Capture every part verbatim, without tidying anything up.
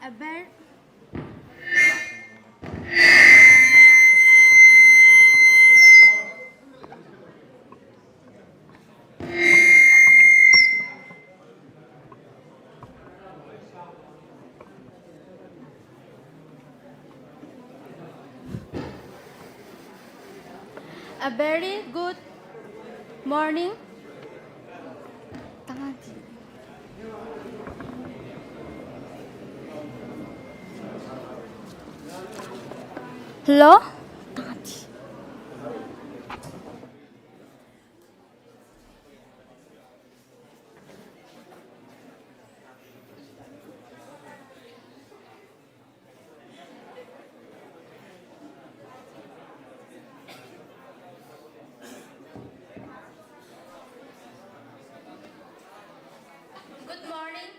A very, a very good morning. Hello? Good morning.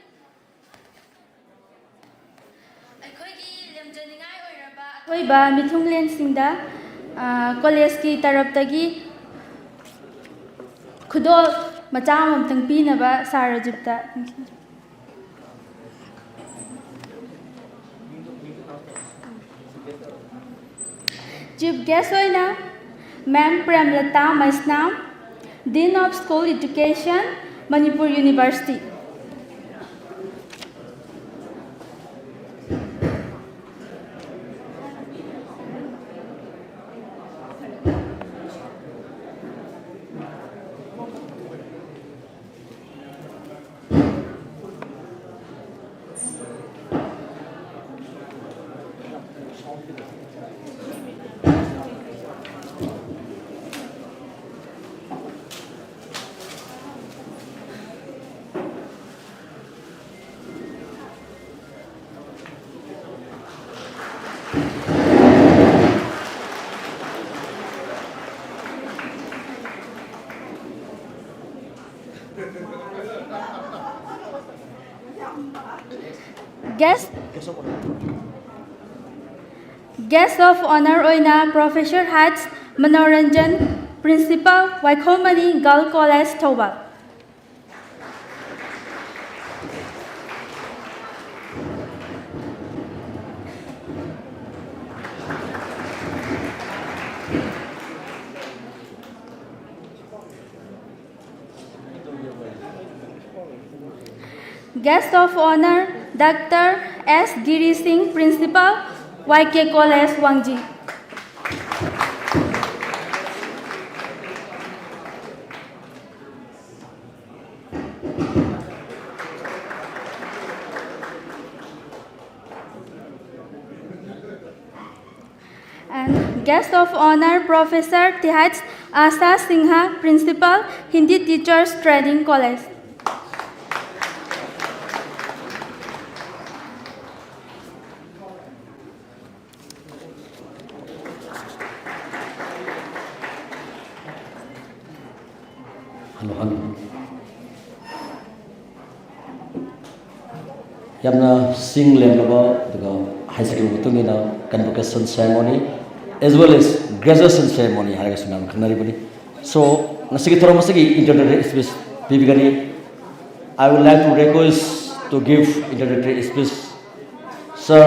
ꯑꯩꯈꯣꯏꯒꯤ ꯂꯦꯝꯖꯅꯤꯡꯉꯥꯏ ꯑꯣꯏꯔꯕ ꯑꯊꯣꯏꯕ ꯃꯤꯊꯨꯡꯂꯦꯟꯁꯤꯡꯗ, ꯑ, ꯀꯣꯂꯦꯖꯀꯤ ꯇꯔꯞꯇꯒꯤ ꯈꯨꯗꯣꯜ ꯃꯆꯥ ꯑꯃꯃꯝꯇꯪ ꯄꯤꯅꯕ ꯁꯥꯔ ꯔꯥꯖꯤꯞꯇ ꯅꯤꯡꯁꯤꯡꯖꯔꯤ꯫ ꯆꯤꯐ ꯒꯦꯁ ꯑꯣꯏꯅ ma'am Premlata Meisnam, Dean of School Education, Manipur university. Guest, Guest of Honor ꯑꯣꯏꯅ Professor H. Manoranjan, Principal, Waikhom Mani Girls College, Thoubal. Guest of Honor, Doctor S Giri Singh, Principal, Y K College, Wangjing. And guest of honor, Professor T H Asha Singha, Principal, Hindi Teachers Training College. Hello, hello. ꯌꯥꯝꯅ ꯁꯤꯡ ꯂꯦꯝꯂꯕ ꯑꯗꯨꯒ ꯍꯩꯖꯔꯕ ꯃꯇꯨꯡ ꯏꯟꯅ convocation ceremony as well as graduation ceremony ꯍꯥꯏꯔꯒꯁꯨ ꯃꯌꯥꯝꯅ ꯈꯪꯅꯔꯤꯕꯅꯤ꯫ So, ꯉꯁꯤꯒꯤ ꯊꯧꯔꯝ ꯑꯁꯤꯒꯤ introductory speech ꯄꯤꯕꯤꯒꯅꯤ꯫ I would like to request to give introductory speech Sir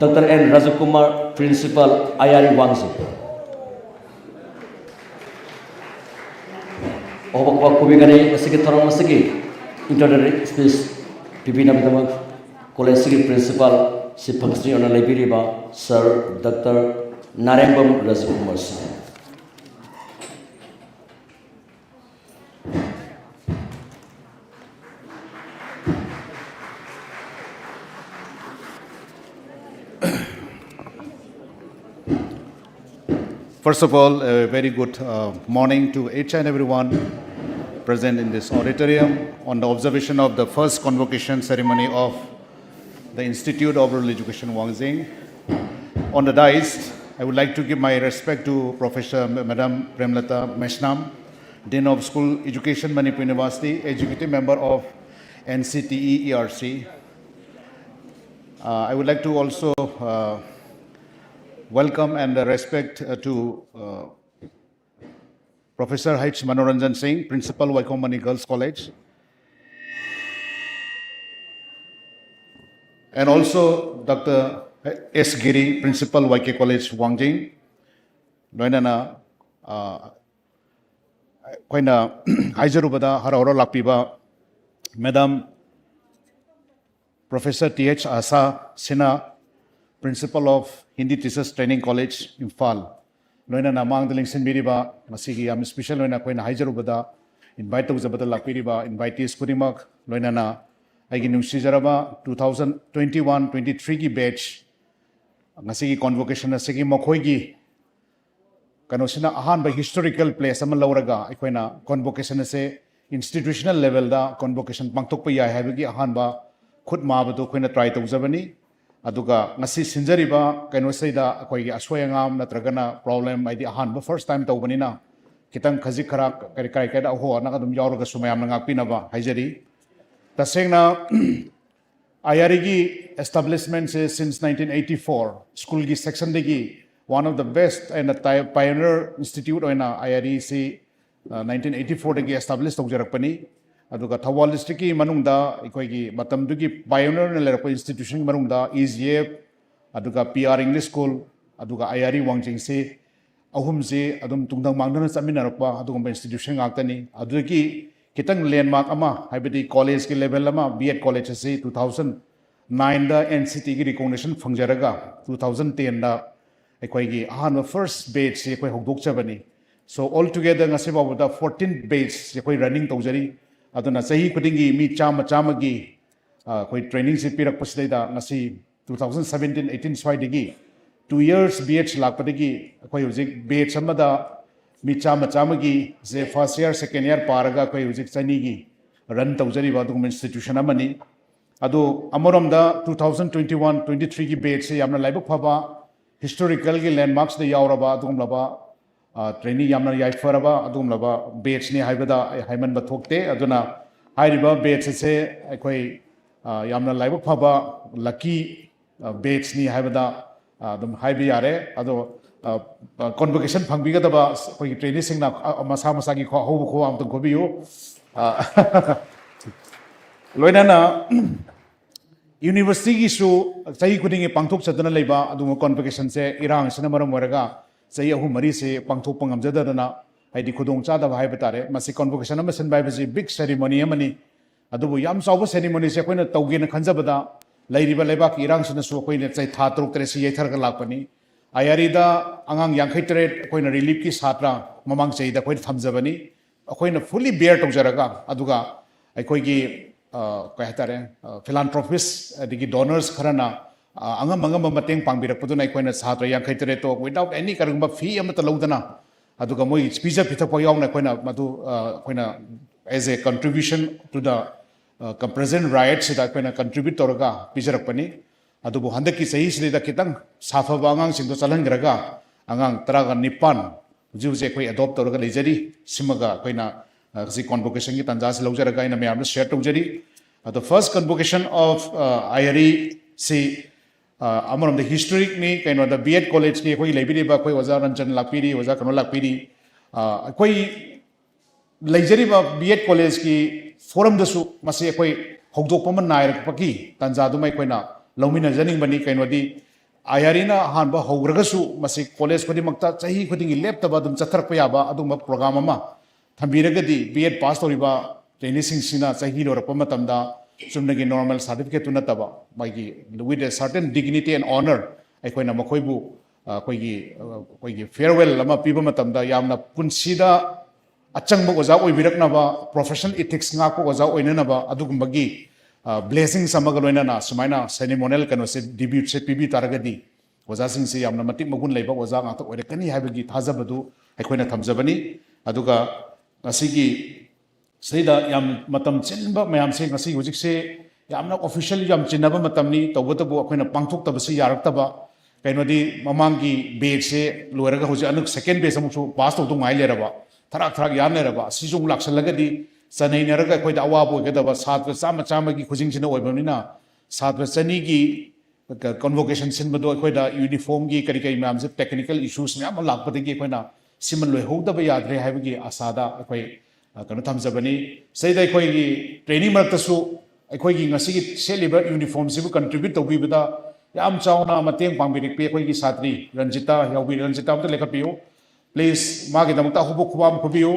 Doctor N Rajakumar, Principal, I R E Wangjing. ꯑꯍꯧꯕ ꯈꯨꯕꯤꯒꯅꯤ꯫ ꯉꯁꯤꯒꯤ ꯊꯧꯔꯝ ꯑꯁꯤꯒꯤ introductory speech ꯄꯤꯕꯤꯅꯕꯒꯤꯗꯃꯛ college ꯑꯁꯤꯒꯤ principal ꯁꯤ ꯐꯪꯁꯅꯤ ꯑꯣꯏꯅ ꯂꯩꯕꯤꯔꯤꯕ Sir Doctor ꯅꯥꯔꯦꯝꯕꯝ ꯔꯥꯖꯀꯨꯃꯥꯔ ꯁꯤꯡ꯫ First of all, a very good uh, morning to each and everyone present in this auditorium on the observation of the first convocation ceremony of the Institute of Rural Education Wangjing. On the dais, I would like to give my respect to Professor M- Madam Premlata Meshnam, Dean of School Education, Manipur University, Executive Member of N C T E E R C. Uh, I would like to also uh, welcome and respect uh, to uh, Professor H Manoranjan Singh, Principal Waikomani Girls College, and also Doctor S Giri, Principal Y K College, Wangjing, ꯂꯣꯏꯅꯅ ꯑ, ꯑꯩꯈꯣꯏꯅ ꯍꯥꯏꯖꯔꯨꯕꯗ ꯍꯔꯥꯎ ꯍꯔꯥꯎ ꯂꯥꯛꯄꯤꯕ Madam Professor T H Asa Sinha, Principal of Hindi Teachers Training College, Imphal, ꯂꯣꯏꯅꯅ ꯃꯥꯡꯗ ꯂꯦꯡꯁꯤꯟꯕꯤꯔꯤꯕ ꯉꯁꯤꯒꯤ ꯌꯥꯝ special ꯑꯣꯏꯅ ꯑꯩꯈꯣꯏꯅ ꯍꯥꯏꯖꯔꯨꯕꯗ invite ꯇꯧꯖꯕꯗ ꯂꯥꯛꯄꯤꯔꯤꯕ invitees ꯈꯨꯗꯤꯡꯃꯛ, ꯂꯣꯏꯅꯅ ꯑꯩꯒꯤ ꯅꯨꯡꯁꯤꯖꯔꯕ two thousand twenty-one twenty-threeꯒꯤ batch, ꯉꯁꯤꯒꯤ convocation ꯑꯁꯤꯒꯤ ꯃꯈꯣꯏꯒꯤ ꯀꯩꯅꯣꯁꯤꯅ ꯑꯍꯥꯟꯕ historical place ꯑꯃ ꯂꯧꯔꯒ ꯑꯩꯈꯣꯏꯅ convocation ꯑꯁꯦ institutional levelꯗ convocation ꯄꯥꯡꯊꯣꯛꯄ ꯌꯥꯏ ꯍꯥꯏꯕꯒꯤ ꯑꯍꯥꯟꯕ ꯈꯨꯠ ꯃꯥꯕꯗꯨ ꯑꯩꯈꯣꯏꯅ try ꯇꯧꯖꯕꯅꯤ꯫ ꯑꯗꯨꯒ ꯉꯁꯤ ꯁꯤꯟꯖꯔꯤꯕ ꯀꯩꯅꯣꯁꯤꯗ ꯑꯩꯈꯣꯏꯒꯤ ꯑꯁꯣꯏ ꯑꯉꯥꯝ ꯅꯠꯇ꯭ꯔꯒꯅ problem, ꯍꯥꯏꯗꯤ ꯑꯍꯥꯟꯕ first time ꯇꯧꯕꯅꯤꯅ ꯈꯤꯇꯪ ꯈꯖꯤꯛ ꯈꯔ ꯀꯔꯤ ꯀꯔꯤ ꯀꯔꯤꯗ ꯑꯍꯣ ꯑꯅꯪ ꯑꯗꯨꯝ ꯌꯥꯎꯔꯒꯁꯨ ꯃꯌꯥꯝꯅ ꯉꯥꯛꯄꯤꯅꯕ ꯍꯥꯏꯖꯔꯤ꯫ ꯇꯁꯦꯡꯅ IREꯒꯤ establishmentꯁꯦ since nineteen eighty-four, schoolꯒꯤ sectionꯗꯒꯤ one of the best and a ti- pioneer institute ꯑꯣꯏꯅ IREꯁꯤ nineteen eighty-fourꯗꯒꯤ establish ꯇꯧꯖꯔꯛꯄꯅꯤ꯫ ꯑꯗꯨꯒ ꯊꯧꯕꯥꯜ districtꯀꯤ ꯃꯅꯨꯡꯗ ꯑꯩꯈꯣꯏꯒꯤ ꯃꯇꯝꯗꯨꯒꯤ pioneerꯅ ꯂꯩꯔꯛꯄ institutionꯒꯤ ꯃꯅꯨꯡꯗ EGF, ꯑꯗꯨꯒ PR English School, ꯑꯗꯨꯒ IRE ꯋꯥꯡꯖꯤꯡꯁꯤ ꯑꯍꯨꯝꯁꯤ ꯑꯗꯨꯝ ꯇꯨꯡꯗ ꯃꯥꯡꯗꯅ ꯆꯠꯃꯤꯟꯅꯔꯛꯄ ꯑꯗꯨꯒꯨꯝꯕ institution ꯉꯥꯛꯇꯅꯤ꯫ ꯑꯗꯨꯗꯒꯤ ꯈꯤꯇꯪ landmark ꯑꯃ, ꯍꯥꯏꯕꯗꯤ collegeꯀꯤ level ꯑꯃ, B.Ed college ꯑꯁꯤ two thousand nineꯗ NCTꯒꯤ recognition ꯐꯪꯖꯔꯒ two thousand tenꯗ ꯑꯩꯈꯣꯏꯒꯤ ꯑꯍꯥꯟꯕ first batchꯁꯤ ꯑꯩꯈꯣꯏ ꯍꯧꯗꯣꯛꯆꯕꯅꯤ꯫ So all together ꯉꯁꯤ ꯐꯥꯎꯕꯗ fourteen batchꯁꯤ ꯑꯩꯈꯣꯏ running ꯇꯧꯖꯔꯤ꯫ ꯑꯗꯨꯅ ꯆꯍꯤ ꯈꯨꯗꯤꯡꯒꯤ ꯃꯤ ꯆꯥꯝꯃ ꯆꯥꯝꯃꯒꯤ, ꯑ, ꯑꯩꯈꯣꯏ trainingꯁꯤ ꯄꯤꯔꯛꯄꯁꯤꯗꯩꯗ ꯉꯁꯤ two thousand seventeen eighteen ꯁ꯭ꯋꯥꯏꯗꯒꯤ two years batch ꯂꯥꯛꯄꯗꯒꯤ ꯑꯩꯈꯣꯏ ꯍꯧꯖꯤꯛ batch ꯑꯃꯗ ꯃꯤ ꯆꯥꯝꯃ ꯆꯥꯝꯃꯒꯤ ꯁꯦ first year, second year ꯄꯥꯔꯒ ꯑꯩꯈꯣꯏ ꯍꯧꯖꯤꯛ ꯆꯅꯤꯒꯤ run ꯇꯧꯖꯔꯤꯕ ꯑꯗꯨꯒꯨꯝꯕ institution ꯑꯃꯅꯤ꯫ ꯑꯗꯨ ꯑꯃꯔꯣꯝꯗ two thousand twenty-one twenty-threeꯒꯤ batchꯁꯦ ꯌꯥꯝꯅ ꯂꯥꯏꯕꯛ ꯐꯕ historicalꯒꯤ landmarksꯇ ꯌꯥꯎꯔꯕ ꯑꯗꯨꯒꯨꯝꯂꯕ, ꯑ, trainee ꯌꯥꯝꯅ ꯌꯥꯏꯐꯔꯕ ꯑꯗꯨꯒꯨꯝꯂꯕ batchꯅꯤ ꯍꯥꯏꯕꯗ ꯑꯩ ꯍꯥꯏꯃꯟꯕ ꯊꯣꯛꯇꯦ꯫ ꯑꯗꯨꯅ ꯍꯥꯏꯔꯤꯕ batch ꯑꯁꯦ ꯑꯩꯈꯣꯏ, ꯑ, ꯌꯥꯝꯅ ꯂꯥꯏꯕꯛ ꯐꯕ lucky, ꯑ, batchꯅꯤ ꯍꯥꯏꯕꯗ, ꯑ, ꯑꯗꯨꯝ ꯍꯥꯏꯕ ꯌꯥꯔꯦ꯫ ꯑꯗꯣ, ꯑ, ꯑ, convocation ꯐꯪꯕꯤꯒꯗꯕ ꯑꯩꯈꯣꯏꯒꯤ traineeꯁꯤꯡꯅ, ꯑ, ꯃꯁꯥ ꯃꯁꯥꯒꯤ ꯈꯨ-, ꯑꯍꯧꯕ ꯈꯨꯕꯥꯛ ꯑꯝꯇꯪ ꯈꯨꯕꯤꯌꯨ꯫ ꯑ, ꯂꯣꯏꯅꯅ universityꯒꯤꯁꯨ ꯆꯍꯤ ꯈꯨꯗꯤꯡꯒꯤ ꯄꯥꯡꯊꯣꯛꯆꯗꯨꯅ ꯂꯩꯕ ꯑꯗꯨꯒꯨꯝꯕ convocationꯁꯦ ꯏꯔꯥꯡꯁꯤꯅ ꯃꯔꯝ ꯑꯣꯏꯔꯒ ꯆꯍꯤ ꯑꯍꯨꯝ ꯃꯔꯤꯁꯦ ꯄꯥꯡꯊꯣꯛꯄ ꯉꯝꯖꯗꯗꯅ, ꯍꯥꯏꯗꯤ ꯈꯨꯗꯣꯡ ꯆꯥꯗꯕ ꯍꯥꯏꯕ ꯇꯥꯔꯦ꯫ ꯃꯁꯤ convocation ꯑꯃ ꯁꯤꯟꯕ ꯍꯥꯏꯕꯁꯤ big ceremony ꯑꯃꯅꯤ꯫ ꯑꯗꯨꯕꯨ ꯌꯥꯝ ꯆꯥꯎꯕ ꯁꯦꯔꯤꯃꯣꯅꯤꯁꯦ ꯑꯩꯈꯣꯏꯅ ꯇꯧꯒꯦꯅ ꯈꯟꯖꯕꯗ ꯂꯩꯔꯤꯕ ꯂꯩꯕꯥꯛꯀꯤ ꯏꯔꯥꯡꯁꯤꯅꯁꯨ ꯑꯩꯈꯣꯏꯅ ꯆꯍꯤ ꯊꯥ ꯇꯔꯨꯛ ꯇꯔꯦꯠꯁꯤ ꯌꯩꯊꯔꯒ ꯂꯥꯛꯄꯅꯤ꯫ ꯑꯥꯏ ꯑꯥꯔ ꯏꯗ ꯑꯉꯥꯡ ꯌꯥꯡꯈꯩ ꯇꯔꯦꯠ ꯑꯩꯈꯣꯏꯅ ꯔꯤꯂꯤꯐꯀꯤ ꯁꯥꯇ꯭ꯔ ꯃꯃꯥꯡ ꯆꯍꯤꯗ ꯑꯩꯈꯣꯏꯅ ꯊꯝꯖꯕꯅꯤ꯫ ꯑꯩꯈꯣꯏꯅ fully bear ꯇꯧꯖꯔꯒ, ꯑꯗꯨꯒ ꯑꯩꯈꯣꯏꯒꯤ ꯀꯩ ꯍꯥꯏꯇꯥꯔꯦ, ꯐꯤꯂꯥꯟꯊ꯭ꯔꯣꯄꯤꯁ ꯑꯗꯒꯤ ꯗꯣꯅꯔꯁ ꯈꯔꯅ ꯑꯉꯝ ꯑꯉꯝꯕ ꯃꯇꯦꯡ ꯄꯥꯡꯕꯤꯔꯛꯄꯗꯨꯅ ꯑꯩꯈꯣꯏꯅ ꯁꯥꯇ꯭ꯔ ꯌꯥꯡꯈꯩ ꯇꯔꯦꯠꯇꯣ without any ꯀꯔꯤꯒꯨꯝꯕ ꯐꯤ ꯑꯃꯠꯇ ꯂꯧꯗꯅ, ꯑꯗꯨꯒ ꯃꯣꯏ ꯄꯤꯖ ꯄꯤꯊꯛꯄ ꯌꯥꯎꯅ ꯑꯩꯈꯣꯏꯅ ꯃꯗꯨ ꯑꯩꯈꯣꯏꯅ as a contribution to the present riotꯁꯤꯗ ꯑꯩꯈꯣꯏꯅ contribute ꯇꯧꯔꯒ ꯄꯤꯖꯔꯛꯄꯅꯤ꯫ ꯑꯗꯨꯕꯨ ꯍꯟꯗꯛꯀꯤ ꯆꯍꯤꯁꯤꯗ ꯈꯤꯇꯪ ꯁꯥꯐꯕ ꯑꯉꯥꯡꯁꯤꯡꯗꯣ ꯆꯠꯍꯟꯈ꯭ꯔꯒ ꯑꯉꯥꯡ ꯇꯔꯥꯒ ꯅꯤꯄꯥꯟ ꯍꯧꯖꯤꯛ ꯍꯧꯖꯤꯛ ꯑꯩꯈꯣꯏ adopt ꯇꯧꯔꯒ ꯂꯩꯖꯔꯤ꯫ ꯁꯤꯃꯒ ꯑꯩꯈꯣꯏꯅ ꯉꯁꯤ convocationꯒꯤ ꯇꯥꯟꯖꯥꯁꯤ ꯂꯧꯖꯔꯒ ꯑꯩꯅ ꯃꯌꯥꯝꯗ share ꯇꯧꯖꯔꯤ꯫ ꯑꯗꯣ first convocation of IREꯁꯤ ꯑꯃꯔꯣꯝꯗ historicꯅꯤ꯫ ꯀꯩꯅꯣꯗ B.Ed collegeꯀꯤ ꯑꯩꯈꯣꯏ ꯂꯩꯕꯤꯔꯤꯕ ꯑꯩꯈꯣꯏ ꯑꯣꯖꯥ ꯔꯟꯖꯟ ꯂꯥꯛꯄꯤꯔꯤ, ꯑꯣꯖꯥ ꯀꯩꯅꯣ ꯂꯥꯛꯄꯤꯔꯤ꯫ ꯑꯩꯈꯣꯏ ꯂꯩꯖꯔꯤꯕ B.Ed collegeꯀꯤ forumꯗꯁꯨ ꯃꯁꯤ ꯑꯩꯈꯣꯏ ꯍꯧꯗꯣꯛꯄ ꯑꯃ ꯅꯥꯏꯔꯛꯄꯒꯤ ꯇꯥꯟꯖꯥꯗꯨꯃ ꯑꯩꯈꯣꯏꯅ ꯂꯧꯃꯤꯟꯅꯖꯅꯤꯡꯕꯅꯤ꯫ ꯀꯩꯅꯣꯗꯤ IREꯅ ꯑꯍꯥꯟꯕ ꯍꯧꯈ꯭ꯔꯒꯁꯨ ꯃꯁꯤ college ꯈꯨꯗꯤꯡꯃꯛꯇ ꯆꯍꯤ ꯈꯨꯗꯤꯡꯒꯤ ꯂꯦꯞꯇꯕ ꯑꯗꯨꯝ ꯆꯠꯊꯔꯛꯄ ꯌꯥꯕ ꯑꯗꯨꯒꯨꯝꯕ program ꯑꯃ ꯊꯝꯕꯤꯔꯒꯗꯤ B.Ed pass ꯇꯧꯔꯤꯕ traineeꯁꯤꯡꯁꯤꯅ ꯆꯍꯤ ꯂꯣꯏꯔꯛꯄ ꯃꯇꯝꯗ ꯆꯨꯝꯅꯒꯤ normal certificateꯇꯨ ꯅꯠꯇꯕ ꯃꯥꯒꯤ with a certain dignity and honor ꯑꯩꯈꯣꯏꯅ ꯃꯈꯣꯏꯕꯨ ꯑꯩꯈꯣꯏꯒꯤ ꯑꯩꯈꯣꯏꯒꯤ farewell ꯑꯃ ꯄꯤꯕ ꯃꯇꯝꯗ ꯌꯥꯝꯅ ꯄꯨꯟꯁꯤꯗ ꯑꯆꯪꯕ ꯑꯣꯖꯥ ꯑꯣꯏꯕꯤꯔꯛꯅꯕ, professional ethics ꯉꯥꯛꯄ ꯑꯣꯖꯥ ꯑꯣꯏꯅꯅꯕ ꯑꯗꯨꯒꯨꯝꯕꯒꯤ blessings ꯑꯃꯒ ꯂꯣꯏꯅꯅ ꯁꯨꯃꯥꯏꯅ ceremonial ꯀꯩꯅꯣꯁꯦ debuteꯁꯦ ꯄꯤꯕꯤ ꯇꯥꯔꯒꯗꯤ ꯑꯣꯖꯥꯁꯤꯡꯁꯦ ꯌꯥꯝꯅ ꯃꯇꯤꯛ ꯃꯒꯨꯟ ꯂꯩꯕ ꯑꯣꯖꯥ ꯉꯥꯛꯇ ꯑꯣꯏꯔꯛꯀꯅꯤ ꯍꯥꯏꯕꯒꯤ ꯊꯥꯖꯕꯗꯨ ꯑꯩꯈꯣꯏꯅ ꯊꯝꯖꯕꯅꯤ꯫ ꯑꯗꯨꯒ ꯉꯁꯤꯒꯤ ꯁꯤꯗ ꯌꯥꯝ ꯃꯇꯝ ꯆꯤꯟꯕ ꯃꯌꯥꯝꯁꯦ ꯉꯁꯤ ꯍꯧꯖꯤꯛꯁꯦ ꯌꯥꯝꯅ official ꯌꯥꯝ ꯆꯤꯟꯅꯕ ꯃꯇꯝꯅꯤ꯫ ꯇꯧꯕꯇꯕꯨ ꯑꯩꯈꯣꯏꯅ ꯄꯥꯡꯊꯣꯛꯇꯕꯁꯤ ꯌꯥꯔꯛꯇꯕ꯫ ꯀꯩꯅꯣꯗꯤ ꯃꯃꯥꯡꯒꯤ batchꯁꯦ ꯂꯣꯏꯔꯒ ꯍꯧꯖꯤꯛ ꯑꯅꯧ second batch ꯑꯃꯨꯛꯁꯨ pass ꯇꯧꯗꯧ ꯉꯥꯏ ꯂꯩꯔꯕ, ꯊꯔꯥꯛ ꯊꯔꯥꯛ ꯌꯥꯟ ꯂꯩꯔꯕ꯫ ꯑꯁꯤꯁꯨ ꯑꯃꯨꯛ ꯂꯥꯛꯁꯜꯂꯒꯗꯤ ꯆꯅꯩꯅꯔꯒ ꯑꯩꯈꯣꯏꯗ ꯑꯋꯥꯕ ꯑꯣꯏꯒꯗꯕ ꯁꯥꯇ꯭ꯔ ꯆꯥꯝꯃ ꯆꯥꯝꯃꯒꯤ ꯈꯨꯖꯤꯡꯁꯤꯅ ꯑꯣꯏꯕꯅꯤꯅ ꯁꯥꯇ꯭ꯔ ꯆꯅꯤꯒꯤ convocation ꯁꯤꯟꯕꯗꯣ ꯑꯩꯈꯣꯏꯗ uniformꯒꯤ ꯀꯔꯤ ꯀꯔꯤ ꯃꯌꯥꯝꯁꯦ technical issues ꯃꯌꯥꯝ ꯑꯃ ꯂꯥꯛꯄꯗꯒꯤ ꯑꯩꯈꯣꯏꯅ ꯁꯤꯃ ꯂꯣꯏꯍꯧꯗꯕ ꯌꯥꯗ꯭ꯔꯦ ꯍꯥꯏꯕꯒꯤ ꯑꯥꯁꯥꯗ ꯑꯩꯈꯣꯏ ꯀꯩꯅꯣ ꯊꯝꯖꯕꯅꯤ꯫ ꯁꯤꯗꯩꯗ ꯑꯩꯈꯣꯏꯒꯤ training ꯃꯔꯛꯇꯁꯨ ꯑꯩꯈꯣꯏꯒꯤ ꯉꯁꯤꯒꯤ ꯁꯦꯠꯂꯤꯕ uniformꯁꯤꯕꯨ contribute ꯇꯧꯕꯤꯕꯗ ꯌꯥꯝ ꯆꯥꯎꯅ ꯃꯇꯦꯡ ꯄꯥꯡꯕꯤꯔꯛꯄꯤ ꯑꯩꯈꯣꯏꯒꯤ ꯁꯥꯇ꯭ꯔꯤ ꯔꯟꯖꯤꯇꯥ ꯌꯥꯎꯕꯤ꯫ ꯔꯟꯖꯤꯇꯥ ꯑꯝꯇ ꯂꯦꯞꯈꯠꯄꯤꯌꯨ please꯫ ꯃꯥꯒꯤꯗꯃꯛꯇ ꯑꯍꯧꯕ ꯈꯨꯕꯥꯝ ꯈꯨꯕꯤꯌꯨ꯫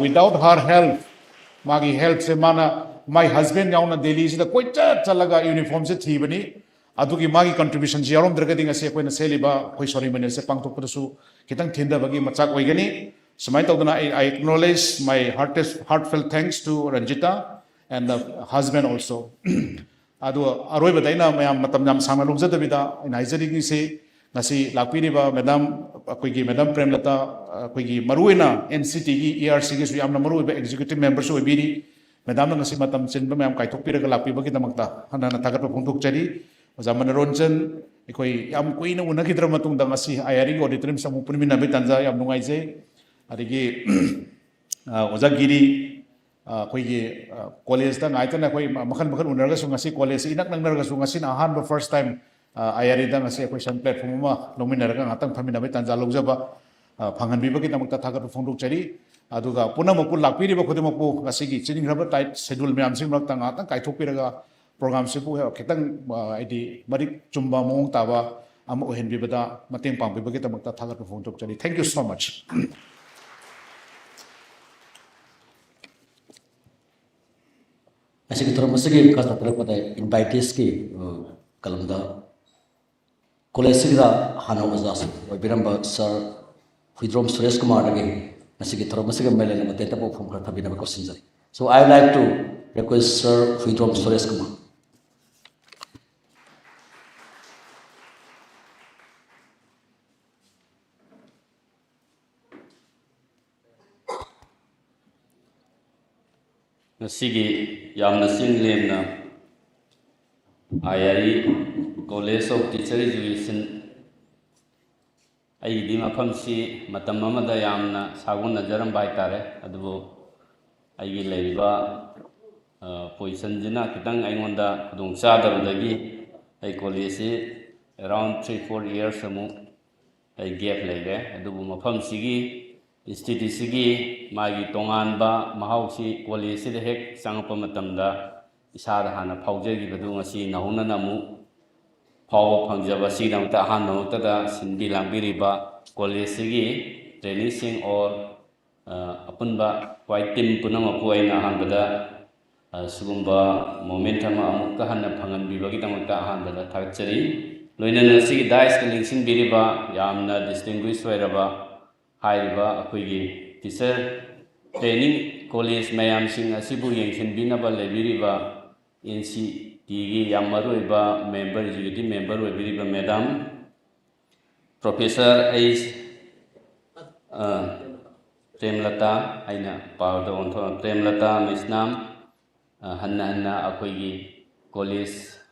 Without her help, ꯃꯥꯒꯤ help ꯁꯦ ꯃꯥꯅ, my husband ꯌꯥꯎꯅ ꯗꯦꯜꯂꯤꯁꯤꯗ ꯀꯣꯏꯆꯠ ꯆꯠꯂꯒ uniform ꯁꯦ ꯊꯤꯕꯅꯤ꯫ ꯑꯗꯨꯒꯤ ꯃꯥꯒꯤ contribution ꯁꯤ ꯌꯥꯎꯔꯝꯗ꯭ꯔꯒꯗꯤ ꯉꯁꯤ ꯑꯩꯈꯣꯏꯅ ꯁꯦꯠꯂꯤꯕ ꯑꯩꯈꯣꯏ ceremony ꯁꯦ ꯄꯥꯡꯊꯣꯛꯄꯗꯁꯨ ꯈꯤꯇꯪ ꯊꯤꯟꯊꯕꯒꯤ ꯃꯆꯥꯛ ꯑꯣꯏꯒꯅꯤ꯫ ꯁꯨꯃꯥꯏꯅ ꯇꯧꯗꯅ ꯑꯩ, I acknowledge my heartfelt, heartfelt thanks to Ranjita and the husband also. ꯑꯗꯣ ꯑꯔꯣꯏꯕꯗ ꯑꯩꯅ ꯃꯌꯥꯝ ꯃꯇꯝ ꯌꯥꯝ ꯁꯥꯡꯅ ꯂꯧꯖꯗꯕꯤꯗ ꯑꯩꯅ ꯍꯥꯏꯖꯅꯤꯡꯉꯤꯁꯤ, ꯉꯁꯤ ꯂꯥꯛꯄꯤꯔꯤꯕ madam, ꯑꯩꯈꯣꯏꯒꯤ madam ꯄ꯭ꯔꯦꯝꯂꯇꯥ, ꯑꯩꯈꯣꯏꯒꯤ ꯃꯔꯨꯑꯣꯏꯅ N C T ꯒꯤ E R C ꯒꯤꯁꯨ ꯌꯥꯝꯅ ꯃꯔꯨꯑꯣꯏꯕ executive member ꯁꯨ ꯑꯣꯏꯕꯤꯔꯤ꯫ Madam ꯅ ꯉꯁꯤ ꯃꯇꯝ ꯆꯤꯟꯕ ꯃꯌꯥꯝ ꯀꯥꯏꯊꯣꯛꯄꯤꯔꯒ ꯂꯥꯛꯄꯤꯕꯒꯤꯗꯃꯛꯇ ꯍꯟꯅ ꯍꯟꯅ ꯊꯥꯒꯠꯄ ꯐꯣꯡꯗꯣꯛꯆꯔꯤ꯫ ꯑꯣꯖꯥ ꯃꯅꯣꯔꯟꯖꯟ, ꯑꯩꯈꯣꯏ ꯌꯥꯝ ꯀꯨꯏꯅ ꯎꯅꯈꯤꯗ꯭ꯔꯕ ꯃꯇꯨꯡꯗ ꯉꯁꯤ I R E ꯒꯤ auditorium ꯁꯤꯗ ꯑꯃꯨꯛ ꯄꯨꯟꯃꯤꯟꯅꯕꯒꯤ ꯇꯥꯟꯖꯥ ꯌꯥꯝ ꯅꯨꯡꯉꯥꯏꯖꯩ꯫ ꯑꯗꯒꯤ ꯑ, ꯑꯣꯖꯥ ꯒꯤꯔꯤ, ꯑ, ꯑꯩꯈꯣꯏꯒꯤ, ꯑ, ꯀꯣꯂꯦꯖꯇ ꯉꯥꯏꯇꯅ ꯑꯩꯈꯣꯏ ꯃ-, ꯃꯈꯜ ꯃꯈꯜ ꯎꯅꯔꯒꯁꯨ, ꯉꯁꯤ ꯀꯣꯂꯦꯖꯁꯤ ꯏꯅꯛ ꯅꯛꯅꯔꯒꯁꯨ, ꯉꯁꯤꯅ ꯑꯍꯥꯟꯕ, first time, ꯑ, I R E ꯗ ꯉꯁꯤ ꯑꯩꯈꯣꯏ ꯁꯨꯃꯥꯏꯅ platform ꯑꯃ ꯂꯧꯃꯤꯟꯅꯔꯒ ꯉꯥꯛꯇꯪ ꯐꯝꯃꯤꯟꯅꯕꯒꯤ ꯇꯥꯟꯖꯥ ꯂꯧꯖꯕ, ꯑ, ꯐꯪꯍꯟꯕꯤꯕꯒꯤꯗꯃꯛꯇ ꯊꯥꯒꯠꯄ ꯐꯣꯡꯗꯣꯛꯆꯔꯤ꯫ ꯑꯗꯨꯒ ꯄꯨꯝꯅꯃꯛꯄꯨ, ꯂꯥꯛꯄꯤꯔꯤꯕ ꯈꯨꯗꯤꯡꯃꯛꯄꯨ ꯉꯁꯤꯒꯤ ꯆꯤꯟꯈ꯭ꯔꯕ tight schedule ꯃꯌꯥꯝꯁꯤꯒꯤ ꯃꯔꯛꯇ ꯉꯥꯛꯇꯪ ꯀꯥꯏꯊꯣꯛꯄꯤꯔꯒ program ꯁꯤꯕꯨ ꯈꯤꯇꯪ, ꯑ, ꯍꯥꯏꯗꯤ ꯃꯔꯤꯛ ꯆꯨꯝꯕ ꯃꯑꯣꯡ ꯇꯥꯕ ꯑꯃ ꯑꯣꯏꯍꯟꯕꯤꯕꯗ ꯃꯇꯦꯡ ꯄꯥꯡꯕꯤꯕꯒꯤꯗꯃꯛꯇ ꯊꯥꯒꯠꯄ ꯐꯣꯡꯗꯣꯛꯆꯔꯤ꯫ Thank you so much꯫ ꯉꯁꯤꯒꯤ ꯊꯧꯔꯝ ꯑꯁꯤꯒꯤ ꯃꯈꯥ ꯆꯠꯊꯔꯛꯄꯗ invitees ꯀꯤ, ꯑ, ꯀꯂꯝꯗ ꯀꯣꯂꯦꯖ ꯑꯁꯤꯒꯤꯗ ꯍꯥꯟꯅ ꯑꯣꯖꯥ ꯑꯣꯏꯕꯤꯔꯝꯕ ꯁꯥꯔ ꯍꯨꯏꯗ꯭ꯔꯣꯝ ꯁꯨꯔꯦꯁ ꯀꯨꯃꯥꯔꯗꯒꯤ ꯉꯁꯤꯒꯤ ꯊꯧꯔꯝ ꯑꯁꯤꯒ ꯃꯔꯤ ꯂꯩꯅꯕ ꯇꯦꯟꯇꯛꯄ ꯋꯥꯐꯝ ꯈꯔ ꯊꯝꯕꯤꯅꯕ ꯀꯧꯁꯤꯟꯖꯔꯤ꯫ So I would like to request Sir Huidrom Suresh Kumar. ꯉꯁꯤꯒꯤ ꯌꯥꯝꯅ ꯆꯤꯡ ꯂꯦꯝꯅ I R E College of Teacher Education, ꯑꯩꯒꯤꯗꯤ ꯃꯐꯝꯁꯤ ꯃꯇꯝ ꯑꯃꯗ ꯌꯥꯝꯅ ꯁꯥꯒꯣꯟꯅꯖꯔꯝꯕ ꯍꯥꯏꯇꯥꯔꯦ, ꯑꯗꯨꯕꯨ ꯑꯩꯒꯤ ꯂꯩꯔꯤꯕ, ꯑ, position ꯁꯤꯅ ꯈꯤꯇꯪ ꯑꯩꯉꯣꯟꯗ ꯈꯨꯗꯣꯡ ꯆꯥꯗꯕꯗꯒꯤ ꯑꯩ ꯀꯣꯂꯦꯖꯁꯤ around three four years ꯑꯃꯨꯛ ꯑꯩ gap ꯂꯩꯔꯦ꯫ ꯑꯗꯨꯕꯨ ꯃꯐꯝꯁꯤꯒꯤ, institute ꯁꯤꯒꯤ ꯃꯥꯒꯤ ꯇꯣꯉꯥꯟꯕ ꯃꯍꯥꯎꯁꯤ ꯀꯣꯂꯦꯖꯁꯤꯗ ꯍꯦꯛ ꯆꯪꯉꯛꯄ ꯃꯇꯝꯗ ꯏꯁꯥꯗ ꯍꯥꯟꯅ ꯐꯥꯎꯖꯈꯤꯕꯗꯨ ꯉꯁꯤ ꯅꯧꯍꯧꯅꯅ ꯑꯃꯨꯛ ꯐꯥꯎꯕ ꯐꯪꯖꯕ ꯑꯁꯤꯒꯤꯗꯃꯛꯇ ꯑꯍꯥꯟꯕꯃꯛꯇꯗ ꯁꯤꯟꯕꯤ ꯂꯥꯡꯕꯤꯔꯤꯕ ꯀꯣꯂꯦꯖꯁꯤꯒꯤ trainees ꯁꯤꯡ or ꯑ, ꯑꯄꯨꯟꯕ ꯍ꯭ꯋꯥꯏꯠ ꯇꯤꯝ ꯄꯨꯝꯅꯃꯛꯄꯨ ꯑꯩꯅ ꯑꯍꯥꯟꯕꯗ, ꯑ, ꯁꯤꯒꯨꯝꯕ ꯃꯣꯃꯦꯟꯠ ꯑꯃ ꯑꯃꯨꯛꯀ ꯍꯟꯅ ꯐꯪꯍꯟꯕꯤꯕꯒꯤꯗꯃꯛꯇ ꯑꯍꯥꯟꯕꯗ ꯊꯥꯒꯠꯆꯔꯤ꯫ ꯂꯣꯏꯅꯅ ꯁꯤꯒꯤ ꯗꯥꯏꯁꯇ ꯂꯦꯡꯁꯤꯟꯕꯤꯔꯤꯕ ꯌꯥꯝꯅ ꯗꯤꯁꯇꯤꯡꯒ꯭ꯋꯤꯁ ꯑꯣꯏꯔꯕ ꯍꯥꯏꯔꯤꯕ ꯑꯩꯈꯣꯏꯒꯤ ꯇꯤꯆꯔ ꯇ꯭ꯔꯦꯅꯤꯡ ꯀꯣꯂꯦꯖ ꯃꯌꯥꯝꯁꯤꯡ ꯑꯁꯤꯕꯨ ꯌꯦꯡꯁꯤꯟꯕꯤꯅꯕ ꯂꯩꯕꯤꯔꯤꯕ ꯑꯦꯟ ꯁꯤ ꯇꯤꯒꯤ ꯌꯥꯝ ꯃꯔꯨꯑꯣꯏꯕ ꯃꯦꯝꯕꯔ, ꯑꯦꯛꯖꯤꯀ꯭ꯌꯨꯇꯤꯚ ꯃꯦꯝꯕꯔ ꯑꯣꯏꯕꯤꯔꯤꯕ madam professor H, uh, Premlata, ꯑꯩꯅ ꯄꯥꯎꯗ ꯑꯣꯟꯊꯣꯛ, ꯄ꯭ꯔꯦꯝꯂꯇꯥ ꯃꯩꯁꯅꯥꯝ, ꯑ, ꯍꯟꯅ ꯍꯟꯅ ꯑꯩꯈꯣꯏꯒꯤ ꯀꯣꯂꯦꯖ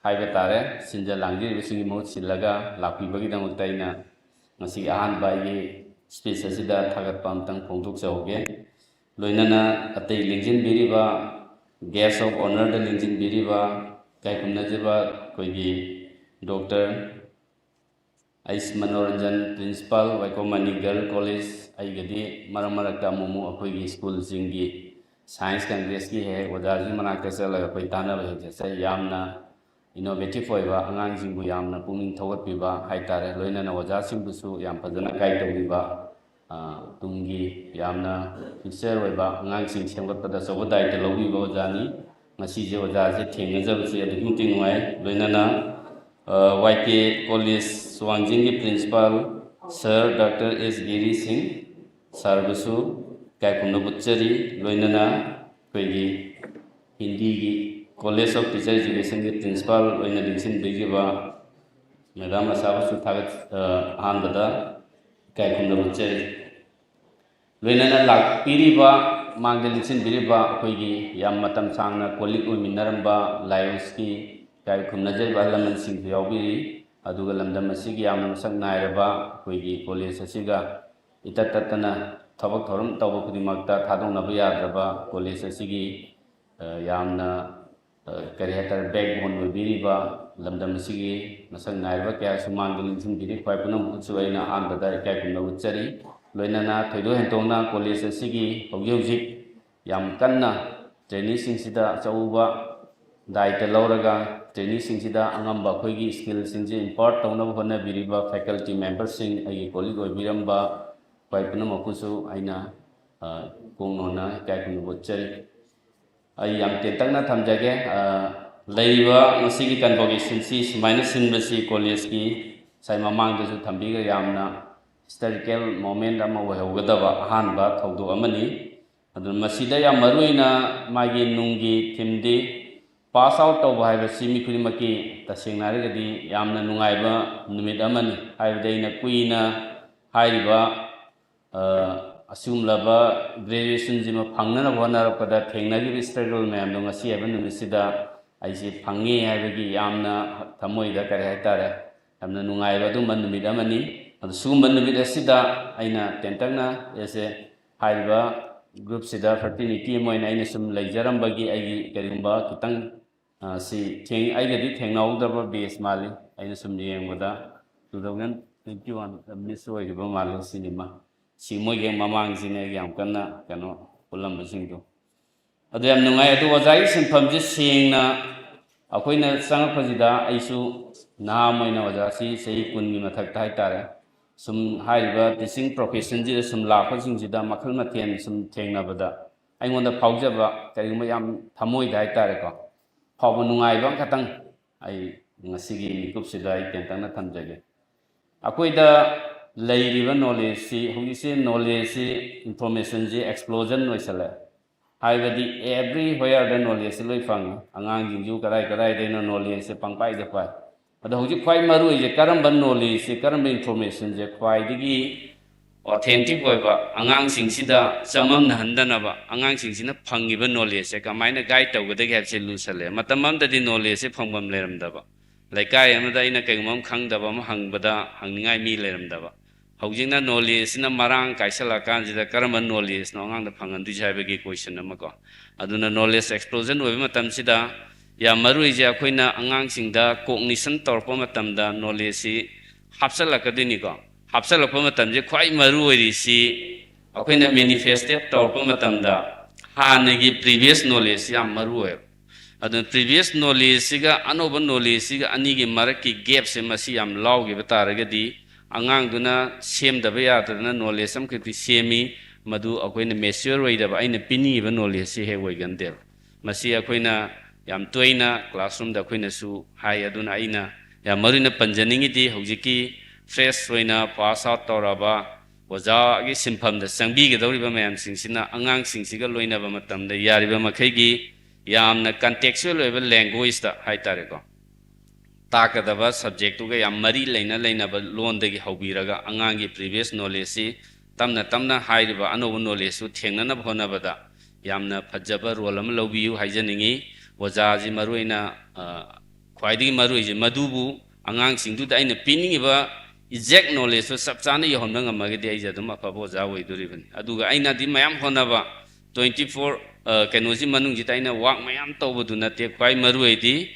ꯍꯥꯏꯕ ꯇꯥꯔꯦ, ꯁꯤꯟꯖ ꯂꯥꯡꯖꯔꯤꯕꯁꯤꯡꯒꯤ ꯃꯍꯨꯠ ꯁꯤꯜꯂꯒ ꯂꯥꯛꯄꯤꯕꯒꯤꯗꯃꯛꯇ ꯑꯩꯅ ꯉꯁꯤꯒꯤ ꯑꯍꯥꯟꯕ ꯑꯩꯒꯤ ꯁ꯭ꯄꯤꯆ ꯑꯁꯤꯗ ꯊꯥꯒꯠꯄ ꯑꯃꯇꯪ ꯐꯣꯡꯗꯣꯛꯆꯍꯧꯒꯦ꯫ ꯂꯣꯏꯅꯅ ꯑꯇꯩ ꯂꯦꯡꯁꯤꯟꯕꯤꯔꯤꯕ, ꯒꯦꯁ ꯑꯣꯐ ꯑꯣꯅꯔꯗ ꯂꯦꯡꯁꯤꯟꯕꯤꯔꯤꯕ ꯏꯀꯥꯏ ꯈꯨꯝꯅꯖꯕ ꯑꯩꯈꯣꯏꯒꯤ ꯗꯣꯛꯇꯔ ꯑꯩꯆ ꯃꯅꯣꯔꯟꯖꯟ, ꯄ꯭ꯔꯤꯟꯁꯤꯄꯥꯜ, ꯋꯥꯏꯈꯣꯝ ꯃꯅꯤ ꯒꯔꯜ ꯀꯣꯂꯦꯖ, ꯑꯩꯒꯗꯤ ꯃꯔꯛ ꯃꯔꯛꯇ ꯑꯃꯨꯛ ꯑꯃꯨꯛ ꯑꯩꯈꯣꯏꯒꯤ ꯁ꯭ꯀꯨꯜꯁꯤꯡꯒꯤ ꯁꯥꯏꯟꯁ ꯀꯪꯒ꯭ꯔꯦꯁꯀꯤ ꯍꯦꯛ ꯍꯦꯛ ꯑꯣꯖꯥꯁꯤꯡ ꯃꯅꯥꯛꯇ ꯆꯠꯂꯒ ꯑꯩꯈꯣꯏ ꯇꯥꯟꯅꯕ ꯍꯦꯛ ꯆꯠꯆꯩ꯫ ꯌꯥꯝꯅ ꯏꯅꯣꯚꯦꯇꯤꯚ ꯑꯣꯏꯕ, ꯑꯉꯥꯡꯁꯤꯡꯕꯨ ꯌꯥꯝꯅ ꯄꯨꯛꯅꯤꯡ ꯊꯧꯒꯠꯄꯤꯕ ꯍꯥꯏꯇꯥꯔꯦ, ꯂꯣꯏꯅꯅ ꯑꯣꯖꯥꯁꯤꯡꯕꯨꯁꯨ ꯌꯥꯝ ꯐꯖꯅ ꯒꯥꯏꯗ ꯇꯧꯕꯤꯕ, ꯑ, ꯇꯨꯡꯒꯤ ꯌꯥꯝꯅ ꯐ꯭ꯌꯨꯆꯔ ꯑꯣꯏꯕ ꯑꯉꯥꯡꯁꯤꯡ ꯁꯦꯝꯒꯠꯄꯗ ꯑꯆꯧꯕ ꯗꯥꯏꯇ ꯂꯧꯕꯤꯕ ꯑꯣꯖꯥꯅꯤ꯫ ꯉꯁꯤꯁꯦ ꯑꯣꯖꯥꯁꯦ ꯊꯦꯡꯅꯖꯕꯁꯦ ꯑꯗꯨꯛꯀꯤ ꯃꯇꯤꯛ ꯅꯨꯡꯉꯥꯏ꯫ ꯂꯣꯏꯅꯅ, ꯑ, ꯋꯥꯏ ꯀꯦ ꯀꯣꯂꯦꯖ ꯋꯥꯡꯖꯤꯡꯒꯤ ꯄ꯭ꯔꯤꯟꯁꯤꯄꯥꯜ ꯁꯥꯔ ꯗꯥꯛꯇꯔ ꯑꯦꯁ ꯒꯤꯔꯤ ꯁꯤꯡ ꯁꯥꯔꯕꯨꯁꯨ ꯏꯀꯥꯏ ꯈꯨꯝꯅꯕ ꯎꯠꯆꯔꯤ꯫ ꯂꯣꯏꯅꯅ ꯑꯩꯈꯣꯏꯒꯤ ꯍꯤꯟꯗꯤꯒꯤ ꯀꯣꯂꯦꯖ ꯑꯣꯐ ꯇꯤꯆꯔ ꯏꯖꯨꯀꯦꯁꯟꯒꯤ ꯄ꯭ꯔꯤꯟꯁꯤꯄꯥꯜ ꯑꯣꯏꯅ ꯂꯦꯡꯁꯤꯟꯕꯤꯈꯤꯕ ꯃꯦꯗꯥꯝ ꯑꯁꯥꯕꯨꯁꯨ ꯊꯥꯒꯠ-, ꯑ, ꯑꯍꯥꯟꯕꯗ ꯏꯀꯥꯏ ꯈꯨꯝꯅꯕ ꯎꯠꯆꯔꯤ꯫ ꯂꯣꯏꯅꯅ ꯂꯥꯛꯄꯤꯔꯤꯕ, ꯃꯥꯡꯗ ꯂꯦꯡꯁꯤꯟꯕꯤꯔꯤꯕ ꯑꯩꯈꯣꯏꯒꯤ ꯌꯥꯝ ꯃꯇꯝ ꯁꯥꯡꯅ ꯀꯣꯂꯤꯛ ꯑꯣꯏꯃꯤꯟꯅꯔꯝꯕ ꯂꯥꯏꯑꯣꯁꯀꯤ ꯏꯀꯥꯏ ꯈꯨꯝꯅꯖꯔꯤꯕ ꯑꯍꯜ ꯂꯃꯟꯁꯤꯡꯁꯨ ꯌꯥꯎꯕꯤꯔꯤ꯫ ꯑꯗꯨꯒ ꯂꯝꯗꯝ ꯑꯁꯤꯒꯤ ꯌꯥꯝꯅ ꯃꯁꯛ ꯅꯥꯏꯔꯕ ꯑꯩꯈꯣꯏꯒꯤ ꯀꯣꯂꯦꯖ ꯑꯁꯤꯒ ꯏꯇꯠ ꯇꯠꯇꯅ ꯊꯕꯛ ꯊꯧꯔꯝ ꯇꯧꯕ ꯈꯨꯗꯤꯡꯃꯛꯇ ꯊꯥꯗꯣꯛꯅꯕ ꯌꯥꯗ꯭ꯔꯕ ꯀꯣꯂꯦꯖ ꯑꯁꯤꯒꯤ, ꯑ, ꯌꯥꯝꯅ, ꯑ, ꯀꯔꯤ ꯍꯥꯏꯇꯥꯔꯦ, ꯕꯦꯛꯕꯣꯟ ꯑꯣꯏꯕꯤꯔꯤꯕ ꯂꯝꯗꯝ ꯑꯁꯤꯒꯤ ꯃꯁꯛ ꯅꯥꯏꯔꯕ ꯀꯌꯥꯁꯨ ꯃꯥꯡꯗ ꯂꯦꯡꯁꯤꯟꯕꯤꯔꯤ꯫ ꯈ꯭ꯋꯥꯏ ꯄꯨꯝꯅꯃꯛꯄꯨꯁꯨ ꯑꯩꯅ ꯑꯍꯥꯟꯕꯗ ꯏꯀꯥꯏ ꯈꯨꯝꯅꯕ ꯎꯠꯆꯔꯤ꯫ ꯂꯣꯏꯅꯅ ꯊꯣꯏꯗꯣꯛ ꯍꯦꯟꯗꯣꯛꯅ ꯀꯣꯂꯦꯖ ꯑꯁꯤꯒꯤ ꯍꯧꯖꯤꯛ ꯍꯧꯖꯤꯛ ꯌꯥꯝ ꯀꯟꯅ ꯇ꯭ꯔꯦꯅꯤꯡꯁꯤꯡꯁꯤꯗ ꯑꯆꯧꯕ ꯗꯥꯏꯇ ꯂꯧꯔꯒ ꯇ꯭ꯔꯦꯅꯤꯡꯁꯤꯡꯁꯤꯗ ꯑꯉꯝꯕ ꯑꯩꯈꯣꯏꯒꯤ ꯁ꯭ꯀꯤꯜꯁꯤꯡꯁꯦ ꯏꯝꯄꯥꯔꯠ ꯇꯧꯅꯕ ꯍꯣꯠꯅꯕꯤꯔꯤꯕ ꯐꯦꯀꯜꯇꯤ ꯃꯦꯝꯕꯔꯁꯤꯡ, ꯑꯩꯒꯤ ꯀꯣꯂꯤꯛ ꯑꯣꯏꯕꯤꯔꯝꯕ ꯈ꯭ꯋꯥꯏ ꯄꯨꯝꯅꯃꯛꯄꯨꯁꯨ ꯑꯩꯅ, ꯀꯣꯡꯅꯣꯟꯅ ꯏꯀꯥꯏ ꯈꯨꯝꯅꯕ ꯎꯠꯆꯔꯤ꯫ ꯑꯩ ꯌꯥꯝ ꯇꯦꯟꯇꯛꯅ ꯊꯝꯖꯒꯦ꯫ ꯑ, ꯂꯩꯔꯤꯕ ꯉꯁꯤꯒꯤ convocation ꯁꯤ ꯁꯨꯃꯥꯏꯅ ꯁꯤꯟꯕꯁꯤ ꯀꯣꯂꯦꯖꯀꯤ ꯉꯁꯥꯏ ꯃꯃꯥꯡꯗꯁꯨ ꯊꯝꯕꯤꯈ꯭ꯔꯦ, ꯌꯥꯝꯅ historical moment ꯑꯃ ꯑꯣꯏꯍꯧꯒꯗꯕ ꯑꯍꯥꯟꯕ ꯊꯧꯗꯣꯛ ꯑꯃꯅꯤ꯫ ꯑꯗꯨ ꯃꯁꯤꯗ ꯌꯥꯝ ꯃꯔꯨꯑꯣꯏꯅ ꯃꯥꯒꯤ ꯅꯨꯡꯒꯤ theme ꯗꯤ pass out ꯇꯧꯕ ꯍꯥꯏꯕꯁꯤ ꯃꯤ ꯈꯨꯗꯤꯡꯃꯛꯀꯤ ꯇꯁꯦꯡꯅ ꯍꯥꯏꯔꯒꯗꯤ ꯌꯥꯝꯅ ꯅꯨꯡꯉꯥꯏꯕ ꯅꯨꯃꯤꯠ ꯑꯃꯅꯤ꯫ ꯍꯥꯏꯕꯗꯤ ꯑꯩꯅ ꯀꯨꯏꯅ ꯍꯥꯏꯔꯤꯕ, ꯑ, ꯑꯁꯤꯒꯨꯝꯂꯕ graduation ꯁꯤꯃ ꯐꯪꯅꯅꯕ ꯍꯣꯠꯅꯔꯛꯄꯗ ꯊꯦꯡꯅꯈꯤꯕ struggle ꯃꯌꯥꯝꯗꯣ ꯉꯁꯤ ꯍꯥꯏꯕ ꯅꯨꯃꯤꯠꯁꯤꯗ ꯑꯩꯁꯤ ꯐꯪꯉꯦ ꯍꯥꯏꯕꯒꯤ ꯌꯥꯝꯅ ꯊꯃꯣꯏꯗ ꯀꯔꯤ ꯍꯥꯏꯇꯥꯔꯦ, ꯌꯥꯝꯅ ꯅꯨꯡꯉꯥꯏꯕ ꯑꯗꯨꯝꯕ ꯅꯨꯃꯤꯠ ꯑꯃꯅꯤ꯫ ꯑꯗꯨ ꯁꯤꯒꯨꯝꯕ ꯅꯨꯃꯤꯠ ꯑꯁꯤꯗ ꯑꯩꯅ ꯇꯦꯟꯇꯛꯅ ꯑꯩꯁꯦ ꯍꯥꯏꯔꯤꯕ group ꯁꯤꯗ fraternity ꯑꯃ ꯑꯣꯏꯅ ꯑꯩꯅ ꯁꯨꯝ ꯂꯩꯖꯔꯝꯕꯒꯤ ꯑꯩꯒꯤ ꯀꯔꯤꯒꯨꯝꯕ ꯈꯤꯇꯪ, ꯑ, ꯁꯤ ꯊꯦꯡ-, ꯑꯩꯒꯗꯤ ꯊꯦꯡꯅꯍꯧꯗꯕ batch ꯃꯥꯜꯂꯤ꯫ ꯑꯩꯅ ꯁꯨꯝ ꯌꯦꯡꯕꯗ two thousand twenty one miss ꯑꯣꯏꯈꯤꯕ ꯃꯥꯜꯂꯤ ꯁꯤꯅꯤꯃ꯫ ꯁꯤ ꯃꯣꯏꯒꯤ ꯃꯃꯥꯡꯁꯤꯅꯦ ꯌꯥꯝ ꯀꯟꯅ ꯀꯩꯅꯣ ꯄꯨꯜꯂꯝꯕꯁꯤꯡꯗꯣ꯫ ꯑꯗꯨ ꯌꯥꯝ ꯅꯨꯡꯉꯥꯏ꯫ ꯑꯗꯨ ꯑꯣꯖꯥꯒꯤ ꯁꯤꯟꯐꯝꯁꯦ ꯁꯦꯡꯅ ꯑꯩꯈꯣꯏꯅ ꯆꯪꯉꯛꯄꯁꯤꯗ ꯑꯩꯁꯨ ꯅꯍꯥ ꯑꯃ ꯑꯣꯏꯅ ꯑꯣꯖꯥꯁꯤ ꯆꯍꯤ ꯀꯨꯟꯒꯤ ꯃꯊꯛꯇ ꯍꯥꯏꯇꯥꯔꯦ, ꯁꯨꯝ ꯍꯥꯏꯔꯤꯕ teaching profession ꯁꯤꯗ ꯁꯨꯝ ꯂꯥꯛꯄꯁꯤꯡꯁꯤꯗ ꯃꯈꯜ ꯃꯊꯦꯜ ꯁꯨꯝ ꯊꯦꯡꯅꯕꯗ ꯑꯩꯉꯣꯟꯗ ꯐꯥꯎꯖꯕ ꯀꯔꯤꯒꯨꯝꯕ ꯌꯥꯝ ꯊꯃꯣꯏꯗ ꯍꯥꯏꯇꯥꯔꯦꯀꯣ, ꯐꯥꯎꯕ ꯅꯨꯡꯉꯥꯏꯕ ꯑꯃꯈꯛꯇꯪ ꯑꯩ ꯉꯁꯤꯒꯤ ꯃꯤꯀꯨꯞꯁꯤꯗ ꯑꯩ ꯇꯦꯟꯇꯛꯅ ꯊꯝꯖꯒꯦ꯫ ꯑꯩꯈꯣꯏꯗ ꯂꯩꯔꯤꯕ knowledge ꯁꯤ, ꯍꯧꯖꯤꯛꯁꯤ knowledge ꯁꯤ, information ꯁꯤ explosion ꯑꯣꯏꯁꯜꯂꯦ꯫ ꯍꯥꯏꯕꯗꯤ everywhere ꯗ knowledge ꯁꯤ ꯂꯣꯏ ꯐꯪꯉꯤ꯫ ꯑꯉꯥꯡꯁꯤꯡꯁꯨ ꯀꯗꯥꯏ ꯀꯗꯥꯏꯗꯩꯅꯣ knowledge ꯁꯦ ꯄꯪꯄꯥꯏꯗ ꯄꯥꯏ꯫ ꯑꯗꯣ ꯍꯧꯖꯤꯛ ꯈ꯭ꯋꯥꯏ ꯃꯔꯨ ꯑꯣꯏꯁꯦ ꯀꯔꯝꯕ knowledge ꯁꯦ, ꯀꯔꯝꯕ information ꯁꯦ ꯈ꯭ꯋꯥꯏꯗꯒꯤ authentic ꯑꯣꯏꯕ, ꯑꯉꯥꯡꯁꯤꯡꯁꯤꯗ ꯆꯃꯝꯅꯍꯟꯗꯅꯕ, ꯑꯉꯥꯡꯁꯤꯡꯁꯤꯅ ꯐꯪꯉꯤꯕ knowledge ꯁꯦ ꯀꯃꯥꯏꯅ guide ꯇꯧꯒꯗꯒꯦ ꯍꯥꯏꯕꯁꯦ ꯂꯨꯁꯜꯂꯦ꯫ ꯃꯇꯝ ꯑꯃꯗꯗꯤ knowledge ꯁꯦ ꯐꯪꯐꯝ ꯂꯩꯔꯝꯗꯕ, ꯂꯩꯀꯥꯏ ꯑꯃꯗ ꯑꯩꯅ ꯀꯩꯒꯨꯝꯕ ꯑꯃ ꯈꯪꯗꯕ ꯑꯃ ꯍꯪꯕꯗ ꯍꯪꯅꯤꯡꯉꯥꯏ ꯃꯤ ꯂꯩꯔꯝꯗꯕ, ꯍꯧꯖꯤꯛꯅ knowledge ꯁꯤꯅ ꯃꯔꯥꯡ ꯀꯥꯏꯁꯜꯂꯛꯑꯀꯥꯟꯁꯤꯗ ꯀꯔꯝꯕ knowledge ꯅꯣ ꯑꯉꯥꯡꯗ ꯐꯪꯍꯟꯗꯣꯏꯁꯦ ꯍꯥꯏꯕꯒꯤ question ꯑꯃ ꯀꯣ꯫ ꯑꯗꯨꯅ knowledge explosion ꯑꯣꯏꯕ ꯃꯇꯝꯁꯤꯗ ꯌꯥꯝ ꯃꯔꯨ ꯑꯣꯏꯁꯦ ꯑꯩꯈꯣꯏꯅ ꯑꯉꯥꯡꯁꯤꯡꯗ cognition ꯇꯧꯔꯛꯄ ꯃꯇꯝꯗ knowledge ꯁꯤ ꯍꯥꯞꯆꯜꯂꯛꯀꯗꯣꯏꯅꯤꯀꯣ꯫ ꯍꯥꯞꯆꯜꯂꯛꯄ ꯃꯇꯝꯁꯦ ꯈ꯭ꯋꯥꯏ ꯃꯔꯨ ꯑꯣꯏꯔꯤꯁꯤ ꯑꯩꯈꯣꯏꯅ manifested ꯇꯧꯔꯛꯄ ꯃꯇꯝꯗ ꯍꯥꯟꯅꯒꯤ previous knowledge ꯁꯤ ꯌꯥꯝ ꯃꯔꯨ ꯑꯣꯏꯌꯦꯕ꯫ ꯑꯗꯨꯅ previous knowledge ꯁꯤꯒ ꯑꯅꯧꯕ knowledge ꯁꯤꯒ ꯑꯅꯤꯒꯤ ꯃꯔꯛꯀꯤ gap ꯁꯦ ꯃꯁꯤ ꯌꯥꯝ ꯂꯥꯎꯈꯤꯕ ꯇꯥꯔꯒꯗꯤ ꯑꯉꯥꯡꯗꯨꯅ ꯁꯦꯝꯗꯕ ꯌꯥꯗꯗꯅ knowledge ꯑꯃꯈꯛꯇꯤ ꯁꯦꯝꯃꯤ, ꯃꯗꯨ ꯑꯩꯈꯣꯏꯅ mature ꯑꯣꯏꯗꯕ, ꯑꯩꯅ ꯄꯤꯅꯤꯡꯉꯤꯕ knowledgeꯁꯤ ꯍꯦꯛ ꯑꯣꯏꯒꯟꯗꯦꯕ꯫ ꯃꯁꯤ ꯑꯩꯈꯣꯏꯅ ꯌꯥꯝ ꯇꯣꯏꯅ classroomꯗ ꯑꯩꯈꯣꯏꯅꯁꯨ ꯍꯥꯏ꯫ ꯑꯗꯨꯅ ꯑꯩꯅ ꯌꯥꯝ ꯃꯔꯨ ꯑꯣꯏꯅ ꯄꯟꯖꯅꯤꯡꯉꯤꯗꯤ, ꯍꯧꯖꯤꯛꯀꯤ fresh ꯑꯣꯏꯅ pass out ꯇꯧꯔꯕ ꯑꯣꯖꯥꯒꯤ ꯁꯤꯟꯐꯝꯗ ꯆꯪꯕꯤꯒꯗꯧꯔꯤꯕ ꯃꯌꯥꯝꯁꯤꯡꯁꯤꯅ ꯑꯉꯥꯡꯁꯤꯡꯁꯤꯒ ꯂꯣꯏꯅꯕ ꯃꯇꯝꯗ ꯌꯥꯔꯤꯕ ꯃꯈꯩꯒꯤ ꯌꯥꯝꯅ contextual ꯑꯣꯏꯕ languageꯇ ꯍꯥꯏꯇꯥꯔꯦꯀꯣ, ꯇꯥꯛꯀꯗꯕ subjectꯇꯨꯒ ꯌꯥꯝ ꯃꯔꯤ ꯂꯩꯅ ꯂꯩꯅꯕ ꯂꯣꯟꯗꯒꯤ ꯍꯧꯕꯤꯔꯒ ꯑꯉꯥꯡꯒꯤ previous knowledgeꯁꯤ ꯇꯞꯅ ꯇꯞꯅ ꯍꯥꯏꯔꯤꯕ ꯑꯅꯧꯕ knowledgeꯇꯨ ꯊꯦꯡꯅꯅꯕ ꯍꯣꯠꯅꯕꯗ ꯌꯥꯝꯅ ꯐꯖꯕ role ꯑꯃ ꯂꯧꯕꯤꯌꯨ ꯍꯥꯏꯖꯅꯤꯡꯉꯤ꯫ ꯑꯣꯖꯥꯁꯤ ꯃꯔꯨꯑꯣꯏꯅ, ꯑ, ꯈ꯭ꯋꯥꯏꯗꯒꯤ ꯃꯔꯨꯑꯣꯏꯁꯦ ꯃꯗꯨꯕꯨ ꯑꯉꯥꯡꯁꯤꯡꯗꯨꯗ ꯑꯩꯅ ꯄꯤꯅꯤꯡꯉꯤꯕ exact knowledgeꯇꯨ ꯆꯞ ꯆꯥꯅ ꯌꯧꯍꯟꯕ ꯉꯝꯃꯒꯗꯤ ꯑꯩꯁꯦ ꯑꯗꯨꯝ ꯑꯐꯕ ꯑꯣꯖꯥ ꯑꯣꯏꯗꯣꯔꯤꯕꯅꯤ꯫ ꯑꯗꯨꯒ ꯑꯩꯅꯗꯤ ꯃꯌꯥꯝ ꯍꯣꯠꯅꯕ, twenty four, ꯑ, ꯀꯩꯅꯣꯁꯤ ꯃꯅꯨꯡꯁꯤꯗ ꯑꯩꯅ work ꯃꯌꯥꯝ ꯇꯧꯕꯗꯨ ꯅꯠꯇꯦ, ꯈ꯭ꯋꯥꯏ ꯃꯔꯨꯑꯣꯏꯗꯤ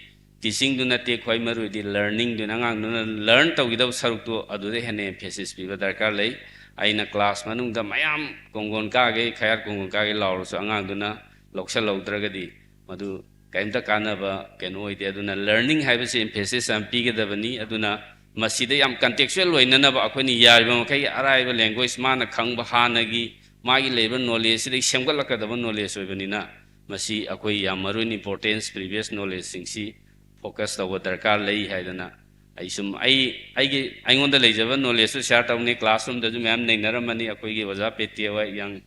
teachingꯗꯨ ꯅꯠꯇꯦ, ꯈ꯭ꯋꯥꯏ ꯃꯔꯨꯑꯣꯏꯗꯤ learningꯗꯨꯅꯤ꯫ ꯑꯉꯥꯡꯗꯨꯅ learn ꯇꯧꯒꯗꯕ ꯁꯔꯨꯛꯇꯨ ꯑꯗꯨꯗ ꯍꯦꯟꯅ emphasis ꯄꯤꯕ ꯗꯔꯀꯥꯔ ꯂꯩ꯫ ꯑꯩꯅ class ꯃꯅꯨꯡꯗ ꯃꯌꯥꯝ ꯀꯣꯡꯒꯣꯟ ꯀꯥꯒꯦ, ꯈꯌꯥꯠ ꯀꯣꯡꯒꯣꯟ ꯀꯥꯒꯦ ꯂꯥꯎꯔꯁꯨ ꯑꯉꯥꯡꯗꯨꯅ ꯂꯧꯁꯜꯍꯧꯗ꯭ꯔꯒꯗꯤ ꯃꯗꯨ ꯀꯔꯤꯝꯇ ꯀꯥꯟꯅꯕ ꯀꯩꯅꯣ ꯑꯣꯏꯗꯦ꯫ ꯑꯗꯨꯅ learning ꯍꯥꯏꯕꯁꯤ emphasis ꯌꯥꯝ ꯄꯤꯒꯗꯕꯅꯤ꯫ ꯑꯗꯨꯅ ꯃꯁꯤꯗ ꯌꯥꯝ contextual ꯑꯣꯏꯅꯅꯕ ꯑꯩꯈꯣꯏꯅ ꯌꯥꯔꯤꯕ ꯃꯈꯩ ꯑꯔꯥꯏꯕ language, ꯃꯥꯅ ꯈꯪꯕ ꯍꯥꯟꯅꯒꯤ ꯃꯥꯒꯤ ꯂꯩꯔꯤꯕ knowledgeꯁꯤꯗꯒꯤ ꯁꯦꯝꯒꯠꯂꯛꯀꯗꯕ knowledge ꯑꯣꯏꯕꯅꯤꯅ, ꯃꯁꯤ ꯑꯩꯈꯣꯏ ꯌꯥꯝ ꯃꯔꯨ ꯑꯣꯏꯅ importance previous knowledgeꯁꯤꯡꯁꯤ focus ꯇꯧꯕ ꯗꯔꯀꯥꯔ ꯂꯩ ꯍꯥꯏꯗꯅ ꯑꯩ ꯁꯨꯝ ꯑꯩ, ꯑꯩꯒꯤ, ꯑꯩꯉꯣꯟꯗ ꯂꯩꯖꯕ knowledgeꯁꯨ share ꯇꯧꯅꯤ꯫ Classroomꯗꯁꯨ ꯃꯌꯥꯝ ꯅꯩꯅꯔꯝꯃꯅꯤ꯫ ꯑꯩꯈꯣꯏꯒꯤ ꯑꯣꯖꯥ ꯄꯦꯇꯤ ꯍꯣꯏ, young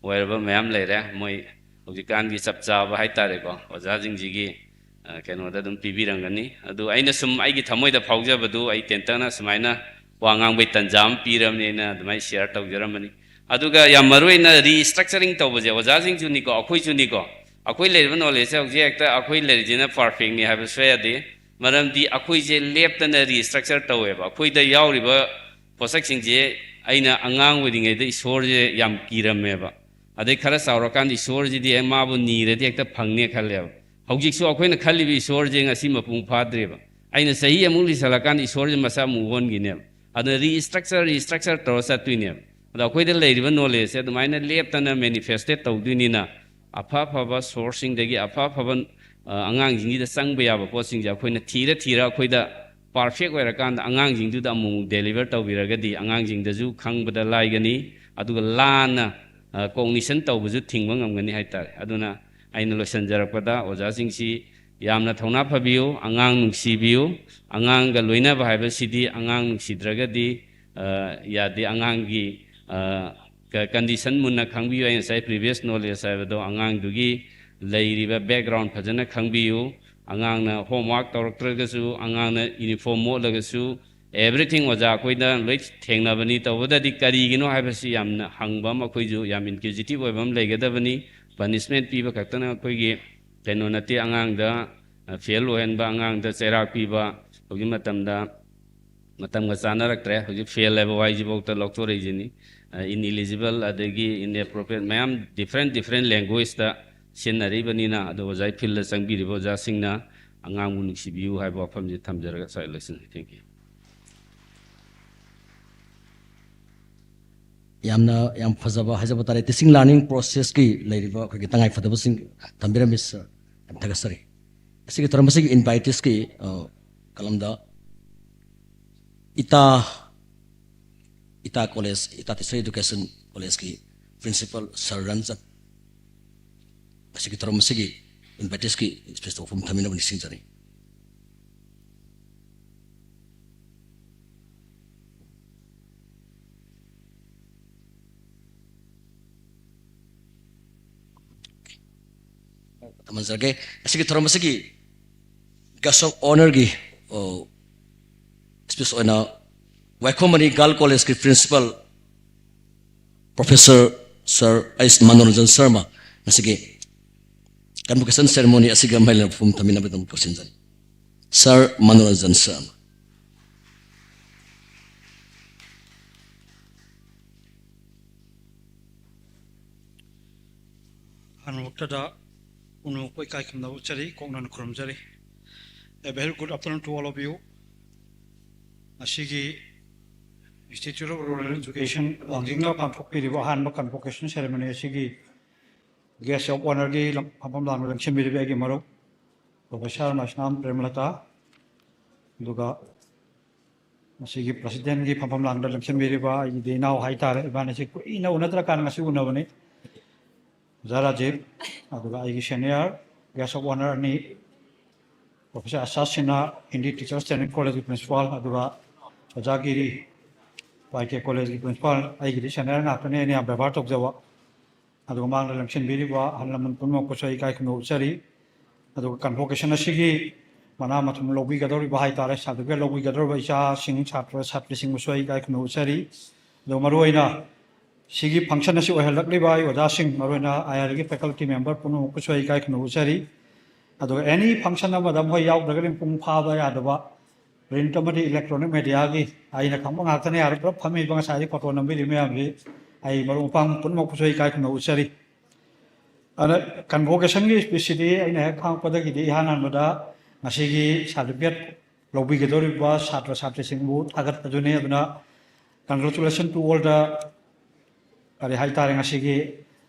ꯑꯣꯏꯔꯕ ꯃꯌꯥꯝ ꯂꯩꯔꯦ꯫ ꯃꯣꯏ ꯍꯧꯖꯤꯛꯀꯥꯟꯒꯤ ꯆꯞ ꯆꯥꯕ ꯍꯥꯏꯇꯥꯔꯦꯀꯣ, ꯑꯣꯖꯥꯁꯤꯡꯁꯤꯒꯤ, ꯑ, ꯀꯩꯅꯣꯗ ꯑꯗꯨꯝ ꯄꯤꯕꯤꯔꯝꯒꯅꯤ꯫ ꯑꯗꯨ ꯑꯩꯅ ꯁꯨꯝ ꯑꯩꯒꯤ ꯊꯃꯣꯏꯗ ꯐꯥꯎꯖꯕꯗꯨ ꯑꯩ ꯇꯦꯟꯇꯛꯅ ꯁꯨꯃꯥꯏꯅ ꯋꯥ ꯉꯥꯡꯕꯩ ꯇꯟꯖꯥ ꯑꯃ ꯄꯤꯔꯕꯅꯤꯅ ꯑꯗꯨꯃꯥꯏꯅ share ꯇꯧꯖꯔꯝꯕꯅꯤ꯫ ꯑꯗꯨꯒ ꯌꯥꯝ ꯃꯔꯨꯑꯣꯏꯅ restructuring ꯇꯧꯕꯁꯦ ꯑꯣꯖꯥꯁꯤꯡꯁꯨꯅꯤꯀꯣ, ꯑꯩꯈꯣꯏꯁꯨꯅꯤꯀꯣ꯫ ꯑꯩꯈꯣꯏ ꯂꯩꯔꯤꯕ knowledgeꯁꯦ ꯍꯧꯖꯤꯛ ꯍꯦꯛꯇ ꯑꯩꯈꯣꯏ ꯂꯩꯔꯤꯁꯤꯅ perfectꯅꯤ ꯍꯥꯏꯕ ꯁꯣꯏ ꯌꯥꯗꯦ꯫ ꯃꯔꯝꯗꯤ ꯑꯩꯈꯣꯏꯁꯦ ꯂꯦꯞꯇꯅ restructure ꯇꯧꯋꯦꯕ꯫ ꯑꯩꯈꯣꯏꯗ ꯌꯥꯎꯔꯤꯕ ꯄꯣꯠꯁꯛꯁꯤꯡꯁꯦ ꯑꯩꯅ ꯑꯉꯥꯡ ꯑꯣꯏꯔꯤꯉꯩꯗ ꯏꯁꯣꯔꯁꯦ ꯌꯥꯝ ꯀꯤꯔꯝꯃꯦꯕ꯫ ꯑꯗꯩ ꯈꯔ ꯆꯥꯎꯔꯀꯥꯟꯗ ꯏꯁꯣꯔꯁꯤꯗꯤ ꯍꯦꯛ ꯃꯥꯕꯨ ꯅꯤꯔꯗꯤ ꯍꯦꯛꯇ ꯐꯪꯅꯦ ꯈꯜꯂꯦꯕ꯫ ꯍꯧꯖꯤꯛꯁꯨ ꯑꯩꯈꯣꯏꯅ ꯈꯜꯂꯤꯕ ꯏꯁꯣꯔꯁꯦ ꯉꯁꯤ ꯃꯄꯨꯡ ꯐꯥꯗ꯭ꯔꯤꯕ꯫ ꯑꯩꯅ ꯆꯍꯤ ꯑꯃꯨꯛ ꯂꯤꯁꯜꯂꯀꯥꯟꯗ ꯏꯁꯣꯔꯁꯦ ꯃꯁꯛ ꯑꯃꯨꯛ ꯑꯣꯟꯈꯤꯅꯦꯕ꯫ ꯑꯗꯨꯅ restructure, restructure ꯇꯧꯔ ꯆꯠꯇꯣꯏꯅꯦꯕ꯫ ꯑꯗꯣ ꯑꯩꯈꯣꯏꯗ ꯂꯩꯔꯤꯕ knowledgeꯁꯦ ꯑꯗꯨꯃꯥꯏꯅ ꯂꯦꯞꯇꯅ manifested ꯇꯧꯗꯣꯏꯅꯤꯅ, ꯑꯐ ꯑꯐꯕ sourceꯁꯤꯡꯗꯒꯤ ꯑꯐ ꯑꯐꯕ, ꯑ, ꯑꯉꯥꯡꯁꯤꯡꯁꯤꯗ ꯆꯪꯕ ꯌꯥꯕ ꯄꯣꯠꯁꯤꯡꯁꯦ ꯑꯩꯈꯣꯏꯅ ꯊꯤꯔ ꯊꯤꯔ ꯑꯩꯈꯣꯏꯗ perfect ꯑꯣꯏꯔꯀꯥꯟꯗ ꯑꯉꯥꯡꯁꯤꯡꯗꯨꯗ ꯑꯃꯨꯛ deliver ꯇꯧꯕꯤꯔꯒꯗꯤ ꯑꯉꯥꯡꯁꯤꯡꯗꯁꯨ ꯈꯪꯕꯗ ꯂꯥꯏꯒꯅꯤ꯫ ꯑꯗꯨꯒ ꯂꯥꯟꯅ ꯀꯣꯒꯅꯤꯁꯟ ꯇꯧꯕꯁꯨ ꯊꯤꯡꯕ ꯉꯝꯒꯅꯤ ꯍꯥꯏꯇꯥꯔꯦ꯫ ꯑꯗꯨꯅ ꯑꯩꯅ ꯂꯣꯏꯁꯤꯟꯖꯔꯛꯄꯗ ꯑꯣꯖꯥꯁꯤꯡꯁꯤ ꯌꯥꯝꯅ ꯊꯧꯅꯥ ꯐꯕꯤꯌꯨ, ꯑꯉꯥꯡ ꯅꯨꯡꯁꯤꯕꯤꯌꯨ꯫ ꯑꯉꯥꯡꯒ ꯂꯣꯏꯅꯕ ꯍꯥꯏꯕꯁꯤꯗꯤ ꯑꯉꯥꯡ ꯅꯨꯡꯁꯤꯗ꯭ꯔꯒꯗꯤ ꯌꯥꯗꯦ꯫ ꯑꯉꯥꯡꯒꯤ ꯀꯟꯗꯤꯁꯟ ꯃꯨꯟꯅ ꯈꯪꯕꯤꯌꯨ꯫ ꯑꯩ ꯉꯁꯥꯏ ꯄ꯭ꯔꯤꯚꯤꯌꯁ ꯅꯣꯂꯦꯖ ꯍꯥꯏꯕꯗꯣ, ꯑꯉꯥꯡꯗꯨꯒꯤ ꯂꯩꯔꯤꯕ ꯕꯦꯛꯒ꯭ꯔꯥꯎꯟ ꯐꯖꯅ ꯈꯪꯕꯤꯌꯨ꯫ ꯑꯉꯥꯡꯅ ꯍꯣꯝꯋꯥꯔꯛ ꯇꯧꯔꯛꯇ꯭ꯔꯒꯁꯨ, ꯑꯉꯥꯡꯅ ꯌꯨꯅꯤꯐꯣꯔꯝ ꯃꯣꯠꯂꯒꯁꯨ, ꯑꯦꯚ꯭ꯔꯤꯊꯤꯡ ꯑꯣꯖꯥ ꯑꯩꯈꯣꯏꯅ ꯂꯣꯏ ꯊꯦꯡꯅꯕꯅꯤ꯫ ꯇꯧꯕꯗꯗꯤ ꯀꯔꯤꯒꯤꯅꯣ ꯍꯥꯏꯕꯁꯤ ꯌꯥꯝꯅ ꯍꯪꯕ ꯑꯃ ꯑꯩꯈꯣꯏꯁꯨ ꯌꯥꯝ ꯏꯟꯀ꯭ꯌꯨꯖꯤꯇꯤꯚ ꯑꯣꯏꯕ ꯑꯃ ꯂꯩꯒꯗꯕꯅꯤ꯫ ꯄꯅꯤꯁꯃꯦꯟꯠ ꯄꯤꯕ ꯈꯛꯇꯅ ꯑꯩꯈꯣꯏꯒꯤ ꯀꯩꯅꯣ ꯅꯠꯇꯦ꯫ ꯑꯉꯥꯡꯗ ꯐꯦꯜ ꯑꯣꯏꯍꯟꯕ, ꯑꯉꯥꯡꯗ ꯆꯩꯔꯥꯛ ꯄꯤꯕ, ꯍꯧꯖꯤꯛ ꯃꯇꯝꯗ ꯃꯇꯝꯒ ꯆꯥꯟꯅꯔꯛꯇ꯭ꯔꯦ꯫ ꯍꯧꯖꯤꯛ ꯐꯦꯜ ꯍꯥꯏꯕ ꯋꯥꯍꯩꯁꯤꯐꯥꯎꯗ ꯂꯧꯊꯣꯔꯛꯏꯁꯤꯅꯤ꯫ ꯏꯟ ꯏꯂꯤꯖꯤꯕꯜ, ꯑꯗꯒꯤ ꯏꯟ ꯑꯦꯄ꯭ꯔꯣꯄ꯭ꯔꯤꯌꯦꯠ ꯃꯌꯥꯝ ꯗꯤꯐ꯭ꯔꯦꯟ ꯗꯤꯐ꯭ꯔꯦꯟ ꯂꯦꯡꯒ꯭ꯋꯦꯖꯇ ꯁꯤꯖꯤꯟꯅꯔꯤꯕꯅꯤꯅ꯫ ꯑꯗꯣ ꯑꯣꯖꯥꯒꯤ ꯐꯤꯜꯗ ꯆꯪꯕꯤꯔꯤꯕ ꯑꯣꯖꯥꯁꯤꯡꯅ ꯑꯉꯥꯡꯕꯨ ꯅꯨꯡꯁꯤꯕꯤꯌꯨ ꯍꯥꯏꯕ ꯋꯥꯐꯝꯁꯤ ꯊꯝꯖꯔꯒ ꯁ꯭ꯋꯥꯏ ꯂꯣꯏꯁꯤꯟꯖꯔꯦ꯫ Thank you꯫ ꯌꯥꯝꯅ ꯌꯥꯝ ꯐꯖꯕ ꯍꯥꯏꯖꯕ ꯇꯥꯔꯦ, ꯇꯤꯆꯤꯡ ꯂꯥꯔꯅꯤꯡ ꯄ꯭ꯔꯣꯁꯦꯁꯀꯤ ꯂꯩꯔꯤꯕ ꯑꯩꯈꯣꯏꯒꯤ ꯇꯉꯥꯏ ꯐꯗꯕꯁꯤꯡ ꯊꯝꯕꯤꯔꯝꯃꯤ ꯁꯥꯔ, ꯌꯥꯝ ꯊꯥꯒꯠꯆꯔꯤ꯫ ꯑꯁꯤꯒꯤ ꯊꯧꯔꯝ ꯑꯁꯤꯒꯤ ꯏꯟꯚꯥꯏꯇꯤꯁꯀꯤ ꯀꯂꯝꯗ ꯏꯇꯥ ꯏꯇꯥ ꯀꯣꯂꯦꯖ, ꯏꯇꯥ ꯇꯤꯆꯔ ꯏꯗꯨꯀꯦꯁꯟ ꯀꯣꯂꯦꯖꯀꯤ ꯄ꯭ꯔꯤꯟꯁꯤꯄꯥꯜ ꯁꯥꯔ ꯔꯟꯖꯟ ꯑꯁꯤꯒꯤ ꯊꯧꯔꯝ ꯑꯁꯤꯒꯤ ꯏꯟꯚꯥꯏꯇꯤꯁꯀꯤ ꯏꯁꯄꯤꯁꯇ ꯋꯥꯐꯝ ꯊꯝꯕꯤꯅꯕ ꯅꯤꯡꯁꯤꯡꯖꯔꯤ꯫ ꯊꯝꯖꯔꯒꯦ꯫ ꯑꯁꯤꯒꯤ ꯊꯧꯔꯝ ꯑꯁꯤꯒꯤ ꯒꯦꯁ ꯑꯣꯐ ꯑꯣꯅꯔꯒꯤ ꯏꯁꯄꯤꯁ ꯑꯣꯏꯅ ꯋꯥꯏꯈꯣꯝ ꯃꯅꯤ ꯒꯥꯔꯜ ꯀꯣꯂꯦꯖꯀꯤ ꯄ꯭ꯔꯤꯟꯁꯤꯄꯥꯜ ꯄ꯭ꯔꯣꯐꯦꯁꯔ ꯁꯥꯔ ꯑꯩꯁ ꯃꯅꯣꯔꯟꯖꯟ ꯁꯔꯃ ꯉꯁꯤꯒꯤ ꯀꯟꯚꯣꯀꯦꯁꯟ ꯁꯦꯔꯦꯃꯣꯅꯤ ꯑꯁꯤꯒ ꯃꯔꯤ ꯂꯩꯅꯕ ꯋꯥꯐꯝ ꯊꯝꯕꯤꯅꯕꯒꯤꯗꯃꯛ ꯀꯧꯁꯤꯟꯖꯔꯤ꯫ ꯁꯥꯔ ꯃꯅꯣꯔꯟꯖꯟ ꯁꯔꯃ꯫ ꯑꯍꯥꯟꯕꯃꯛꯇꯗ ꯄꯨꯝꯅꯃꯛꯄꯨ ꯏꯀꯥꯏ ꯈꯨꯝꯅꯕ ꯎꯠꯆꯔꯤ, ꯀꯣꯛꯅꯅ ꯈꯨꯔꯨꯝꯖꯔꯤ꯫ A very good afternoon to all of you. ꯉꯁꯤꯒꯤ Institute of Rural Education ꯋꯥꯡꯖꯤꯡꯅ ꯄꯥꯡꯊꯣꯛꯄꯤꯔꯤꯕ ꯑꯍꯥꯟꯕ convocation ceremony ꯑꯁꯤꯒꯤ guest of honourꯒꯤ ꯂꯝ-, ꯐꯝꯐꯝ ꯂꯥꯡꯕ ꯂꯦꯡꯁꯤꯟꯕꯤꯔꯤꯕ ꯑꯩꯒꯤ ꯃꯔꯨꯞ Professor ꯃꯁꯅꯥꯝ ꯄ꯭ꯔꯦꯃꯂꯇꯥ, ꯑꯗꯨꯒ ꯃꯁꯤꯒꯤ ꯄ꯭ꯔꯁꯤꯗꯦꯟꯒꯤ ꯐꯝꯐꯝ ꯂꯥꯡꯗ ꯂꯦꯡꯁꯤꯟꯕꯤꯔꯤꯕ ꯑꯩꯒꯤꯗꯤ ꯏꯅꯥꯎ ꯍꯥꯏꯇꯥꯔꯦ, ꯏꯕꯥꯅꯤꯁꯤ ꯀꯨꯏꯅ ꯎꯅꯗ꯭ꯔꯀꯥꯟꯗ ꯉꯁꯤ ꯎꯅꯕꯅꯤ꯫ ꯑꯣꯖꯥ ꯔꯥꯖꯤꯞ, ꯑꯗꯨꯒ ꯑꯩꯒꯤ ꯁꯦꯅꯤꯌꯔ ꯒꯦꯁ ꯑꯣꯐ ꯑꯣꯅꯔ ꯑꯅꯤ, ꯄ꯭ꯔꯣꯐꯦꯁꯔ ꯑꯁꯥ ꯁꯤꯟꯍꯥ, ꯍꯤꯟꯗꯤ ꯇꯤꯆꯔꯁ ꯇ꯭ꯔꯦꯅꯤꯡ ꯀꯣꯂꯦꯖꯀꯤ ꯄ꯭ꯔꯤꯟꯁꯤꯄꯥꯜ, ꯑꯗꯨꯒ ꯑꯣꯖꯥ ꯒꯤꯔꯤ, ꯋꯥꯏ ꯀꯦ ꯀꯣꯂꯦꯖꯀꯤ ꯄ꯭ꯔꯤꯟꯁꯤꯄꯥꯜ, ꯑꯩꯒꯤꯗꯤ ꯁꯦꯅꯤꯌꯔ ꯉꯥꯛꯇꯅꯦ, ꯑꯩꯅ ꯌꯥꯝ ꯕꯦꯕꯥꯔ ꯇꯧꯖꯕ꯫ ꯑꯗꯨꯒ ꯃꯥꯡꯗ ꯂꯦꯡꯁꯤꯟꯕꯤꯔꯤꯕ ꯑꯍꯜ ꯂꯃꯟ ꯄꯨꯝꯅꯃꯛꯄꯨꯁꯨ ꯑꯩ ꯏꯀꯥꯏ ꯈꯨꯝꯅꯕ ꯎꯠꯆꯔꯤ꯫ ꯑꯗꯨꯒ ꯀꯟꯚꯣꯀꯦꯁꯟ ꯑꯁꯤꯒꯤ ꯃꯅꯥ ꯃꯊꯨꯝ ꯂꯧꯕꯤꯒꯗꯧꯔꯤꯕ ꯍꯥꯏꯇꯥꯔꯦ, ꯁꯥꯔꯇꯤꯐꯤꯀꯦꯠ ꯂꯧꯕꯤꯒꯗꯧꯔꯤꯕ ꯏꯆꯥꯁꯤꯡ, ꯁꯥꯇ꯭ꯔ ꯁꯥꯇ꯭ꯔꯤꯁꯤꯡꯕꯨꯁꯨ ꯑꯩ ꯏꯀꯥꯏ ꯈꯨꯝꯅꯕ ꯎꯠꯆꯔꯤ꯫ ꯑꯗꯨꯒ ꯃꯔꯨꯑꯣꯏꯅ ꯁꯤꯒꯤ ꯐꯪꯁꯟ ꯑꯁꯤ ꯑꯣꯏꯍꯜꯂꯛꯂꯤꯕ ꯑꯩ ꯑꯣꯖꯥꯁꯤꯡ, ꯃꯔꯨꯑꯣꯏꯅ ꯑꯥꯏ ꯑꯥꯔꯒꯤ ꯐꯦꯀꯜꯇꯤ ꯃꯦꯝꯕꯔ ꯄꯨꯝꯅꯃꯛꯄꯨꯁꯨ ꯑꯩ ꯏꯀꯥꯏ ꯈꯨꯝꯅꯕ ꯎꯠꯆꯔꯤ꯫ ꯑꯗꯨꯒ ꯑꯦꯅꯤ ꯐꯪꯁꯟ ꯑꯃꯗ ꯃꯈꯣꯏ ꯌꯥꯎꯗ꯭ꯔꯒꯗꯤ ꯃꯄꯨꯡ ꯐꯥꯕ ꯌꯥꯗꯕ꯫ ꯄ꯭ꯔꯤꯟꯠ ꯑꯃꯗꯤ ꯏꯂꯦꯛꯇ꯭ꯔꯣꯅꯤꯛ ꯃꯦꯗꯤꯌꯥꯒꯤ ꯑꯩꯅ ꯈꯪꯕ ꯉꯥꯛꯇꯅꯤ, ꯑꯥꯗ ꯄꯨꯂꯞ ꯐꯝꯃꯤꯕ ꯉꯁꯥꯏꯗꯤ ꯐꯣꯇꯣ ꯅꯝꯕꯤꯔꯤ ꯃꯌꯥꯝꯁꯤ ꯑꯩ ꯃꯔꯨꯞ ꯃꯄꯥꯡ ꯄꯨꯝꯅꯃꯛꯄꯨꯁꯨ ꯑꯩ ꯏꯀꯥꯏ ꯈꯨꯝꯅꯕ ꯎꯠꯆꯔꯤ꯫ ꯑꯗ ꯀꯟꯚꯣꯀꯦꯁꯟꯒꯤ ꯁ꯭ꯄꯤꯆꯁꯤꯗꯤ ꯑꯩꯅ ꯍꯦꯛ ꯈꯪꯉꯛꯄꯗꯒꯤꯗꯤ ꯏꯍꯥꯟ ꯍꯥꯟꯕꯗ ꯉꯁꯤꯒꯤ ꯁꯥꯔꯇꯤꯐꯤꯀꯦꯠ ꯂꯧꯕꯤꯒꯗꯧꯔꯤꯕ ꯁꯥꯇ꯭ꯔ ꯁꯥꯇ꯭ꯔꯤꯁꯤꯡꯕꯨ ꯊꯥꯒꯠꯄꯗꯨꯅꯤ꯫ ꯑꯗꯨꯅ congratulation to all the, ꯀꯔꯤ ꯍꯥꯏꯇꯥꯔꯦ, ꯉꯁꯤꯒꯤ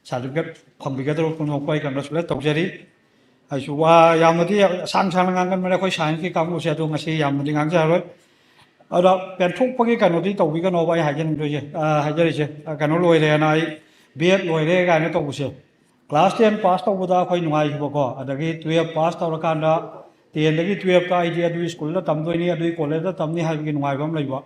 ꯁꯥꯔꯇꯤꯐꯤꯀꯦꯠ ꯐꯪꯕꯤꯒꯗꯧꯔꯤꯕ ꯄꯨꯝꯅꯃꯛꯄꯨ ꯑꯩ congratulate ꯇꯧꯖꯔꯤ꯫ ꯑꯩꯁꯨ ꯋꯥ ꯌꯥꯝꯅꯗꯤ ꯑꯁꯥꯡ ꯁꯥꯡꯅ ꯉꯥꯡꯒꯟꯕꯅꯦ ꯑꯩꯈꯣꯏ ꯁꯥꯏꯟꯁꯀꯤ ꯀꯥꯡꯕꯨꯁꯦ, ꯑꯗꯣ ꯉꯁꯤ ꯌꯥꯝꯅꯗꯤ ꯉꯥꯡꯖꯔꯔꯣꯏ꯫ ꯑꯗ ꯄꯦꯟꯊꯣꯛꯄꯒꯤ ꯀꯩꯅꯣꯗꯤ ꯇꯧꯕꯤꯒꯅꯣꯕ ꯑꯩ ꯍꯥꯏꯖꯅꯤꯡꯗꯣꯏꯁꯦ, ꯑ, ꯍꯥꯏꯖꯔꯤꯁꯦ, ꯑ, ꯀꯩꯅꯣ ꯂꯣꯏꯔꯦꯅ ꯑꯩ ꯕꯤ ꯑꯦꯗ ꯂꯣꯏꯔꯦ ꯀꯥꯏꯅ ꯇꯧꯕꯁꯦ꯫ ꯀ꯭ꯂꯥꯁ ꯇꯦꯟ ꯄꯥꯁ ꯇꯧꯕꯗ ꯑꯩꯈꯣꯏ ꯅꯨꯡꯉꯥꯏꯈꯤꯕꯀꯣ, ꯑꯗꯒꯤ ꯇꯨꯌꯦꯜꯞ ꯄꯥꯁ ꯇꯧꯔꯀꯥꯟꯗ ꯇꯦꯟꯗꯒꯤ ꯇꯨꯌꯦꯜꯞꯇ ꯑꯩꯗꯤ ꯑꯗꯨꯒꯤ ꯁ꯭ꯀꯨꯜꯗ ꯇꯝꯗꯣꯏꯅꯤ, ꯑꯗꯨꯒꯤ ꯀꯣꯂꯦꯖꯇ ꯇꯝꯅꯤ ꯍꯥꯏꯕꯒꯤ ꯅꯨꯡꯉꯥꯏꯕ ꯑꯃ ꯂꯩꯕ꯫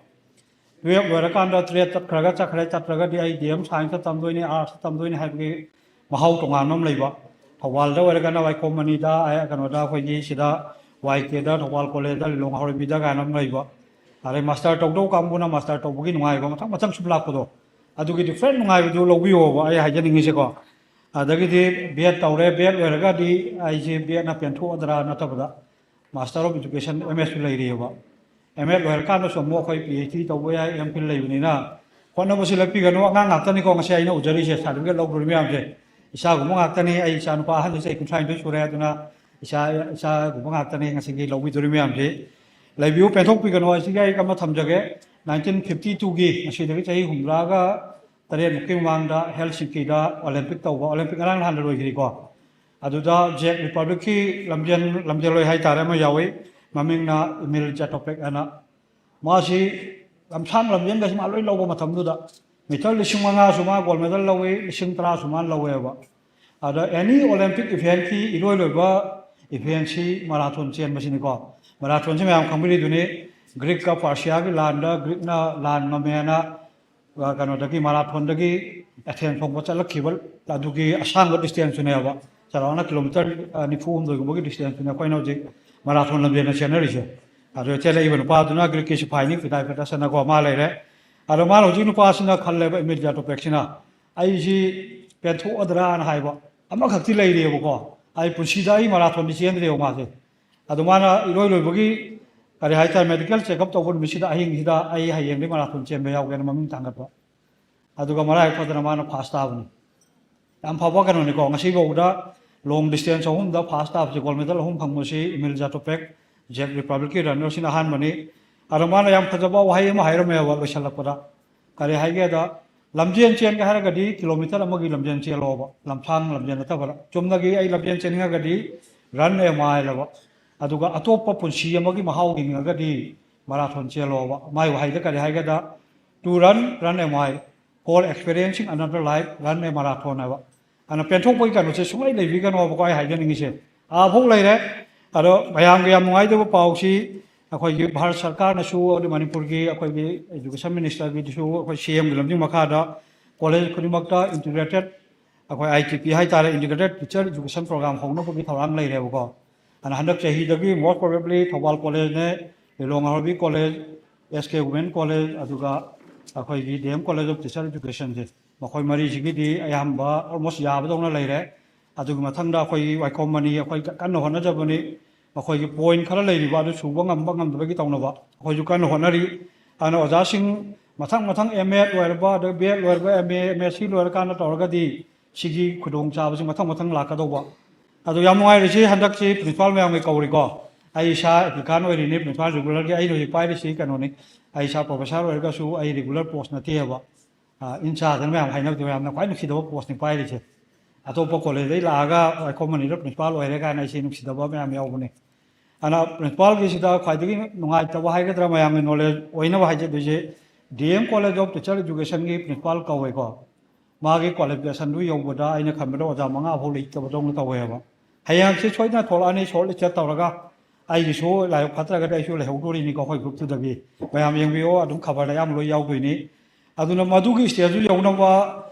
ꯇꯨꯌꯦꯜꯞ ꯂꯣꯏꯔꯀꯥꯟꯗ ꯇ꯭ꯔꯦꯠ ꯆꯠꯈ꯭ꯔꯒ, ꯆꯠꯈ꯭ꯔꯦ, ꯆꯠꯇ꯭ꯔꯒꯗꯤ ꯑꯩ ꯗꯤ ꯑꯦꯝ ꯁꯥꯏꯟꯁꯇ ꯇꯝꯗꯣꯏꯅꯤ, ꯑꯥꯔꯠꯁꯇ ꯇꯝꯗꯣꯏꯅꯤ ꯍꯥꯏꯕꯒꯤ ꯃꯍꯥꯎ ꯇꯣꯉꯥꯟꯕ ꯑꯃ ꯂꯩꯕ꯫ ꯊꯧꯕꯥꯜꯗ ꯑꯣꯏꯔꯒꯅ ꯋꯥꯏꯈꯣꯝ ꯃꯅꯤꯗ, ꯑ, ꯀꯩꯅꯣꯗ, ꯑꯩꯈꯣꯏꯒꯤ ꯁꯤꯗ ꯋꯥꯏ ꯀꯦꯗ, ꯊꯧꯕꯥꯜ ꯀꯣꯂꯦꯖꯇ, ꯂꯤꯂꯣꯡ ꯍꯥꯎꯔꯩꯕꯤꯗ ꯀꯥꯏꯅ ꯑꯃ ꯂꯩꯕ꯫ ꯑꯗꯩ ꯃꯥꯁꯇꯔ ꯇꯧꯗꯧ ꯀꯥꯡꯕꯨꯅ ꯃꯥꯁꯇꯔ ꯇꯧꯕꯒꯤ ꯅꯨꯡꯉꯥꯏꯕ ꯃꯊꯪ ꯃꯊꯪ ꯁꯨꯝ ꯂꯥꯛꯄꯗꯣ, ꯑꯗꯨꯒꯤ ꯗꯤꯐ꯭ꯔꯦꯟ ꯅꯨꯡꯉꯥꯏꯕꯗꯨ ꯂꯧꯕꯤꯌꯣꯕ ꯑꯩ ꯍꯥꯏꯖꯅꯤꯡꯉꯤꯁꯦꯀꯣ꯫ ꯑꯗꯒꯤꯗꯤ ꯕꯤ ꯑꯦꯗ ꯇꯧꯔꯦ, ꯕꯤ ꯑꯦꯗ ꯂꯣꯏꯔꯒꯗꯤ ꯑꯩꯁꯦ ꯕꯤ ꯑꯦꯗꯅ ꯄꯦꯟꯊꯣꯛꯑꯗ꯭ꯔꯥ ꯅꯠꯇꯕꯗ ꯃꯥꯁꯇꯔ ꯑꯣꯐ ꯏꯗꯨꯀꯦꯁꯟ, ꯑꯦꯝ ꯑꯦꯁꯁꯨ ꯂꯩꯔꯤꯑꯕ꯫ ꯑꯦꯝ ꯑꯦꯗ ꯂꯣꯏꯔꯀꯥꯟꯗꯁꯨ ꯑꯃꯨꯛ ꯑꯩꯈꯣꯏ ꯄꯤ ꯑꯩꯆ ꯗꯤ ꯇꯧꯕ ꯌꯥꯏ, ꯑꯦꯝ ꯐꯤꯜ ꯂꯩꯕꯅꯤꯅ꯫ ꯍꯣꯠꯅꯕꯁꯤ ꯂꯦꯞꯄꯤꯒꯅꯨ꯫ ꯑꯉꯥꯡ ꯉꯥꯛꯇꯅꯤꯀꯣ ꯉꯁꯤ ꯑꯩꯅ ꯎꯖꯔꯤꯁꯦ, ꯁꯥꯔꯇꯤꯐꯤꯀꯦꯠ ꯂꯧꯗꯣꯔꯤ ꯃꯌꯥꯝꯁꯦ꯫ ꯏꯆꯥꯒꯨꯝꯕ ꯉꯥꯛꯇꯅꯤ꯫ ꯑꯩ ꯏꯆꯥ ꯅꯨꯄꯥ ꯑꯍꯟꯁꯦ ꯆꯍꯤ ꯀꯨꯟꯊ꯭ꯔꯥ ꯅꯤꯊꯣꯏ ꯁꯨꯔꯦ, ꯑꯗꯨꯅ ꯏꯆꯥ, ꯏꯆꯥꯒꯨꯝꯕ ꯉꯥꯛꯇꯅꯤ ꯉꯁꯤꯒꯤ ꯂꯧꯕꯤꯗꯣꯔꯤ ꯃꯌꯥꯝꯁꯦ꯫ ꯂꯩꯕꯤꯌꯨ, ꯄꯦꯟꯊꯣꯛꯄꯤꯒꯅꯨ꯫ ꯑꯁꯤꯒꯤ ꯑꯩ ꯑꯃ ꯊꯝꯖꯒꯦ꯫ ꯅꯥꯏꯟꯇꯤꯟ ꯐꯤꯐꯇꯤ ꯇꯨꯒꯤ, ꯉꯁꯤꯗꯒꯤ ꯆꯍꯤ ꯍꯨꯝꯗ꯭ꯔꯥꯒ ꯇꯔꯦꯠꯃꯨꯛꯀꯤ ꯃꯃꯥꯡꯗ ꯍꯦꯜꯁꯤꯡꯀꯤꯗ ꯑꯣꯂꯦꯝꯄꯤꯛ ꯇꯧꯕ, ꯑꯣꯂꯦꯝꯄꯤꯛ ꯉꯔꯥꯡ ꯅꯍꯥꯟꯗ ꯂꯣꯏꯈ꯭ꯔꯤꯀꯣ꯫ ꯑꯗꯨꯗ ꯖꯦꯛ ꯔꯤꯄꯕ꯭ꯂꯤꯛꯀꯤ ꯂꯝꯖꯦꯜ, ꯂꯝꯖꯦꯜꯂꯣꯏ ꯍꯥꯏꯇꯥꯔꯦ, ꯑꯃ ꯌꯥꯎꯏ, ꯃꯃꯤꯡꯅ ꯏꯃꯤꯜ ꯖꯦꯇꯣꯄꯦꯛ ꯍꯥꯏꯅ꯫ ꯃꯥꯁꯤ ꯂꯝꯁꯥꯡ ꯂꯝꯖꯦꯟꯒꯁꯤ ꯃꯥ ꯂꯣꯏ ꯂꯧꯕ ꯃꯇꯝꯗꯨꯗ ꯃꯤꯇꯔ ꯂꯤꯁꯤꯡ ꯃꯉꯥꯁꯨ ꯃꯥ ꯒꯣꯜ ꯃꯦꯗꯜ ꯂꯧꯏ, ꯂꯤꯁꯤꯡ ꯇꯔꯥꯁꯨ ꯃꯥꯅ ꯂꯧꯋꯦꯕ꯫ ꯑꯗ ꯑꯦꯅꯤ ꯑꯣꯂꯦꯝꯄꯤꯛ ꯏꯚꯦꯟꯠꯀꯤ ꯏꯔꯣꯏ ꯂꯣꯏꯕ ꯏꯚꯦꯟꯠꯁꯤ ꯃꯔꯥꯊꯣꯟ ꯆꯦꯟꯕꯁꯤꯅꯤꯀꯣ꯫ ꯃꯔꯥꯊꯣꯟꯁꯤ ꯃꯌꯥꯝ ꯈꯪꯕꯤꯔꯤꯗꯨꯅꯤ, ꯒ꯭ꯔꯤꯛꯀ ꯄꯥꯔꯁꯤꯌꯥꯒꯤ ꯂꯥꯟꯗ ꯒ꯭ꯔꯤꯛꯅ ꯂꯥꯟ ꯉꯝꯃꯦꯅ ꯀꯩꯅꯣꯗꯒꯤ, ꯃꯔꯥꯊꯣꯟꯗꯒꯤ ꯑꯦꯊꯦꯟ ꯐꯥꯎꯕ ꯆꯠꯂꯛꯈꯤꯕ ꯑꯗꯨꯒꯤ ꯑꯁꯥꯡꯕ ꯗꯤꯁꯇꯦꯟꯁꯇꯨꯅꯦꯕ꯫ ꯆꯥꯎꯔꯥꯛꯅ ꯀꯤꯂꯣꯃꯤꯇꯔ ꯅꯤꯐꯨ ꯍꯨꯝꯗꯣꯏꯒꯨꯝꯕꯒꯤ ꯗꯤꯁꯇꯦꯟꯁꯇꯨꯅꯦ ꯑꯩꯈꯣꯏꯅ ꯍꯧꯖꯤꯛ ꯃꯔꯥꯊꯣꯟ ꯂꯝꯖꯦꯜꯗ ꯆꯦꯟꯅꯔꯤꯁꯦ꯫ ꯑꯗꯨ ꯆꯦꯜꯂꯛꯏꯕ ꯅꯨꯄꯥꯗꯨꯅ ꯒ꯭ꯔꯤꯛꯀꯤ ꯁꯤꯐꯥꯏꯅꯤ, ꯐꯤꯗꯥꯏ ꯐꯦꯇꯁꯟꯅꯀꯣ ꯃꯥ ꯂꯩꯔꯦ꯫ ꯑꯗꯣ ꯃꯥꯅ ꯍꯧꯖꯤꯛ ꯅꯨꯄꯥꯁꯤꯅ ꯈꯜꯂꯦꯕ, ꯏꯃꯤꯜ ꯖꯥꯇꯣꯄꯦꯛꯁꯤꯅ, "ꯑꯩꯁꯤ ꯄꯦꯟꯊꯣꯛꯑꯗ꯭ꯔꯥꯅ ꯍꯥꯏꯕ, ꯑꯃꯈꯛꯇꯤ ꯂꯩꯔꯤꯑꯕꯀꯣ, ꯑꯩ ꯄꯨꯟꯁꯤꯗ ꯑꯩ ꯃꯔꯥꯊꯣꯟꯗꯤ ꯆꯦꯟꯗ꯭ꯔꯤꯑꯕ ꯃꯥꯁꯦ"꯫ ꯑꯗꯨ ꯃꯥꯅ ꯏꯔꯣꯏ ꯂꯣꯏꯕꯒꯤ ꯀꯔꯤ ꯍꯥꯏꯇꯥꯔꯦ, ꯃꯦꯗꯤꯀꯦꯜ ꯆꯦꯛꯑꯞ ꯇꯧꯕ ꯅꯨꯃꯤꯠꯁꯤꯗ ꯑꯍꯤꯡꯁꯤꯗ ꯑꯩ ꯍꯌꯦꯡꯗꯤ ꯃꯔꯥꯊꯣꯟ ꯆꯦꯟꯕ ꯌꯥꯎꯒꯦꯅ ꯃꯃꯤꯡ ꯊꯥꯡꯒꯠꯄ꯫ ꯑꯗꯨꯒ ꯃꯔꯥꯏꯕꯛ ꯐꯗꯅ ꯃꯥꯅ ꯐꯥꯔꯁ ꯇꯥꯕꯅꯤ꯫ ꯌꯥꯝ ꯐꯕ ꯀꯩꯅꯣꯅꯤꯀꯣ꯫ ꯉꯁꯤꯐꯥꯎꯗ ꯂꯣꯡ ꯗꯤꯁꯇꯦꯟꯁ ꯑꯍꯨꯝꯗ ꯐꯥꯔꯁ ꯇꯥꯕꯁꯦ, ꯒꯣꯜ ꯃꯦꯗꯜ ꯑꯍꯨꯝ ꯐꯪꯕꯁꯤ ꯏꯃꯤꯜ ꯖꯥꯇꯣꯄꯦꯛ, ꯖꯦꯛ ꯔꯤꯄꯕ꯭ꯂꯤꯛꯀꯤ ꯔꯟꯅꯔꯁꯤꯅ ꯑꯍꯥꯟꯕꯅꯤ꯫ ꯑꯗꯣ ꯃꯥꯅ ꯌꯥꯝ ꯐꯖꯕ ꯋꯥꯍꯩ ꯑꯃ ꯍꯥꯏꯔꯝꯃꯦꯕ ꯂꯣꯏꯁꯤꯜꯂꯛꯄꯗ꯫ ꯀꯔꯤ ꯍꯥꯏꯒꯦꯗ, "ꯂꯝꯖꯦꯟ ꯆꯦꯟꯒꯦ ꯍꯥꯏꯔꯒꯗꯤ ꯀꯤꯂꯣꯃꯤꯇꯔ ꯑꯃꯒꯤ ꯂꯝꯖꯦꯟ ꯆꯦꯜꯂꯣꯕ, ꯂꯝꯁꯥꯡ ꯂꯝꯖꯦꯟ ꯅꯠꯇꯕꯗ꯫ ꯆꯨꯝꯅꯒꯤ ꯑꯩ ꯂꯝꯖꯦꯟ ꯆꯦꯟꯅꯤꯡꯉꯒꯗꯤ ꯔꯟ ꯑꯦ ꯃꯥꯏꯜ ꯑꯕ, ꯑꯗꯨꯒ ꯑꯇꯣꯞꯄ ꯄꯨꯟꯁꯤ ꯑꯃꯒꯤ ꯃꯍꯥꯎ ꯌꯦꯡꯅꯤꯡꯉꯒꯗꯤ ꯃꯔꯥꯊꯣꯟ ꯆꯦꯜꯂꯣꯕ"꯫ ꯃꯥꯏ ꯋꯥꯍꯩꯗ ꯀꯔꯤ ꯍꯥꯏꯒꯦꯗ, "To run, run a mile, for experiencing another life, run a marathon" ꯍꯥꯏꯕ꯫ ꯑꯗꯨꯅ ꯄꯦꯟꯊꯣꯛꯄꯒꯤ ꯀꯩꯅꯣꯁꯦ ꯁꯨꯡꯂꯩ ꯂꯩꯕꯤꯒꯅꯣꯕꯀꯣ, ꯑꯩ ꯍꯥꯏꯖꯅꯤꯡꯉꯤꯁꯦ꯫ ꯑꯥꯐꯥꯎ ꯂꯩꯔꯦ꯫ ꯑꯗꯣ ꯃꯌꯥꯝꯒꯤ ꯌꯥꯝ ꯅꯨꯡꯉꯥꯏꯇꯕ ꯄꯥꯎꯁꯤ, ꯑꯩꯈꯣꯏꯒꯤ ꯚꯥꯔꯠ ꯁꯔꯀꯥꯔꯅꯁꯨ, ꯑꯗꯩ ꯃꯅꯤꯄꯨꯔꯒꯤ ꯑꯩꯈꯣꯏꯒꯤ ꯏꯗꯨꯀꯦꯁꯟ ꯃꯤꯅꯤꯁꯇꯔꯒꯤꯗꯨꯁꯨ, ꯑꯩꯈꯣꯏ ꯁꯤ ꯑꯦꯝꯒꯤ ꯂꯝꯖꯤꯡ ꯃꯈꯥꯗ ꯀꯣꯂꯦꯖ ꯈꯨꯗꯤꯡꯃꯛꯇ ꯏꯟꯇꯤꯒ꯭ꯔꯦꯇꯦꯠ, ꯑꯩꯈꯣꯏ ꯑꯥꯏ ꯇꯤ ꯄꯤ ꯍꯥꯏꯇꯥꯔꯦ, ꯏꯟꯇꯤꯒ꯭ꯔꯦꯇꯦꯠ ꯇꯤꯆꯔ ꯏꯗꯨꯀꯦꯁꯟ ꯄ꯭ꯔꯣꯒ꯭ꯔꯥꯝ ꯍꯧꯅꯕꯒꯤ ꯊꯧꯔꯥꯡ ꯂꯩꯔꯦꯕꯀꯣ꯫ ꯑꯗꯨꯅ ꯍꯟꯗꯛ ꯆꯍꯤꯗꯒꯤ most probably ꯊꯧꯕꯥꯜ ꯀꯣꯂꯦꯖꯅꯦ, Lilong Haraobi college, S K women college, ꯑꯗꯨꯒ ꯑꯩꯈꯣꯏꯒꯤ D M college of teacher ꯏꯗꯨꯀꯦꯁꯟꯁꯦ, ꯃꯈꯣꯏ ꯃꯔꯤꯁꯤꯒꯤꯗꯤ ꯑꯌꯥꯝꯕ almost ꯌꯥꯕꯗꯧꯅ ꯂꯩꯔꯦ꯫ ꯑꯗꯨꯒꯤ ꯃꯊꯪꯗ ꯑꯩꯈꯣꯏꯒꯤ ꯋꯥꯏꯈꯣꯝ ꯃꯅꯤ ꯑꯩꯈꯣꯏ ꯀꯟꯅ ꯍꯣꯠꯅꯖꯕꯅꯤ꯫ ꯃꯈꯣꯏꯒꯤ ꯄꯣꯏꯟꯠ ꯈꯔ ꯂꯩꯔꯤꯕ ꯑꯗꯨ ꯁꯨꯕ ꯉꯝꯕ ꯉꯝꯗꯕꯒꯤ ꯇꯧꯅꯕ ꯑꯩꯈꯣꯏꯁꯨ ꯀꯟꯅ ꯍꯣꯠꯅꯔꯤ꯫ ꯑꯗꯨꯅ ꯑꯣꯖꯥꯁꯤꯡ ꯃꯊꯪ ꯃꯊꯪ ꯑꯦꯝ ꯑꯦ ꯂꯣꯏꯔꯕ, ꯑꯗꯩ ꯕꯤ ꯑꯦꯗ ꯂꯣꯏꯔꯕ, M A, M S C ꯂꯣꯏꯔꯀꯥꯟꯗ ꯇꯧꯔꯒꯗꯤ ꯁꯤꯒꯤ ꯈꯨꯗꯣꯡꯆꯥꯕꯁꯤ ꯃꯊꯪ ꯃꯊꯪ ꯂꯥꯛꯀꯗꯧꯕ꯫ ꯑꯗꯣ ꯌꯥꯝ ꯅꯨꯡꯉꯥꯏꯔꯤꯁꯤ ꯍꯟꯗꯛꯁꯤ ꯄ꯭ꯔꯤꯟꯁꯤꯄꯥꯜ ꯃꯌꯥꯝꯒꯤ ꯀꯧꯔꯤꯀꯣ꯫ ꯑꯩ ꯏꯁꯥ ꯑꯦꯄ꯭ꯂꯤꯀꯥꯟ ꯑꯣꯏꯔꯤꯅꯤ, ꯄ꯭ꯔꯤꯟꯁꯤꯄꯥꯜ ꯔꯤꯒꯨꯂꯔꯒꯤ꯫ ꯑꯩꯅ ꯍꯧꯖꯤꯛ ꯄꯥꯏꯔꯤꯁꯤ ꯀꯩꯅꯣꯅꯤ, ꯑꯩ ꯏꯁꯥ ꯄ꯭ꯔꯣꯐꯦꯁꯔ ꯑꯣꯏꯔꯒꯁꯨ ꯑꯩ ꯔꯤꯒꯨꯂꯔ ꯄꯣꯁ ꯅꯠꯇꯦꯕ꯫ ꯑ, ꯏꯟ ꯆꯥꯗꯅ ꯃꯌꯥꯝ ꯍꯥꯏꯅꯕꯗꯣ ꯌꯥꯝꯅ ꯈ꯭ꯋꯥꯏ ꯅꯨꯡꯁꯤꯗꯕ ꯄꯣꯁꯅꯤ ꯄꯥꯏꯔꯤꯁꯦ꯫ ꯑꯇꯣꯞꯄ ꯀꯣꯂꯦꯖꯇꯩ ꯂꯥꯛꯑꯒ ꯋꯥꯏꯈꯣꯝ ꯃꯅꯤꯗ ꯄ꯭ꯔꯤꯟꯁꯤꯄꯥꯜ ꯑꯣꯏꯔꯦ ꯀꯥꯏꯅ ꯑꯩꯁꯦ ꯅꯨꯡꯁꯤꯗꯕ ꯃꯌꯥꯝ ꯌꯥꯎꯕꯅꯦ꯫ ꯑꯅ ꯄ꯭ꯔꯤꯟꯁꯤꯄꯥꯜꯒꯤꯁꯤꯗ ꯈ꯭ꯋꯥꯏꯗꯒꯤ ꯅꯨꯡꯉꯥꯏꯇꯕ ꯍꯥꯏꯒꯗ꯭ꯔꯥ, ꯃꯌꯥꯝꯒꯤ ꯅꯣꯂꯦꯖ ꯑꯣꯏꯅꯕ ꯍꯥꯏꯖꯗꯣꯏꯁꯦ, D M college of teacher ꯏꯗꯨꯀꯦꯁꯟꯒꯤ ꯄ꯭ꯔꯤꯟꯁꯤꯄꯥꯜ ꯀꯧꯋꯦꯀꯣ꯫ ꯃꯥꯒꯤ ꯀ꯭ꯋꯥꯂꯤꯐꯤꯀꯦꯁꯟꯗꯨ ꯌꯧꯕꯗ ꯑꯩꯅ ꯈꯟꯕꯗ ꯑꯣꯖꯥ ꯃꯉꯥ ꯐꯥꯎ ꯂꯩꯇꯕꯗꯧꯅ ꯇꯧꯋꯦꯕ꯫ ꯍꯌꯦꯡꯁꯤ ꯁꯣꯏꯗꯅ ꯊꯣꯛꯂꯛꯑꯅꯤ, ꯁꯣꯔꯠ ꯂꯤꯁꯇꯦꯠ ꯇꯧꯔꯒ꯫ ꯑꯩꯒꯤꯁꯨ ꯂꯥꯏꯕꯛ ꯐꯠꯇ꯭ꯔꯒꯗꯤ ꯑꯩꯁꯨ ꯂꯩꯍꯧꯗꯣꯔꯤꯅꯤꯀꯣ ꯑꯩꯈꯣꯏ ꯒ꯭ꯔꯨꯞꯇꯨꯗꯒꯤ꯫ ꯃꯌꯥꯝ ꯌꯦꯡꯕꯤꯌꯣ, ꯑꯗꯨꯝ ꯈꯕꯔꯗ ꯑꯌꯥꯝꯕ ꯂꯣꯏ ꯌꯥꯎꯗꯣꯏꯅꯤ꯫ ꯑꯗꯨꯅ ꯃꯗꯨꯒꯤ ꯁ꯭ꯇꯦꯖꯇꯨ ꯌꯧꯅꯕ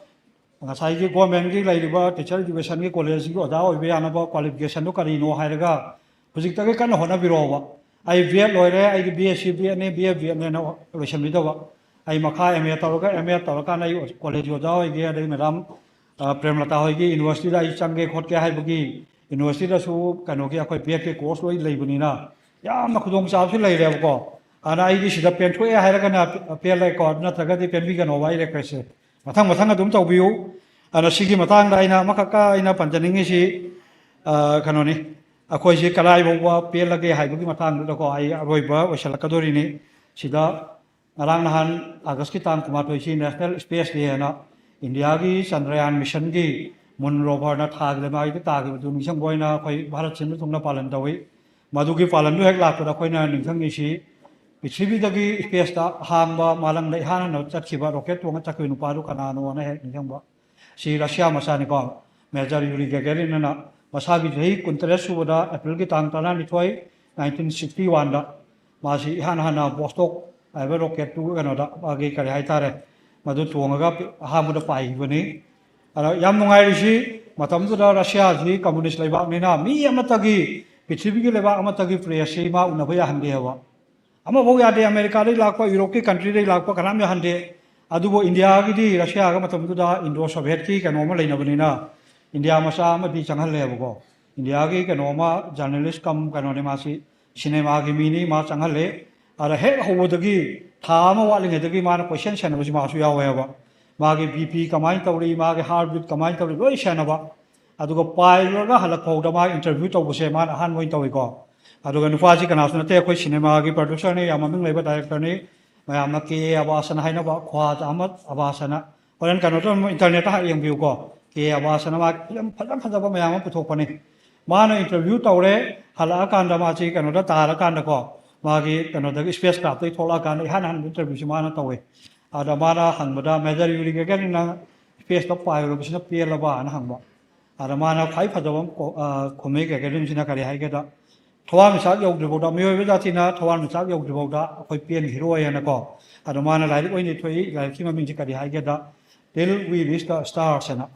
ꯉꯁꯥꯏꯒꯤ ꯒꯣꯔꯃꯦꯟꯒꯤ ꯂꯩꯔꯤꯕ ꯇꯤꯆꯔ ꯏꯗꯨꯀꯦꯁꯟꯒꯤ ꯀꯣꯂꯦꯖꯁꯤꯒꯤ ꯑꯣꯖꯥ ꯑꯣꯏꯕ ꯌꯥꯅꯕ ꯀ꯭ꯋꯥꯂꯤꯐꯤꯀꯦꯁꯟꯗꯨ ꯀꯔꯤꯅꯣ ꯍꯥꯏꯔꯒ ꯍꯧꯖꯤꯛꯇꯒꯤ ꯀꯟꯅ ꯍꯣꯠꯅꯕꯤꯔꯛꯑꯣꯕ꯫ ꯑꯩ ꯕꯤ ꯑꯦꯗ ꯂꯣꯏꯔꯦ, ꯑꯩꯒꯤ ꯕꯤ ꯑꯦꯁ ꯁꯤ ꯕꯤ ꯑꯦꯗꯅꯤ, ꯕꯤ ꯑꯦ ꯕꯤ ꯑꯦꯗꯅꯦꯅ ꯂꯣꯏꯁꯤꯟꯕꯤꯗꯕ꯫ ꯑꯩ ꯃꯈꯥ ꯑꯦꯝ ꯑꯦ ꯇꯧꯔꯒ, ꯑꯦꯝ ꯑꯦ ꯇꯧꯔꯀꯥꯟꯗ ꯑꯩ ꯀꯣꯂꯦꯖꯀꯤ ꯑꯣꯖꯥ ꯑꯣꯏꯒꯦ, ꯑꯗꯩ ꯃꯦꯗꯥꯝ, ꯑ, ꯄ꯭ꯔꯦꯝꯂꯇꯥ ꯍꯣꯏꯒꯤ ꯌꯨꯅꯤꯚꯔꯁꯤꯇꯤꯗ ꯑꯩ ꯆꯪꯒꯦ ꯈꯣꯠꯀꯦ ꯍꯥꯏꯕꯒꯤ, ꯌꯨꯅꯤꯚꯔꯁꯤꯇꯤꯗꯁꯨ ꯀꯩꯅꯣꯒꯤ ꯑꯩꯈꯣꯏ ꯕꯤ ꯑꯦꯗꯀꯤ ꯀꯣꯔꯁ ꯂꯣꯏ ꯂꯩꯕꯅꯤꯅ ꯌꯥꯝꯅ ꯈꯨꯗꯣꯡꯆꯥꯕꯁꯨ ꯂꯩꯔꯦꯕꯀꯣ꯫ ꯑꯗꯨꯅ ꯑꯩꯗꯤ ꯁꯤꯗ ꯄꯦꯟꯊꯣꯛꯑꯦ ꯍꯥꯏꯔꯒꯅ ꯄꯦꯜꯂꯦꯀꯣ, ꯅꯠꯇ꯭ꯔꯒꯗꯤ ꯄꯦꯟꯕꯤꯒꯅꯣꯕ ꯑꯩ ꯔꯤꯀ꯭ꯋꯦꯁꯁꯦ꯫ ꯃꯊꯪ ꯃꯊꯪ ꯑꯗꯨꯝ ꯇꯧꯕꯤꯌꯨ꯫ ꯑꯗꯨꯅ ꯁꯤꯒꯤ ꯃꯇꯥꯡꯗ ꯑꯩꯅ ꯑꯃꯈꯛꯀ ꯑꯩꯅ ꯄꯟꯖꯅꯤꯡꯉꯤꯁꯤ, ꯑ, ꯀꯩꯅꯣꯅꯤ, ꯑꯩꯈꯣꯏꯁꯤ ꯀꯗꯥꯏ ꯐꯥꯎꯕ ꯄꯦꯜꯂꯒꯦ ꯍꯥꯏꯕꯒꯤ ꯃꯇꯥꯡꯗꯨꯗꯀꯣ ꯑꯩ ꯑꯔꯣꯏꯕ ꯑꯣꯏꯁꯜꯂꯛꯀꯗꯣꯔꯤꯅꯤ꯫ ꯁꯤꯗ ꯉꯔꯥꯡ ꯅꯍꯥꯟ ꯑꯥꯒꯁꯀꯤ ꯇꯥꯡ ꯀꯨꯟꯃꯥꯊꯣꯏꯁꯤ ꯅꯦꯁꯅꯦꯜ ꯁ꯭ꯄꯦꯁ ꯗꯦ ꯍꯥꯏꯅ ꯏꯟꯗꯤꯌꯥꯒꯤ ꯆꯟꯗ꯭ꯔꯌꯥꯟ ꯃꯤꯁꯟꯒꯤ ꯃꯨꯟ ꯔꯣꯚꯔꯅ ꯊꯥꯒꯤ ꯂꯩꯃꯥꯏꯗ ꯇꯥꯈꯤꯕꯗꯨ ꯅꯤꯡꯁꯤꯡꯕ ꯑꯣꯏꯅ ꯑꯩꯈꯣꯏ ꯚꯥꯔꯠ ꯁꯤꯟꯕ ꯊꯨꯡꯅ ꯄꯥꯂꯟ ꯇꯧꯏ꯫ ꯃꯗꯨꯒꯤ ꯄꯥꯂꯟꯗꯨ ꯍꯦꯛ ꯂꯥꯛꯄꯗ ꯑꯩꯈꯣꯏꯅ ꯅꯤꯡꯁꯤꯡꯉꯤꯁꯤ ꯄ꯭ꯔꯤꯊꯤꯕꯤꯗꯒꯤ ꯁ꯭ꯄꯦꯁꯇ ꯑꯍꯥꯡꯕ ꯃꯥꯂꯪꯗ ꯏꯍꯥꯟ ꯍꯥꯟꯅ ꯆꯠꯈꯤꯕ ꯔꯣꯀꯦꯠ ꯇꯣꯡꯉ ꯆꯠꯈꯤꯕ ꯅꯨꯄꯥꯗꯨ ꯀꯅꯥꯅꯣꯅ ꯍꯦꯛ ꯅꯤꯡꯁꯤꯡꯕ꯫ ꯁꯤ ꯔꯁꯤꯌꯥ ꯃꯆꯥꯅꯤꯀꯣ, ꯃꯦꯖꯔ ꯌꯨꯔꯤ ꯒꯦꯒꯦꯔꯤꯟ ꯑꯅ꯫ ꯃꯁꯥꯒꯤ ꯆꯍꯤ ꯀꯨꯟꯇꯔꯦꯠ ꯁꯨꯕꯗ ꯑꯦꯄ꯭ꯔꯤꯜꯒꯤ ꯇꯥꯡ ꯇꯔꯥꯅꯤꯊꯣꯏ, ꯅꯥꯏꯟꯇꯤꯟ ꯁꯤꯛꯁꯇꯤ ꯋꯥꯟꯗ ꯃꯥꯁꯤ ꯏꯍꯥꯟ ꯍꯥꯟꯅ ꯕꯣꯁꯇꯣꯛ ꯍꯥꯏꯕ ꯔꯣꯀꯦꯠꯇꯨ ꯀꯩꯅꯣꯗ ꯃꯥꯒꯤ ꯀꯔꯤ ꯍꯥꯏꯇꯥꯔꯦ, ꯃꯗꯨ ꯇꯣꯡꯉꯒ ꯑꯍꯥꯟꯕꯗ ꯄꯥꯏꯈꯤꯕꯅꯤ꯫ ꯑꯗꯣ ꯌꯥꯝ ꯅꯨꯡꯉꯥꯏꯔꯤꯁꯤ, ꯃꯇꯝꯗꯨꯗ ꯔꯁꯤꯌꯥꯁꯤ ꯀꯝꯃꯨꯅꯤꯁ ꯂꯩꯕꯥꯛꯅꯤꯅ ꯃꯤ ꯑꯃꯠꯇꯒꯤ, ꯄ꯭ꯔꯤꯊꯤꯕꯤꯒꯤ ꯂꯩꯕꯥꯛ ꯑꯃꯠꯇꯒꯤ ꯄ꯭ꯔꯦꯁꯁꯤ ꯃꯥ ꯎꯅꯕ ꯌꯥꯍꯟꯗꯦ ꯍꯥꯏꯕ꯫ ꯑꯃꯐꯥꯎ ꯌꯥꯗꯦ, ꯑꯃꯦꯔꯤꯀꯥꯗꯒꯤ ꯂꯥꯛꯄ, ꯌꯨꯔꯣꯞꯀꯤ ꯀꯟꯇ꯭ꯔꯤꯗꯒꯤ ꯂꯥꯛꯄ ꯀꯅꯥꯝ ꯌꯥꯍꯟꯗꯦ꯫ ꯑꯗꯨꯕꯨ ꯏꯟꯗꯤꯌꯥꯒꯤꯗꯤ ꯔꯁꯤꯌꯥꯒ ꯃꯇꯝꯗꯨꯗ ꯏꯟꯗꯣ ꯁꯣꯚꯤꯌꯦꯠꯀꯤ ꯀꯩꯅꯣ ꯑꯃ ꯂꯩꯅꯕꯅꯤꯅ ꯏꯟꯗꯤꯌꯥ ꯃꯆꯥ ꯑꯃꯗꯤ ꯆꯪꯍꯜꯂꯦꯕꯀꯣ꯫ ꯏꯟꯗꯤꯌꯥꯒꯤ ꯀꯩꯅꯣ ꯑꯃ, ꯖꯔꯅꯦꯂꯤꯁ ꯀꯝ ꯀꯩꯅꯣꯅꯤ, ꯃꯥꯁꯤ ꯁꯤꯅꯦꯃꯥꯒꯤ ꯃꯤꯅꯤ, ꯃꯥ ꯆꯪꯍꯜꯂꯦ꯫ ꯑꯗ ꯍꯦꯛ ꯍꯧꯕꯗꯒꯤ ꯊꯥ ꯑꯃ ꯋꯥꯠꯂꯤꯉꯩꯗꯒꯤ ꯃꯥꯅ ꯀꯣꯏꯁꯦꯟ ꯁꯦꯟꯅꯕꯁꯤ ꯃꯥꯁꯨ ꯌꯥꯎꯋꯦꯕ꯫ ꯃꯥꯒꯤ ꯕꯤ ꯄꯤ ꯀꯃꯥꯏꯅ ꯇꯧꯔꯤ, ꯃꯥꯒꯤ ꯍꯥꯔꯠ ꯕꯤꯠ ꯀꯃꯥꯏꯅ ꯇꯧꯔꯤ ꯂꯣꯏ ꯁꯦꯟꯅꯕ꯫ ꯑꯗꯨꯒ ꯄꯥꯏꯔꯨꯔꯒ ꯍꯜꯂꯛ ꯐꯥꯎꯗ ꯃꯥ ꯏꯟꯇꯔꯚ꯭ꯌꯨ ꯇꯧꯕꯁꯦ ꯃꯥꯅ ꯑꯍꯥꯟꯕ ꯑꯣꯏꯅ ꯇꯧꯏꯀꯣ꯫ ꯑꯗꯨꯒ ꯅꯨꯄꯥꯁꯤ ꯀꯅꯥꯁꯨ ꯅꯠꯇꯦ, ꯑꯩꯈꯣꯏ ꯁꯤꯅꯦꯃꯥꯒꯤ ꯄ꯭ꯔꯗ꯭ꯌꯨꯁꯔꯅꯤ, ꯌꯥꯝ ꯃꯃꯤꯡ ꯂꯩꯕ ꯗꯥꯏꯔꯦꯛꯇꯔꯅꯤ, ꯃꯌꯥꯝꯅ ꯀꯦ ꯑꯦ ꯑꯕꯥꯁ ꯑꯅ ꯍꯥꯏꯅꯕ, ꯈ꯭ꯋꯥꯖ ꯑꯍꯃꯗ ꯑꯕꯥꯁ ꯑꯅ꯫ ꯍꯣꯔꯦꯟ ꯀꯩꯅꯣꯗ ꯑꯗꯨꯝ ꯏꯟꯇꯔꯅꯦꯠꯇ ꯍꯥꯏ ꯌꯦꯡꯕꯤꯌꯨꯀꯣ, ꯀꯦ ꯑꯕꯥꯁ ꯑꯅ ꯃꯥ ꯐꯤꯂꯝ ꯐꯖ ꯐꯖꯕ ꯃꯌꯥꯝ ꯑꯃ ꯄꯨꯊꯣꯛꯄꯅꯤ꯫ ꯃꯥꯅ interview ꯇꯧꯔꯦ, ꯍꯜꯂꯛꯑꯀꯥꯟꯗ ꯃꯥꯁꯤ ꯀꯩꯅꯣꯗ ꯇꯥꯔꯀꯥꯟꯗꯀꯣ, ꯃꯥꯒꯤ ꯀꯩꯅꯣꯗꯒꯤ space craft ꯇꯒꯤ ꯊꯣꯛꯂꯛꯑꯀꯥꯟꯗ ꯏꯍꯥꯟ ꯍꯥꯟꯕ interview ꯁꯤ ꯃꯥꯅ ꯇꯧꯋꯦ꯫ ꯑꯗ ꯃꯥꯅ ꯍꯪꯕꯗ, "Major, you regret ꯅꯪ space ꯇ ꯄꯥꯏꯔꯨꯔꯕꯁꯤꯅ ꯄꯦꯜꯂꯕ?" ꯍꯥꯏꯅ ꯍꯪꯕ꯫ ꯑꯗ ꯃꯥꯅ ꯈ꯭ꯋꯥꯏ ꯐꯖꯕ ꯑꯃ ꯀꯣ-, ꯑ, ꯈꯨꯝꯃꯤ ꯒꯒꯥꯔꯤꯟꯁꯤꯅ ꯀꯔꯤ ꯍꯥꯏꯒꯦꯗ, "ꯊꯋꯥꯟꯃꯤꯆꯥꯛ ꯌꯧꯗ꯭ꯔꯤꯐꯥꯎꯗ, ꯃꯤꯑꯣꯏꯕ ꯖꯥꯇꯤꯅ ꯊꯋꯥꯟꯃꯤꯆꯥꯛ ꯌꯧꯗ꯭ꯔꯤꯐꯥꯎꯗ ꯑꯩꯈꯣꯏ ꯄꯦꯟꯈꯤꯔꯣꯏ" ꯍꯥꯏꯅꯀꯣ꯫ ꯑꯗꯣ ꯃꯥꯅ ꯂꯥꯏꯔꯤꯛ ꯑꯣꯏꯅ ꯊꯣꯛꯏ, ꯂꯥꯏꯔꯤꯛꯀꯤ ꯃꯃꯤꯡꯁꯤ ꯀꯔꯤ ꯍꯥꯏꯒꯦꯗ, "Till We Reach the Stars" ꯍꯥꯏꯅ꯫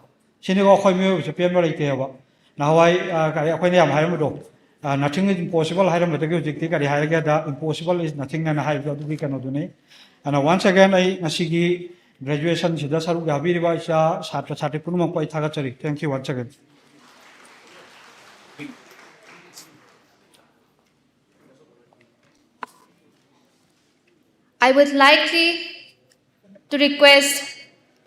ꯁꯤꯅꯤꯀꯣ ꯑꯩꯈꯣꯏ ꯃꯤꯑꯣꯏꯕꯁꯦ ꯄꯦꯟꯕ ꯂꯩꯇꯦꯕ꯫ ꯅꯍꯥꯟꯋꯥꯏ, ꯑ, ꯀꯔꯤ ꯑꯩꯈꯣꯏꯅ ꯌꯥꯝ ꯍꯥꯏꯔꯝꯕꯗꯣ, ꯑ, "Nothing is impossible" ꯍꯥꯏꯔꯝꯕꯗꯒꯤ ꯍꯧꯖꯤꯛꯇꯤ ꯀꯔꯤ ꯍꯥꯏꯔꯒꯦꯗ, "Impossible is nothing" ꯍꯥꯏꯅ ꯍꯥꯏꯕꯗꯣ ꯑꯗꯨꯒꯤ ꯀꯩꯅꯣꯗꯨꯅꯤ꯫ ꯑꯗꯨꯅ once again ꯑꯩ ꯉꯁꯤꯒꯤ graduation ꯁꯤꯗ ꯁꯔꯨꯛ ꯌꯥꯕꯤꯔꯤꯕ ꯏꯆꯥ ꯁꯥꯇ꯭ꯔ ꯁꯥꯇ꯭ꯔꯤ ꯄꯨꯝꯅꯃꯛꯄꯨ ꯑꯩ ꯊꯥꯒꯠꯆꯔꯤ꯫ Thank you once again. I would like to request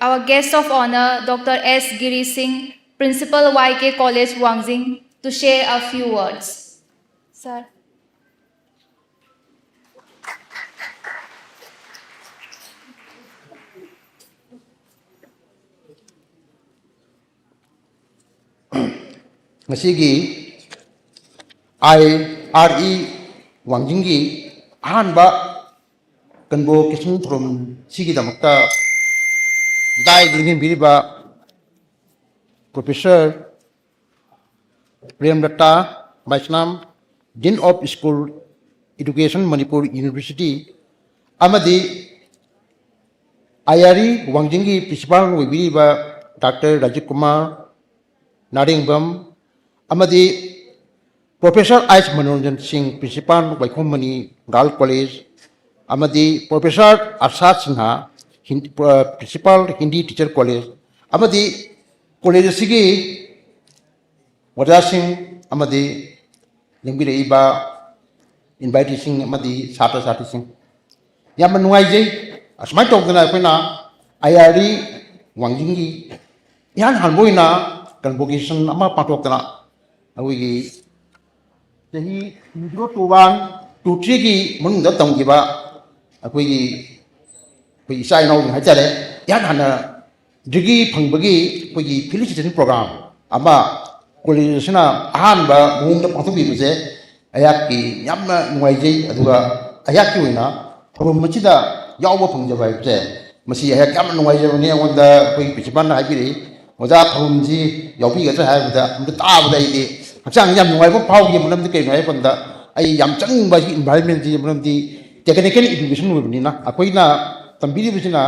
our guest of honor, Doctor S Giri Singh, Principal Y K College, Wangjing, to share a few words. Sir. ꯉꯁꯤꯒꯤ I R E ꯋꯥꯡꯖꯤꯡꯒꯤ ꯑꯍꯥꯟꯕ convocation ꯊꯧꯔꯝꯁꯤꯒꯤꯗꯃꯛꯇ ꯗꯥꯏꯗ ꯂꯦꯡꯁꯤꯟꯕꯤꯔꯤꯕ Professor ꯄ꯭ꯔꯦꯝꯂꯇꯥ ꯕꯥꯏꯁꯅꯥꯝ, Dean of School Education, Manipur University, ꯑꯃꯗꯤ I R E ꯋꯥꯡꯖꯤꯡꯒꯤ principal ꯑꯣꯏꯕꯤꯔꯤꯕ Doctor Rajiv Kumar ꯅꯥꯔꯦꯡꯕꯝ, ꯑꯃꯗꯤ Professor ice Manoranjan ꯁꯤꯡ, Principal Waikhom Mani Girls College, ꯑꯃꯗꯤ Professor ꯑꯔꯁꯥꯗ Sinha, ꯍꯤꯟ-, ꯑ, Principal Hindi Teacher College, ꯑꯃꯗꯤ college ꯑꯁꯤꯒꯤ ꯑꯣꯖꯥꯁꯤꯡ ꯑꯃꯗꯤ ꯂꯦꯡꯕꯤꯔꯛꯏꯕ inviteeꯁꯤꯡ ꯑꯃꯗꯤ ꯁꯥꯇ꯭ꯔ ꯁꯥꯇ꯭ꯔꯤꯁꯤꯡ, ꯌꯥꯝꯅ ꯅꯨꯡꯉꯥꯏꯖꯩ꯫ ꯑꯁꯨꯃꯥꯏꯅ ꯇꯧꯗꯅ ꯑꯩꯈꯣꯏꯅ I R E ꯋꯥꯡꯖꯤꯡꯒꯤ ꯏꯍꯥꯟ ꯍꯥꯟꯕ ꯑꯣꯏꯅ convocation ꯑꯃ ꯄꯥꯡꯊꯣꯛꯇꯅ ꯑꯩꯈꯣꯏꯒꯤ ꯆꯍꯤ two zero two one two threeꯒꯤ ꯃꯅꯨꯡꯗ ꯇꯝꯈꯤꯕ ꯑꯩꯈꯣꯏꯒꯤ, ꯑꯩꯈꯣꯏ ꯏꯆꯥ ꯏꯅꯥꯎꯁꯤꯡ ꯍꯥꯏꯇꯥꯔꯦ, ꯏꯍꯥꯟ ꯍꯥꯟꯅ degree ꯐꯪꯕꯒꯤ ꯑꯩꯈꯣꯏꯒꯤ felicitation program ꯑꯃ ꯀꯣꯂꯦꯖ ꯑꯁꯤꯅ ꯑꯍꯥꯟꯕ ꯃꯑꯣꯡꯗ ꯄꯥꯡꯊꯣꯛꯄꯤꯕꯁꯦ ꯑꯩꯍꯥꯛꯀꯤ ꯌꯥꯝꯅ ꯅꯨꯡꯉꯥꯏꯖꯩ꯫ ꯑꯗꯨꯒ ꯑꯩꯍꯥꯛꯀꯤ ꯑꯣꯏꯅ ꯊꯧꯔꯝ ꯑꯁꯤꯗ ꯌꯥꯎꯕ ꯐꯪꯖꯕ ꯍꯥꯏꯕꯁꯦ ꯃꯁꯤ ꯑꯩꯍꯥꯛ ꯌꯥꯝꯅ ꯅꯨꯡꯉꯥꯏꯖꯕꯅꯤ꯫ ꯑꯩꯉꯣꯟꯗ ꯑꯩꯈꯣꯏꯒꯤ ꯄ꯭ꯔꯤꯟꯁꯤꯄꯥꯜꯅ ꯍꯥꯏꯕꯤꯔꯛꯏ, "ꯑꯣꯖꯥ, ꯊꯧꯔꯝꯁꯤ ꯌꯥꯎꯕꯤꯒꯗ꯭ꯔꯥ?" ꯍꯥꯏꯕꯗ ꯑꯝꯇ ꯇꯥꯕꯗ ꯑꯩꯗꯤ ꯍꯛꯆꯥꯡꯁꯤ ꯌꯥꯝ ꯅꯨꯡꯉꯥꯏꯕ ꯐꯥꯎꯈꯤ꯫ ꯃꯔꯝꯗꯤ ꯀꯩꯅꯣ ꯍꯥꯏꯕ ꯀꯥꯟꯗ ꯑꯩ ꯌꯥꯝ ꯆꯪꯅꯤꯡꯕ ꯁꯤ ꯏꯟꯚꯥꯏꯔꯣꯟꯃꯦꯟꯁꯤ, ꯃꯔꯝꯗꯤ ꯇꯦꯛꯅꯤꯀꯦꯜ ꯏꯗꯨꯀꯦꯁꯟ ꯑꯣꯏꯕꯅꯤꯅ ꯑꯩꯈꯣꯏꯅ ꯇꯝꯕꯤꯔꯤꯕꯁꯤꯅ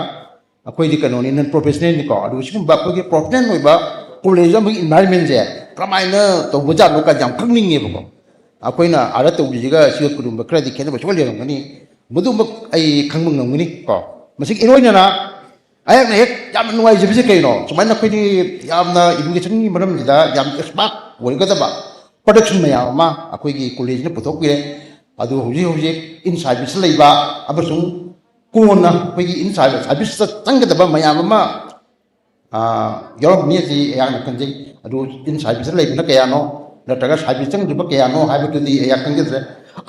ꯑꯩꯈꯣꯏꯗꯤ ꯀꯩꯅꯣꯅꯤ, ꯅꯟ ꯄ꯭ꯔꯣꯐꯦꯁꯅꯦꯜꯅꯤꯀꯣ꯫ ꯑꯗꯨꯒ ꯁꯤꯒꯨꯝꯕ ꯑꯩꯈꯣꯏꯒꯤ ꯄ꯭ꯔꯣꯐꯦꯁꯅꯦꯜ ꯑꯣꯏꯕ ꯀꯣꯂꯦꯖ ꯑꯃꯒꯤ ꯏꯟꯚꯥꯏꯔꯣꯟꯃꯦꯟꯁꯦ ꯀꯔꯝꯍꯥꯏꯅ ꯇꯧꯕꯖꯥꯠꯅꯣ ꯀꯥꯏꯅ ꯌꯥꯝ ꯈꯪꯅꯤꯡꯉꯦꯕꯀꯣ꯫ ꯑꯩꯈꯣꯏꯅ ꯑꯥꯗ ꯇꯧꯕꯁꯤꯒ ꯁꯤꯒ ꯀꯔꯤꯒꯨꯝꯕ ꯈꯔꯗꯤ ꯈꯦꯠꯅꯕ ꯁꯣꯏ ꯂꯩꯔꯝꯒꯅꯤ, ꯃꯗꯨꯃꯛ ꯑꯩ ꯈꯪꯕ ꯉꯝꯒꯅꯤ ꯀꯣ꯫ ꯃꯁꯤꯒꯤ ꯏꯔꯣꯏꯅꯅ ꯑꯩꯍꯥꯛꯅ ꯍꯦꯛ ꯌꯥꯝꯅ ꯅꯨꯡꯉꯥꯏꯖꯕꯁꯦ ꯀꯩꯅꯣ, ꯁꯨꯃꯥꯏꯅ ꯑꯩꯈꯣꯏꯗꯤ ꯌꯥꯝꯅ ꯏꯗꯨꯀꯦꯁꯟꯒꯤ ꯃꯔꯝꯁꯤꯗ ꯌꯥꯝ ꯑꯦꯛꯁꯄꯥꯔꯠ ꯑꯣꯏꯒꯗꯕ ꯄ꯭ꯔꯗꯛꯁꯟ ꯃꯌꯥꯝ ꯑꯃ ꯑꯩꯈꯣꯏꯒꯤ ꯀꯣꯂꯦꯖꯅ ꯄꯨꯊꯣꯛꯄꯤꯔꯦ꯫ ꯑꯗꯨ ꯍꯧꯖꯤꯛ ꯍꯧꯖꯤꯛ ꯏꯟ ꯁꯥꯔꯚꯤꯁ ꯂꯩꯕ ꯑꯃꯁꯨꯡ ꯀꯣꯟꯅ ꯑꯩꯈꯣꯏꯒꯤ ꯏꯟ ꯁꯥꯔꯚꯤꯁ, ꯁꯥꯔꯚꯤꯁꯇ ꯆꯪꯒꯗꯕ ꯃꯌꯥꯝ ꯑꯃ, ꯑꯥ, ꯌꯥꯎꯔꯝꯒꯅꯤ ꯑꯁꯤ ꯑꯩꯍꯥꯛꯅ ꯈꯟꯖꯩ꯫ ꯑꯗꯨ ꯏꯟ ꯁꯥꯔꯚꯤꯁꯇ ꯂꯩꯕꯅ ꯀꯌꯥꯅꯣ ꯅꯠꯇ꯭ꯔꯒ ꯁꯥꯔꯚꯤꯁ ꯆꯪꯗ꯭ꯔꯤꯕ ꯀꯌꯥꯅꯣ ꯍꯥꯏꯕꯗꯨꯗꯤ ꯑꯩꯍꯥꯛ ꯈꯪꯖꯗ꯭ꯔꯦ꯫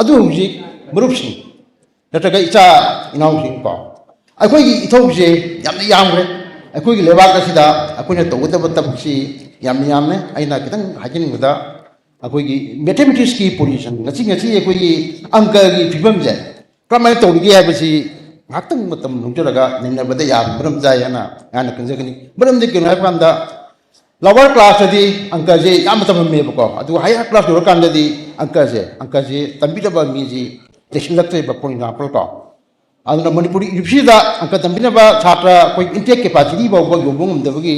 ꯑꯗꯨ ꯍꯧꯖꯤꯛ ꯃꯔꯨꯞꯁꯤꯡ ꯅꯠꯇ꯭ꯔꯒ ꯏꯆꯥ ꯏꯅꯥꯎꯁꯤꯡꯀꯣ, ꯑꯩꯈꯣꯏꯒꯤ ꯏꯊꯧꯁꯦ ꯌꯥꯝꯅ ꯌꯥꯝꯈ꯭ꯔꯦ꯫ ꯑꯩꯈꯣꯏꯒꯤ ꯂꯩꯕꯥꯛ ꯑꯁꯤꯗ ꯑꯩꯈꯣꯏꯅ ꯇꯧꯒꯗꯕ ꯊꯕꯛꯁꯤ ꯌꯥꯝꯅ ꯌꯥꯝꯃꯦ꯫ ꯑꯩꯅ ꯈꯤꯇꯪ ꯍꯥꯏꯖꯅꯤꯡꯕꯗ, ꯑꯩꯈꯣꯏꯒꯤ ꯃꯦꯊꯃꯦꯇꯤꯛꯁꯀꯤ ꯄꯣꯖꯤꯁꯟ, ꯉꯁꯤ ꯉꯁꯤ ꯑꯩꯈꯣꯏꯒꯤ ꯑꯪꯀꯒꯤ ꯐꯤꯕꯝꯁꯦ ꯀꯔꯝꯍꯥꯏꯅ ꯇꯧꯔꯤꯒꯦ ꯍꯥꯏꯕꯁꯤ ꯉꯥꯏꯍꯥꯛꯇꯪ ꯃꯇꯝ ꯂꯧꯖꯔꯒ ꯅꯩꯅꯕꯗ ꯌꯥꯝ ꯃꯔꯝ ꯆꯥꯏ ꯍꯥꯏꯅ ꯑꯩꯅ ꯈꯟꯖꯒꯅꯤ꯫ ꯃꯔꯝꯗꯤ ꯀꯩꯅꯣ ꯍꯥꯏꯕ ꯀꯥꯟꯗ, ꯂꯋꯥꯔ ꯀ꯭ꯂꯥꯁꯇꯗꯤ ꯑꯪꯀꯁꯦ ꯌꯥꯝꯅ ꯇꯝꯃꯝꯃꯦꯕꯀꯣ, ꯑꯗꯨꯒ ꯍꯥꯌꯔ ꯀ꯭ꯂꯥꯁ ꯌꯧꯔꯀꯥꯟꯗꯗꯤ ꯑꯪꯀꯁꯦ, ꯑꯪꯀꯁꯦ ꯇꯝꯕꯤꯗꯕ ꯃꯤꯁꯤ ꯂꯩꯁꯤꯜꯂꯛꯇ꯭ꯔꯦꯕ, for example ꯀꯣ꯫ ꯑꯗꯨꯅ ꯃꯅꯤꯄꯨꯔꯤ ꯌꯨꯅꯤꯚꯔꯁꯤꯇꯤꯗ ꯑꯪꯀ ꯇꯝꯕꯤꯅꯕ ꯁꯥꯇ꯭ꯔ ꯑꯩꯈꯣꯏ ꯏꯟꯇꯦꯛ ꯀꯦꯄꯥꯁꯤꯇꯤ ꯐꯥꯎꯕ ꯌꯧꯕ ꯉꯝꯗꯕꯒꯤ,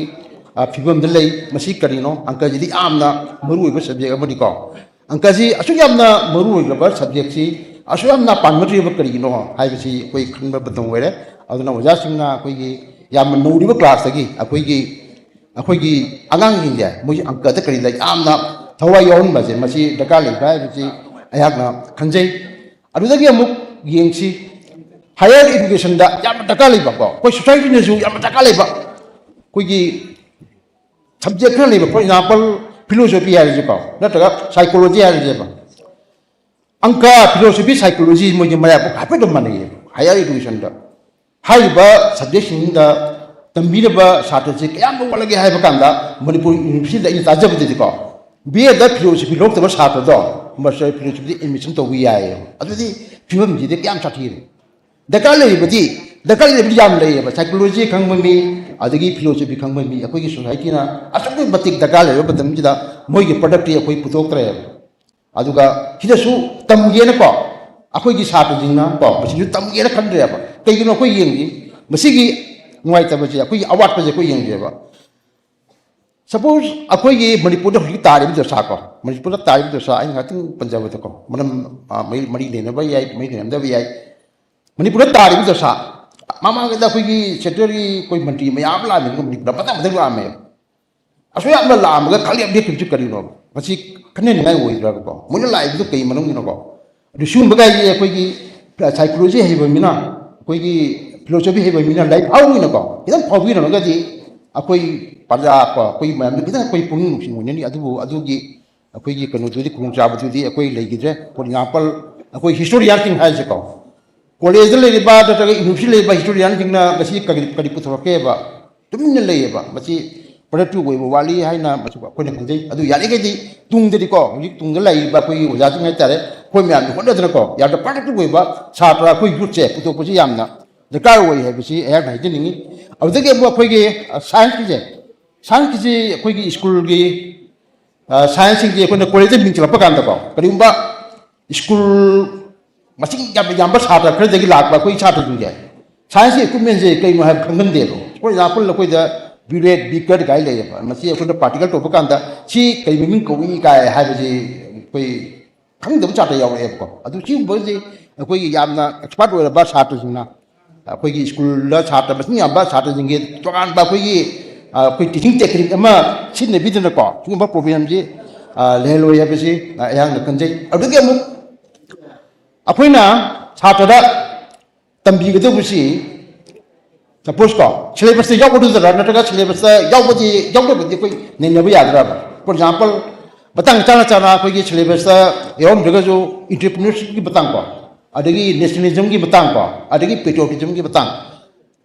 ꯑ, ꯐꯤꯕꯝꯗ ꯂꯩ꯫ ꯃꯁꯤ ꯀꯔꯤꯅꯣ? ꯑꯪꯀꯁꯤꯗꯤ ꯌꯥꯝꯅ ꯃꯔꯨꯑꯣꯏꯕ ꯁꯕꯖꯦꯛ ꯑꯃꯅꯤꯀꯣ꯫ ꯑꯪꯀꯁꯤ ꯑꯁꯨꯛ ꯌꯥꯝꯅ ꯃꯔꯨꯑꯣꯏꯔꯕ ꯁꯕꯖꯦꯛꯁꯤ ꯑꯁꯨꯛ ꯌꯥꯝꯅ ꯄꯥꯝꯅꯗ꯭ꯔꯤꯕ ꯀꯔꯤꯒꯤꯅꯣ ꯍꯥꯏꯕꯁꯤ ꯑꯩꯈꯣꯏ ꯈꯪꯕ ꯃꯇꯝ ꯑꯣꯏꯔꯦ꯫ ꯑꯗꯨꯅ ꯑꯣꯖꯥꯁꯤꯡꯅ ꯑꯩꯈꯣꯏꯒꯤ ꯌꯥꯝꯅ ꯅꯧꯔꯤꯕ ꯀ꯭ꯂꯥꯁꯇꯒꯤ ꯑꯩꯈꯣꯏꯒꯤ, ꯑꯩꯈꯣꯏꯒꯤ ꯑꯉꯥꯡꯁꯤꯡꯁꯦ ꯃꯣꯏꯁꯤ ꯑꯪꯀꯗ ꯀꯔꯤꯗ ꯌꯥꯝꯅ ꯊꯋꯥꯏ ꯌꯥꯎꯍꯟꯕꯁꯦ ꯃꯁꯤ ꯗꯔꯀꯥꯔ ꯂꯩꯕ꯭ꯔꯥ ꯍꯥꯏꯕꯁꯤ ꯑꯩꯍꯥꯛꯅ ꯈꯟꯖꯩ꯫ ꯑꯗꯨꯗꯒꯤ ꯑꯃꯨꯛ ꯌꯦꯡꯁꯤ, ꯍꯥꯌꯔ ꯏꯗꯨꯀꯦꯁꯟꯗ ꯌꯥꯝꯅ ꯗꯔꯀꯥꯔ ꯂꯩꯕꯀꯣ, ꯑꯩꯈꯣꯏ ꯁꯣꯁꯥꯏꯇꯤꯅꯁꯨ ꯌꯥꯝꯅ ꯗꯔꯀꯥꯔ ꯂꯩꯕ ꯑꯩꯈꯣꯏꯒꯤ ꯁꯕꯖꯦꯛ ꯈꯔ ꯂꯩꯕ, for example philosophy ꯍꯥꯏꯔꯁꯤꯀꯣ, ꯅꯠꯇ꯭ꯔꯒ psychology ꯍꯥꯏꯔꯁꯦꯕ꯫ ꯑꯪꯀ, philosophy, psychology ꯃꯣꯏꯒꯤ ꯃꯌꯥꯝ ꯍꯥꯏꯐꯦꯠ ꯑꯗꯨꯝ ꯃꯥꯟꯅꯩꯌꯦ ꯍꯥꯌꯔ ꯏꯗꯨꯀꯦꯁꯟꯗ꯫ ꯍꯥꯏꯔꯤꯕ ꯁꯕꯖꯦꯛꯁꯤꯡꯗ ꯇꯝꯕꯤꯔꯕ ꯁꯥꯇ꯭ꯔꯁꯦ ꯀꯌꯥꯝ ꯋꯥꯠꯂꯒꯦ ꯍꯥꯏꯕ ꯀꯥꯟꯗ, ꯃꯅꯤꯄꯨꯔ ꯌꯨꯅꯤꯚꯔꯁꯤꯇꯤꯗ ꯑꯩꯅ ꯇꯥꯖꯕꯗꯗꯤꯀꯣ, ꯕꯤ ꯑꯦꯗ ꯐꯤꯂꯣꯁꯣꯐꯤ ꯂꯧꯔꯛꯇꯕ ꯁꯥꯇ꯭ꯔꯗꯣ ꯃꯥꯁꯇꯔ ꯐꯤꯂꯣꯁꯣꯐꯤꯗ ꯑꯦꯗꯃꯤꯁꯟ ꯇꯧꯕ ꯌꯥꯏꯌꯦꯕ꯫ ꯑꯗꯨꯗꯤ ꯐꯤꯕꯝꯁꯤꯗꯤ ꯀꯌꯥꯝ ꯁꯥꯊꯤꯔꯦ꯫ ꯗꯔꯀꯥꯔ ꯂꯩꯔꯤꯕꯗꯤ, ꯗꯔꯀꯥꯔ ꯂꯩꯔꯤꯕꯗꯤ ꯌꯥꯝ ꯂꯩꯌꯦꯕ꯫ ꯁꯥꯏꯀꯣꯂꯣꯖꯤ ꯈꯪꯕ ꯃꯤ, ꯑꯗꯒꯤ ꯐꯤꯂꯣꯁꯣꯐꯤ ꯈꯪꯕ ꯃꯤ ꯑꯩꯈꯣꯏꯒꯤ ꯁꯣꯁꯥꯏꯇꯤꯅ ꯑꯁꯨꯛꯀꯤ ꯃꯇꯤꯛ ꯗꯔꯀꯥꯔ ꯂꯩꯔꯕ ꯃꯇꯝꯁꯤꯗ ꯃꯣꯏꯒꯤ ꯄ꯭ꯔꯗꯛꯇꯤ ꯑꯩꯈꯣꯏ ꯄꯨꯊꯣꯛꯇ꯭ꯔꯦꯕ꯫ ꯑꯗꯨꯒ ꯁꯤꯗꯁꯨ ꯇꯝꯒꯦꯅꯀꯣ ꯑꯩꯈꯣꯏꯒꯤ ꯁꯥꯇ꯭ꯔꯁꯤꯡꯅ ꯀꯣ ꯃꯁꯤꯁꯨ ꯇꯝꯒꯦꯅ ꯈꯟꯗ꯭ꯔꯦꯕ꯫ ꯀꯩꯒꯤꯅꯣ ꯑꯩꯈꯣꯏ ꯌꯦꯡꯁꯤ, ꯃꯁꯤꯒꯤ ꯅꯨꯡꯉꯥꯏꯇꯕꯁꯦ, ꯑꯩꯈꯣꯏꯒꯤ ꯑꯋꯥꯠꯄꯁꯦ ꯑꯩꯈꯣꯏ ꯌꯦꯡꯁꯦꯕ꯫ ꯁꯄꯣꯁ ꯑꯩꯈꯣꯏꯒꯤ ꯃꯅꯤꯄꯨꯔꯗ ꯍꯧꯖꯤꯛ ꯇꯥꯔꯤꯕ ꯗꯁꯥ ꯀꯣ, ꯃꯅꯤꯄꯨꯔꯗ ꯇꯥꯔꯤꯕ ꯗꯁꯥ ꯑꯩꯅ ꯉꯥꯛꯇꯪ ꯄꯟꯖꯕꯗꯀꯣ, ꯃꯔꯝ, ꯑ, ꯃꯔꯤ, ꯃꯔꯤ ꯂꯩꯅꯕ ꯌꯥꯏ, ꯃꯔꯤ ꯂꯩꯅꯗꯕ ꯌꯥꯏ꯫ ꯃꯅꯤꯄꯨꯔꯗ ꯇꯥꯔꯤꯕ ꯗꯁꯥ, ꯃꯃꯥꯡꯉꯩꯗ ꯑꯩꯈꯣꯏꯒꯤ ꯁꯦꯟꯇ꯭ꯔꯦꯜꯒꯤ ꯑꯩꯈꯣꯏ ꯃꯟꯇ꯭ꯔꯤ ꯃꯌꯥꯝ ꯂꯥꯛꯑꯝꯃꯦ ꯃꯅꯤꯄꯨꯔꯗ, ꯃꯊꯪ ꯃꯊꯪ ꯂꯥꯛꯑꯝꯃꯦ꯫ ꯑꯁꯨꯛ ꯌꯥꯝꯅ ꯂꯥꯛꯑꯝꯃꯒ ꯈꯜ ꯌꯥꯝ ꯂꯦꯞꯈꯤꯕꯁꯤ ꯀꯔꯤꯅꯣꯕ? ꯃꯁꯤ ꯈꯟꯅꯅꯤꯡꯉꯥꯏ ꯑꯣꯏꯗ꯭ꯔꯒꯀꯣ? ꯃꯣꯏꯅ ꯂꯥꯛꯏꯕꯗꯨ ꯀꯩ ꯃꯔꯝꯒꯤꯅꯣꯀꯣ? ꯑꯗꯨ ꯁꯤꯒꯨꯝꯕ ꯀꯥꯏꯁꯦ ꯑꯩꯈꯣꯏꯒꯤ ꯁꯥꯏꯀꯣꯂꯣꯖꯤ ꯍꯩꯕ ꯃꯤꯅ, ꯑꯩꯈꯣꯏꯒꯤ ꯐꯤꯂꯣꯁꯣꯐꯤ ꯍꯩꯕ ꯃꯤꯅ ꯂꯥꯏꯔꯤꯛ ꯐꯥꯎꯕꯅꯀꯣ, ꯈꯤꯇꯪ ꯐꯥꯎꯕꯤꯔꯝꯃꯒꯗꯤ ꯑꯩꯈꯣꯏ ꯄ꯭ꯔꯖꯥ ꯀꯣ, ꯑꯩꯈꯣꯏ ꯃꯌꯥꯝꯗ ꯈꯤꯇꯪ ꯑꯩꯈꯣꯏ ꯄꯨꯛꯅꯤꯡ ꯅꯨꯡꯁꯤ ꯑꯣꯏꯅꯅꯤ꯫ ꯑꯗꯨꯕꯨ ꯑꯗꯨꯒꯤ ꯑꯩꯈꯣꯏꯒꯤ ꯀꯩꯅꯣꯗꯨꯗꯤ, ꯈꯨꯗꯣꯡꯆꯥꯕꯗꯨꯗꯤ ꯑꯩꯈꯣꯏ ꯂꯩꯈꯤꯗ꯭ꯔꯦ꯫ For example, ꯑꯩꯈꯣꯏ ꯍꯤꯁꯇꯣꯔꯤꯌꯥꯟꯁꯤꯡ ꯍꯥꯏꯁꯦꯀꯣ, ꯀꯣꯂꯦꯖꯇ ꯂꯩꯔꯤꯕ ꯅꯠꯇ꯭ꯔꯒ ꯌꯨꯅꯤꯚꯔꯁꯤꯇꯤ ꯂꯩꯔꯤꯕ ꯍꯤꯁꯇꯣꯔꯤꯌꯥꯟꯁꯤꯡꯅ ꯉꯁꯤ ꯀꯔꯤ, ꯀꯔꯤ ꯄꯨꯊꯣꯔꯛꯀꯦꯕ? ꯇꯨꯃꯤꯟꯅ ꯂꯩꯌꯦꯕ꯫ ꯃꯁꯤ ꯄ꯭ꯔꯗꯛꯇꯤꯚ ꯑꯣꯏꯕ ꯋꯥꯠꯂꯤ ꯍꯥꯏꯅ ꯃꯁꯤ ꯑꯩꯈꯣꯏꯅ ꯈꯟꯖꯩ꯫ ꯑꯗꯨ ꯌꯥꯔꯤꯈꯩꯗꯤ ꯇꯨꯡꯗꯗꯤꯀꯣ, ꯍꯧꯖꯤꯛ ꯇꯨꯡꯗ ꯂꯩꯔꯤꯕ ꯑꯩꯈꯣꯏꯒꯤ ꯑꯣꯖꯥꯁꯤꯡ ꯍꯥꯏꯇꯥꯔꯦ, ꯑꯩꯈꯣꯏ ꯃꯌꯥꯝꯅ ꯍꯣꯠꯅꯗꯅꯀꯣ, ꯌꯥꯝꯅ ꯄ꯭ꯔꯗꯛꯇꯤꯚ ꯑꯣꯏꯕ ꯁꯥꯇ꯭ꯔ ꯑꯩꯈꯣꯏ ꯌꯨꯠꯁꯦ ꯄꯨꯊꯣꯛꯄꯁꯤ ꯌꯥꯝꯅ ꯗꯔꯀꯥꯔ ꯑꯣꯏ ꯍꯥꯏꯕꯁꯤ ꯑꯩꯍꯥꯛꯅ ꯍꯥꯏꯖꯅꯤꯡꯉꯤ꯫ ꯑꯗꯨꯗꯒꯤ ꯑꯃꯨꯛ ꯑꯩꯈꯣꯏꯒꯤ, ꯑ, ꯁꯥꯏꯟꯁꯀꯤꯁꯦ, ꯁꯥꯏꯟꯁꯀꯤꯁꯤ ꯑꯩꯈꯣꯏꯒꯤ ꯁ꯭ꯀꯨꯜꯒꯤ, ꯑ, ꯁꯥꯏꯟꯁꯁꯤꯡꯁꯤ ꯑꯩꯈꯣꯏꯅ ꯀꯣꯂꯦꯖꯇ ꯃꯤꯡ ꯆꯜꯂꯛꯄ ꯀꯥꯟꯗꯀꯣ, ꯀꯔꯤꯒꯨꯝꯕ ꯁ꯭ꯀꯨꯜ ꯃꯁꯤꯡ ꯌꯥꯝꯅ ꯌꯥꯝꯕ ꯁꯥꯇ꯭ꯔ ꯈꯔꯗꯒꯤ ꯂꯥꯛꯄ ꯑꯩꯈꯣꯏ ꯁꯥꯇ꯭ꯔꯁꯤꯡꯁꯦ ꯁꯥꯏꯟꯁꯀꯤ ꯏꯀ꯭ꯋꯤꯞꯃꯦꯟꯁꯦ ꯀꯩꯅꯣ ꯍꯥꯏꯕ ꯈꯪꯍꯟꯗꯦꯕ꯫ For example, ꯑꯩꯈꯣꯏꯗ ꯕ꯭ꯌꯨꯔꯦꯠ, ꯕꯤꯀꯔ ꯀꯥꯏ ꯂꯩꯌꯦꯕ꯫ ꯃꯁꯤ ꯑꯩꯈꯣꯏꯅ ꯄ꯭ꯔꯥꯛꯇꯤꯀꯦꯜ ꯇꯧꯕ ꯀꯥꯟꯗ ꯁꯤ ꯀꯩ ꯃꯃꯤꯡ ꯀꯧꯏ ꯀꯥꯏ ꯍꯥꯏꯕꯁꯤ ꯑꯩꯈꯣꯏ ꯈꯪꯗꯕ ꯁꯥꯇ꯭ꯔ ꯌꯥꯎꯔꯛꯑꯦꯕꯀꯣ꯫ ꯑꯗꯨ ꯁꯤꯒꯨꯝꯕꯁꯤ ꯑꯩꯈꯣꯏꯒꯤ ꯌꯥꯝꯅ ꯑꯦꯛꯁꯄꯥꯔꯠ ꯑꯣꯏꯔꯕ ꯁꯥꯇ꯭ꯔꯁꯤꯡꯅ, ꯑꯩꯈꯣꯏꯒꯤ ꯁ꯭ꯀꯨꯜꯗ ꯁꯥꯇ꯭ꯔ ꯃꯁꯤꯡ ꯌꯥꯝꯕ ꯁꯥꯇ꯭ꯔꯁꯤꯡꯒꯤ ꯇꯣꯉꯥꯟꯕ ꯑꯩꯈꯣꯏꯒꯤ, ꯑ, ꯑꯩꯈꯣꯏ ꯇꯤꯆꯤꯡ ꯇꯦꯛꯅꯤꯛ ꯑꯃ ꯁꯤꯖꯤꯟꯅꯕꯤꯗꯅꯀꯣ, ꯁꯤꯒꯨꯝꯕ ꯄ꯭ꯔꯣꯕ꯭ꯂꯦꯝꯁꯤ, ꯑ, ꯂꯩꯍꯜꯂꯣꯏ ꯍꯥꯏꯕꯁꯤ, ꯑ, ꯑꯩꯍꯥꯛꯅ ꯈꯟꯖꯩ꯫ ꯑꯗꯨꯗꯒꯤ ꯑꯃꯨꯛ ꯑꯩꯈꯣꯏꯅ ꯁꯥꯇ꯭ꯔꯗ ꯇꯝꯕꯤꯒꯗꯧꯕꯁꯤ, ꯁꯄꯣꯁ ꯀꯣ, ꯁꯤꯂꯦꯕꯁꯇ ꯌꯥꯎꯒꯗꯧꯗꯔꯥ ꯅꯠꯇ꯭ꯔꯒ ꯁꯤꯂꯦꯕꯁꯇ ꯌꯥꯎꯕꯗꯤ, ꯌꯥꯎꯗꯕꯗꯤ ꯑꯩꯈꯣꯏ ꯅꯩꯅꯕ ꯌꯥꯗ꯭ꯔꯕ? For example, ꯃꯇꯥꯡ ꯆꯥꯅ ꯆꯥꯅ ꯑꯩꯈꯣꯏꯒꯤ ꯁꯤꯂꯦꯕꯁꯇ ꯌꯥꯎꯔꯝꯗ꯭ꯔꯒꯁꯨ entrepreneurshipꯀꯤ ꯃꯇꯥꯡ ꯀꯣ, ꯑꯗꯒꯤ nationalismꯒꯤ ꯃꯇꯥꯡ ꯀꯣ, ꯑꯗꯒꯤ patriotismꯒꯤ ꯃꯇꯥꯡ,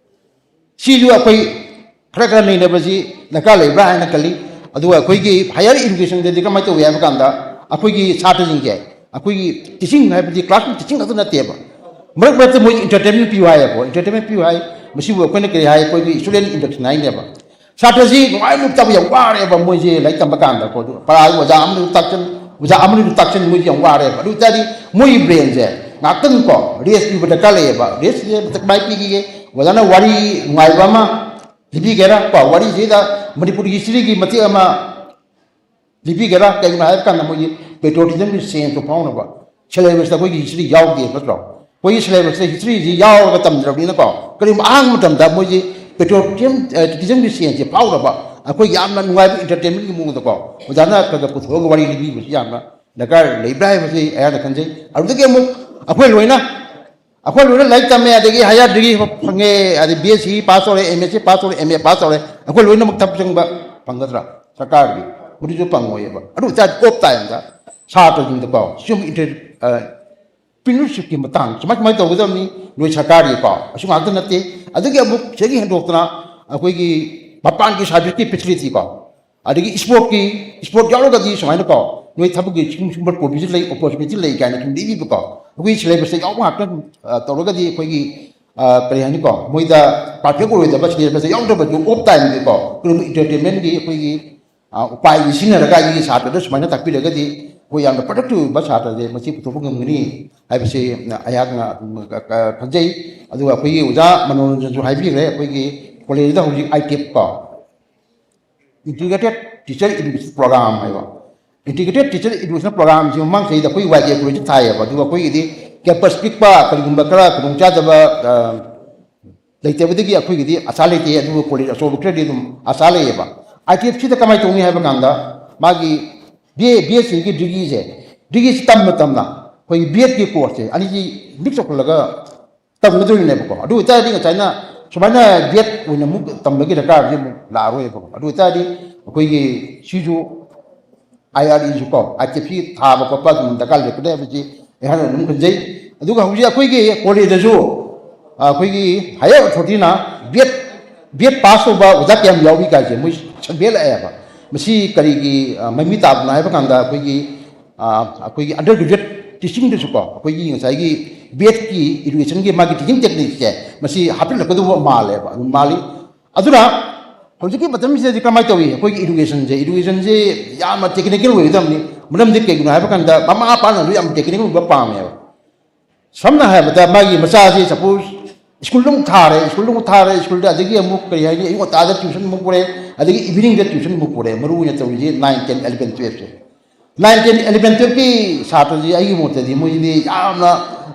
ꯁꯤꯁꯨ ꯑꯩꯈꯣꯏ ꯈꯔ ꯈꯔ ꯅꯩꯅꯕꯁꯤ ꯗꯔꯀꯥꯔ ꯂꯩꯕ꯭ꯔꯥ ꯍꯥꯏꯅ ꯈꯜꯂꯤ꯫ ꯑꯗꯨꯒ ꯑꯩꯈꯣꯏꯒꯤ higher educationꯗꯗꯤ ꯀꯃꯥꯏꯅ ꯇꯧꯏ ꯍꯥꯏꯕ ꯀꯥꯟꯗ, ꯑꯩꯈꯣꯏꯒꯤ ꯁꯥꯇ꯭ꯔꯁꯤꯡꯁꯦ, ꯑꯩꯈꯣꯏꯒꯤ teaching ꯍꯥꯏꯕꯗꯤ classroom teaching ꯈꯛꯇ ꯅꯠꯇꯦꯕ, ꯃꯔꯛ ꯃꯔꯛꯇ ꯃꯣꯏ entertainment ꯄꯤꯌꯨ ꯍꯥꯏꯌꯦꯕꯀꯣ꯫ Entertainment ꯄꯤꯌꯨ ꯍꯥꯏ, ꯃꯁꯤꯕꯨ ꯑꯩꯈꯣꯏꯅ ꯀꯔꯤ ꯍꯥꯏ? ꯑꯩꯈꯣꯏꯒꯤ student induction ꯍꯥꯏꯅꯦꯕ꯫ ꯁꯥꯇ꯭ꯔꯁꯤ ꯅꯨꯡꯉꯥꯏꯅ ꯇꯥꯕ ꯌꯥꯝ ꯋꯥꯔꯦꯕ ꯃꯣꯏꯁꯦ ꯂꯥꯏꯔꯤꯛ ꯇꯝꯕ ꯀꯥꯟꯗꯀꯣ꯫ ꯑꯗꯨ ꯄꯔꯥ ꯑꯣꯖꯥ ꯑꯃꯅ ꯇꯥꯛꯆꯟ, ꯑꯣꯖꯥ ꯑꯃꯅ ꯇꯥꯛꯆꯟ, ꯃꯣꯏꯁꯦ ꯌꯥꯝ ꯋꯥꯔꯦꯕ꯫ ꯑꯗꯨ ꯑꯣꯏꯇꯥꯔꯗꯤ ꯃꯣꯏꯒꯤ brainꯁꯦ ꯉꯥꯛꯇꯪ ꯀꯣ rest ꯄꯤꯕ ꯗꯔꯀꯥꯔ ꯂꯩꯌꯦꯕ꯫ Restꯁꯦ ꯀꯃꯥꯏꯅ ꯄꯤꯈꯤꯒꯦ? ꯑꯣꯖꯥꯅ ꯋꯥꯔꯤ ꯅꯨꯡꯉꯥꯏꯕ ꯑꯃ ꯂꯤꯕꯤꯒꯦꯔꯥ ꯀꯣ, ꯋꯥꯔꯤꯁꯤꯗ ꯃꯅꯤꯄꯨꯔꯒꯤ historyꯒꯤ ꯃꯇꯦꯛ ꯑꯃ ꯂꯤꯕꯤꯒꯦꯔꯥ? ꯀꯩꯒꯤꯅꯣ ꯍꯥꯏꯕ ꯀꯥꯟꯗ ꯃꯣꯏꯒꯤ patriotismꯒꯤ senseꯇꯣ ꯐꯥꯎꯅꯕ꯫ Syllabusꯇ ꯑꯩꯈꯣꯏꯒꯤ history ꯌꯥꯎꯗꯦ ꯅꯠꯇ꯭ꯔꯣ? ꯑꯩꯈꯣꯏꯒꯤ syllabusꯇ historyꯁꯤ ꯌꯥꯎꯔꯒ ꯇꯝꯗ꯭ꯔꯕꯅꯤꯅꯀꯣ, ꯀꯔꯤꯒꯨꯝꯕ ꯑꯍꯥꯡꯕ ꯃꯇꯝꯗ ꯃꯣꯏꯁꯤ patriotism, patriotismꯒꯤ senseꯁꯦ ꯐꯥꯎꯅꯕ, ꯑꯩꯈꯣꯏ ꯌꯥꯝꯅ ꯅꯨꯡꯉꯥꯏꯕ entertainmentꯒꯤ ꯃꯑꯣꯡꯗꯀꯣ ꯑꯣꯖꯥꯅ ꯈꯔ ꯈꯔ ꯄꯨꯊꯣꯛꯑꯒ ꯋꯥꯔꯤ ꯂꯤꯕꯤꯕꯁꯤ ꯌꯥꯝꯅ ꯗꯔꯀꯥꯔ ꯂꯩꯕ꯭ꯔꯥ ꯍꯥꯏꯕꯁꯤ ꯑꯩꯍꯥꯛꯅ ꯈꯟꯖꯩ꯫ ꯑꯗꯨꯗꯒꯤ ꯑꯃꯨꯛ ꯑꯩꯈꯣꯏ ꯂꯣꯏꯅ, ꯑꯩꯈꯣꯏ ꯂꯣꯏꯅ ꯂꯥꯏꯔꯤꯛ ꯇꯝꯃꯦ, ꯑꯗꯒꯤ higher degree ꯐꯪꯉꯦ, ꯑꯗꯩ B S C pass ꯇꯧꯔꯦ, M S C pass ꯇꯧꯔꯦ, M A pass ꯇꯧꯔꯦ, ꯑꯩꯈꯣꯏ ꯂꯣꯏꯅꯃꯛ ꯊꯕꯛ ꯆꯪꯕ ꯐꯪꯒꯗ꯭ꯔꯥ? ꯁꯔꯀꯥꯔꯒꯤ ꯃꯗꯨꯁꯨ ꯐꯪꯉꯣꯏꯑꯕ꯫ ꯑꯗꯨ ꯑꯣꯏꯇꯥꯔꯗꯤ off timeꯗ ꯁꯥꯇ꯭ꯔꯁꯤꯡꯗꯀꯣ ꯁꯤꯒꯨꯝꯕ inter-, entrepreneurshipꯀꯤ ꯃꯇꯥꯡ ꯁꯨꯃꯥꯏ ꯁꯨꯃꯥꯏꯅ ꯇꯧꯒꯗꯕꯅꯤ, ꯅꯣꯏ ꯁꯔꯀꯥꯔꯒꯤꯀꯣ꯫ ꯑꯁꯨ ꯉꯥꯛꯇ ꯅꯠꯇꯦ, ꯑꯗꯨꯒꯤ ꯑꯃꯨꯛ ꯁꯤꯗꯒꯤ ꯍꯦꯟꯗꯣꯛꯇꯅ ꯑꯩꯈꯣꯏꯒꯤ ꯃꯄꯥꯟꯒꯤ serviceꯀꯤ facilityꯀꯣ, ꯑꯗꯒꯤ sportꯀꯤ, sport ꯌꯥꯎꯔꯒꯗꯤ ꯁꯨꯃꯥꯏꯅꯀꯣ ꯅꯣꯏ ꯊꯕꯛꯀꯤ ꯁꯤꯒꯨꯝ-, ꯁꯤꯒꯨꯝꯕ provision ꯂꯩ, opportunity ꯂꯩ ꯀꯥꯏꯅ ꯁꯨꯝ ꯂꯤꯕꯤꯕꯀꯣ꯫ ꯑꯩꯈꯣꯏꯒꯤ syllabusꯇ ꯌꯥꯎꯕ ꯉꯥꯛꯇ, ꯑ, ꯇꯧꯔꯒꯗꯤ ꯑꯩꯈꯣꯏꯒꯤ, ꯑ, ꯀꯔꯤ ꯍꯥꯏꯅꯤꯀꯣ, ꯃꯣꯏꯗ perfect ꯑꯣꯏꯔꯣꯏꯗꯕ, syllabusꯇ ꯌꯥꯎꯗ꯭ꯔꯕꯁꯨ off timeꯒꯤꯀꯣ, ꯀꯔꯤꯒꯨꯝꯕ entertainmentꯒꯤ ꯑꯩꯈꯣꯏꯒꯤ, ꯑ, ꯎꯄꯥꯏꯒꯤ ꯁꯤꯖꯤꯟꯅꯔꯒ ꯑꯩꯒꯤ ꯁꯥꯇ꯭ꯔꯗ ꯁꯨꯃꯥꯏꯅ ꯇꯥꯛꯄꯤꯔꯒꯗꯤ ꯑꯩꯈꯣꯏ ꯌꯥꯝꯅ productive ꯑꯣꯏꯕ ꯁꯥꯇ꯭ꯔꯁꯦ ꯃꯁꯤ ꯄꯨꯊꯣꯛꯄ ꯉꯝꯒꯅꯤ ꯍꯥꯏꯕꯁꯤ ꯑꯩꯍꯥꯛꯅ ꯑꯗꯨꯝ ꯈ-, ꯈ-, ꯈꯟꯖꯩ꯫ ꯑꯗꯨꯒ ꯑꯩꯈꯣꯏꯒꯤ ꯑꯣꯖꯥ ꯃꯅꯣꯔꯟꯖꯟꯁꯨ ꯍꯥꯏꯕꯤꯈ꯭ꯔꯦ, ꯑꯩꯈꯣꯏꯒꯤ collegeꯗ ꯍꯧꯖꯤꯛ I T E P ꯀꯣ, Integrated Teacher Education Program ꯍꯥꯏꯕ꯫ Integrated Teacher Education Programꯁꯤ ꯃꯃꯥꯡ ꯆꯍꯤꯗ ꯑꯩꯈꯣꯏ Y J Collegeꯇ ꯊꯥꯏꯌꯦꯕ꯫ ꯑꯗꯨꯒ ꯑꯩꯈꯣꯏꯒꯤꯗꯤ campus ꯄꯤꯛꯄ, ꯀꯔꯤꯒꯨꯝꯕ ꯈꯔ ꯈꯨꯗꯣꯡꯆꯥꯗꯕ, ꯑ, ꯂꯩꯇꯕꯗꯒꯤ ꯑꯩꯈꯣꯏꯒꯤꯗꯤ ꯑꯁꯥ ꯂꯩꯇꯦ, ꯑꯗꯨꯕꯨ college ꯑꯆꯧꯕ ꯈꯔꯗꯤ ꯑꯗꯨꯝ ꯑꯁꯥ ꯂꯩꯌꯦꯕ꯫ I T E Pꯁꯤꯗ ꯀꯃꯥꯏꯅ ꯇꯧꯅꯤ ꯍꯥꯏꯕ ꯀꯥꯟꯗ, ꯃꯥꯒꯤ B A, B S Cꯒꯤ degreeꯁꯦ, degreeꯁꯤ ꯇꯝꯅ ꯇꯝꯅ ꯑꯩꯈꯣꯏꯒꯤ B Edꯀꯤ courseꯁꯦ ꯑꯅꯤꯁꯤ mix ꯇꯧꯁꯜꯂꯒ ꯇꯝꯒꯗꯣꯔꯤꯅꯦꯕꯀꯣ꯫ ꯑꯗꯨ ꯑꯣꯏꯇꯥꯔꯗꯤ ꯉꯁꯥꯏꯅ ꯁꯨꯃꯥꯏꯅ B Ed ꯑꯣꯏꯅ ꯑꯃꯨꯛ ꯇꯝꯕꯒꯤ ꯗꯔꯀꯥꯔꯗꯤ ꯑꯃꯨꯛ ꯂꯥꯛꯑꯔꯣꯏꯕꯀꯣ꯫ ꯑꯗꯨ ꯑꯣꯏꯇꯥꯔꯗꯤ ꯑꯩꯈꯣꯏꯒꯤ ꯁꯤꯁꯨ I R Eꯁꯨ ꯀꯣ, I T E P ꯊꯥꯕ ꯈꯣꯠꯄ ꯑꯗꯨꯝ ꯗꯔꯀꯥꯔ ꯂꯩꯔꯛꯀꯅꯤ ꯍꯥꯏꯕꯁꯤ ꯑꯩꯍꯥꯛꯅ ꯑꯗꯨꯝ ꯈꯟꯖꯩ꯫ ꯑꯗꯨꯒ ꯍꯧꯖꯤꯛ ꯑꯩꯈꯣꯏꯒꯤ collegeꯇꯁꯨ, ꯑ, ꯑꯩꯈꯣꯏꯒꯤ higher authorityꯅ B Ed, B Ed pass ꯇꯧꯕ ꯑꯣꯖꯥ ꯀꯌꯥꯝ ꯌꯥꯎꯔꯤ ꯀꯥꯏꯁꯦ ꯃꯣꯏ survey ꯂꯥꯛꯑꯦꯕ꯫ ꯃꯁꯤ ꯀꯔꯤꯒꯤ, ꯑ, ꯃꯃꯤ ꯇꯥꯕꯅꯣ ꯍꯥꯏꯕ ꯀꯥꯟꯗ, ꯑꯩꯈꯣꯏꯒꯤ, ꯑ, ꯑꯩꯈꯣꯏꯒꯤ undergraduate teachingꯗꯁꯨꯀꯣ, ꯑꯩꯈꯣꯏꯒꯤ ꯉꯁꯥꯏꯒꯤ B.Edꯀꯤ educationꯒꯤ ꯃꯥꯒꯤ teaching techniqueꯁꯦ ꯃꯁꯤ ꯍꯥꯞꯆꯤꯜꯂꯛꯀꯗꯧꯕ ꯃꯥꯜꯂꯦꯕ, ꯑꯗꯨꯝ ꯃꯥꯜꯂꯤ꯫ ꯑꯗꯨꯅ ꯍꯧꯖꯤꯛꯀꯤ ꯃꯇꯝꯁꯤꯗꯗꯤ ꯀꯃꯥꯏꯅ ꯇꯧꯏ? ꯑꯩꯈꯣꯏꯒꯤ educationꯁꯦ, educationꯁꯦ ꯌꯥꯝꯅ technical ꯑꯣꯏꯒꯗꯕꯅꯤ꯫ ꯃꯔꯝꯗꯤ ꯀꯩꯒꯤꯅꯣ ꯍꯥꯏꯕ ꯀꯥꯟꯗ, ꯃꯃꯥ ꯃꯄꯥꯅꯁꯨ ꯌꯥꯝ technical ꯑꯣꯏꯕ ꯄꯥꯝꯃꯦꯕ꯫ ꯁꯝꯅ ꯍꯥꯏꯔꯕꯗ, ꯃꯥꯒꯤ ꯃꯆꯥꯁꯤ, suppose, ꯁ꯭ꯀꯨꯜꯗ ꯑꯃꯨꯛ ꯊꯥꯔꯦ, ꯁ꯭ꯀꯨꯜꯗ ꯑꯃꯨꯛ ꯊꯥꯔꯦ, ꯁ꯭ꯀꯨꯜꯗ, ꯑꯗꯒꯤ ꯑꯃꯨꯛ, ꯀꯔꯤ ꯍꯥꯏꯅꯤ, ꯑꯌꯨꯛ ꯉꯟꯇꯥꯗ tuition ꯑꯃꯨꯛ ꯄꯨꯔꯦ, ꯑꯗꯒꯤ eveningꯗ tuition ꯑꯃꯨꯛ ꯄꯨꯔꯦ꯫ ꯃꯔꯨ ꯑꯣꯏꯅ ꯇꯧꯔꯤꯁꯤ nine, ten, eleven, twelveꯀꯤ ꯁꯥꯇ꯭ꯔꯁꯤ ꯑꯩꯒꯤ ꯃꯣꯠꯇꯗꯤ ꯃꯣꯏꯗꯤ ꯌꯥꯝꯅ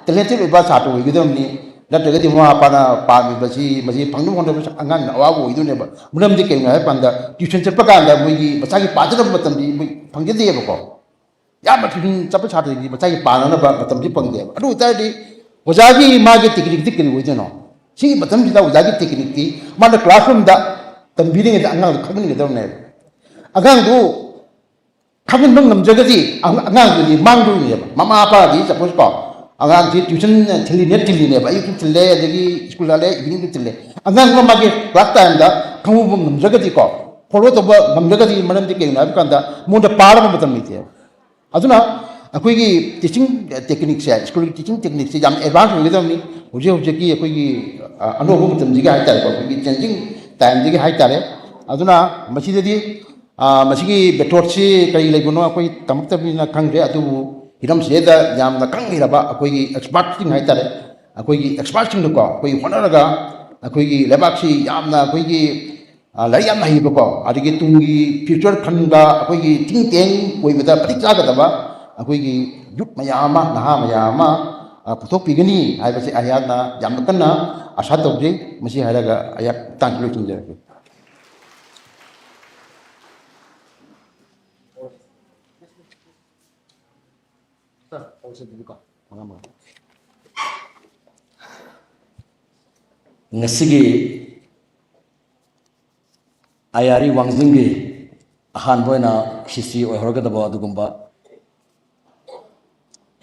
talented ꯑꯣꯏꯕ ꯁꯥꯇ꯭ꯔ ꯑꯣꯏꯒꯗꯕꯅꯤ꯫ ꯅꯠꯇ꯭ꯔꯒꯗꯤ ꯃꯃꯥ ꯃꯄꯥꯅ ꯄꯥꯝꯃꯤꯕꯁꯤ, ꯃꯁꯤ ꯐꯪꯅꯕ ꯍꯣꯠꯅꯕꯗ ꯑꯉꯥꯡꯅ ꯑꯋꯥꯕ ꯑꯣꯏꯗꯣꯏꯅꯦꯕ꯫ ꯃꯔꯝꯗꯤ ꯀꯩꯒꯤꯅꯣ ꯍꯥꯏꯕ ꯀꯥꯟꯗ, tuition ꯆꯠꯄ ꯀꯥꯟꯗ ꯃꯣꯏꯒꯤ ꯃꯁꯥꯒꯤ ꯄꯥꯖꯅꯕ ꯃꯇꯝꯗꯤ ꯃꯣꯏ ꯐꯪꯖꯗꯦꯕꯀꯣ꯫ ꯌꯥꯝꯅ tuition ꯆꯠꯄ ꯁꯥꯇ꯭ꯔꯁꯤꯡꯗꯤ ꯃꯁꯥꯒꯤ ꯄꯥꯅꯅꯕ ꯃꯇꯝꯗꯤ ꯐꯪꯗꯦꯕ꯫ ꯑꯗꯨ ꯑꯣꯏꯇꯥꯔꯗꯤ ꯑꯣꯖꯥꯒꯤ ꯃꯥꯒꯤ techniqueꯇꯤ ꯀꯔꯤ ꯑꯣꯏꯗꯣꯏꯅꯣ? ꯁꯤꯒꯤ ꯃꯇꯝꯁꯤꯗ ꯑꯣꯖꯥꯒꯤ techniqueꯇꯤ ꯃꯥꯅ classroomꯗ ꯇꯝꯕꯤꯔꯤꯉꯩꯗ ꯑꯉꯥꯡꯗ ꯈꯪꯍꯟꯒꯗꯕꯅꯦꯕ꯫ ꯑꯉꯥꯡꯗꯨ ꯈꯪꯍꯟꯕ ꯉꯝꯗ꯭ꯔꯒꯗꯤ ꯑꯉ-, ꯑꯉꯥꯡꯗꯨꯗꯤ ꯃꯥꯡꯗꯣꯏꯅꯦꯕ꯫ ꯃꯃꯥ ꯃꯄꯥꯗꯤ, suppose ꯀꯣ, ꯑꯉꯥꯡꯁꯤ tuition ꯊꯤꯜꯂꯤꯅꯦ, ꯊꯤꯜꯂꯤꯅꯦꯕ, ꯑꯌꯨꯛꯁꯨ ꯊꯤꯜꯂꯦ, ꯑꯗꯒꯤ ꯁ꯭ꯀꯨꯜ ꯍꯜꯂꯛꯑꯦ, eveningꯁꯨ ꯊꯤꯜꯂꯦ꯫ ꯑꯉꯥꯡꯗꯨꯅ ꯃꯥꯒꯤ class timeꯗ ꯈꯪꯍꯧꯕ ꯉꯝꯗ꯭ꯔꯒꯗꯤꯀꯣ, follow ꯇꯧꯕ ꯉꯝꯗ꯭ꯔꯒꯗꯤ, ꯃꯔꯝꯗꯤ ꯀꯩꯒꯤꯅꯣ ꯍꯥꯏꯕ ꯀꯥꯟꯗ ꯃꯉꯣꯟꯗ ꯄꯥꯅꯕ ꯃꯇꯝ ꯂꯩꯇꯦꯕ꯫ ꯑꯗꯨꯅ ꯑꯩꯈꯣꯏꯒꯤ teaching techniqueꯁꯦ, ꯁ꯭ꯀꯨꯜꯒꯤ teaching techniqueꯁꯦ ꯌꯥꯝ advance ꯑꯣꯏꯒꯗꯕꯅꯤ꯫ ꯍꯧꯖꯤꯛ ꯍꯧꯖꯤꯛꯀꯤ ꯑꯩꯈꯣꯏꯒꯤ, ꯑ, ꯑꯅꯧꯕ ꯃꯇꯝꯁꯤꯒꯤ ꯍꯥꯏꯇꯥꯔꯦꯀꯣ, ꯑꯩꯈꯣꯏꯒꯤ changing timeꯁꯤꯒꯤ ꯍꯥꯏꯇꯥꯔꯦ꯫ ꯑꯗꯨꯅ ꯃꯁꯤꯗꯗꯤ, ꯑ, ꯃꯁꯤꯒꯤ methodꯁꯤ ꯀꯔꯤ ꯂꯩꯕꯅꯣ ꯑꯩꯈꯣꯏ ꯇꯝꯃꯛꯇꯕꯅꯤꯅ ꯈꯪꯗ꯭ꯔꯦ꯫ ꯑꯗꯨꯕꯨ ꯍꯤꯔꯝꯁꯤꯗ ꯌꯥꯝꯅ ꯈꯪ ꯍꯩꯔꯕ ꯑꯩꯈꯣꯏꯒꯤ expertꯁꯤꯡ ꯍꯥꯏꯇꯥꯔꯦ, ꯑꯩꯈꯣꯏꯒꯤ expertꯁꯤꯡꯅꯀꯣ, ꯑꯩꯈꯣꯏ ꯍꯣꯠꯅꯔꯒ ꯑꯩꯈꯣꯏꯒꯤ ꯂꯩꯕꯥꯛꯁꯤ ꯌꯥꯝꯅ ꯑꯩꯈꯣꯏꯒꯤ ꯑ, ꯂꯥꯏꯔꯤꯛ ꯌꯥꯝꯅ ꯍꯩꯕꯀꯣ, ꯑꯗꯒꯤ ꯇꯨꯡꯒꯤ future ꯈꯟꯕ, ꯑꯩꯈꯣꯏꯒꯤ think tank ꯑꯣꯏꯕꯗ ꯃꯇꯤꯛ ꯆꯥꯒꯗꯕ ꯑꯩꯈꯣꯏꯒꯤ youth ꯃꯌꯥꯝ ꯑꯃ, ꯅꯍꯥ ꯃꯌꯥꯝ ꯑꯃ, ꯑ, ꯄꯨꯊꯣꯛꯄꯤꯒꯅꯤ ꯍꯥꯏꯕꯁꯤ ꯑꯩꯍꯥꯛꯅ ꯌꯥꯝꯅ ꯀꯟꯅ ꯑꯁꯥ ꯇꯧꯖꯩ꯫ ꯃꯁꯤ ꯍꯥꯏꯔꯒ ꯑꯩꯍꯥꯛ ꯃꯇꯥꯡꯁꯤ ꯂꯣꯏꯁꯤꯟꯖꯔꯒꯦ꯫ ꯉꯁꯤꯒꯤ ꯑꯥꯏ ꯑꯥꯔ ꯏ ꯋꯥꯡꯖꯤꯡꯒꯤ ꯑꯍꯥꯟꯕ ꯑꯣꯏꯅ ꯍꯤꯁꯇ꯭ꯔꯤ ꯑꯣꯏꯍꯧꯔꯒꯗꯕ ꯑꯗꯨꯒꯨꯝꯕ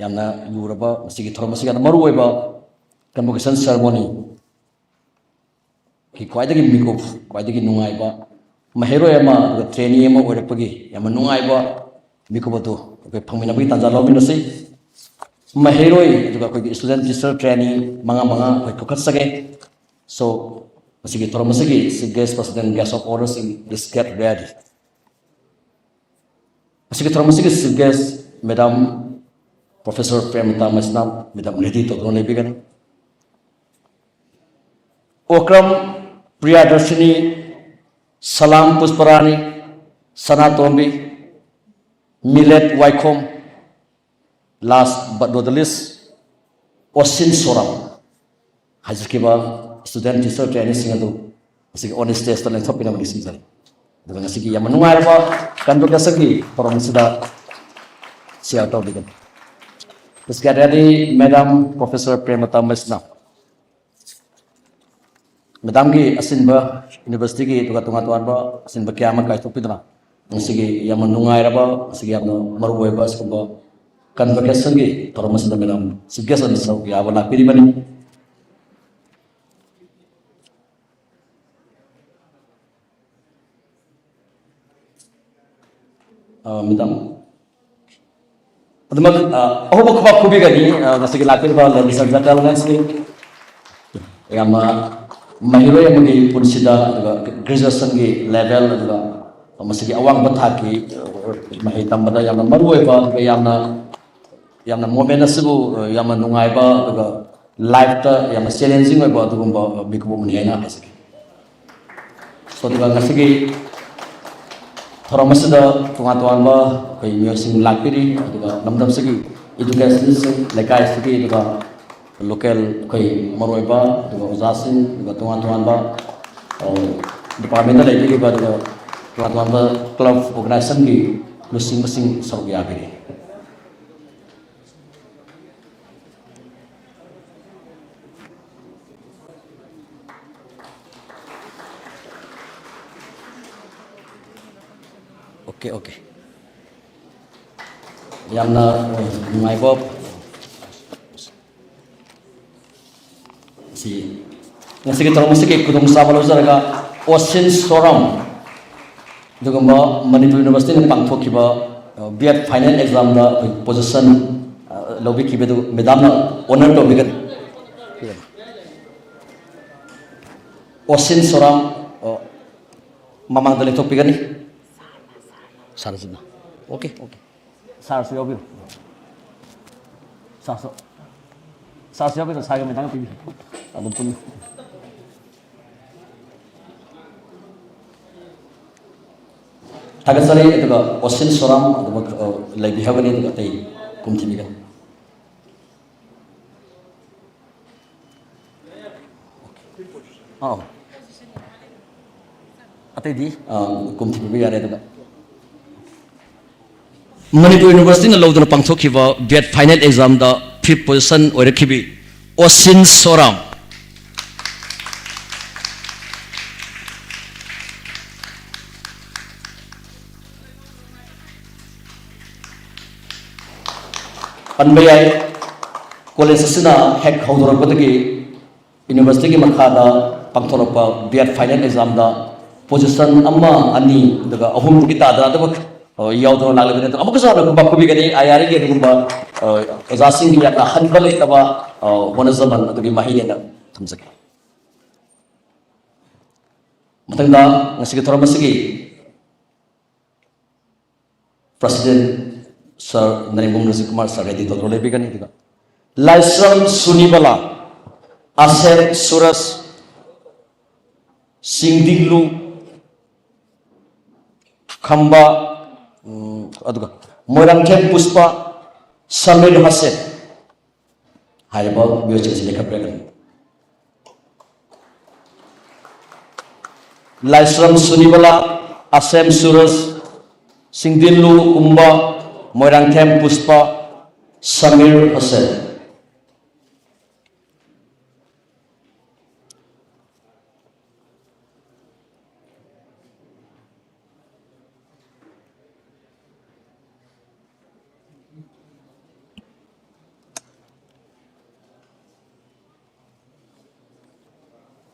ꯌꯥꯝꯅ ꯂꯨꯔꯕ ꯃꯁꯤꯒꯤ ꯊꯧꯔꯝ ꯑꯁꯤꯒꯤ ꯌꯥꯝꯅ ꯃꯔꯨꯑꯣꯏꯕ convocation ceremony ꯒꯤ ꯈ꯭ꯋꯥꯏꯗꯒꯤ ꯃꯤꯀꯨꯞ, ꯈ꯭ꯋꯥꯏꯗꯒꯤ ꯅꯨꯡꯉꯥꯏꯕ ꯃꯍꯩꯔꯣꯏ ꯑꯃ ꯑꯗꯨꯒ trainee ꯑꯃ ꯑꯣꯏꯔꯛꯄꯒꯤ ꯌꯥꯝꯅ ꯅꯨꯡꯉꯥꯏꯕ ꯃꯤꯀꯨꯞ ꯑꯗꯨ ꯑꯩꯈꯣꯏ ꯐꯪꯃꯤꯟꯅꯕꯒꯤ ꯇꯥꯟꯖꯥ ꯂꯧꯃꯤꯟꯅꯁꯤ꯫ ꯃꯍꯩꯔꯣꯏ ꯑꯗꯨꯒ ꯑꯩꯈꯣꯏꯒꯤ student teacher trainee ꯃꯉꯥ ꯃꯉꯥ ꯑꯩꯈꯣꯏ ꯀꯧꯈꯠꯆꯒꯦ꯫ So, ꯃꯁꯤꯒꯤ ꯊꯧꯔꯝ ꯑꯁꯤꯒꯤ Chief Guest, President, Guest of Honour ꯁꯤꯡ, please get ready꯫ ꯃꯁꯤꯒꯤ ꯊꯧꯔꯝ ꯑꯁꯤꯒꯤ Chief Guest, Madam Professor ꯄ꯭ꯔꯦꯃꯂꯇꯥ ꯃꯩꯁꯅꯥꯝ, Madam ready ꯇꯧꯗꯨꯅ ꯂꯩꯕꯤꯒꯅꯤ꯫ ꯑꯣꯀ꯭ꯔꯝ ꯄ꯭ꯔꯤꯌꯥꯗꯔꯁꯤꯅꯤ, ꯁꯂꯥꯝ ꯄꯨꯁꯄꯔꯥꯅꯤ, ꯁꯅꯥꯇꯣꯝꯕꯤ, Milet Waikhom, last but not the least, Oshin Soram ꯍꯥꯏꯖꯈꯤꯕ student teacher trainee ꯁꯤꯡ ꯑꯗꯨ ꯉꯁꯤꯒꯤ on stage ꯇ ꯂꯦꯡꯊꯣꯛꯄꯤꯅꯕ ꯅꯤꯡꯁꯤꯡꯖꯔꯤ꯫ ꯑꯗꯨꯒ ꯉꯁꯤꯒꯤ ꯌꯥꯝꯅ ꯅꯨꯡꯉꯥꯏꯔꯕ convocation ꯒꯤ ꯊꯧꯔꯝ ꯑꯁꯤꯗ share ꯇꯧꯕꯤꯒꯅꯤ꯫ Please get ready, Madam Professor ꯄ꯭ꯔꯦꯃꯂꯇꯥ Meisnam. Madam ꯒꯤ ꯑꯁꯤꯟꯕ university ꯒꯤ ꯑꯗꯨꯒ ꯇꯣꯉꯥꯟ ꯇꯣꯉꯥꯟꯕ ꯑꯁꯤꯟꯕ ꯀꯌꯥ ꯑꯃ ꯀꯥꯏꯊꯣꯛꯄꯤꯗꯨꯅ ꯉꯁꯤꯒꯤ ꯌꯥꯝꯅ ꯅꯨꯡꯉꯥꯏꯔꯕ, ꯉꯁꯤꯒꯤ ꯌꯥꯝꯅ ꯃꯔꯨꯑꯣꯏꯕ ꯑꯁꯤꯒꯨꯝꯕ convocation ꯒꯤ ꯊꯧꯔꯝ ꯑꯁꯤꯗ Madam Chief Guest ꯑꯣꯏꯅ ꯁꯔꯨꯛ ꯌꯥꯕ ꯂꯥꯛꯄꯤꯔꯤꯕꯅꯤ꯫ ꯑ, Madam, ꯑꯗꯨꯃꯛ, ꯑ, ꯑꯍꯧꯕ ꯈꯨꯕꯥꯛ ꯈꯨꯕꯤꯒꯅꯤ, ꯑ, ꯉꯁꯤꯒꯤ ꯂꯥꯛꯄꯤꯔꯤꯕ ladies and gentlemen ꯁꯤꯡ꯫ ꯌꯥꯝꯅ ꯃꯍꯩꯔꯣꯏ ꯑꯃꯒꯤ ꯄꯨꯟꯁꯤꯗ, ꯑꯗꯨꯒ graduation ꯒꯤ level, ꯑꯗꯨꯒ ꯃꯁꯤꯒꯤ ꯑꯋꯥꯡꯕ ꯊꯥꯛꯀꯤ, ꯑ, ꯃꯍꯩ ꯇꯝꯕꯗ ꯌꯥꯝꯅ ꯃꯔꯨꯑꯣꯏꯕ, ꯑꯗꯨꯒ ꯌꯥꯝꯅ, ꯌꯥꯝꯅ moment ꯑꯁꯤꯕꯨ, ꯑ, ꯌꯥꯝꯅ ꯅꯨꯡꯉꯥꯏꯕ, ꯑꯗꯨꯒ life ꯇ ꯌꯥꯝꯅ challenging ꯑꯣꯏꯕ ꯑꯗꯨꯒꯨꯝꯕ ꯃꯤꯀꯨꯞ ꯑꯃꯅꯤ ꯍꯥꯏꯅ ꯍꯥꯏꯖꯒꯦ꯫ So, ꯑꯗꯨꯒ ꯉꯁꯤꯒꯤ ꯊꯧꯔꯝ ꯑꯁꯤꯗ ꯇꯣꯉꯥꯟ ꯇꯣꯉꯥꯟꯕ ꯑꯩꯈꯣꯏ ꯃꯤꯑꯣꯏꯁꯤꯡ ꯂꯥꯛꯄꯤꯔꯤ, ꯑꯗꯨꯒ ꯂꯝꯗꯝꯁꯤꯒꯤ educationist ꯁꯤꯡ, ꯂꯩꯀꯥꯏꯁꯤꯒꯤ, ꯑꯗꯨꯒ local ꯑꯩꯈꯣꯏ ꯃꯔꯨꯑꯣꯏꯕ, ꯑꯗꯨꯒ ꯑꯣꯖꯥꯁꯤꯡ, ꯑꯗꯨꯒ ꯇꯣꯉꯥꯟ ꯇꯣꯉꯥꯟꯕ, ꯑ, department ꯇ ꯂꯩꯕꯤꯔꯤꯕ, ꯑꯗꯨꯒ ꯇꯣꯉꯥꯟ ꯇꯣꯉꯥꯟꯕ club organization ꯒꯤ ꯂꯨꯆꯤꯡꯕꯁꯤꯡ ꯁꯔꯨꯛ ꯌꯥꯕꯤꯔꯤ꯫ Okay, okay. ꯌꯥꯝꯅ, ꯑ, ꯅꯨꯡꯉꯥꯏꯕ ꯁꯤ, ꯉꯁꯤꯒꯤ ꯊꯧꯔꯝ ꯑꯁꯤꯒꯤ ꯈꯨꯗꯣꯡꯆꯥꯕ ꯂꯧꯖꯔꯒ ꯑꯣꯁꯤꯟ ꯁꯣꯔꯥꯝ, ꯑꯗꯨꯒꯨꯝꯕ ꯃꯅꯤꯄꯨꯔ ꯌꯨꯅꯤꯚꯔꯁꯤꯇꯤꯅ ꯄꯥꯡꯊꯣꯛꯈꯤꯕ ꯕꯤ ꯑꯦꯗ ꯐꯥꯏꯅꯦꯜ ꯑꯦꯛꯖꯥꯝꯗ ꯑꯩꯈꯣꯏ ꯄꯣꯖꯤꯁꯟ ꯂꯧꯕꯤꯈꯤꯕꯗꯨ ꯃꯦꯗꯥꯝꯅ ꯑꯣꯅꯔ ꯇꯧꯕꯤꯒꯅꯤ꯫ ꯑꯣꯁꯤꯟ ꯁꯣꯔꯥꯝ, ꯑ, ꯃꯃꯥꯡꯗ ꯂꯦꯞꯊꯣꯛꯄꯤꯒꯅꯤ꯫ ꯁꯥꯔꯁꯤꯅ꯫ Okay, okay. ꯁꯥꯔꯁꯨ ꯌꯥꯎꯕꯤꯔꯣ꯫ ꯁꯥꯔꯁꯨ, ꯁꯥꯔꯁꯨ ꯌꯥꯎꯕꯤꯔꯣ, ꯁꯥꯔꯒ ꯃꯦꯗꯥꯝꯒ ꯄꯤꯕꯤꯔꯣ꯫ ꯑꯗꯨꯝ ꯄꯨꯟꯅ꯫ ꯊꯥꯒꯠꯆꯔꯤ꯫ ꯑꯗꯨꯒ ꯑꯣꯁꯤꯟ ꯁꯣꯔꯥꯝ ꯑꯗꯨꯃꯛ, ꯑ, ꯂꯩꯕꯤꯍꯧꯒꯅꯤ, ꯑꯗꯨꯒ ꯑꯇꯩ ꯀꯨꯝꯊꯕꯤꯒꯅꯤ꯫ ꯑꯥꯎ꯫ ꯑꯇꯩꯗꯤ, ꯑ, ꯀꯨꯝꯊꯕꯤꯕ ꯌꯥꯔꯦ꯫ ꯑꯗꯨꯒ ꯃꯅꯤꯄꯨꯔ ꯌꯨꯅꯤꯚꯔꯁꯤꯇꯤꯅ ꯂꯧꯗꯨꯅ ꯄꯥꯡꯊꯣꯛꯈꯤꯕ ꯕꯤ ꯑꯦꯗ ꯐꯥꯏꯅꯦꯜ ꯑꯦꯛꯖꯥꯝꯗ ꯐꯤꯐ ꯄꯣꯖꯤꯁꯟ ꯑꯣꯏꯔꯛꯈꯤꯕꯤ ꯑꯣꯁꯤꯟ ꯁꯣꯔꯥꯝ꯫ ꯄꯟꯕ ꯌꯥꯏ, ꯀꯣꯂꯦꯖ ꯑꯁꯤꯅ ꯍꯦꯛ ꯍꯧꯗꯣꯔꯛꯄꯗꯒꯤ ꯌꯨꯅꯤꯚꯔꯁꯤꯇꯤꯒꯤ ꯃꯈꯥꯗ ꯄꯥꯡꯊꯣꯔꯛꯄ ꯕꯤ ꯑꯦꯗ ꯐꯥꯏꯅꯦꯜ ꯑꯦꯛꯖꯥꯝꯗ ꯄꯣꯖꯤꯁꯟ ꯑꯃ, ꯑꯅꯤ, ꯑꯗꯨꯒ ꯑꯍꯨꯝꯗꯤ ꯇꯥꯗꯅ ꯑꯗꯨꯃꯛ, ꯑ, ꯌꯥꯎꯗꯨꯅ ꯂꯥꯛꯂꯕꯅꯤ꯫ ꯑꯗꯨꯅ ꯑꯃꯨꯛꯀꯁꯨ ꯍꯟꯅ ꯈꯨꯕꯥꯛ ꯈꯨꯕꯤꯒꯅꯤ꯫ ꯑꯥꯏ ꯑꯥꯔ ꯑꯦꯒꯤ ꯑꯗꯨꯒꯨꯝꯕ, ꯑ, ꯑꯣꯖꯥꯁꯤꯡꯒꯤ ꯌꯥꯝꯅ ꯍꯟꯕ ꯂꯩꯇꯕ, ꯑ, ꯍꯣꯠꯅꯖꯃꯟ ꯑꯗꯨꯒꯤ ꯃꯍꯩꯅꯦꯅ ꯊꯝꯖꯒꯦ꯫ ꯃꯊꯪꯗ ꯉꯁꯤꯒꯤ ꯊꯧꯔꯝ ꯑꯁꯤꯒꯤ ꯄ꯭ꯔꯁꯤꯗꯦꯟ ꯁꯥꯔ ꯅꯔꯦꯡꯕꯝ ꯔꯖꯤꯀꯨꯃꯥꯔ ꯁꯥꯔ ꯔꯦꯗꯤ ꯇꯧꯗꯨꯅ ꯂꯩꯕꯤꯒꯅꯤ꯫ ꯑꯗꯨꯒ ꯂꯥꯏꯁ꯭ꯔꯝ ꯁꯨꯅꯤꯕꯂꯥ, ꯑꯁꯦꯝ ꯁꯨꯔꯖ, ꯁꯤꯡꯗꯤꯡꯂꯨ ꯈꯝꯕ, ꯎꯝ, ꯑꯗꯨꯒ ꯃꯣꯏꯔꯥꯡꯊꯦꯝ ꯄꯨꯁꯄꯥ, ꯁꯃꯤꯔ ꯍꯁꯦꯟ꯫ ꯍꯥꯏꯔꯤꯕ ꯃꯤꯑꯣꯏꯁꯤꯡ ꯑꯁꯤ ꯂꯦꯞꯈꯠꯄꯤꯔꯛꯀꯅꯤ꯫ ꯂꯥꯏꯁ꯭ꯔꯝ ꯁꯨꯅꯤꯕꯂꯥ, ꯑꯁꯦꯝ ꯁꯨꯔꯖ, ꯁꯤꯡꯗꯤꯟꯂꯨ ꯀꯨꯝꯕ, ꯃꯣꯏꯔꯥꯡꯊꯦꯝ ꯄꯨꯁꯄꯥ, ꯁꯃꯤꯔ ꯍꯨꯁꯦꯟ꯫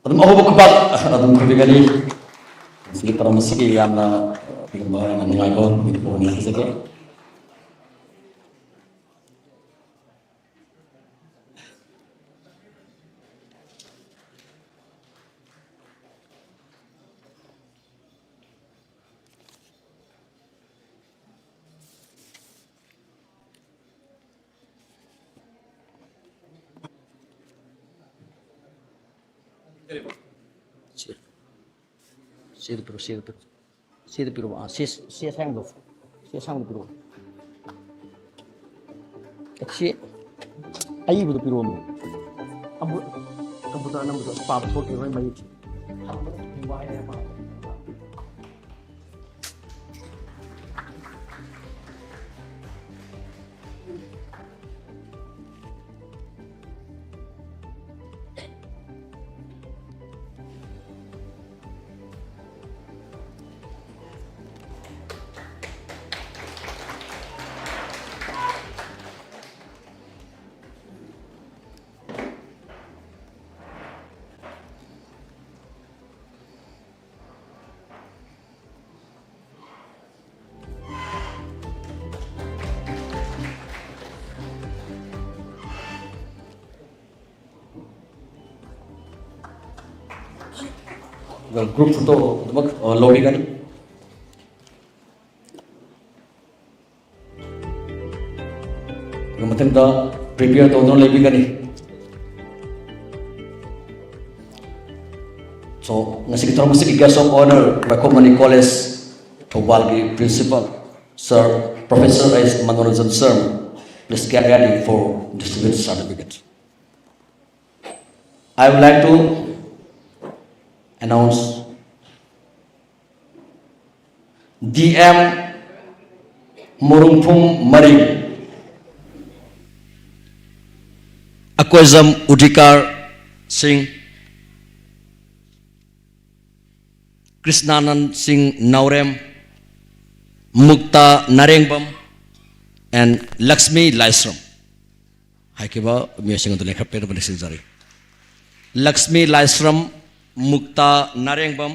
ꯑꯗꯨꯝ ꯑꯍꯧꯕ ꯈꯨꯕꯥꯛ ꯑꯗꯨꯝ ꯈꯨꯕꯤꯒꯅꯤ꯫ ꯃꯁꯤꯒꯤ ꯊꯧꯔꯝ ꯑꯁꯤꯒꯤ ꯌꯥꯝꯅ ꯌꯥꯝꯅ ꯅꯨꯡꯉꯥꯏꯕ ꯅꯨꯃꯤꯠ ꯑꯃ ꯑꯣꯏꯅ ꯍꯥꯏꯖꯒꯦ꯫ ꯁꯤ, ꯁꯤꯗ ꯄꯤꯔꯛꯑꯣ, ꯁꯤꯗ ꯄꯤꯔꯛꯑꯣ꯫ ꯁꯤꯗ ꯄꯤꯔꯛꯑꯣ꯫ ꯑꯥ, ꯁꯤ, ꯁꯤ ꯑꯁꯥꯡꯕꯗꯣ꯫ ꯁꯤ ꯑꯁꯥꯡꯕꯗꯣ ꯄꯤꯔꯛꯑꯣ꯫ ꯑꯦ, ꯁꯤ ꯑꯏꯕꯗꯣ ꯄꯤꯔꯛꯑꯣꯃꯦ꯫ ꯑꯃꯨ-, ꯀꯝꯄ꯭ꯌꯨꯇꯔ ꯑꯅꯝꯕꯗꯣ ꯑꯁ ꯄꯥꯕ ꯊꯣꯛꯇꯦ, ꯃꯣꯏ ꯃꯌꯦꯛꯁꯦ꯫ Group photo ꯑꯗꯨꯃꯛ, ꯑ, ꯂꯧꯕꯤꯒꯅꯤ꯫ ꯑꯗꯨꯒ ꯃꯊꯪꯗ prepare ꯇꯧꯗꯨꯅ ꯂꯩꯕꯤꯒꯅꯤ꯫ So, ꯉꯁꯤꯒꯤ ꯊꯧꯔꯝ ꯑꯁꯤꯒꯤ guest of honour, Waikhom Mani College, ꯊꯧꯕꯥꯜꯒꯤ Principal, Sir, Professor S Manoranjan Sir, please get ready for distribute certificate. I would like to announce D M Murungphung Maring, Akoijam Udhikar Singh, Krishnanand Singh Naorem, Mukta Narengbam, and Lakshmi Laisram꯫ ꯍꯥꯏꯈꯤꯕ ꯃꯤꯑꯣꯏꯁꯤꯡ ꯑꯗꯨ ꯂꯦꯡꯈꯠꯄꯤꯅꯕ ꯅꯤꯡꯁꯤꯡꯖꯔꯤ꯫ ꯂꯛꯁꯃꯤ ꯂꯥꯏꯁ꯭ꯔꯝ, ꯃꯨꯛꯇꯥ ꯅꯥꯔꯦꯡꯕꯝ,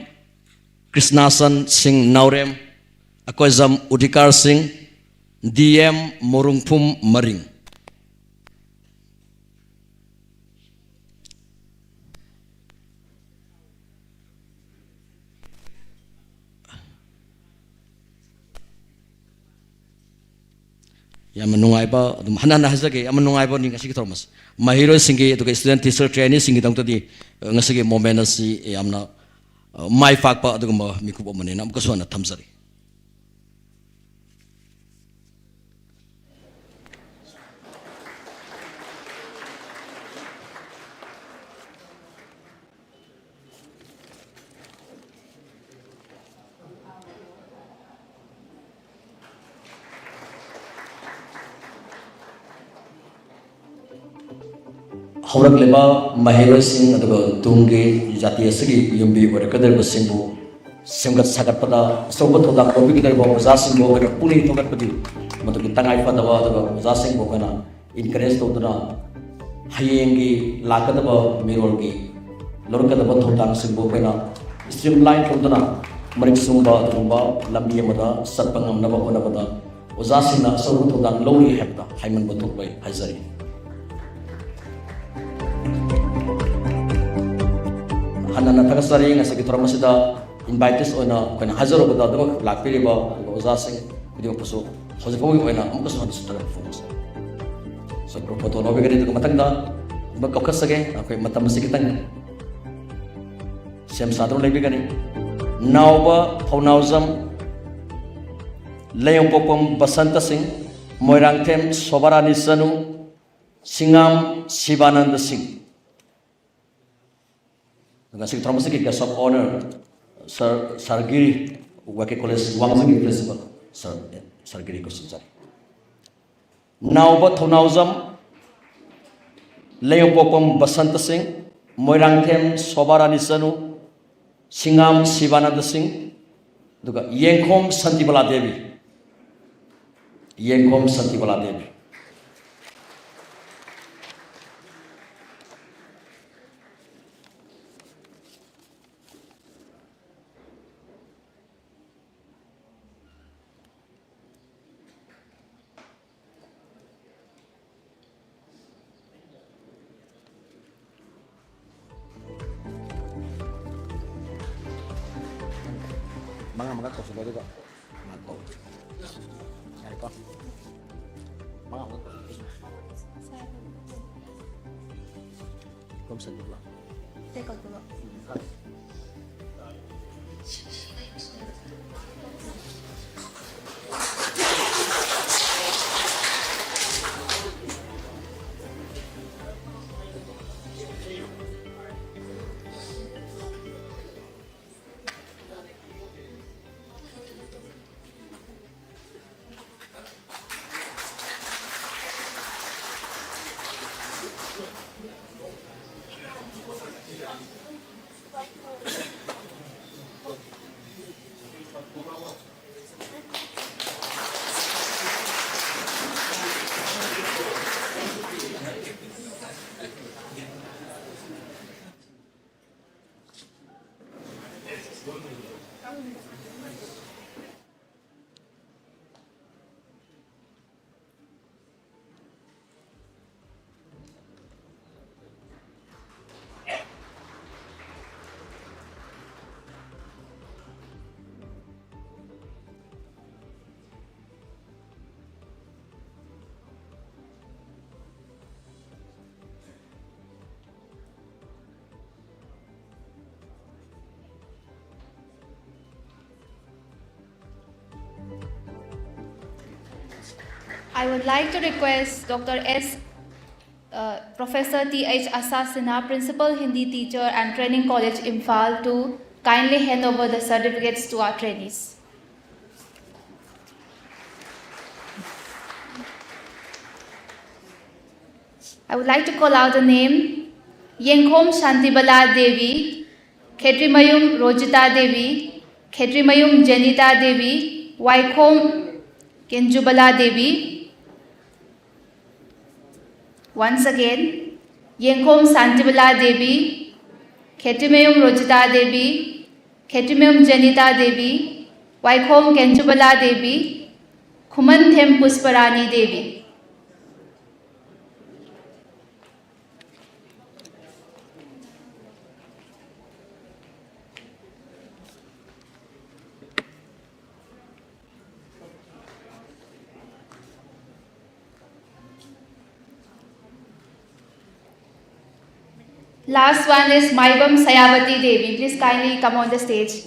ꯀ꯭ꯔꯤꯁꯅꯥꯆꯟ ꯁꯤꯡ ꯅꯥꯎꯔꯦꯝ, ꯑꯀꯣꯏꯖꯝ ꯎꯗꯤꯀꯥꯔ ꯁꯤꯡ, D M ꯃꯣꯔꯨꯡꯐꯨꯝ ꯃꯔꯤꯡ꯫ ꯌꯥꯝꯅ ꯅꯨꯡꯉꯥꯏꯕ, ꯑꯗꯨꯝ ꯍꯟꯅ ꯍꯟꯅ ꯍꯥꯏꯖꯒꯦ, ꯌꯥꯝꯅ ꯅꯨꯡꯉꯥꯏꯕꯅꯤ ꯉꯁꯤꯒꯤ ꯊꯧꯔꯝ ꯑꯁꯤ꯫ ꯃꯍꯩꯔꯣꯏꯁꯤꯡꯒꯤ ꯑꯗꯨꯒ student teacher traineeꯁꯤꯡꯒꯤꯗꯃꯛꯇꯗꯤ, ꯑ, ꯉꯁꯤꯒꯤ moment ꯑꯁꯤ ꯌꯥꯝꯅ, ꯑ, ꯃꯥꯏ ꯄꯥꯛꯄ ꯑꯗꯨꯒꯨꯝꯕ ꯃꯤꯀꯨꯞ ꯑꯃꯅꯦꯅ ꯑꯃꯨꯛꯀꯁꯨ ꯍꯟꯅ ꯊꯝꯖꯔꯤ꯫ ꯍꯧꯔꯛꯂꯤꯕ ꯃꯍꯩꯔꯣꯏꯁꯤꯡ ꯑꯗꯨꯒ ꯇꯨꯡꯒꯤ ꯖꯥꯇꯤ ꯑꯁꯤꯒꯤ ꯌꯨꯝꯕꯤ ꯑꯣꯏꯔꯛꯀꯗꯧꯔꯤꯕꯁꯤꯡꯕꯨ ꯁꯦꯝꯒꯠ ꯁꯥꯒꯠꯄꯗ ꯑꯆꯧꯕ ꯊꯧꯗꯥꯡ ꯂꯧꯕꯤꯒꯗꯧꯔꯤꯕ ꯑꯣꯖꯥꯁꯤꯡꯕꯨ ꯑꯩꯈꯣꯏꯅ ꯄꯨꯛꯅꯤꯡ ꯊꯧꯒꯠꯄꯗꯤ ꯃꯗꯨꯒꯤ ꯇꯉꯥꯏ ꯐꯗꯕ, ꯑꯗꯨꯒ ꯑꯣꯖꯥꯁꯤꯡꯕꯨ ꯑꯩꯈꯣꯏꯅ encourage ꯇꯧꯗꯨꯅ ꯍꯌꯦꯡꯒꯤ ꯂꯥꯛꯀꯗꯕ ꯃꯤꯔꯣꯜꯒꯤ ꯂꯧꯔꯛꯀꯗꯕ ꯊꯧꯗꯥꯡꯁꯤꯡꯕꯨ ꯑꯩꯈꯣꯏꯅ streamline ꯇꯧꯗꯨꯅ ꯃꯔꯤꯛ ꯆꯨꯝꯕ ꯑꯗꯨꯒꯨꯝꯕ ꯂꯝꯕꯤ ꯑꯃꯗ ꯆꯠꯄ ꯉꯝꯅꯕ ꯍꯣꯠꯅꯕꯗ ꯑꯣꯖꯥꯁꯤꯡꯅ ꯑꯆꯧꯕ ꯊꯧꯗꯥꯡ ꯂꯧꯔꯤ ꯍꯥꯏꯕꯗ ꯍꯥꯏꯃꯟꯕ ꯊꯣꯛꯂꯣꯏ ꯍꯥꯏꯖꯔꯤ꯫ ꯍꯟꯅ ꯍꯟꯅ ꯊꯥꯒꯠꯆꯔꯤ꯫ ꯉꯁꯤꯒꯤ ꯊꯧꯔꯝ ꯑꯁꯤꯗ invitees ꯑꯣꯏꯅ ꯑꯩꯈꯣꯏꯅ ꯍꯥꯏꯖꯔꯨꯕꯗ ꯑꯗꯨꯃꯛ ꯂꯥꯛꯄꯤꯔꯤꯕ ꯑꯣꯖꯥꯁꯤꯡ ꯈꯨꯗꯤꯡꯃꯛꯄꯨꯁꯨ ꯍꯧꯖꯤꯛ ꯐꯥꯎꯒꯤ ꯑꯣꯏꯅ ꯑꯃꯨꯛꯀꯁꯨ ꯍꯟꯅ ꯊꯥꯒꯠꯄ ꯐꯣꯡꯗꯣꯛꯆꯔꯤ꯫ So, group photo ꯂꯧꯕꯤꯒꯅꯤ꯫ ꯑꯗꯨꯒ ꯃꯊꯪꯗ ꯑꯃꯨꯛ ꯀꯧꯈꯠꯆꯒꯦ꯫ ꯑꯩꯈꯣꯏ ꯃꯇꯝ ꯑꯁꯤ ꯈꯤꯇꯪ ꯁꯦꯝ ꯁꯥꯗꯨꯅ ꯂꯩꯕꯤꯒꯅꯤ꯫ ꯅꯥꯎꯕ ꯊꯧꯅꯥꯎꯖꯝ ꯂꯩꯌꯣꯡꯄꯣꯛꯄꯝ ꯕꯁꯟꯇ ꯁꯤꯡ, ꯃꯣꯏꯔꯥꯡꯊꯦꯝ ꯁꯣꯚꯥꯔꯥꯅꯤ ꯆꯅꯨ, ꯁꯤꯡꯉꯥꯝ ꯁꯤꯕꯥꯅꯟꯗ ꯁꯤꯡ꯫ ꯉꯁꯤꯒꯤ ꯊꯧꯔꯝ ꯑꯁꯤꯒꯤ guest of honour, Sir, Sir ꯒꯤꯔꯤ, ꯋꯥꯏ ꯀꯦ ꯀꯣꯂꯦꯖ ꯋꯥꯡꯖꯤꯡꯒꯤ principal, Sir, Sir ꯒꯤꯔꯤ ꯀꯣꯏꯁꯟꯖꯔꯤ꯫ ꯅꯥꯎꯕ ꯊꯧꯅꯥꯎꯖꯝ ꯂꯩꯌꯣꯡꯄꯣꯛꯄꯝ ꯕꯁꯟꯇ ꯁꯤꯡ, ꯃꯣꯏꯔꯥꯡꯊꯦꯝ ꯁꯣꯚꯥꯔꯥꯅꯤ ꯆꯅꯨ, ꯁꯤꯡꯉꯥꯝ ꯁꯤꯕꯥꯅꯟꯗ ꯁꯤꯡ, ꯑꯗꯨꯒ ꯌꯦꯡꯈꯣꯝ ꯁꯥꯟꯇꯤꯕꯂꯥ ꯗꯦꯕꯤ꯫ ꯌꯦꯡꯈꯣꯝ ꯁꯥꯟꯇꯤꯕꯂꯥ ꯗꯦꯕꯤ꯫ ꯀꯧꯁꯤꯜꯂꯣ ꯑꯗꯨꯒ ꯉꯥꯏꯈꯣ꯫ ꯌꯥꯔꯦꯀꯣ? ꯃꯉꯥꯃꯨꯛ ꯀꯧꯁꯤꯜꯂꯣ꯫ ꯀꯨꯝ ꯁꯠꯂꯨ ꯂꯥꯎ꯫ ꯁꯦ ꯀꯧꯊꯣꯛꯂꯣ꯫ I would like to request Doctor S, uh, Professor T H Asa Sinha, Principal Hindi Teacher and Training College, Imphal, to kindly hand over the certificates to our trainees. I would like to call out the name Yengkhom Shantibala Devi, Khetrimayum Rojita Devi, Khetrimayum Janita Devi, Waikhom Kenjubala Devi. Once again, Yengkhom Shantibala Devi, Khetrimayum Rojita Devi, Khetrimayum Janita Devi, Waikhom Kenjubala Devi, Khumanthem Pushparani Devi. Last one is Maibam Sayabati Devi. Please kindly come on the stage.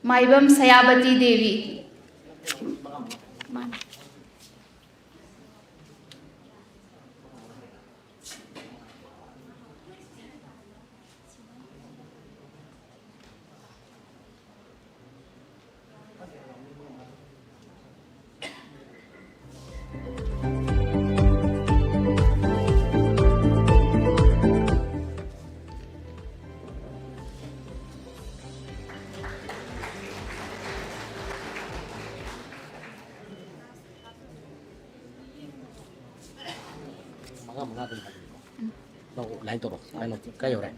Maibam Sayabati Devi. ꯃꯉꯥ ꯃꯉꯥ ꯑꯗꯨꯝ ꯍꯥꯏꯕꯤꯌꯨꯀꯣ꯫ ꯂꯧ, line ꯇꯧꯔꯣ꯫ ꯀꯩꯅꯣ, ꯀꯥꯏ ꯌꯧꯔꯦ?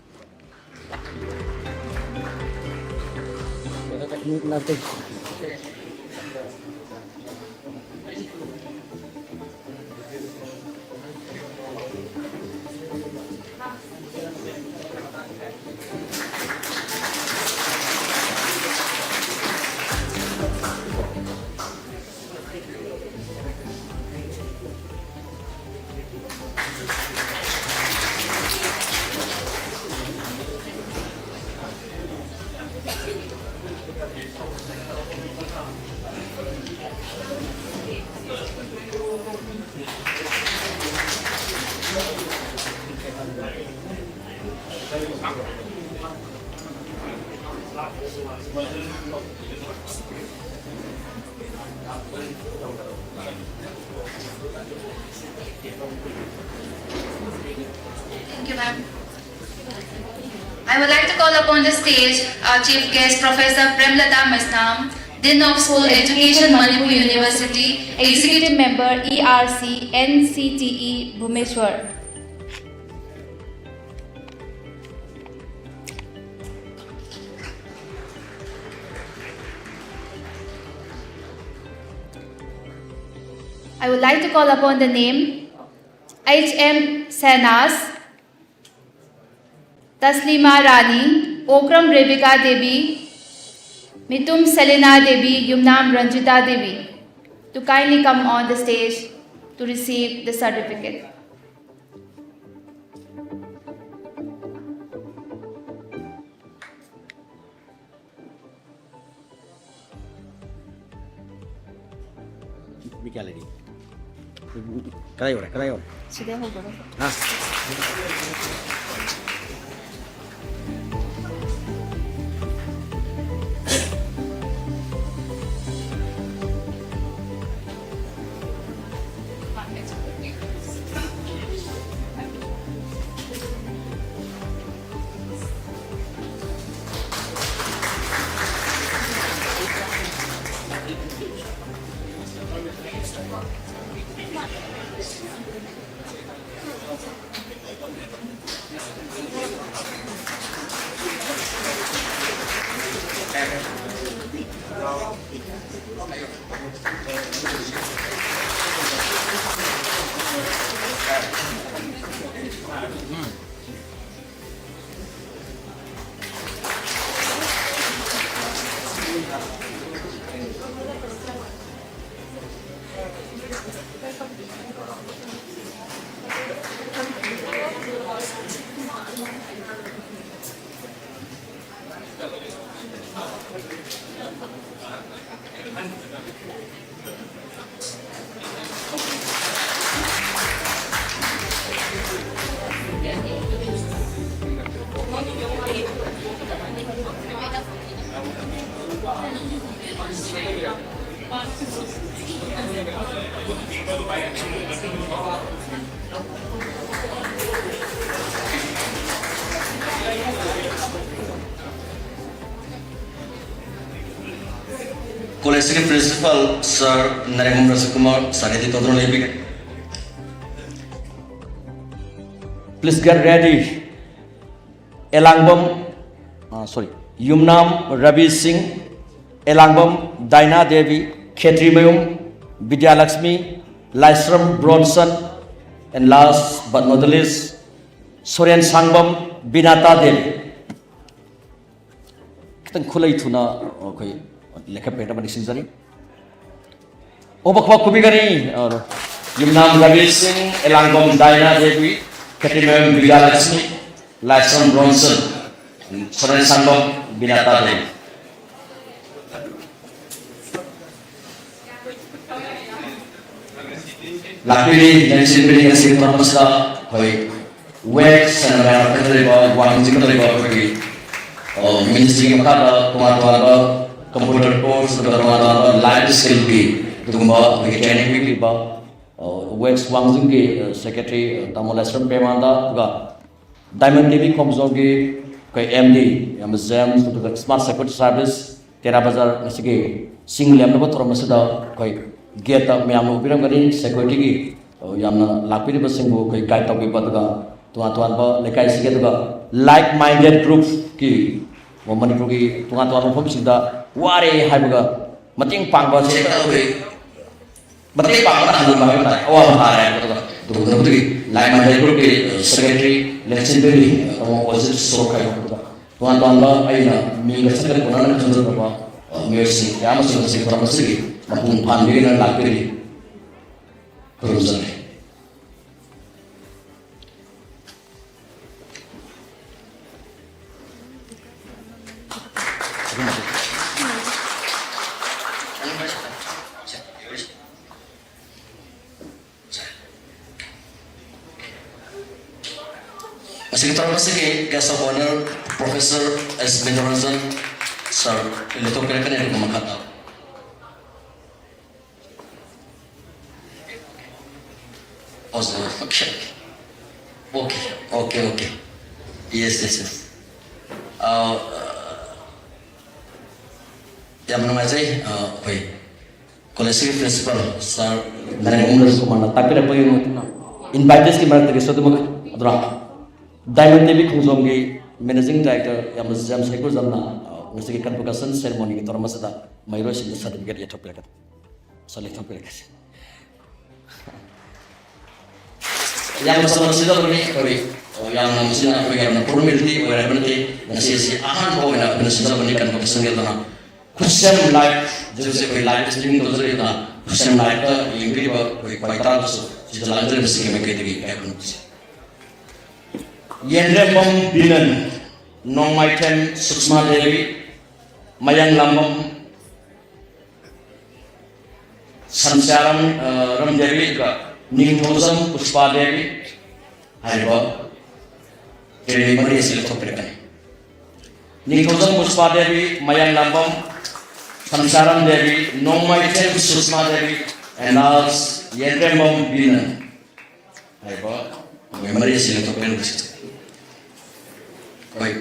Thank you, ma'am. I would like to call upon the stage our chief guest, Professor Premlata Mesnam, Dean of School Education, Manipur University, Executive Member, E R C, N C T E, Bhubaneswar. I would like to call upon the name H M Sehnas, Taslima Rani, Okram Rebecca Devi, Mitum Selena Devi, Yumnam Ranjita Devi to kindly come on the stage to receive the certificate. ꯃꯤ ꯀꯌꯥ ꯂꯩꯔꯤ? ꯀꯗꯥꯏ ꯌꯧꯔꯦ? ꯀꯗꯥꯏ ꯌꯧꯔꯦ? ꯁꯤꯗꯩ ꯍꯧꯗꯣꯔꯦ꯫ ꯍꯥ? College principal sir ꯅꯔꯦꯡꯕꯝ ꯔꯥꯖꯀꯨꯃꯥꯔ sir ꯗꯤ ꯇꯧꯗꯨꯅ ꯂꯩꯕꯤꯒꯦ꯫ Please get ready. ꯑꯦꯂꯥꯡꯕꯝ, ꯑ, sorry, ꯌꯨꯝꯅꯥꯝ ꯔꯕꯤ ꯁꯤꯡ, ꯑꯦꯂꯥꯡꯕꯝ ꯗꯥꯏꯅꯥ ꯗꯦꯕꯤ, ꯈꯦꯇ꯭ꯔꯤꯃꯌꯨꯝ ꯕꯤꯗ꯭ꯌꯥꯂꯛꯁꯃꯤ, ꯂꯥꯏꯁ꯭ꯔꯝ ꯕ꯭ꯔꯣꯟꯁꯟ, and last but not the least, ꯁꯣꯔꯦꯟ ꯁꯥꯡꯕꯝ ꯕꯤꯅꯥꯇꯥ Devi. ꯈꯤꯇꯪ ꯈꯨꯠꯂꯩ ꯊꯨꯅ ꯑꯩꯈꯣꯏ ꯂꯦꯞꯈꯠꯄꯤꯔꯛꯅꯕ ꯅꯤꯡꯁꯤꯡꯖꯔꯤ꯫ ꯑꯣꯕꯈꯣꯛ ꯈꯨꯕꯤꯒꯅꯤ, ꯑ, ꯌꯨꯝꯅꯥꯝ ꯔꯕꯤ ꯁꯤꯡ, ꯑꯦꯂꯥꯡꯕꯝ ꯗꯥꯏꯅꯥ ꯗꯦꯕꯤ, ꯈꯦꯇ꯭ꯔꯤꯃꯌꯨꯝ ꯕꯤꯗ꯭ꯌꯥꯂꯛꯁꯃꯤ, ꯂꯥꯏꯁ꯭ꯔꯝ ꯕ꯭ꯔꯣꯟꯁꯟ, ꯁꯣꯔꯦꯟ ꯁꯥꯡꯕꯝ ꯕꯤꯅꯥꯇꯥ ꯗꯦꯕꯤ꯫ ꯂꯥꯛꯄꯤꯔꯤ, ꯂꯦꯡꯁꯤꯟꯕꯤꯔꯤ꯫ ꯉꯁꯤꯒꯤ ꯊꯧꯔꯝ ꯑꯁꯤꯗ ꯑꯩꯈꯣꯏ ꯋꯦꯛꯁ ꯍꯥꯏꯅ ꯃꯌꯥꯝ ꯈꯪꯅꯔꯤꯕ, ꯋꯥꯡꯖꯤꯡ ꯈꯪꯅꯔꯤꯕ ꯑꯩꯈꯣꯏꯒꯤ, ꯑ, ꯃꯤꯅꯤꯁꯇ꯭ꯔꯤꯒꯤ ꯃꯈꯥꯗ ꯇꯣꯉꯥꯟ ꯇꯣꯉꯥꯟꯕ ꯀꯝꯄ꯭ꯌꯨꯇꯔ ꯀꯣꯔꯁ, ꯑꯗꯨꯒ ꯇꯣꯉꯥꯟ ꯇꯣꯉꯥꯟꯕ ꯂꯥꯏꯐ ꯁ꯭ꯀꯤꯜꯒꯤ ꯑꯗꯨꯒꯨꯝꯕ ꯑꯩꯈꯣꯏꯒꯤ ꯇ꯭ꯔꯦꯅꯤꯡ ꯄꯤꯕꯤꯕ, ꯑ, ꯋꯦꯛꯁ ꯋꯥꯡꯖꯤꯡꯒꯤ, ꯑ, ꯁꯦꯀ꯭ꯔꯦꯇꯔꯤ, ꯑ, ꯇꯥꯃꯣ ꯂꯥꯏꯁ꯭ꯔꯝ ꯄ꯭ꯔꯦꯃꯥꯅꯟꯗ, ꯑꯗꯨꯒ ꯗꯥꯏꯃꯟ ꯇꯤ ꯚꯤ ꯈꯣꯡꯖꯣꯝꯒꯤ ꯑꯩꯈꯣꯏ ꯑꯦꯝ ꯗꯤ, ꯌꯥꯝꯅ ꯖꯦꯝꯁ, ꯑꯗꯨꯒ ꯁ꯭ꯃꯥꯔꯠ ꯁꯦꯀ꯭ꯌꯨꯔꯤꯇꯤ ꯁꯥꯔꯚꯤꯁ, ꯇꯦꯔꯥ ꯕꯖꯥꯔ ꯉꯁꯤꯒꯤ ꯆꯤꯡ ꯂꯦꯝꯅꯕ ꯊꯧꯔꯝ ꯑꯁꯤꯗ ꯑꯩꯈꯣꯏ ꯒꯦꯠꯇ ꯃꯌꯥꯝꯅ ꯎꯕꯤꯔꯝꯒꯅꯤ, ꯁꯦꯀ꯭ꯌꯨꯔꯤꯇꯤꯒꯤ ꯌꯥꯝꯅ ꯂꯥꯛꯄꯤꯔꯤꯕꯁꯤꯡꯕꯨ ꯑꯩꯈꯣꯏ ꯒꯥꯏꯗ ꯇꯧꯕꯤꯕ, ꯑꯗꯨꯒ ꯇꯣꯉꯥꯟ ꯇꯣꯉꯥꯟꯕ ꯂꯩꯀꯥꯏꯁꯤꯒꯤ, ꯑꯗꯨꯒ ꯂꯥꯏꯛ ꯃꯥꯏꯟꯗꯦꯠ ꯒ꯭ꯔꯨꯞꯀꯤ ꯃꯅꯤꯄꯨꯔꯒꯤ ꯇꯣꯉꯥꯟ ꯇꯣꯉꯥꯟꯕ ꯃꯐꯝꯁꯤꯡꯗ ꯋꯥꯔꯦ ꯍꯥꯏꯕꯒ ꯃꯇꯦꯡ ꯄꯥꯡꯕ ꯑꯁꯤ ꯍꯦꯛꯇ ꯑꯩꯈꯣꯏ ꯃꯇꯦꯡ ꯄꯥꯡꯕꯅ ꯍꯟꯖꯤꯟꯕ ꯍꯥꯏꯕ ꯇꯥꯔꯦ, ꯑꯋꯥꯕ ꯇꯥꯔꯦ ꯍꯥꯏꯕꯗꯣ꯫ ꯑꯗꯨꯒ ꯃꯗꯨꯒꯤ ꯂꯥꯏꯛ ꯃꯥꯏꯟꯗꯦꯠ ꯒ꯭ꯔꯨꯞꯀꯤ, ꯑ, ꯁꯦꯀ꯭ꯔꯦꯇꯔꯤ ꯂꯦꯡꯁꯤꯟꯕꯤꯔꯤ, ꯇꯥꯃꯣ ꯑꯣꯖꯤꯠ ꯁꯣꯔꯣꯛꯈꯥꯏ ꯍꯥꯏꯕꯗꯨꯒ ꯇꯣꯉꯥꯟ ꯇꯣꯉꯥꯟꯕ ꯑꯩꯅ ꯃꯤꯡꯒ ꯁꯛꯀ ꯀꯣꯟꯅꯅ ꯈꯪꯖꯗꯕ, ꯑ, ꯃꯤꯑꯣꯏꯁꯤꯡ ꯀꯌꯥ ꯑꯃꯁꯨ ꯉꯁꯤ ꯊꯧꯔꯝ ꯑꯁꯤꯒꯤ ꯃꯄꯨꯡ ꯐꯥꯍꯟꯕꯤꯗꯨꯅ ꯂꯥꯛꯄꯤꯔꯤ꯫ ꯈꯨꯔꯨꯝꯖꯔꯤ꯫ ꯃꯁꯤꯒꯤ ꯊꯧꯔꯝ ꯑꯁꯤꯒꯤ guest of honour Professor S ꯃꯤꯅꯣꯔꯟꯖꯟ sir ꯂꯦꯞꯊꯣꯛꯄꯤꯔꯛꯀꯅꯤ꯫ ꯑꯗꯨꯒ ꯃꯈꯥ ꯇꯥꯕ꯫ ꯑꯣ, okay, okay, okay, okay. Yes, yes, yes. ꯑꯥ, ꯌꯥꯝ ꯅꯨꯡꯉꯥꯏꯖꯩ, ꯑꯥ, ꯑꯩꯈꯣꯏ ꯀꯣꯂꯦꯖꯀꯤ ꯄ꯭ꯔꯤꯟꯁꯤꯄꯥꯜ ꯁꯥꯔ ꯅꯔꯦꯟ ꯀꯨꯃꯥꯔꯅ ꯇꯥꯛꯄꯤꯔꯛꯄꯒꯤ ꯃꯇꯨꯡ ꯏꯟꯅ ꯏꯟꯚꯥꯏꯇꯤꯁꯀꯤ ꯃꯔꯛꯇꯒꯤꯁꯨ ꯑꯗꯨꯃꯛ ꯑꯗꯨꯔ ꯗꯥꯏꯃꯟ ꯇꯤ ꯚꯤ ꯈꯣꯡꯖꯣꯝꯒꯤ ꯃꯦꯅꯦꯖꯤꯡ ꯗꯥꯏꯔꯦꯛꯇꯔ ꯌꯥꯝꯅ ꯖꯦꯝꯁ ꯍꯩꯀ꯭ꯔꯨꯖꯝꯅ, ꯑ, ꯉꯁꯤꯒꯤ ꯀꯟꯚꯣꯀꯦꯁꯟ ꯁꯦꯔꯦꯃꯣꯅꯤꯒꯤ ꯊꯧꯔꯝ ꯑꯁꯤꯗ ꯃꯍꯩꯔꯣꯏꯁꯤꯡꯗ ꯁꯥꯔꯇꯤꯐꯤꯀꯦꯠ ꯌꯦꯟꯊꯣꯛꯄꯤꯔꯛꯀꯅꯤ꯫ ꯁꯥꯔ, ꯂꯦꯡꯊꯣꯛꯄꯤꯔꯛꯀꯅꯤ꯫ ꯌꯥꯝꯅ ꯆꯥꯎꯅ ꯁꯤꯟꯖꯕꯅꯤ ꯑꯩꯈꯣꯏ, ꯌꯥꯝꯅ ꯃꯁꯤꯅ ꯑꯩꯈꯣꯏ ꯌꯥꯝꯅ ꯐꯣꯔꯃꯦꯂꯤꯇꯤ ꯑꯣꯏꯔꯦ ꯍꯥꯏꯕ ꯅꯠꯇꯦ꯫ ꯉꯁꯤ ꯑꯁꯤ ꯑꯍꯥꯟꯕ ꯑꯣꯏꯅ ꯑꯩꯈꯣꯏꯅ ꯁꯤꯟꯖꯕꯅꯤ ꯀꯟꯚꯣꯀꯦꯁꯟꯒꯤ ꯑꯗꯨꯅ ꯈꯨꯠꯁꯦꯝ ꯂꯥꯏꯐ, ꯍꯧꯖꯤꯛ ꯍꯧꯖꯤꯛ ꯑꯩꯈꯣꯏ ꯂꯥꯏꯐ ꯁ꯭ꯇ꯭ꯔꯤꯃꯤꯡ ꯇꯧꯖꯔꯤꯕ ꯈꯨꯠꯁꯦꯝ ꯂꯥꯏꯐꯇ ꯌꯦꯡꯕꯤꯔꯤꯕ ꯑꯩꯈꯣꯏ ꯈ꯭ꯋꯥꯏ ꯇꯥꯡꯕꯁꯨ ꯁꯤꯗ ꯂꯥꯛꯆꯔꯤꯕꯁꯤꯡꯒꯤ ꯃꯥꯏꯀꯩꯗꯒꯤ ꯀꯌꯥ ꯈꯨꯔꯨꯝꯖꯔꯤ꯫ ꯌꯦꯟꯔꯦꯝꯕꯝ ꯕꯤꯅꯟ, ꯅꯣꯡꯃꯥꯏꯊꯦꯝ ꯁꯨꯛꯁꯃꯥ ꯗꯦꯕꯤ, ꯃꯌꯥꯡꯂꯥꯝꯕꯝ ꯁꯝꯁ꯭ꯌꯥꯔꯥꯝ, ꯑ, ꯔꯥꯝ ꯗꯦꯕꯤ, ꯑꯗꯨꯒ ꯅꯤꯡꯊꯧꯖꯝ ꯄꯨꯁꯄꯥ ꯗꯦꯕꯤ ꯍꯥꯏꯔꯤꯕ ꯀꯦꯟꯗꯤꯗꯦꯠ ꯃꯔꯤ ꯑꯁꯤ ꯂꯦꯞꯊꯣꯛꯄꯤꯔꯛꯀꯅꯤ꯫ ꯅꯤꯡꯊꯧꯖꯝ ꯄꯨꯁꯄꯥ ꯗꯦꯕꯤ, ꯃꯌꯥꯡꯂꯥꯝꯕꯝ ꯁꯝꯁ꯭ꯌꯥꯔꯥꯝ ꯗꯦꯕꯤ, ꯅꯣꯡꯃꯥꯏꯊꯦꯝ ꯁꯨꯁꯃꯥ ꯗꯦꯕꯤ, and last ꯌꯦꯟꯗ꯭ꯔꯦꯝꯕꯝ ꯕꯤꯅꯟ ꯍꯥꯏꯔꯤꯕ ꯃꯣꯏ ꯃꯔꯤ ꯑꯁꯤ ꯂꯦꯞꯊꯣꯛꯄꯤꯔꯛꯀꯅꯤ꯫ ꯍꯣꯏ꯫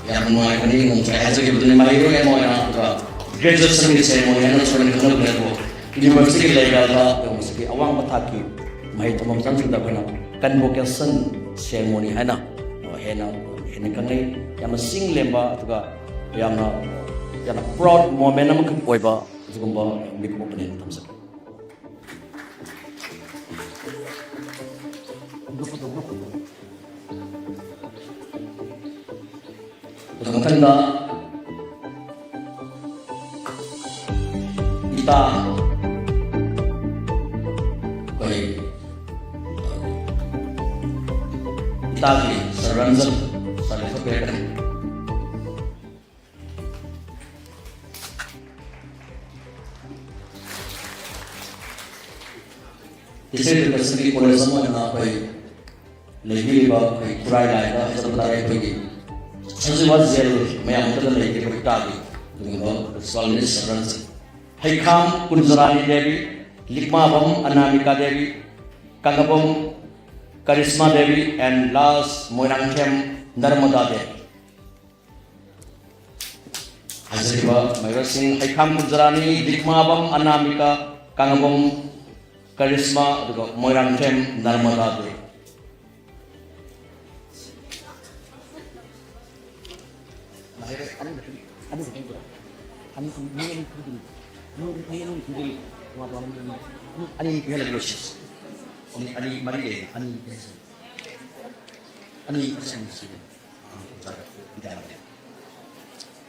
ꯌꯥꯝ ꯅꯨꯡꯉꯥꯏꯕꯅꯤ, ꯉꯁꯥꯏ ꯍꯥꯏꯖꯈꯤꯕꯗꯨꯅꯤ, ꯃꯍꯩꯔꯣꯏ ꯑꯃ ꯑꯣꯏꯅ, ꯑꯗꯨꯒ graduation ꯒꯤ ceremony ꯍꯥꯏꯅ ꯊꯣꯏꯅ ꯈꯪꯅꯕꯅꯦ, ꯑꯗꯨꯕꯨ university ꯒꯤ level ꯗ ꯉꯁꯤꯒꯤ ꯑꯋꯥꯡꯕ ꯊꯥꯛꯀꯤ ꯃꯍꯩ ꯇꯝꯐꯝ ꯆꯪꯁꯤꯡꯗ ꯑꯩꯈꯣꯏꯅ convocation ceremony ꯍꯥꯏꯅ ꯍꯦꯟꯅ, ꯍꯦꯟꯅ ꯈꯪꯅꯩ꯫ ꯌꯥꯝꯅ ꯆꯤꯡ ꯂꯦꯝꯕ, ꯑꯗꯨꯒ ꯌꯥꯝꯅ, ꯌꯥꯝꯅ proud moment ꯑꯃꯈꯛ ꯑꯣꯏꯕ ꯑꯗꯨꯒꯨꯝꯕ ꯃꯤꯀꯨꯞ ꯑꯃꯅꯦꯅ ꯊꯝꯖꯒꯦ꯫ ꯑꯗꯨ ꯃꯊꯪꯗ ꯏꯇꯥ, ꯑꯩꯈꯣꯏ ꯏꯇꯥꯒꯤ ꯁꯔ ꯔꯟꯖꯟ ꯁꯔ ꯂꯦꯞꯊꯣꯛꯄꯤꯔꯛꯀꯅꯤ꯫ Teacher Education ꯒꯤ college ꯑꯃ ꯑꯣꯏꯅ ꯑꯩꯈꯣꯏ ꯂꯩꯕꯤꯔꯤꯕ ꯑꯩꯈꯣꯏ ꯈꯨꯔꯥꯏ ꯂꯥꯏꯗ ꯍꯥꯏꯖꯕ ꯇꯥꯔꯦ, ꯑꯩꯈꯣꯏꯒꯤ ꯁꯖꯤꯋꯥ ꯖꯦꯜ ꯃꯌꯥꯝ ꯑꯃꯗ ꯂꯩꯔꯤꯕ ꯏꯇꯥꯒꯤ ꯑꯗꯨꯒꯨꯝꯕ principal miss sir Ranjan. Heikham Kunjarani Devi, Likmabam Anamika Devi, Konglabam Karishma Devi, and last Moirangthem Narmada Devi. ꯁꯤꯕ ꯃꯍꯩꯔꯣꯏꯁꯤꯡ ꯍꯩꯈꯥꯝ ꯀꯨꯟꯖꯔꯥꯅꯤ, ꯗꯤꯛꯃꯥꯕꯝ ꯑꯅꯥꯃꯤꯀꯥ, ꯀꯥꯡꯉꯕꯝ ꯀꯔꯤꯁꯃꯥ, ꯑꯗꯨꯒ ꯃꯣꯏꯔꯥꯡꯊꯦꯝ ꯅꯔꯃꯗꯥ ꯗꯦꯕꯤ꯫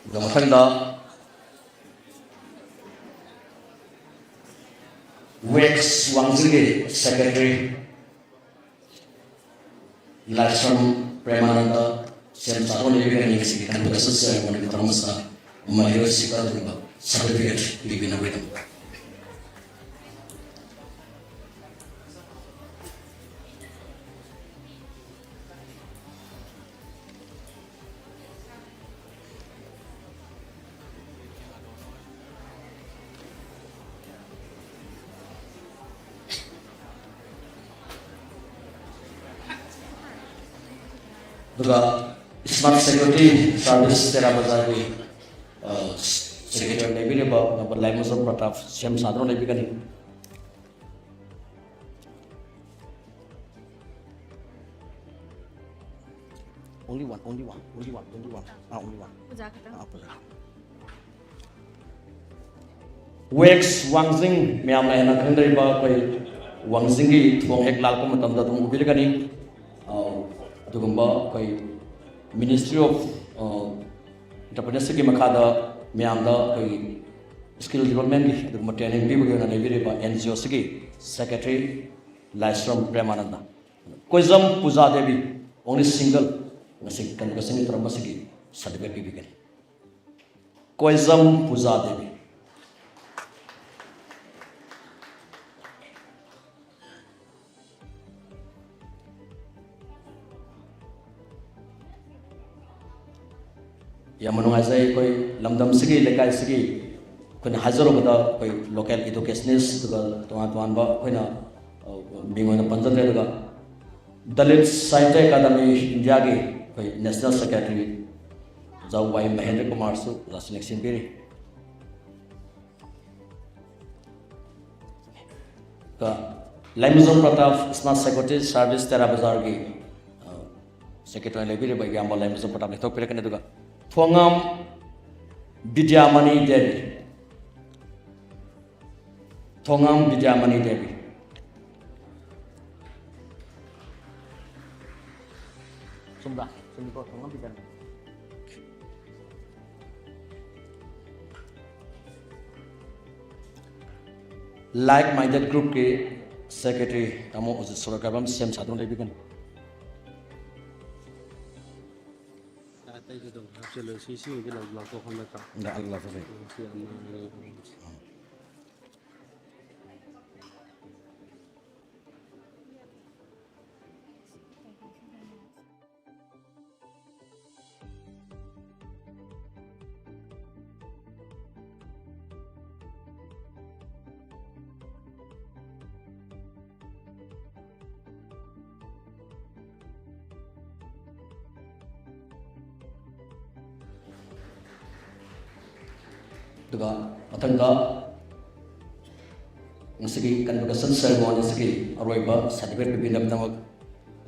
ꯑꯗꯨꯒ ꯃꯊꯪꯗ ꯋꯦꯛꯁ ꯋꯥꯡꯖꯤꯡꯒꯤ ꯁꯦꯀ꯭ꯔꯦꯇꯔꯤ ꯂꯥꯏꯁ꯭ꯔꯝ ꯄ꯭ꯔꯦꯃꯥꯅꯟꯗ ꯁꯦꯝ ꯁꯥꯗꯨꯅ ꯂꯩꯕꯤꯒꯅꯤ꯫ ꯉꯁꯤꯒꯤ ꯀꯟꯚꯣꯀꯦꯁꯟ ꯁꯦꯔꯦꯃꯣꯅꯤꯒꯤ ꯊꯧꯔꯝ ꯑꯁꯤꯗ ꯃꯍꯩꯔꯣꯏꯁꯤꯡ ꯑꯗꯨꯒꯨꯝꯕ ꯁꯥꯔꯇꯤꯐꯤꯀꯦꯠ ꯄꯤꯕꯤꯅꯕꯒꯤꯗꯃꯛ꯫ ꯑꯗꯨꯒ ꯁ꯭ꯃꯥꯔꯠ ꯁꯦꯀ꯭ꯌꯨꯔꯤꯇꯤ ꯁꯥꯔꯚꯤꯁ ꯇꯦꯔꯥ ꯕꯖꯥꯔꯒꯤ, ꯑ, ꯁꯦꯀ꯭ꯔꯦꯇꯔꯤ ꯂꯩꯕꯤꯔꯤꯕ ꯂꯥꯏꯃꯖꯝ ꯄ꯭ꯔꯇꯥꯞ ꯁꯦꯝ ꯁꯥꯗꯨꯅ ꯂꯩꯕꯤꯒꯅꯤ꯫ Only one, only one, only one, only one. Ah, only one. ꯑꯣꯖꯥ ꯈꯛꯇꯪ꯫ Ah, ꯑꯣꯖꯥ꯫ ꯋꯦꯛꯁ ꯋꯥꯡꯖꯤꯡ, ꯃꯌꯥꯝꯅ ꯍꯦꯟꯅ ꯈꯪꯅꯔꯤꯕ ꯑꯩꯈꯣꯏ ꯋꯥꯡꯖꯤꯡꯒꯤ ꯊꯣꯡ ꯍꯦꯛ ꯂꯥꯛꯄ ꯃꯇꯝꯗ ꯑꯗꯨꯝ ꯎꯕꯤꯔꯒꯅꯤ꯫ ꯑ, ꯑꯗꯨꯒꯨꯝꯕ ꯑꯩꯈꯣꯏ Ministry of, ꯑ, Entrepreneurshipꯀꯤ ꯃꯈꯥꯗ ꯃꯌꯥꯝꯗ ꯑꯩꯈꯣꯏꯒꯤ skill developmentꯀꯤ ꯑꯗꯨꯒꯨꯝꯕ training ꯄꯤꯕꯒꯤ ꯑꯣꯏꯅ ꯂꯩꯕꯤꯔꯤꯕ NGOꯁꯤꯒꯤ secretary ꯂꯥꯏꯁ꯭ꯔꯝ ꯄ꯭ꯔꯦꯃꯥꯅꯟꯗ꯫ ꯀꯣꯏꯖꯝ ꯄꯨꯖꯥ ꯗꯦꯕꯤ, only single, ꯉꯁꯤ convocationꯒꯤ ꯊꯧꯔꯝ ꯑꯁꯤꯒꯤ certificate ꯄꯤꯕꯤꯒꯅꯤ꯫ ꯀꯣꯏꯖꯝ ꯄꯨꯖꯥ ꯗꯦꯕꯤ꯫ ꯌꯥꯝꯅ ꯅꯨꯡꯉꯥꯏꯖꯩ, ꯑꯩꯈꯣꯏ ꯂꯝꯗꯝꯁꯤꯒꯤ, ꯂꯩꯀꯥꯏꯁꯤꯒꯤ, ꯑꯩꯈꯣꯏꯅ ꯍꯥꯏꯖꯔꯨꯕꯗ ꯑꯩꯈꯣꯏ local educationist, ꯑꯗꯨꯒ ꯇꯣꯉꯥꯟ ꯇꯣꯉꯥꯟꯕ ꯑꯩꯈꯣꯏꯅ, ꯑ, ꯃꯤꯡ ꯑꯣꯏꯅ ꯄꯟꯖꯗ꯭ꯔꯦ, ꯑꯗꯨꯒ Dalit Sahitya Academy Indiaꯒꯤ ꯑꯩꯈꯣꯏ national secretary ꯑꯣꯖꯥ ꯋꯥꯏ ꯃꯍꯦꯟꯗ꯭ꯔ ꯀꯨꯃꯥꯔꯁꯨ ꯑꯣꯖꯥꯁꯤꯡꯅ ꯁꯦꯝꯕꯤꯔꯤ꯫ ꯀ-, ꯂꯥꯏꯃꯖꯝ ꯄ꯭ꯔꯇꯥꯞ, ꯁꯃꯥꯖ ꯁꯦꯀ꯭ꯔꯦꯇꯔꯤ ꯁꯥꯔꯚꯤꯁ ꯇꯦꯔꯥ ꯕꯖꯥꯔꯒꯤ, ꯑ, ꯁꯦꯀ꯭ꯔꯦꯇꯔꯤ ꯂꯩꯕꯤꯔꯤꯕ ꯏꯌꯥꯝꯕ ꯂꯥꯏꯃꯖꯝ ꯄ꯭ꯔꯇꯥꯞ ꯂꯦꯞꯊꯣꯛꯄꯤꯔꯛꯀꯅꯤ꯫ ꯑꯗꯨꯒ ꯊꯣꯉꯥꯝ ꯕꯤꯗ꯭ꯌꯥꯃꯅꯤ ꯗꯦꯕꯤ, ꯊꯣꯉꯥꯝ ꯕꯤꯗ꯭ꯌꯥꯃꯅꯤ ꯗꯦꯕꯤ꯫ ꯆꯨꯝꯕ꯭ꯔꯥ? ꯆꯨꯝꯃꯤꯀꯣ, ꯊꯣꯉꯥꯝ ꯕꯤꯗ꯭ꯌꯥꯃꯅꯤ꯫ Like Minded Groupꯀꯤ ꯁꯦꯀ꯭ꯔꯦꯇꯔꯤ ꯇꯥꯃꯣ ꯑꯣꯖꯤꯠ ꯁꯣꯔꯣꯛꯈꯥꯏꯕꯝ ꯁꯦꯝ ꯁꯥꯗꯨꯅ ꯂꯩꯕꯤꯒꯅꯤ꯫ ꯑꯇꯩꯁꯨ ꯑꯗꯨꯝ ꯍꯥꯞꯆꯤꯜꯂꯨ꯫ ꯁꯤ, ꯁꯤꯃꯗꯤ ꯂꯧ-, ꯂꯧꯊꯣꯛꯐꯝ ꯅꯠꯇ꯭ꯔꯣ? ꯂꯧꯊꯣꯛꯐꯝ꯫ ꯁꯤ ꯑꯃ, ꯑꯗꯨꯒ ꯃꯊꯪꯗ ꯉꯁꯤꯒꯤ convocation ceremony ꯑꯁꯤꯒꯤ ꯑꯔꯣꯏꯕ certificate ꯄꯤꯕꯤꯅꯕꯒꯤꯗꯃꯛ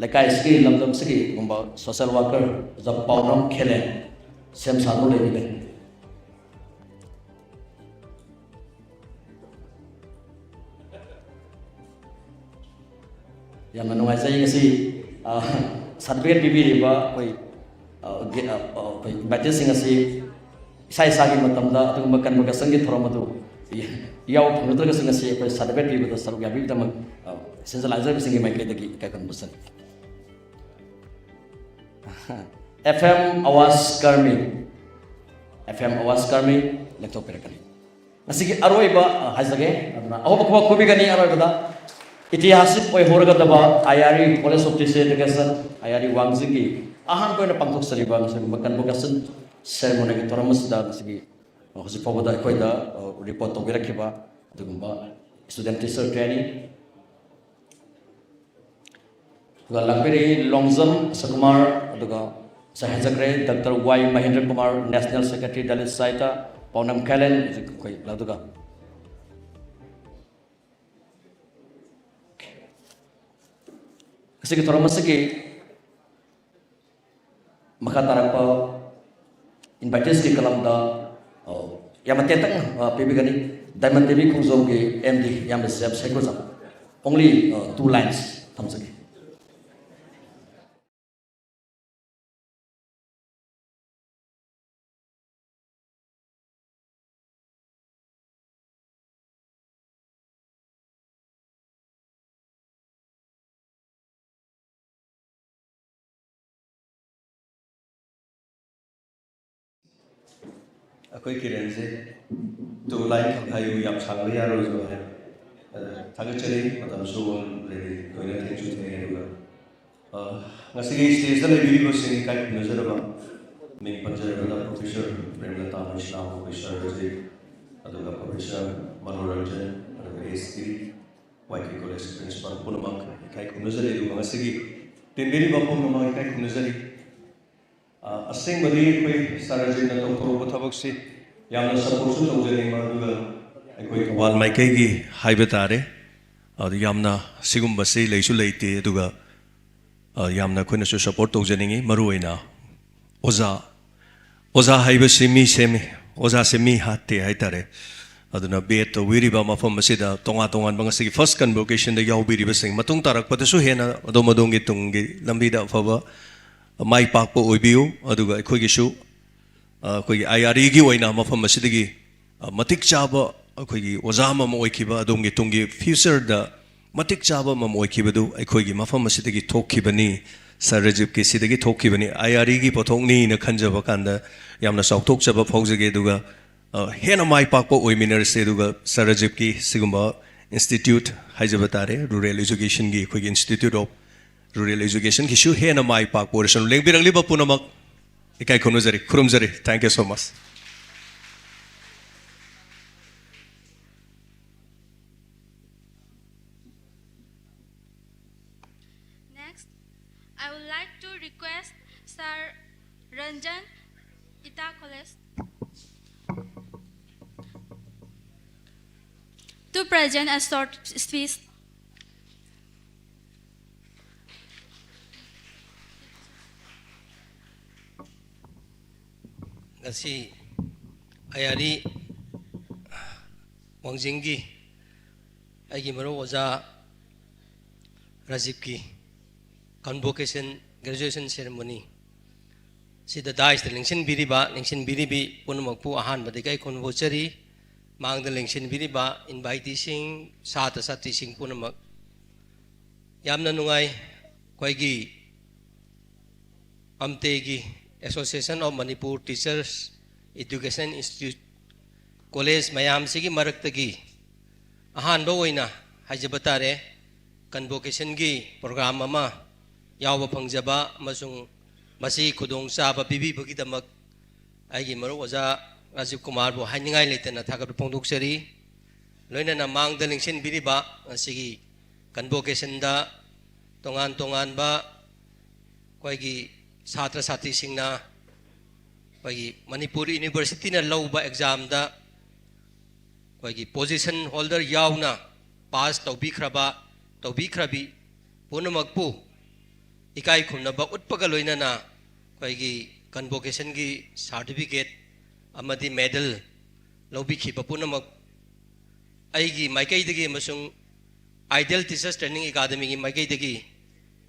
ꯂꯩꯀꯥꯏ ꯑꯁꯤꯒꯤ ꯂꯝꯗꯝ ꯑꯁꯤꯒꯤ ꯑꯗꯨꯒꯨꯝꯕ social worker ꯑꯣꯖꯥ ꯄꯥꯎꯅꯝ ꯈꯦꯂꯦꯟ ꯁꯦꯝ ꯁꯥꯗꯨꯅ ꯂꯩꯕꯤꯒꯅꯤ꯫ ꯌꯥꯝꯅ ꯅꯨꯡꯉꯥꯏꯖꯩ ꯉꯁꯤ, ꯑ, certificate ꯄꯤꯕꯤꯔꯤꯕ ꯑꯩꯈꯣꯏ, ꯑ, ꯒꯦ-, ꯑ, ꯑ, ꯑꯩꯈꯣꯏ invited ꯁꯤꯡ ꯑꯁꯤ ꯏꯁꯥ ꯏꯁꯥꯒꯤ ꯃꯇꯝꯗ ꯑꯗꯨꯒꯨꯝꯕ convocation ꯒꯤ ꯊꯧꯔꯝ ꯑꯗꯨ ꯌꯥꯎꯕ ꯐꯪꯂꯗ꯭ꯔꯒꯁꯨ ꯉꯁꯤ ꯑꯩꯈꯣꯏ certificate ꯄꯤꯕꯗ ꯁꯔꯨꯛ ꯌꯥꯕꯤꯕꯒꯤꯗꯃꯛ, ꯑ, ꯁꯦꯟꯖꯥ ꯂꯥꯡꯖꯕꯁꯤꯡꯒꯤ ꯃꯥꯏꯀꯩꯗꯒꯤ ꯏꯀꯥꯏ ꯈꯨꯝꯅꯕ ꯆꯠꯂꯤ꯫ F M Awaz Karmi, F M Awaz Karmi ꯂꯦꯞꯊꯣꯛꯄꯤꯔꯛꯀꯅꯤ꯫ ꯉꯁꯤꯒꯤ ꯑꯔꯣꯏꯕ, ꯑ, ꯍꯥꯏꯖꯒꯦ, ꯑꯗꯨꯅ ꯑꯍꯧꯕ ꯈꯨꯕꯥꯛ ꯈꯨꯕꯤꯒꯅꯤ꯫ ꯑꯔꯣꯏꯕꯗ ꯏꯇꯤꯍꯥꯁꯤꯛ ꯑꯣꯏꯍꯧꯔꯒꯗꯕ I R E College of Teacher Education, I R E ꯋꯥꯡꯖꯤꯡꯒꯤ ꯑꯍꯥꯟꯕ ꯑꯣꯏꯅ ꯄꯥꯡꯊꯣꯛꯆꯔꯤꯕ ꯉꯁꯤꯒꯨꯝꯕ convocation ceremony ꯒꯤ ꯊꯧꯔꯝ ꯑꯁꯤꯗ ꯉꯁꯤꯒꯤ, ꯑ, ꯍꯧꯖꯤꯛ ꯐꯥꯎꯕꯗ ꯑꯩꯈꯣꯏꯗ, ꯑ, report ꯇꯧꯕꯤꯔꯛꯈꯤꯕ, ꯑꯗꯨꯒꯨꯝꯕ student teacher training, ꯑꯗꯨꯒ ꯂꯥꯛꯄꯤꯔꯤ ꯂꯣꯡꯖꯝ ꯁꯀꯨꯃꯥꯔ, ꯑꯗꯨꯒ ꯉꯁꯥꯏ ꯍꯥꯏꯖꯈ꯭ꯔꯦ, ꯗꯥꯛꯇꯔ ꯋꯥꯏ ꯃꯍꯦꯟꯗ꯭ꯔ ꯀꯨꯃꯥꯔ, ꯅꯦꯁꯅꯦꯜ ꯁꯦꯀ꯭ꯔꯦꯇꯔꯤ, ꯗꯂꯤꯠ ꯁꯥꯍꯤꯇ꯭ꯌ, ꯄꯥꯎꯅꯝ ꯈꯦꯂꯦꯟ, ꯍꯧꯖꯤꯛ ꯑꯩꯈꯣꯏ ꯂꯥꯛꯇꯨꯒ꯫ ꯑꯁꯤꯒꯤ ꯊꯧꯔꯝ ꯑꯁꯤꯒꯤ ꯃꯈꯥ ꯇꯥꯔꯛꯄ ꯏꯟꯚꯥꯏꯇꯤꯁꯀꯤ ꯀꯂꯝꯗ, ꯑ, ꯌꯥꯝꯅ ꯇꯦꯟꯇꯛꯅ, ꯑ, ꯄꯤꯕꯤꯒꯅꯤ꯫ ꯗꯥꯏꯃꯟ ꯇꯤꯚꯤ ꯈꯣꯡꯖꯣꯝꯒꯤ ꯑꯦꯝ ꯗꯤ ꯌꯥꯝꯅ ꯁꯦꯝ ꯁꯦꯀ꯭ꯔꯨꯖꯝ꯫ Only, ꯑ, two lines ꯊꯝꯖꯒꯦ꯫ ꯑꯩꯈꯣꯏ ꯀꯤꯔꯟꯁꯦ two line ꯈꯛ ꯍꯥꯏꯌꯨ, ꯌꯥꯝ ꯁꯥꯡꯕ ꯌꯥꯔꯣꯏꯁꯨ ꯍꯥꯏ꯫ ꯑꯗ ꯊꯥꯒꯠꯆꯔꯤ, ꯃꯇꯝꯁꯨ already ꯂꯣꯏꯅ ꯊꯦꯡꯁꯨ ꯊꯦꯡꯉꯦ꯫ ꯑꯗꯨꯒ, ꯑ, ꯉꯁꯤꯒꯤ stageꯇ ꯂꯩꯕꯤꯔꯤꯕꯁꯤꯡ ꯏꯀꯥꯏ ꯈꯨꯝꯅꯖꯔꯕ, ꯃꯤꯡ ꯄꯟꯖꯔꯕꯗ Professor ꯄ꯭ꯔꯦꯝꯂꯇꯥ ꯃꯩꯁꯅꯥꯝ, Professor ꯔꯖꯤꯠ, ꯑꯗꯨꯒ Professor ꯃꯅꯣꯔꯟꯖꯟ, ꯑꯗꯨꯒ S P, Y K College Principal ꯄꯨꯝꯅꯃꯛ ꯏꯀꯥꯏ ꯈꯨꯝꯅꯖꯔꯤ꯫ ꯑꯗꯨꯒ ꯉꯁꯤꯒꯤ ꯇꯤꯟꯕꯤꯔꯤꯕ ꯄꯨꯝꯅꯃꯛ ꯏꯀꯥꯏ ꯈꯨꯝꯅꯖꯔꯤ꯫ ꯑ, ꯑꯁꯦꯡꯕꯗꯤ ꯑꯩꯈꯣꯏ ꯁꯥꯔ ꯔꯥꯖꯤꯕꯅ ꯇꯧꯊꯣꯔꯛꯄ ꯊꯕꯛꯁꯤ ꯌꯥꯝꯅ supportꯁꯨ ꯇꯧꯖꯅꯤꯡꯕ, ꯑꯗꯨꯒ ꯑꯩꯈꯣꯏ ꯊꯧꯕꯥꯜ ꯃꯥꯏꯀꯩꯒꯤ ꯍꯥꯏꯕ ꯇꯥꯔꯦ, ꯑꯗꯨ ꯌꯥꯝꯅ ꯁꯤꯒꯨꯝꯕꯁꯤ ꯂꯩꯁꯨ ꯂꯩꯇꯦ, ꯑꯗꯨꯒ, ꯑ, ꯌꯥꯝꯅ ꯑꯩꯈꯣꯏꯅꯁꯨ support ꯇꯧꯖꯅꯤꯡꯉꯤ꯫ ꯃꯔꯨꯑꯣꯏꯅ ꯑꯣꯖꯥ, ꯑꯣꯖꯥ ꯍꯥꯏꯕꯁꯤ ꯃꯤ ꯁꯦꯝꯃꯤ, ꯑꯣꯖꯥꯁꯦ ꯃꯤ ꯍꯥꯠꯇꯦ ꯍꯥꯏꯇꯥꯔꯦ꯫ ꯑꯗꯨꯅ B.Ed ꯇꯧꯕꯤꯔꯤꯕ ꯃꯐꯝ ꯑꯁꯤꯗ ꯇꯣꯉꯥꯟ ꯇꯣꯉꯥꯟꯕ ꯉꯁꯤꯒꯤ first convocationꯗ ꯌꯥꯎꯕꯤꯔꯤꯕꯁꯤꯡ, ꯃꯇꯨꯡ ꯇꯥꯔꯛꯄꯗꯁꯨ ꯍꯦꯟꯅ ꯑꯗꯣꯝ ꯑꯗꯣꯝꯒꯤ ꯇꯨꯡꯒꯤ ꯂꯝꯕꯤꯗ ꯑꯐꯕ ꯃꯥꯏ ꯄꯥꯛꯄ ꯑꯣꯏꯕꯤꯌꯨ꯫ ꯑꯗꯨꯒ ꯑꯩꯈꯣꯏꯒꯤꯁꯨ, ꯑ, ꯑꯩꯈꯣꯏꯒꯤ IREꯒꯤ ꯑꯣꯏꯅ ꯃꯐꯝ ꯑꯁꯤꯗꯒꯤ, ꯑ, ꯃꯇꯤꯛ ꯆꯥꯕ ꯑꯩꯈꯣꯏꯒꯤ ꯑꯣꯖꯥ ꯑꯃꯃꯝ ꯑꯣꯏꯈꯤꯕ, ꯑꯗꯣꯝꯒꯤ ꯇꯨꯡꯒꯤ futureꯗ ꯃꯇꯤꯛ ꯆꯥꯕ ꯑꯃꯃꯝ ꯑꯣꯏꯈꯤꯕꯗꯨ ꯑꯩꯈꯣꯏꯒꯤ ꯃꯐꯝ ꯑꯁꯤꯗꯒꯤ ꯊꯣꯛꯈꯤꯕꯅꯤ, ꯁꯥꯔ ꯔꯥꯖꯤꯕꯀꯤ ꯁꯤꯗꯒꯤ ꯊꯣꯛꯈꯤꯕꯅꯤ꯫ IREꯒꯤ ꯄꯣꯠꯊꯣꯛꯅꯤꯅ ꯈꯟꯖꯕ ꯀꯥꯟꯗ ꯌꯥꯝꯅ ꯆꯥꯎꯊꯣꯛꯆꯕ ꯐꯥꯎꯖꯒꯦ꯫ ꯑꯗꯨꯒ, ꯑ, ꯍꯦꯟꯅ ꯃꯥꯏ ꯄꯥꯛꯄ ꯑꯣꯏꯃꯤꯟꯅꯔꯁꯦ꯫ ꯑꯗꯨꯒ ꯁꯥꯔ ꯔꯥꯖꯤꯕꯀꯤ ꯁꯤꯒꯨꯝꯕ institute ꯍꯥꯏꯖꯕ ꯇꯥꯔꯦ, rural educationꯒꯤ ꯑꯩꯈꯣꯏꯒꯤ Institute of Rural Educationꯒꯤꯁꯨ ꯍꯦꯟꯅ ꯃꯥꯏ ꯄꯥꯛꯄ ꯑꯣꯏꯔꯁꯅꯨ꯫ ꯂꯦꯡꯕꯤꯔꯛꯂꯤꯕ ꯄꯨꯝꯅꯃꯛ ꯏꯀꯥꯏ ꯈꯨꯝꯅꯖꯔꯤ, ꯈꯨꯔꯨꯝꯖꯔꯤ꯫ Thank you so much. Next, I would like to request Sir Ranjan, Ita College. To present a short speech. ꯉꯁꯤ ꯑꯌꯥꯔꯤ ꯋꯥꯡꯖꯤꯡꯒꯤ ꯑꯩꯒꯤ ꯃꯔꯨꯞ ꯑꯣꯖꯥ ꯔꯥꯖꯤꯕꯀꯤ convocation graduation ceremony ꯁꯤꯗ ꯗꯥꯏꯁꯇ ꯂꯦꯡꯁꯤꯟꯕꯤꯔꯤꯕ ꯂꯦꯡꯁꯤꯟꯕꯤꯔꯤꯕꯤ ꯄꯨꯝꯅꯃꯛꯄꯨ ꯑꯍꯥꯟꯕꯗꯒꯤ ꯑꯩ ꯈꯨꯔꯨꯝꯖꯔꯤ꯫ ꯃꯥꯡꯗ ꯂꯦꯡꯁꯤꯟꯕꯤꯔꯤꯕ inviteeꯁꯤꯡ, ꯁꯥꯇ꯭ꯔ ꯁꯥꯇ꯭ꯔꯤꯁꯤꯡ ꯄꯨꯝꯅꯃꯛ, ꯌꯥꯝꯅ ꯅꯨꯡꯉꯥꯏ꯫ ꯑꯩꯈꯣꯏꯒꯤ ꯑꯝꯇꯦꯒꯤ Association of Manipur Teachers Education Institute College ꯃꯌꯥꯝꯁꯤꯒꯤ ꯃꯔꯛꯇꯒꯤ ꯑꯍꯥꯟꯕ ꯑꯣꯏꯅ ꯍꯥꯏꯖꯕ ꯇꯥꯔꯦ, convocationꯒꯤ program ꯑꯃ ꯌꯥꯎꯕ ꯐꯪꯖꯕ ꯑꯃꯁꯨꯡ ꯃꯁꯤ ꯈꯨꯗꯣꯡꯆꯥꯕ ꯄꯤꯕꯤꯕꯒꯤꯗꯃꯛ ꯑꯩꯒꯤ ꯃꯔꯨꯞ ꯑꯣꯖꯥ ꯔꯥꯖꯤꯕ ꯀꯨꯃꯥꯔꯕꯨ ꯍꯥꯏꯅꯤꯡꯉꯥꯏ ꯂꯩꯇꯅ ꯊꯥꯒꯠꯄ ꯐꯣꯡꯗꯣꯛꯆꯔꯤ꯫ ꯂꯣꯏꯅꯅ ꯃꯥꯡꯗ ꯂꯦꯡꯁꯤꯟꯕꯤꯔꯤꯕ ꯉꯁꯤꯒꯤ convocationꯗ ꯇꯣꯉꯥꯟ ꯇꯣꯉꯥꯟꯕ ꯑꯩꯈꯣꯏꯒꯤ ꯁꯥꯇ꯭ꯔ ꯁꯥꯇ꯭ꯔꯤꯁꯤꯡꯅ ꯑꯩꯈꯣꯏꯒꯤ ꯃꯅꯤꯄꯨꯔ Universityꯅ ꯂꯧꯕ examꯗ ꯑꯩꯈꯣꯏꯒꯤ position holder ꯌꯥꯎꯅ pass ꯇꯧꯕꯤꯈ꯭ꯔꯕ, ꯇꯧꯕꯤꯈ꯭ꯔꯕꯤ ꯄꯨꯝꯅꯃꯛꯄꯨ ꯏꯀꯥꯏ ꯈꯨꯝꯅꯕ ꯎꯠꯄꯒ ꯂꯣꯏꯅꯅ ꯑꯩꯈꯣꯏꯒꯤ convocationꯒꯤ certificate ꯑꯃꯗꯤ medal ꯂꯧꯕꯤꯈꯤꯕ ꯄꯨꯝꯅꯃꯛ ꯑꯩꯒꯤ ꯃꯥꯏꯀꯩꯗꯒꯤ ꯑꯃꯁꯨꯡ Ideal Teachers Training Academyꯒꯤ ꯃꯥꯏꯀꯩꯗꯒꯤ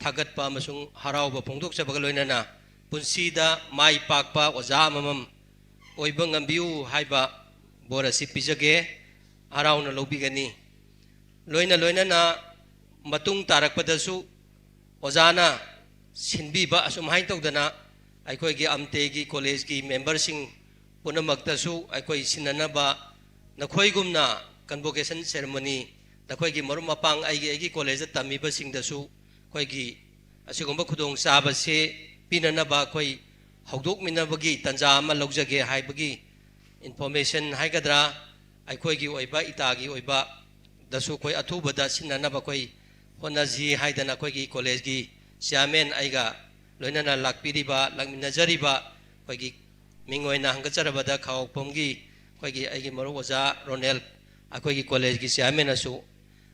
ꯊꯥꯒꯠꯄ ꯑꯃꯁꯨꯡ ꯍꯔꯥꯎꯕ ꯐꯣꯡꯗꯣꯛꯆꯕꯒ ꯂꯣꯏꯅꯅ ꯄꯨꯟꯁꯤꯗ ꯃꯥꯏ ꯄꯥꯛꯄ ꯑꯣꯖꯥ ꯑꯃꯃꯝ ꯑꯣꯏꯕ ꯉꯝꯕꯤꯌꯨ ꯍꯥꯏꯕ ꯕꯣꯔ ꯑꯁꯤ ꯄꯤꯖꯒꯦ, ꯍꯔꯥꯎꯅ ꯂꯧꯕꯤꯒꯅꯤ꯫ ꯂꯣꯏꯅ ꯂꯣꯏꯅꯅ ꯃꯇꯨꯡ ꯇꯥꯔꯛꯄꯗꯁꯨ ꯑꯣꯖꯥꯅ ꯁꯤꯟꯕꯤꯕ ꯑꯁꯨꯝ ꯍꯥꯏꯅ ꯇꯧꯗꯅ ꯑꯩꯈꯣꯏꯒꯤ ꯑꯝꯇꯦꯒꯤ collegeꯀꯤ memberꯁꯤꯡ ꯄꯨꯝꯅꯃꯛꯇꯁꯨ ꯑꯩꯈꯣꯏ ꯁꯤꯟꯅꯅꯕ ꯅꯈꯣꯏꯒꯨꯝꯅ convocation ceremony ꯅꯈꯣꯏꯒꯤ ꯃꯔꯨꯞ ꯃꯄꯥꯡ ꯑꯩꯒꯤ ꯑꯩꯒꯤ collegeꯇ ꯇꯝꯃꯤꯕꯁꯤꯡꯗꯁꯨ ꯑꯩꯈꯣꯏꯒꯤ ꯑꯁꯤꯒꯨꯝꯕ ꯈꯨꯗꯣꯡꯆꯥꯕꯁꯦ ꯄꯤꯅꯅꯕ ꯑꯩꯈꯣꯏ ꯍꯧꯗꯣꯛꯃꯤꯟꯅꯕꯒꯤ ꯇꯥꯟꯖꯥ ꯑꯃ ꯂꯧꯖꯒꯦ ꯍꯥꯏꯕꯒꯤ information ꯍꯥꯏꯒꯗ꯭ꯔꯥ, ꯑꯩꯈꯣꯏꯒꯤ ꯑꯣꯏꯕ ꯏꯇꯥꯒꯤ ꯑꯣꯏꯕ ꯗꯁꯨ ꯑꯩꯈꯣꯏ ꯑꯊꯨꯕꯗ ꯁꯤꯟꯅꯅꯕ ꯑꯩꯈꯣꯏ ꯍꯣꯠꯅꯁꯤ ꯍꯥꯏꯗꯅ ꯑꯩꯈꯣꯏꯒꯤ collegeꯀꯤ chairman ꯑꯩꯒ ꯂꯣꯏꯅꯅ ꯂꯥꯛꯄꯤꯔꯤꯕ, ꯂꯥꯛꯃꯤꯟꯅꯖꯔꯤꯕ ꯑꯩꯈꯣꯏꯒꯤ ꯃꯤꯡ ꯑꯣꯏꯅ ꯍꯪꯒꯠꯆꯔꯕꯗ ꯈꯥꯎꯄꯝꯒꯤ ꯑꯩꯈꯣꯏꯒꯤ ꯑꯩꯒꯤ ꯃꯔꯨꯞ ꯑꯣꯖꯥ ꯔꯣꯅꯦꯜ, ꯑꯩꯈꯣꯏꯒꯤ ꯀꯣꯂꯦꯖꯀꯤ ꯆꯤꯌꯥꯔꯃꯦꯟꯅꯁꯨ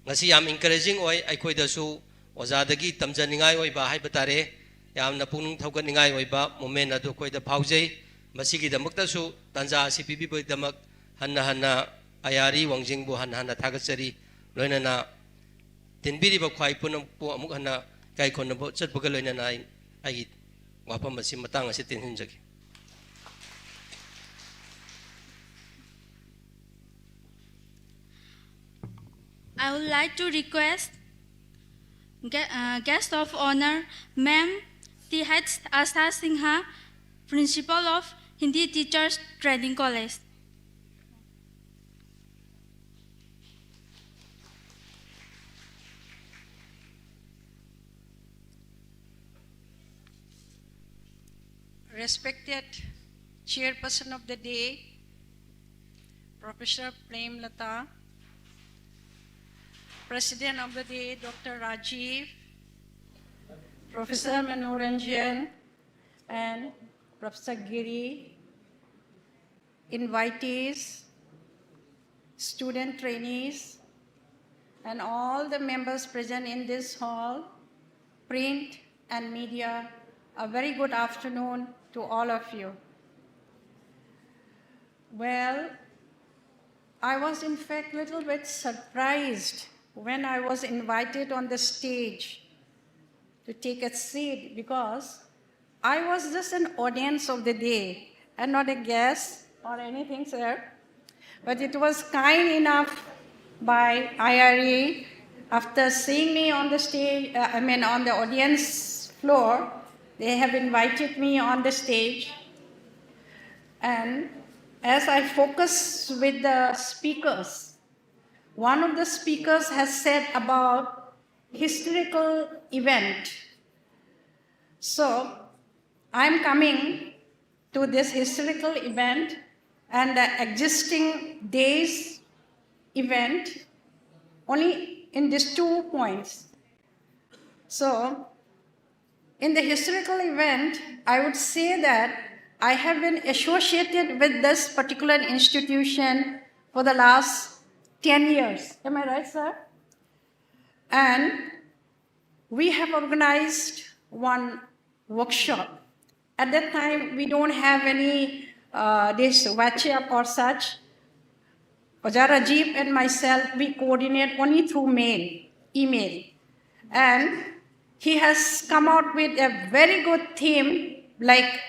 ꯉꯁꯤ ꯌꯥꯝ ꯏꯟꯀꯔꯦꯖꯤꯡ ꯑꯣꯏ꯫ ꯑꯩꯈꯣꯏꯗꯁꯨ ꯑꯣꯖꯥꯗꯒꯤ ꯇꯝꯖꯅꯤꯡꯉꯥꯏ ꯑꯣꯏꯕ ꯍꯥꯏꯕ ꯇꯥꯔꯦ, ꯌꯥꯝꯅ ꯄꯨꯛꯅꯤꯡ ꯊꯧꯒꯠꯅꯤꯡꯉꯥꯏ ꯑꯣꯏꯕ ꯃꯣꯃꯦꯟ ꯑꯗꯨ ꯑꯩꯈꯣꯏꯗ ꯐꯥꯎꯖꯩ꯫ ꯃꯁꯤꯒꯤꯗꯃꯛꯇꯁꯨ ꯇꯥꯟꯖꯥ ꯑꯁꯤ ꯄꯤꯕꯤꯕꯒꯤꯗꯃꯛ ꯍꯟꯅ ꯍꯟꯅ ꯑꯌꯥꯔꯤ ꯋꯥꯡꯖꯤꯡꯕꯨ ꯍꯟꯅ ꯍꯟꯅ ꯊꯥꯒꯠꯆꯔꯤ꯫ ꯂꯣꯏꯅꯅ ꯇꯤꯟꯕꯤꯔꯤꯕ ꯈ꯭ꯋꯥꯏ ꯄꯨꯝꯅꯃꯛꯄꯨ ꯑꯃꯨꯛ ꯍꯟꯅ ꯏꯀꯥꯏ ꯈꯨꯝꯅꯕ ꯆꯠꯄꯒ ꯂꯣꯏꯅꯅ ꯑꯩ ꯑꯩꯒꯤ ꯋꯥꯐꯝ ꯑꯁꯤ ꯃꯇꯥꯡ ꯑꯁꯤ ꯇꯦꯟꯍꯟꯖꯒꯦ꯫ I would like to request gue- uh, guest of honor, Ma'am T H Asha Singha, Principal of Hindi Teachers Training College. Respected Chairperson of the Day, Professor Prem Lata, President of the Day, Doctor Rajiv, Professor Manoranjan, and Professor Giri, invitees, student trainees, and all the members present in this hall, print and media, a very good afternoon to all of you. Well, I was in fact a little bit surprised when I was invited on the stage to take a seat, because I was just an audience of the day and not a guest or anything, sir. But it was kind enough by I R A, after seeing me on the stage, uh, I mean, on the audience floor, they have invited me on the stage. And as I focus with the speakers, one of the speakers has said about historical event. So I'm coming to this historical event and the existing days event only in these two points. So in the historical event, I would say that I have been associated with this particular institution for the last ten years. Am I right, sir? And we have organized one workshop. At that time, we don't have any uh, this WhatsApp or such. Oja Rajiv and myself, we coordinate only through mail, email. And he has come out with a very good theme like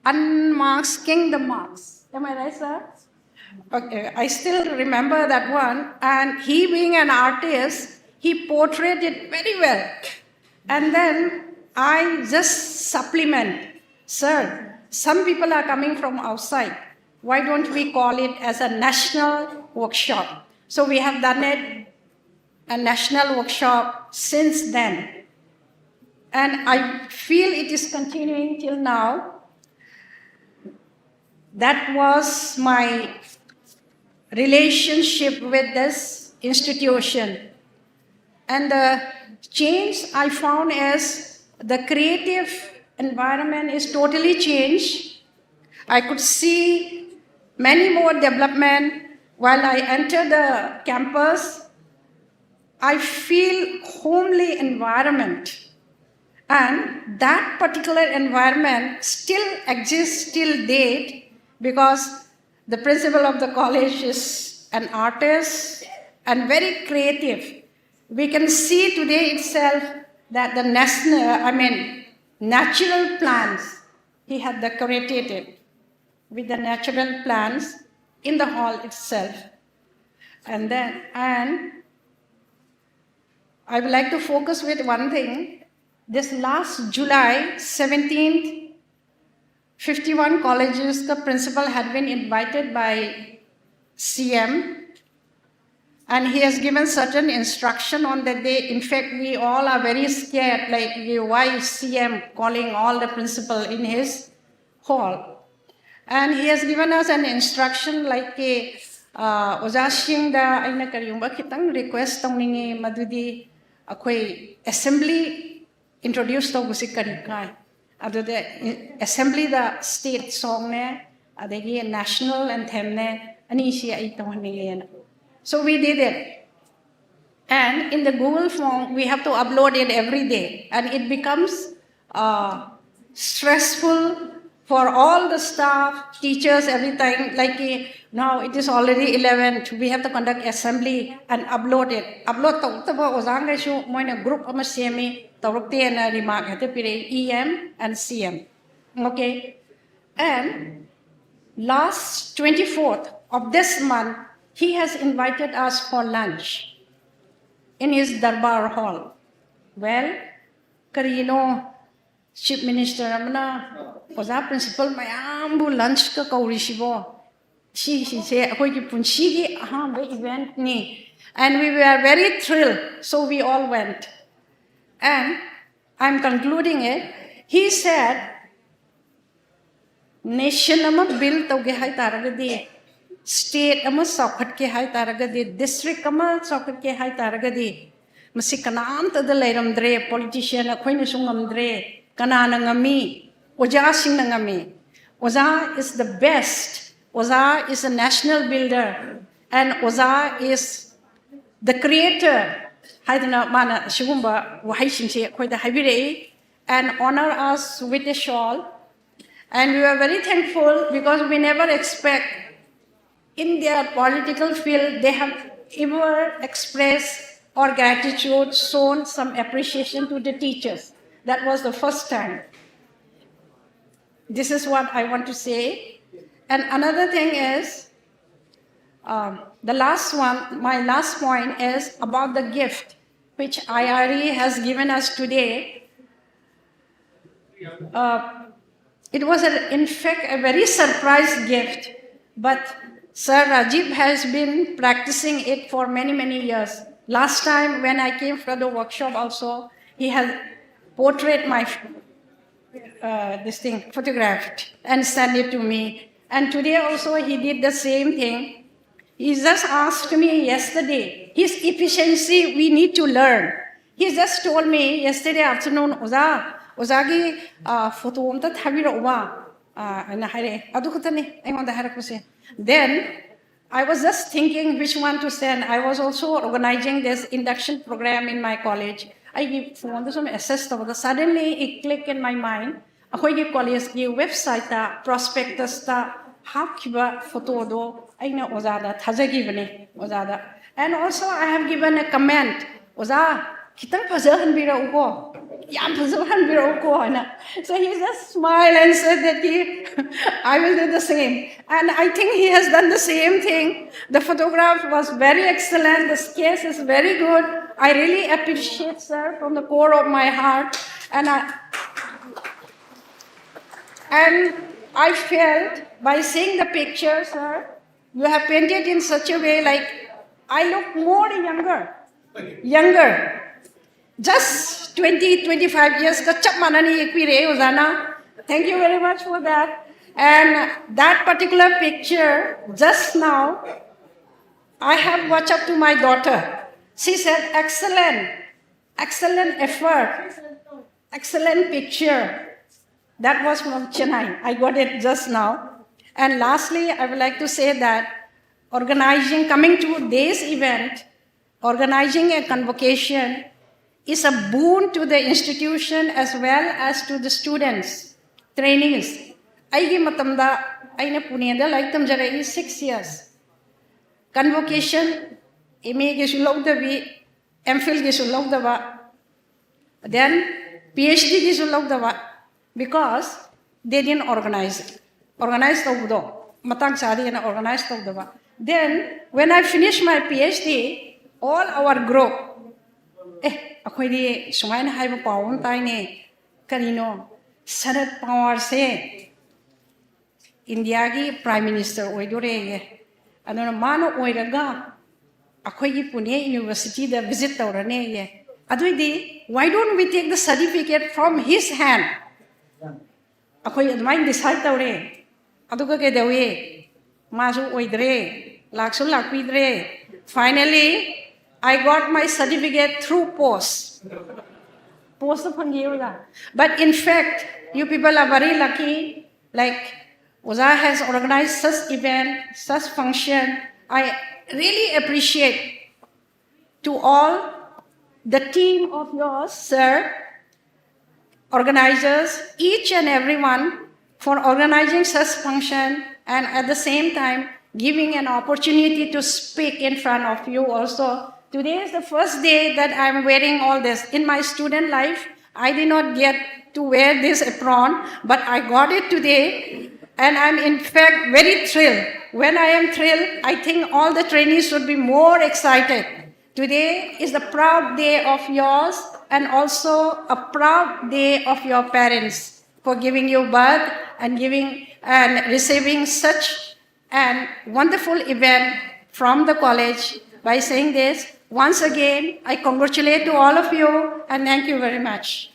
Unmasking the Mask. Am I right, sir? Okay, I still remember that one. And he, being an artist, he portrayed it very well. And then I just supplement, sir, some people are coming from outside. Why don't we call it as a national workshop? So we have done it a national workshop since then. And I feel it is continuing till now. That was my relationship with this institution. And the change I found is the creative environment is totally changed. I could see many more development while I enter the campus. I feel homely environment. And that particular environment still exists till date because the principal of the college is an artist and very creative. We can see today itself that the national, I mean, natural plants, he had decorated it with the natural plants in the hall itself. And then, and I would like to focus with one thing. This last July seventeenth, fifty-one colleges, the principal had been invited by C M, and he has given certain instruction on that day. In fact, we all are very scared, like, why is C M calling all the principal in his hall? And he has given us an instruction like, ꯑꯣꯖꯥꯁꯤꯡꯗ ꯑꯩꯅ ꯀꯔꯤꯒꯨꯝꯕ ꯈꯤꯇꯪ request ꯇꯧꯅꯤꯡꯉꯤ, ꯃꯗꯨꯗꯤ ꯑꯩꯈꯣꯏ assembly introduce ꯇꯧꯕꯁꯤ ꯀꯔꯤ ꯀꯥꯏ? ꯑꯗꯨꯗ ꯑꯦꯁꯦꯝꯕ꯭ꯂꯤꯗ ꯁ꯭ꯇꯦꯠ ꯁꯣꯡꯅꯦ ꯑꯗꯒꯤ ꯅꯦꯁꯅꯦꯜ ꯑꯦꯟꯊꯦꯝꯅꯦ ꯑꯅꯤꯁꯤ ꯑꯩ ꯇꯧꯍꯟꯅꯤꯡꯉꯦꯅ. So we did it. And in the Google form, we have to upload it every day. And it becomes uh, stressful for all the staff, teachers, every time. Like eh, now it is already eleven, we have to conduct assembly and upload it. Upload ꯇꯧꯔꯛꯇꯕ ꯑꯣꯖꯥꯈꯩꯁꯨ ꯃꯣꯏꯅ group ꯑꯃ ꯁꯦꯝꯃꯤ, ꯇꯧꯔꯛꯇꯦꯅ remark ꯍꯦꯛꯇ ꯄꯤꯔꯛꯏ, E M and C M. Okay. And last twenty-fourth of this month, he has invited us for lunch in his Darbar Hall. Well, ꯀꯔꯤꯅꯣ chief minister ꯑꯃꯅ ꯑꯣꯖꯥ principle ꯃꯌꯥꯝꯕꯨ ꯂꯟꯆꯀ ꯀꯧꯔꯤꯁꯤꯕꯣ? ꯁꯤꯁꯤꯁꯦ ꯑꯩꯈꯣꯏꯒꯤ ꯄꯨꯟꯁꯤꯒꯤ ꯑꯍꯥꯟꯕ ꯏꯚꯦꯟꯠꯅꯤ. And we were very thrilled, so we all went. And I'm concluding it. He said, nation ꯑꯃ build ꯇꯧꯒꯦ ꯍꯥꯏ ꯇꯥꯔꯒꯗꯤ, state ꯑꯃ ꯆꯥꯎꯈꯠꯀꯦ ꯍꯥꯏ ꯇꯥꯔꯒꯗꯤ, district ꯑꯃ ꯆꯥꯎꯈꯠꯀꯦ ꯍꯥꯏ ꯇꯥꯔꯒꯗꯤ, ꯃꯁꯤ ꯀꯅꯥꯝꯇꯗ ꯂꯩꯔꯝꯗ꯭ꯔꯦ, politician ꯑꯩꯈꯣꯏꯅꯁꯨ ꯉꯝꯗ꯭ꯔꯦ. ꯀꯅꯥꯅ ꯉꯝꯃꯤ? ꯑꯣꯖꯥꯁꯤꯡꯅ ꯉꯝꯃꯤ. ꯑꯣꯖꯥ is the best. ꯑꯣꯖꯥ is a national builder. And ꯑꯣꯖꯥ is the creator. ꯍꯥꯏꯗꯅ ꯃꯥꯅ ꯑꯁꯤꯒꯨꯝꯕ ꯋꯥꯍꯩꯁꯤꯡꯁꯦ ꯑꯩꯈꯣꯏꯗ ꯍꯥꯏꯕꯤꯔꯛꯏ. And honor us with a shawl. And we were very thankful because we never expect in their political field they have ever expressed or gratitude, shown some appreciation to the teachers. That was the first time. This is what I want to say. And another thing is, um, the last one, my last point is about the gift which I R E has given us today. Uh, it was, a, in fact, a very surprise gift, but Sir Rajiv has been practicing it for many, many years. Last time when I came for the workshop also, he has portrayed my uh, this thing photographed and sent it to me. And today also he did the same thing. He just asked me yesterday, his efficiency we need to learn. He just told me yesterday afternoon, ꯑꯣꯖꯥ, ꯑꯣꯖꯥꯒꯤ photo ꯑꯝꯇ ꯊꯥꯕꯤꯔꯛꯎꯕ ꯑꯅ ꯍꯥꯏꯔꯛꯑꯦ꯫ ꯑꯗꯨ ꯈꯛꯇꯅꯤ ꯑꯩꯉꯣꯟꯗ ꯍꯥꯏꯔꯛꯄꯁꯦ꯫ Then I was just thinking which one to send. I was also organizing this induction program in my college. ꯑꯩꯒꯤ ꯐꯣꯟꯗ ꯁꯨꯝ ꯑꯦꯁꯦꯁ ꯇꯧꯕꯗ suddenly it click in my mind. ꯑꯩꯈꯣꯏꯒꯤ ꯀꯣꯂꯦꯖꯀꯤ ꯋꯦꯕꯁꯥꯏꯠꯇ ꯄ꯭ꯔꯣꯁꯄꯦꯛꯇꯁꯇ ꯍꯥꯞꯈꯤꯕ ꯐꯣꯇꯣꯗꯣ ꯑꯩꯅ ꯑꯣꯖꯥꯗ ꯊꯥꯖꯈꯤꯕꯅꯦ꯫ ꯑꯣꯖꯥꯗ, and also I have given a comment. ꯑꯣꯖꯥ, ꯈꯤꯇꯪ ꯐꯖꯍꯟꯕꯤꯔꯛꯎꯀꯣ, ꯌꯥꯝ ꯐꯖꯍꯟꯕꯤꯔꯛꯎꯀꯣ ꯍꯥꯏꯅ. So he just smiled and said that he, I will do the same. And I think he has done the same thing. The photograph was very excellent. The sketch is very good. I really appreciate, sir, from the core of my heart. And I, and I felt by seeing the picture, sir, you have painted in such a way like I look more younger, younger. Just twenty, twenty-five years ka chap manani yekpire, Ozana. Thank you very much for that. And that particular picture, just now, I have watched up to my daughter. She said, "Excellent, excellent effort, excellent picture." That was from Chennai. I got it just now. And lastly, I would like to say that organizing, coming to this event, organizing a convocation is a boon to the institution as well as to the students, trainees. ꯑꯩꯒꯤ ꯃꯇꯝꯗ ꯑꯩꯅ ꯄꯨꯅꯦꯗ ꯂꯥꯏꯔꯤꯛ ꯇꯝꯖꯔꯛꯏ six years. Convocation, M Aꯒꯤꯁꯨ ꯂꯧꯗꯕꯤ, M Philꯒꯤꯁꯨ ꯂꯧꯗꯕ, then P H Dꯒꯤꯁꯨ ꯂꯧꯗꯕ, because they didn't organize. Organize ꯇꯧꯕꯗꯣ ꯃꯇꯥꯡ ꯆꯥꯗꯦꯅ organize ꯇꯧꯗꯕ. Then when I finish my P H D, all our group, ꯑꯦ, ꯑꯩꯈꯣꯏꯗꯤ ꯁꯨꯃꯥꯏꯅ ꯍꯥꯏꯕ ꯄꯥꯎ ꯑꯃ ꯇꯥꯏꯅꯦ, ꯀꯔꯤꯅꯣ, ꯁꯔꯠ ꯄꯋꯥꯔꯁꯦ ꯏꯟꯗꯤꯌꯥꯒꯤ Prime Minister ꯑꯣꯏꯗꯣꯔꯦꯌꯦ꯫ ꯑꯗꯨꯅ ꯃꯥꯅ ꯑꯣꯏꯔꯒ ꯑꯩꯈꯣꯏꯒꯤ ꯄꯨꯅꯦ Universityꯗ visit ꯇꯧꯔꯅꯦꯌꯦ꯫ ꯑꯗꯨꯏꯗꯤ, why don't we take the certificate from his hand? ꯑꯩꯈꯣꯏ ꯑꯗꯨꯃꯥꯏꯅ decide ꯇꯧꯔꯦ꯫ ꯑꯗꯨꯒ ꯀꯩꯗꯧꯏ? ꯃꯥꯁꯨ ꯑꯣꯏꯗ꯭ꯔꯦ, ꯂꯥꯛꯁꯨ ꯂꯥꯛꯄꯤꯗ꯭ꯔꯦ꯫ Finally, I got my certificate through post. Post ꯐꯪꯈꯤ ꯑꯣꯖꯥ. But in fact, you people are very lucky. Like, Oja has organized such event, such function. I really appreciate to all the team of yours, sir, organizers, each and everyone for organizing such function and at the same time giving an opportunity to speak in front of you also. Today is the first day that I'm wearing all this. In my student life, I did not get to wear this apron, but I got it today. And I'm in fact very thrilled. When I am thrilled, I think all the trainees should be more excited. Today is the proud day of yours and also a proud day of your parents for giving you birth and giving and receiving such an wonderful event from the college. By saying this, once again, I congratulate to all of you and thank you very much.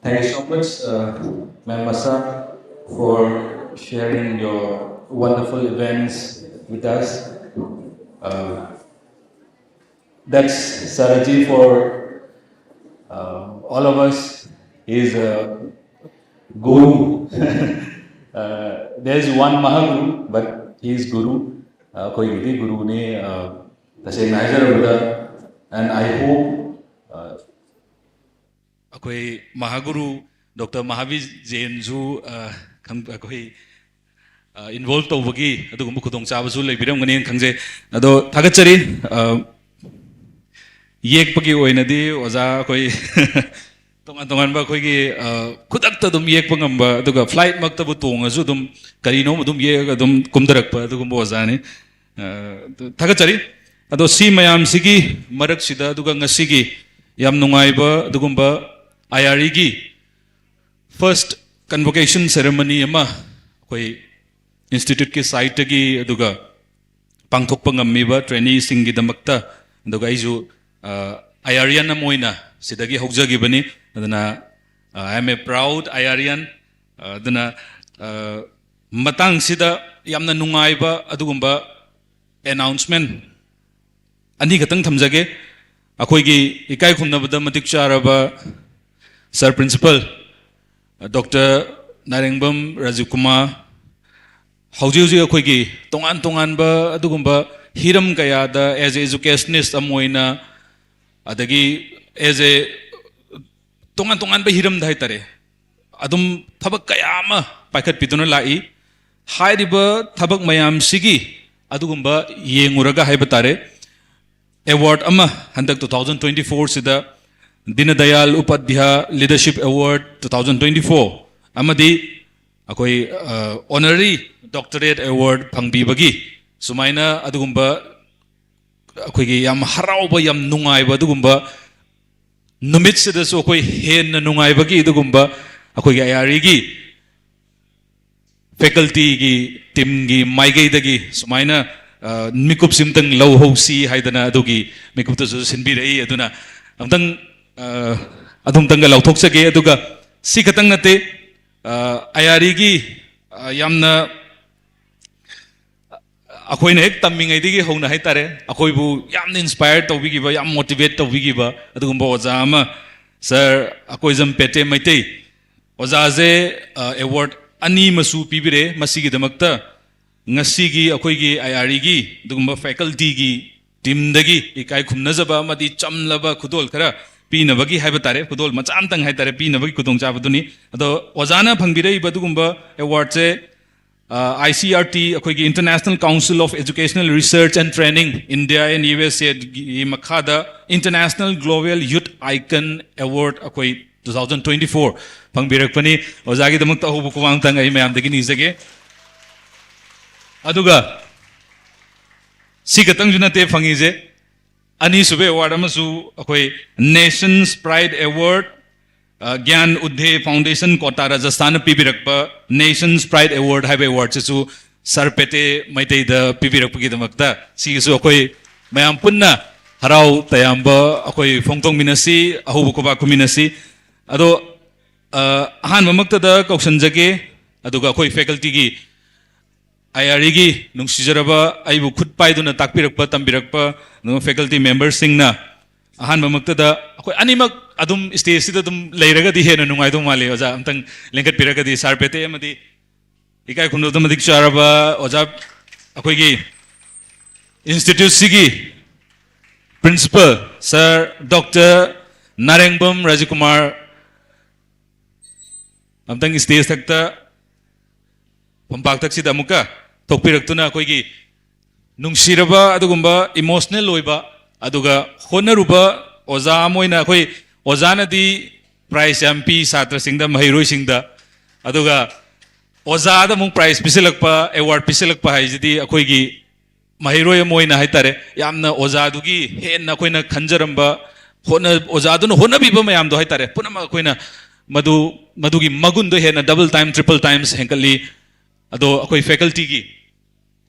Thank you so much, uh, Ma'am Masa, for sharing your wonderful events with us. Uh, that's Saraji for uh, all of us. He is a guru. Uh, there is one Mahaguru, but he is guru. ꯑꯩꯈꯣꯏꯒꯤꯗꯤ ꯒꯨꯔꯨꯅꯤ, ꯇꯁꯦꯡꯅ ꯍꯥꯏꯖꯔꯕꯗ, and I hope ꯑꯩꯈꯣꯏ ꯃꯍꯥꯒꯨꯔꯨ doctor Mahavir ꯖꯦꯟꯁꯨ ꯑꯩꯈꯣꯏ ꯏꯟꯚꯣꯜꯕ ꯇꯧꯕꯒꯤ ꯑꯗꯨꯒꯨꯝꯕ ꯈꯨꯗꯣꯡꯆꯥꯕꯁꯨ ꯂꯩꯕꯤꯔꯝꯒꯅꯤꯅ ꯈꯪꯖꯩ꯫ ꯑꯗꯣ ꯊꯥꯒꯠꯆꯔꯤ꯫ ꯌꯦꯛꯄꯒꯤ ꯑꯣꯏꯅꯗꯤ ꯑꯣꯖꯥ ꯑꯩꯈꯣꯏ ꯇꯣꯉꯥꯟ ꯇꯣꯉꯥꯟꯕ ꯑꯩꯈꯣꯏꯒꯤ ꯈꯨꯗꯛꯇ ꯑꯗꯨꯝ ꯌꯦꯛꯄ ꯉꯝꯕ, ꯑꯗꯨꯒ ꯐ꯭ꯂꯥꯏꯠꯃꯛꯇꯕꯨ ꯇꯣꯡꯉꯁꯨ ꯑꯗꯨꯝ ꯀꯔꯤꯅꯣꯝ ꯑꯗꯨꯝ ꯌꯦꯛꯑꯒ ꯑꯗꯨꯝ ꯀꯨꯝꯊꯔꯛꯄ ꯑꯗꯨꯒꯨꯝꯕ ꯑꯣꯖꯥꯅꯤ꯫ ꯊꯥꯒꯠꯆꯔꯤ꯫ ꯑꯗꯣ ꯁꯤ ꯃꯌꯥꯝꯁꯤꯒꯤ ꯃꯔꯛꯁꯤꯗ ꯑꯗꯨꯒ ꯉꯁꯤꯒꯤ ꯌꯥꯝ ꯅꯨꯡꯉꯥꯏꯕ ꯑꯗꯨꯒꯨꯝꯕ ꯑꯥꯏ ꯑꯥꯔ ꯏꯒꯤ first convocation ceremony ꯑꯃ ꯑꯩꯈꯣꯏ ꯏꯟꯁꯇꯤꯇ꯭ꯌꯨꯠꯀꯤ ꯁꯥꯏꯠꯇꯒꯤ ꯑꯗꯨꯒ ꯄꯥꯡꯊꯣꯛꯄ ꯉꯝꯃꯤꯕ ꯇ꯭ꯔꯦꯅꯤꯁꯤꯡꯒꯤꯗꯃꯛꯇ, ꯑꯗꯨꯒ ꯑꯩꯁꯨ ꯑꯥꯏ ꯑꯥꯔ ꯏ ꯑꯃ ꯑꯣꯏꯅ ꯁꯤꯗꯒꯤ ꯍꯧꯖꯈꯤꯕꯅꯤ꯫ ꯑꯗꯨꯅ, uh, I am a proud IRian. Uh, ꯑꯗꯨꯅ, uh, ꯃꯇꯥꯡꯁꯤꯗ ꯌꯥꯝꯅ ꯅꯨꯡꯉꯥꯏꯕ ꯑꯗꯨꯒꯨꯝꯕ announcement ꯑꯅꯤꯈꯛꯇꯪ ꯊꯝꯖꯒꯦ꯫ ꯑꯩꯈꯣꯏꯒꯤ ꯏꯀꯥꯏ ꯈꯨꯝꯅꯕꯗ ꯃꯇꯤꯛ ꯆꯥꯔꯕ Sir Principal, Doctor ꯅꯥꯏꯔꯦꯡꯕꯝ Rajiv Kumar, ꯍꯧꯖꯤꯛ ꯍꯧꯖꯤꯛ ꯑꯩꯈꯣꯏꯒꯤ ꯇꯣꯉꯥꯟ ꯇꯣꯉꯥꯟꯕ ꯑꯗꯨꯒꯨꯝꯕ ꯍꯤꯔꯝ ꯀꯌꯥꯗ as a educationist ꯑꯃ ꯑꯣꯏꯅ, ꯑꯗꯒꯤ as a ꯇꯣꯉꯥꯟ ꯇꯣꯉꯥꯟꯕ ꯍꯤꯔꯝꯗ ꯍꯥꯏꯇꯥꯔꯦ, ꯑꯗꯨꯝ ꯊꯕꯛ ꯀꯌꯥ ꯑꯃ ꯄꯥꯏꯈꯠꯄꯤꯗꯨꯅ ꯂꯥꯛꯏ꯫ ꯍꯥꯏꯔꯤꯕ ꯊꯕꯛ ꯃꯌꯥꯝꯁꯤꯒꯤ ꯑꯗꯨꯒꯨꯝꯕ ꯌꯦꯡꯉꯨꯔꯒ ꯍꯥꯏꯕ ꯇꯥꯔꯦ, award ꯑꯃ ꯍꯟꯗꯛ two thousand twenty four ꯁꯤꯗ Deen Dayal Upadhyaya Leadership Award two thousand twenty four ꯑꯃꯗꯤ ꯑꯩꯈꯣꯏ, ꯑ, Honorary Doctorate Award ꯐꯪꯕꯤꯕꯒꯤ ꯁꯨꯃꯥꯏꯅ ꯑꯗꯨꯒꯨꯝꯕ ꯑꯩꯈꯣꯏꯒꯤ ꯌꯥꯝ ꯍꯔꯥꯎꯕ, ꯌꯥꯝ ꯅꯨꯡꯉꯥꯏꯕ ꯑꯗꯨꯒꯨꯝꯕ ꯅꯨꯃꯤꯠꯁꯤꯗꯁꯨ ꯑꯩꯈꯣꯏ ꯍꯦꯟꯅ ꯅꯨꯡꯉꯥꯏꯕꯒꯤ ꯑꯗꯨꯒꯨꯝꯕ ꯑꯩꯈꯣꯏꯒꯤ IREꯒꯤ facultyꯒꯤ teamꯒꯤ ꯃꯥꯏꯀꯩꯗꯒꯤ ꯁꯨꯃꯥꯏꯅ, ꯑ, ꯃꯤꯀꯨꯞꯁꯤꯝꯇꯪ ꯂꯧꯍꯧꯁꯤ ꯍꯥꯏꯗꯅ ꯑꯗꯨꯒꯤ ꯃꯤꯀꯨꯞꯇꯁꯨ ꯁꯤꯟꯕꯤꯔꯛꯏ꯫ ꯑꯗꯨꯅ ꯑꯝꯇꯪ, ꯑ, ꯑꯗꯨꯝꯇꯪꯒ ꯂꯧꯊꯣꯛꯆꯒꯦ꯫ ꯑꯗꯨꯒ ꯁꯤ ꯈꯛꯇꯪ ꯅꯠꯇꯦ, ꯑ, IREꯒꯤ, ꯑ, ꯌꯥꯝꯅ ꯑꯩꯈꯣꯏꯅ ꯍꯦꯛ ꯇꯝꯃꯤꯉꯩꯗꯒꯤ ꯍꯧꯅ ꯍꯥꯏꯇꯥꯔꯦ, ꯑꯩꯈꯣꯏꯕꯨ ꯌꯥꯝꯅ inspire ꯇꯧꯕꯤꯈꯤꯕ, ꯌꯥꯝ motivate ꯇꯧꯕꯤꯈꯤꯕ ꯑꯗꯨꯒꯨꯝꯕ ꯑꯣꯖꯥ ꯑꯃ, Sir ꯑꯀꯣꯏꯖꯝ ꯄꯦꯇꯦ ꯃꯩꯇꯩ꯫ ꯑꯣꯖꯥꯁꯦ, ꯑ, award ꯑꯅꯤ ꯑꯃꯁꯨ ꯄꯤꯕꯤꯔꯦ꯫ ꯃꯁꯤꯒꯤꯗꯃꯛꯇ ꯉꯁꯤꯒꯤ ꯑꯩꯈꯣꯏꯒꯤ IREꯒꯤ ꯑꯗꯨꯒꯨꯝꯕ facultyꯒꯤ teamꯗꯒꯤ ꯏꯀꯥꯏ ꯈꯨꯝꯅꯖꯕ ꯑꯃꯗꯤ ꯆꯝꯂꯕ ꯈꯨꯗꯣꯜ ꯈꯔ ꯄꯤꯅꯕꯒꯤ ꯍꯥꯏꯕ ꯇꯥꯔꯦ, ꯈꯨꯗꯣꯜ ꯃꯆꯥ ꯑꯃꯇꯪ ꯍꯥꯏ ꯇꯥꯔꯦ, ꯄꯤꯅꯕꯒꯤ ꯈꯨꯗꯣꯡꯆꯥꯕꯗꯨꯅꯤ꯫ ꯑꯗꯣ ꯑꯣꯖꯥꯅ ꯐꯪꯕꯤꯔꯛꯏꯕ ꯑꯗꯨꯒꯨꯝꯕ awardꯁꯦ, ꯑ, ICRT, ꯑꯩꯈꯣꯏꯒꯤ International Council of Educational Research and Training, India and USAꯒꯤ ꯃꯈꯥꯗ International Global Youth Icon Award ꯑꯩꯈꯣꯏ two thousand twenty four ꯐꯪꯕꯤꯔꯛꯄꯅꯤ꯫ ꯑꯣꯖꯥꯒꯤꯗꯃꯛꯇ ꯑꯍꯧꯕ ꯈꯨꯕꯥꯛ ꯑꯃꯇꯪ ꯑꯩ ꯃꯌꯥꯝꯗꯒꯤ ꯅꯤꯖꯒꯦ꯫ ꯑꯗꯨꯒ ꯁꯤ ꯈꯛꯇꯪꯁꯨ ꯅꯠꯇꯦ ꯐꯪꯉꯤꯁꯦ, ꯑꯅꯤꯁꯨꯕ award ꯑꯃꯁꯨ ꯑꯩꯈꯣꯏ Nations Pride Award, ꯑ, ꯒ꯭ꯌꯥꯟ ꯎꯗꯦ Foundation, ꯀꯣꯇꯥ, ꯔꯥꯖꯁꯊꯥꯟꯅ ꯄꯤꯕꯤꯔꯛꯄ Nations Pride Award ꯍꯥꯏꯕ awardꯁꯤꯁꯨ Sir ꯄꯦꯇꯦ ꯃꯩꯇꯩꯗ ꯄꯤꯕꯤꯔꯛꯄꯒꯤꯗꯃꯛꯇ ꯁꯤꯒꯤꯁꯨ ꯑꯩꯈꯣꯏ ꯃꯌꯥꯝ ꯄꯨꯟꯅ ꯍꯔꯥꯎ ꯇꯌꯥꯝꯕ ꯑꯩꯈꯣꯏ ꯐꯣꯡꯗꯣꯛꯃꯤꯟꯅꯁꯤ, ꯑꯍꯧꯕ ꯈꯨꯕꯥꯛ ꯈꯨꯃꯤꯟꯅꯁꯤ꯫ ꯑꯗꯣ ꯑ, ꯑꯍꯥꯟꯕꯃꯛꯇꯗ ꯀꯧꯁꯟꯖꯒꯦ, ꯑꯗꯨꯒ ꯑꯩꯈꯣꯏ ꯐꯦꯀꯜꯇꯤꯒꯤ, ꯑꯥꯏ ꯑꯥꯔ ꯏꯒꯤ ꯅꯨꯡꯁꯤꯖꯔꯕ, ꯑꯩꯕꯨ ꯈꯨꯠ ꯄꯥꯏꯗꯨꯅ ꯇꯥꯛꯄꯤꯔꯛꯄ, ꯇꯝꯕꯤꯔꯛꯄ, ꯑꯗꯨꯒ ꯐꯦꯀꯜꯇꯤ ꯃꯦꯝꯕꯔꯁꯤꯡꯅ, ꯑꯍꯥꯟꯕꯃꯛꯇꯗ ꯑꯩꯈꯣꯏ ꯑꯅꯤꯃꯛ ꯑꯗꯨꯝ ꯁ꯭ꯇꯦꯖꯁꯤꯗ ꯑꯗꯨꯝ ꯂꯩꯔꯒꯗꯤ ꯍꯦꯟꯅ ꯅꯨꯡꯉꯥꯏꯗꯧ ꯃꯥꯜꯂꯤ꯫ ꯑꯣꯖꯥ ꯑꯝꯇꯪ ꯂꯦꯡꯈꯠꯄꯤꯔꯒꯗꯤ, ꯁꯥꯔ ꯄꯦꯇꯦ ꯑꯃꯗꯤ ꯏꯀꯥꯏ ꯈꯨꯝꯅꯕꯗ ꯃꯇꯤꯛ ꯆꯥꯔꯕ ꯑꯣꯖꯥ, ꯑꯩꯈꯣꯏꯒꯤ ꯏꯟꯁꯇꯤꯇ꯭ꯌꯨꯠꯁꯤꯒꯤ ꯄ꯭ꯔꯤꯟꯁꯤꯄꯜ ꯁꯥꯔ ꯗꯣꯛꯇꯔ ꯅꯥꯔꯦꯡꯕꯝ ꯔꯥꯖꯀꯨꯃꯥꯔ, ꯑꯝꯇꯪ ꯁ꯭ꯇꯦꯖ ꯊꯛꯇ, ꯐꯝꯄꯥꯛ ꯊꯛꯁꯤꯗ ꯑꯃꯨꯛꯀ ꯊꯣꯛꯄꯤꯔꯛꯇꯨꯅ ꯑꯩꯈꯣꯏꯒꯤ ꯅꯨꯡꯁꯤꯔꯕ ꯑꯗꯨꯒꯨꯝꯕ ꯏꯃꯣꯁꯅꯦꯜ ꯑꯣꯏꯕ, ꯑꯗꯨꯒ ꯍꯣꯠꯅꯔꯨꯕ ꯑꯣꯖꯥ ꯑꯃ ꯑꯣꯏꯅ, ꯑꯩꯈꯣꯏ ꯑꯣꯖꯥꯅꯗꯤ ꯄ꯭ꯔꯥꯏꯖ ꯌꯥꯝ ꯄꯤ ꯁꯥꯇ꯭ꯔꯁꯤꯡꯗ, ꯃꯍꯩꯔꯣꯏꯁꯤꯡꯗ, ꯑꯗꯨꯒ ꯑꯣꯖꯥꯗ ꯑꯃꯨꯛ ꯄ꯭ꯔꯥꯏꯖ ꯄꯤꯁꯤꯜꯂꯛꯄ, ꯑꯦꯋꯥꯔꯗ ꯄꯤꯁꯤꯜꯂꯛꯄ ꯍꯥꯏꯁꯤꯗꯤ ꯑꯩꯈꯣꯏꯒꯤ ꯃꯍꯩꯔꯣꯏ ꯑꯃ ꯑꯣꯏꯅ ꯍꯥꯏꯇꯥꯔꯦ, ꯌꯥꯝꯅ ꯑꯣꯖꯥꯗꯨꯒꯤ ꯍꯦꯟꯅ ꯑꯩꯈꯣꯏꯅ ꯈꯟꯖꯔꯝꯕ, ꯍꯣꯠꯅ-, ꯑꯣꯖꯥꯗꯨꯅ ꯍꯣꯠꯅꯕꯤꯕ ꯃꯌꯥꯝꯗꯣ ꯍꯥꯏꯇꯥꯔꯦ, ꯄꯨꯝꯅꯃꯛ ꯑꯩꯈꯣꯏꯅ ꯃꯗꯨ, ꯃꯗꯨꯒꯤ ꯃꯒꯨꯟꯗꯣ ꯍꯦꯟꯅ double time, triple times ꯍꯦꯟꯒꯠꯂꯤ꯫ ꯑꯗꯣ ꯑꯩꯈꯣꯏ ꯐꯦꯀꯜꯇꯤꯒꯤ,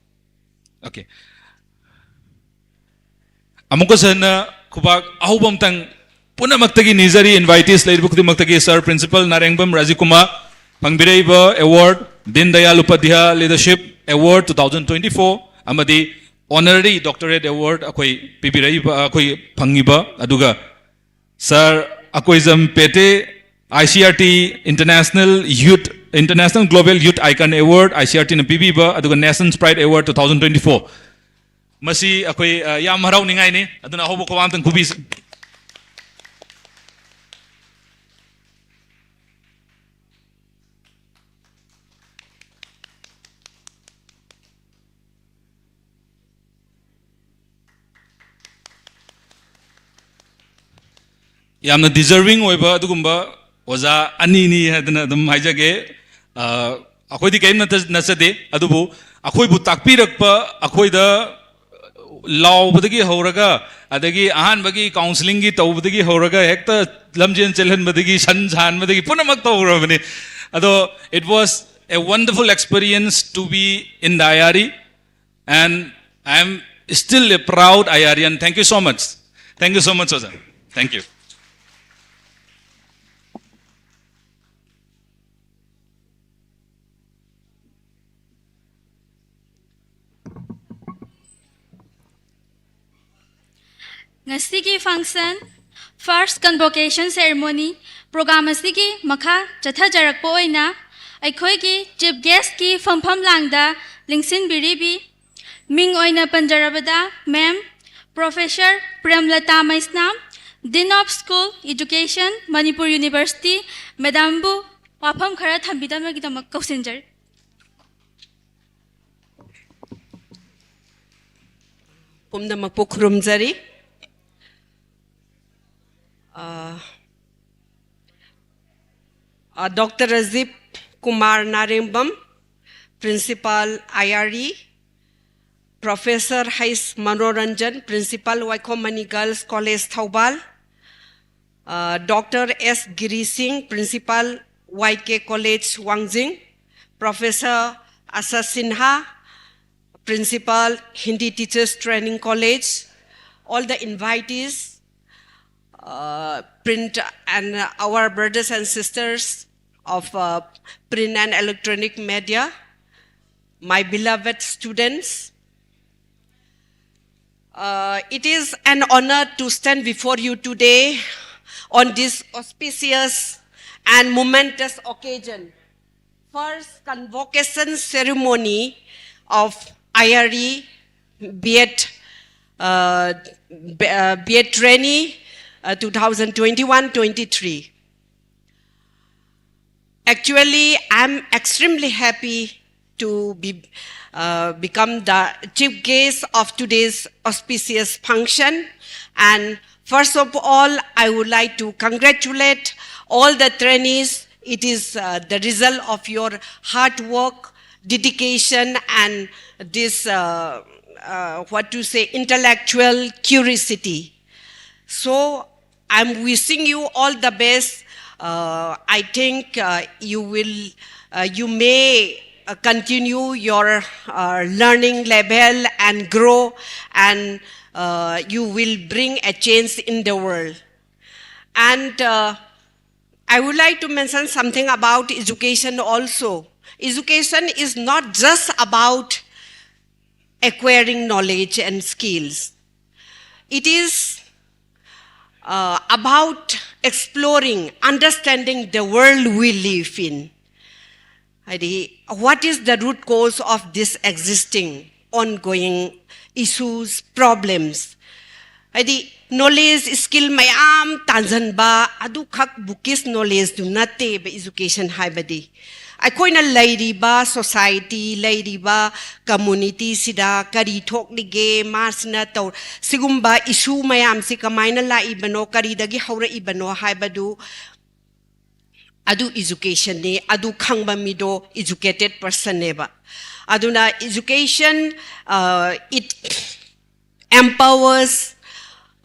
okay, ꯑꯃꯨꯛꯀꯁꯨ ꯍꯟꯅ ꯈꯨꯕꯥꯛ ꯑꯍꯧꯕ ꯑꯃꯇꯪ ꯄꯨꯝꯅꯃꯛꯇꯒꯤ ꯅꯤꯖꯔꯤ, ꯏꯟꯚꯥꯏꯇꯤꯁ ꯂꯩꯔꯤꯕ ꯈꯨꯗꯤꯡꯃꯛꯇꯒꯤ꯫ ꯁꯥꯔ ꯄ꯭ꯔꯤꯟꯁꯤꯄꯜ ꯅꯥꯔꯦꯡꯕꯝ ꯔꯥꯖꯤꯀꯨꯃꯥꯔ ꯐꯪꯕꯤꯔꯛꯏꯕ award Deen Dayal Upadhyaya leadership award two thousand twenty four ꯑꯃꯗꯤ ꯑꯣꯅꯔꯔꯤ ꯗꯣꯛꯇꯔꯦꯠ ꯑꯦꯋꯥꯔꯗ ꯑꯩꯈꯣꯏ ꯄꯤꯕꯤꯔꯛꯏꯕ, ꯑꯩꯈꯣꯏ ꯐꯪꯉꯤꯕ, ꯑꯗꯨꯒ ꯁꯥꯔ Akoijam ꯄꯦꯇꯦ, ICRT International Youth, International Global Youth Icon Award, ICRTꯅ ꯄꯤꯕꯤꯕ, ꯑꯗꯨꯒ National Pride Award two thousand twenty four꯫ ꯃꯁꯤ ꯑꯩꯈꯣꯏ, ꯑ, ꯌꯥꯝ ꯍꯔꯥꯎꯅꯤꯡꯉꯥꯏꯅꯤ, ꯑꯗꯨꯅ ꯑꯍꯧꯕ ꯈꯨꯕꯥꯛ ꯑꯝꯇꯪ ꯈꯨꯕꯤꯁꯤ꯫ ꯌꯥꯝꯅ ꯗꯤꯖꯔꯚꯤꯡ ꯑꯣꯏꯕ ꯑꯗꯨꯒꯨꯝꯕ ꯑꯣꯖꯥ ꯑꯅꯤꯅꯤ ꯍꯥꯏꯗꯅ ꯑꯗꯨꯝ ꯍꯥꯏꯖꯒꯦ꯫ ꯑ, ꯑꯩꯈꯣꯏꯗꯤ ꯀꯔꯤꯝ ꯅꯠꯇ-, ꯅꯠꯆꯗꯦ, ꯑꯗꯨꯕꯨ ꯑꯩꯈꯣꯏꯕꯨ ꯇꯥꯛꯄꯤꯔꯛꯄ, ꯑꯩꯈꯣꯏꯗ ꯂꯥꯎꯕꯗꯒꯤ ꯍꯧꯔꯒ, ꯑꯗꯒꯤ ꯑꯍꯥꯟꯕꯒꯤ ꯀꯥꯎꯟꯁꯤꯂꯤꯡꯒꯤ ꯇꯧꯕꯗꯒꯤ ꯍꯧꯔꯒ, ꯍꯦꯛꯇ ꯂꯝꯖꯦꯟ ꯆꯦꯜꯍꯟꯕꯗꯒꯤ, ꯁꯟ ꯁꯥꯍꯟꯕꯗꯒꯤ ꯄꯨꯝꯅꯃꯛ ꯇꯧꯈ꯭ꯔꯕꯅꯤ꯫ ꯑꯗꯣ, it was a wonderful experience to be in the IRE, and I am still a proud IREan. Thank you so much. Thank you so much, ꯑꯣꯖꯥ. Thank you. ꯉꯁꯤꯒꯤ function, first convocation ceremony program ꯑꯁꯤꯒꯤ ꯃꯈꯥ ꯆꯠꯊꯖꯔꯛꯄ ꯑꯣꯏꯅ ꯑꯩꯈꯣꯏꯒꯤ chief guestꯀꯤ ꯐꯝꯐꯝ ꯂꯥꯡꯗ ꯂꯦꯡꯁꯤꯟꯕꯤꯔꯤꯕꯤ ꯃꯤꯡ ꯑꯣꯏꯅ ꯄꯟꯖꯔꯕꯗ ma'am professor Premlata Meisnam, Dean of School Education, Manipur University, ꯃꯦꯗꯥꯝꯕꯨ ꯋꯥꯐꯝ ꯈꯔ ꯊꯝꯕꯤꯅꯕꯒꯤꯗꯃꯛ ꯀꯧꯁꯤꯟꯖꯔꯤ꯫ ꯄꯨꯝꯅꯃꯛꯄꯨ ꯈꯨꯔꯨꯝꯖꯔꯤ꯫ ꯑ, ꯑ, Doctor Rajiv Kumar Narembam, Principal I R E, Professor H Manoranjan, Principal Waikhomani Girls College, Thoubal, uh, Doctor S Giri Singh, Principal Y K College, Wangjing, Professor Asha Sinha, Principal Hindi Teachers Training College, all the invitees, uh, print and our brothers and sisters of uh, print and electronic media, my beloved students. Uh, it is an honor to stand before you today on this auspicious and momentous occasion. First convocation ceremony of I R E B.Ed, uh, B- uh, B.Ed trainee, uh, twenty twenty-one twenty-three. Actually, I'm extremely happy to be, uh, become the chief guest of today's auspicious function. And first of all, I would like to congratulate all the trainees. It is, uh, the result of your hard work, dedication, and this, uh, uh, what to say, intellectual curiosity. So I'm wishing you all the best. Uh, I think, uh, you will, uh, you may, uh, continue your, uh, learning level and grow, and, uh, you will bring a change in the world. And, uh, I would like to mention something about education also. Education is not just about acquiring knowledge and skills. It is uh, about exploring, understanding the world we live in. ꯍꯥꯏꯗꯤ, what is the root cause of this existing ongoing issues, problems? ꯍꯥꯏꯗꯤ, knowledge, skill ꯃꯌꯥꯝ ꯇꯥꯟꯁꯤꯟꯕ ꯑꯗꯨꯈꯛ bookish knowledgeꯗꯨ ꯅꯠꯇꯦꯕ education ꯍꯥꯏꯕꯗꯤ꯫ ꯑꯩꯈꯣꯏꯅ ꯂꯩꯔꯤꯕ society, ꯂꯩꯔꯤꯕ communityꯁꯤꯗ ꯀꯔꯤ ꯊꯣꯛꯂꯤꯒꯦ, ꯃꯥꯁꯤꯅ ꯇꯧ-, ꯁꯤꯒꯨꯝꯕ issue ꯃꯌꯥꯝꯁꯤ ꯀꯃꯥꯏꯅ ꯂꯥꯛꯏꯕꯅꯣ, ꯀꯔꯤꯗꯒꯤ ꯍꯧꯔꯛꯏꯕꯅꯣ ꯍꯥꯏꯕꯗꯨ, ꯑꯗꯨ educationꯅꯤ, ꯑꯗꯨ ꯈꯪꯕ ꯃꯤꯗꯣ educated personꯅꯦꯕ꯫ ꯑꯗꯨꯅ education, uh, it empowers,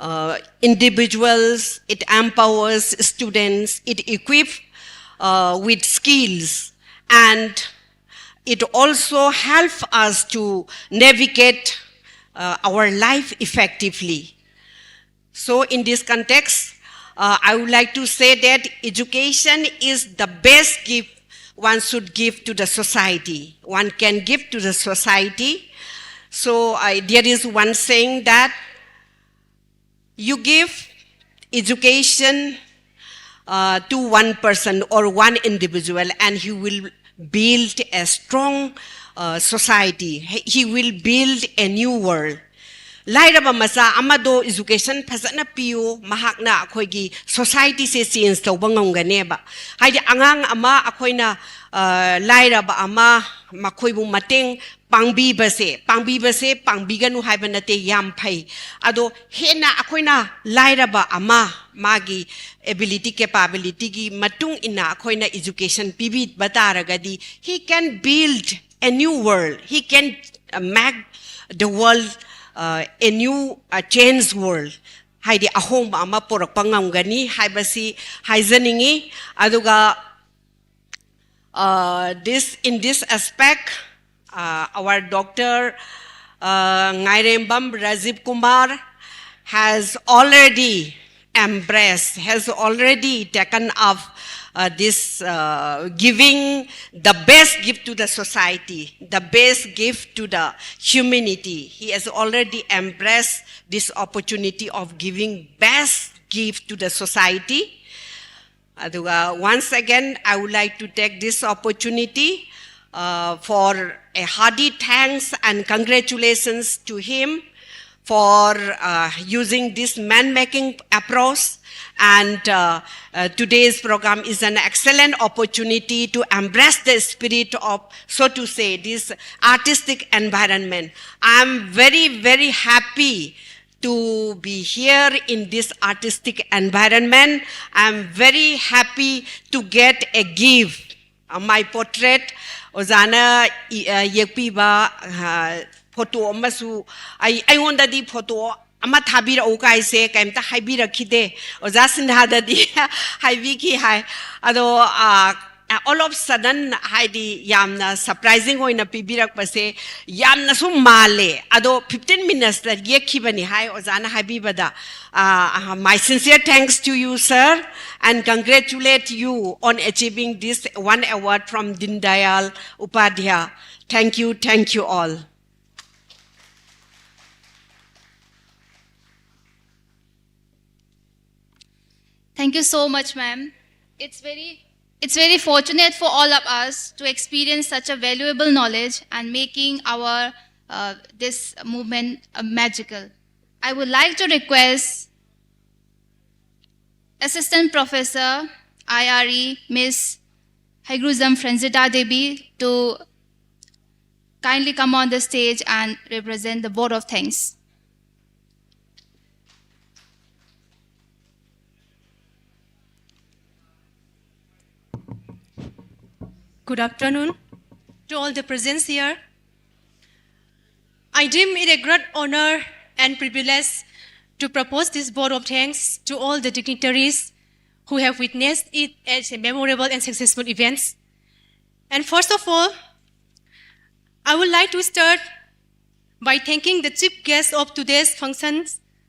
uh, individuals, it empowers students, it equip, uh, with skills, and it also help us to navigate, uh, our life effectively. So in this context, uh, I would like to say that education is the best gift one should give to the society, one can give to the society. So I, there is one saying that you give education, uh, to one person or one individual, and he will build a strong, uh, society. He, he will build a new world. ꯂꯥꯏꯔꯕ ꯃꯆꯥ ꯑꯃꯗꯣ education ꯐꯖꯅ ꯄꯤꯌꯨ, ꯃꯍꯥꯛꯅ ꯑꯩꯈꯣꯏꯒꯤ societyꯁꯦ change ꯇꯧꯕ ꯉꯝꯒꯅꯦꯕ꯫ ꯍꯥꯏꯗꯤ ꯑꯉꯥꯡ ꯑꯃ ꯑꯩꯈꯣꯏꯅ, ꯑ, ꯂꯥꯏꯔꯕ ꯑꯃ ꯃꯈꯣꯏꯕꯨ ꯃꯇꯦꯡ ꯄꯥꯡꯕꯤꯕꯁꯦ, ꯄꯥꯡꯕꯤꯕꯁꯦ ꯄꯥꯡꯕꯤꯒꯅꯨ ꯍꯥꯏꯕ ꯅꯠꯇꯦ, ꯌꯥꯝ ꯐꯩ꯫ ꯑꯗꯣ ꯍꯦꯟꯅ ꯑꯩꯈꯣꯏꯅ ꯂꯥꯏꯔꯕ ꯑꯃ ꯃꯥꯒꯤ ability, capabilityꯒꯤ ꯃꯇꯨꯡ ꯏꯟꯅ ꯑꯩꯈꯣꯏꯅ education ꯄꯤꯕꯤꯕ ꯇꯥꯔꯒꯗꯤ, he can build a new world, he can, uh, make the world, uh, a new, uh, change world, ꯍꯥꯏꯗꯤ ꯑꯍꯣꯡꯕ ꯑꯃ ꯄꯨꯔꯛꯄ ꯉꯝꯒꯅꯤ ꯍꯥꯏꯕꯁꯤ ꯍꯥꯏꯖꯅꯤꯡꯉꯤ꯫ ꯑꯗꯨꯒ, uh, this, in this aspect, uh, our Doctor, uh, Ngairembam Rajiv Kumar has already embraced, has already taken up, uh, this, uh, giving the best gift to the society, the best gift to the humanity. He has already embraced this opportunity of giving best give to the society. ꯑꯗꯨꯒ once again, I would like to take this opportunity uh, for a hearty thanks and congratulations to him for uh, using this man-making approach. And uh, uh, today's program is an excellent opportunity to embrace the spirit of, so to say, this artistic environment. I'm very, very happy to be here in this artistic environment. I'm very happy to get a gift. Uh, my portrait, ꯑꯣꯖꯥꯅ E- ꯑ, ꯌꯦꯛꯄꯤꯕ photo ꯑꯃꯁꯨ ꯑꯩ ꯑꯩꯉꯣꯟꯗꯗꯤ photo ꯑꯃ ꯊꯥꯕꯤꯔꯛꯎ ꯀꯥꯏꯁꯦ ꯀꯩꯝꯇ ꯍꯥꯏꯕꯤꯔꯛꯈꯤꯗꯦ꯫ ꯑꯣꯖꯥ ꯁꯤꯟꯍꯥꯗꯗꯤ ꯍꯥꯏꯕꯤꯈꯤ ꯍꯥꯏ꯫ ꯑꯗꯣ ꯑ, all of sudden, ꯍꯥꯏꯗꯤ ꯌꯥꯝꯅ ꯁꯔꯄ꯭ꯔꯥꯏꯖꯤꯡ ꯑꯣꯏꯅ ꯄꯤꯕꯤꯔꯛꯄꯁꯦ ꯌꯥꯝꯅꯁꯨ ꯃꯥꯜꯂꯦ꯫ ꯑꯗꯣ fifteen minutesꯇ ꯌꯦꯛꯈꯤꯕꯅꯤ ꯍꯥꯏ ꯑꯣꯖꯥꯅ ꯍꯥꯏꯕꯤꯕꯗ꯫ Uh, my sincere thanks to you, sir, and congratulate you on achieving this one award from Deen Dayal Upadhyaya. Thank you, thank you all. Thank you so much, ma'am. It's very, it's very fortunate for all of us to experience such a valuable knowledge and making our uh, this movement uh, magical. I would like to request Assistant Professor I R E, Miss Haigruzam Franzita Devi, to kindly come on the stage and represent the vote of thanks. Good afternoon to all the presents here. I deem it a great honor and privilege to propose this vote of thanks to all the dignitaries who have witnessed it as a memorable and successful event. And first of all, I would like to start by thanking the chief guest of today's functions,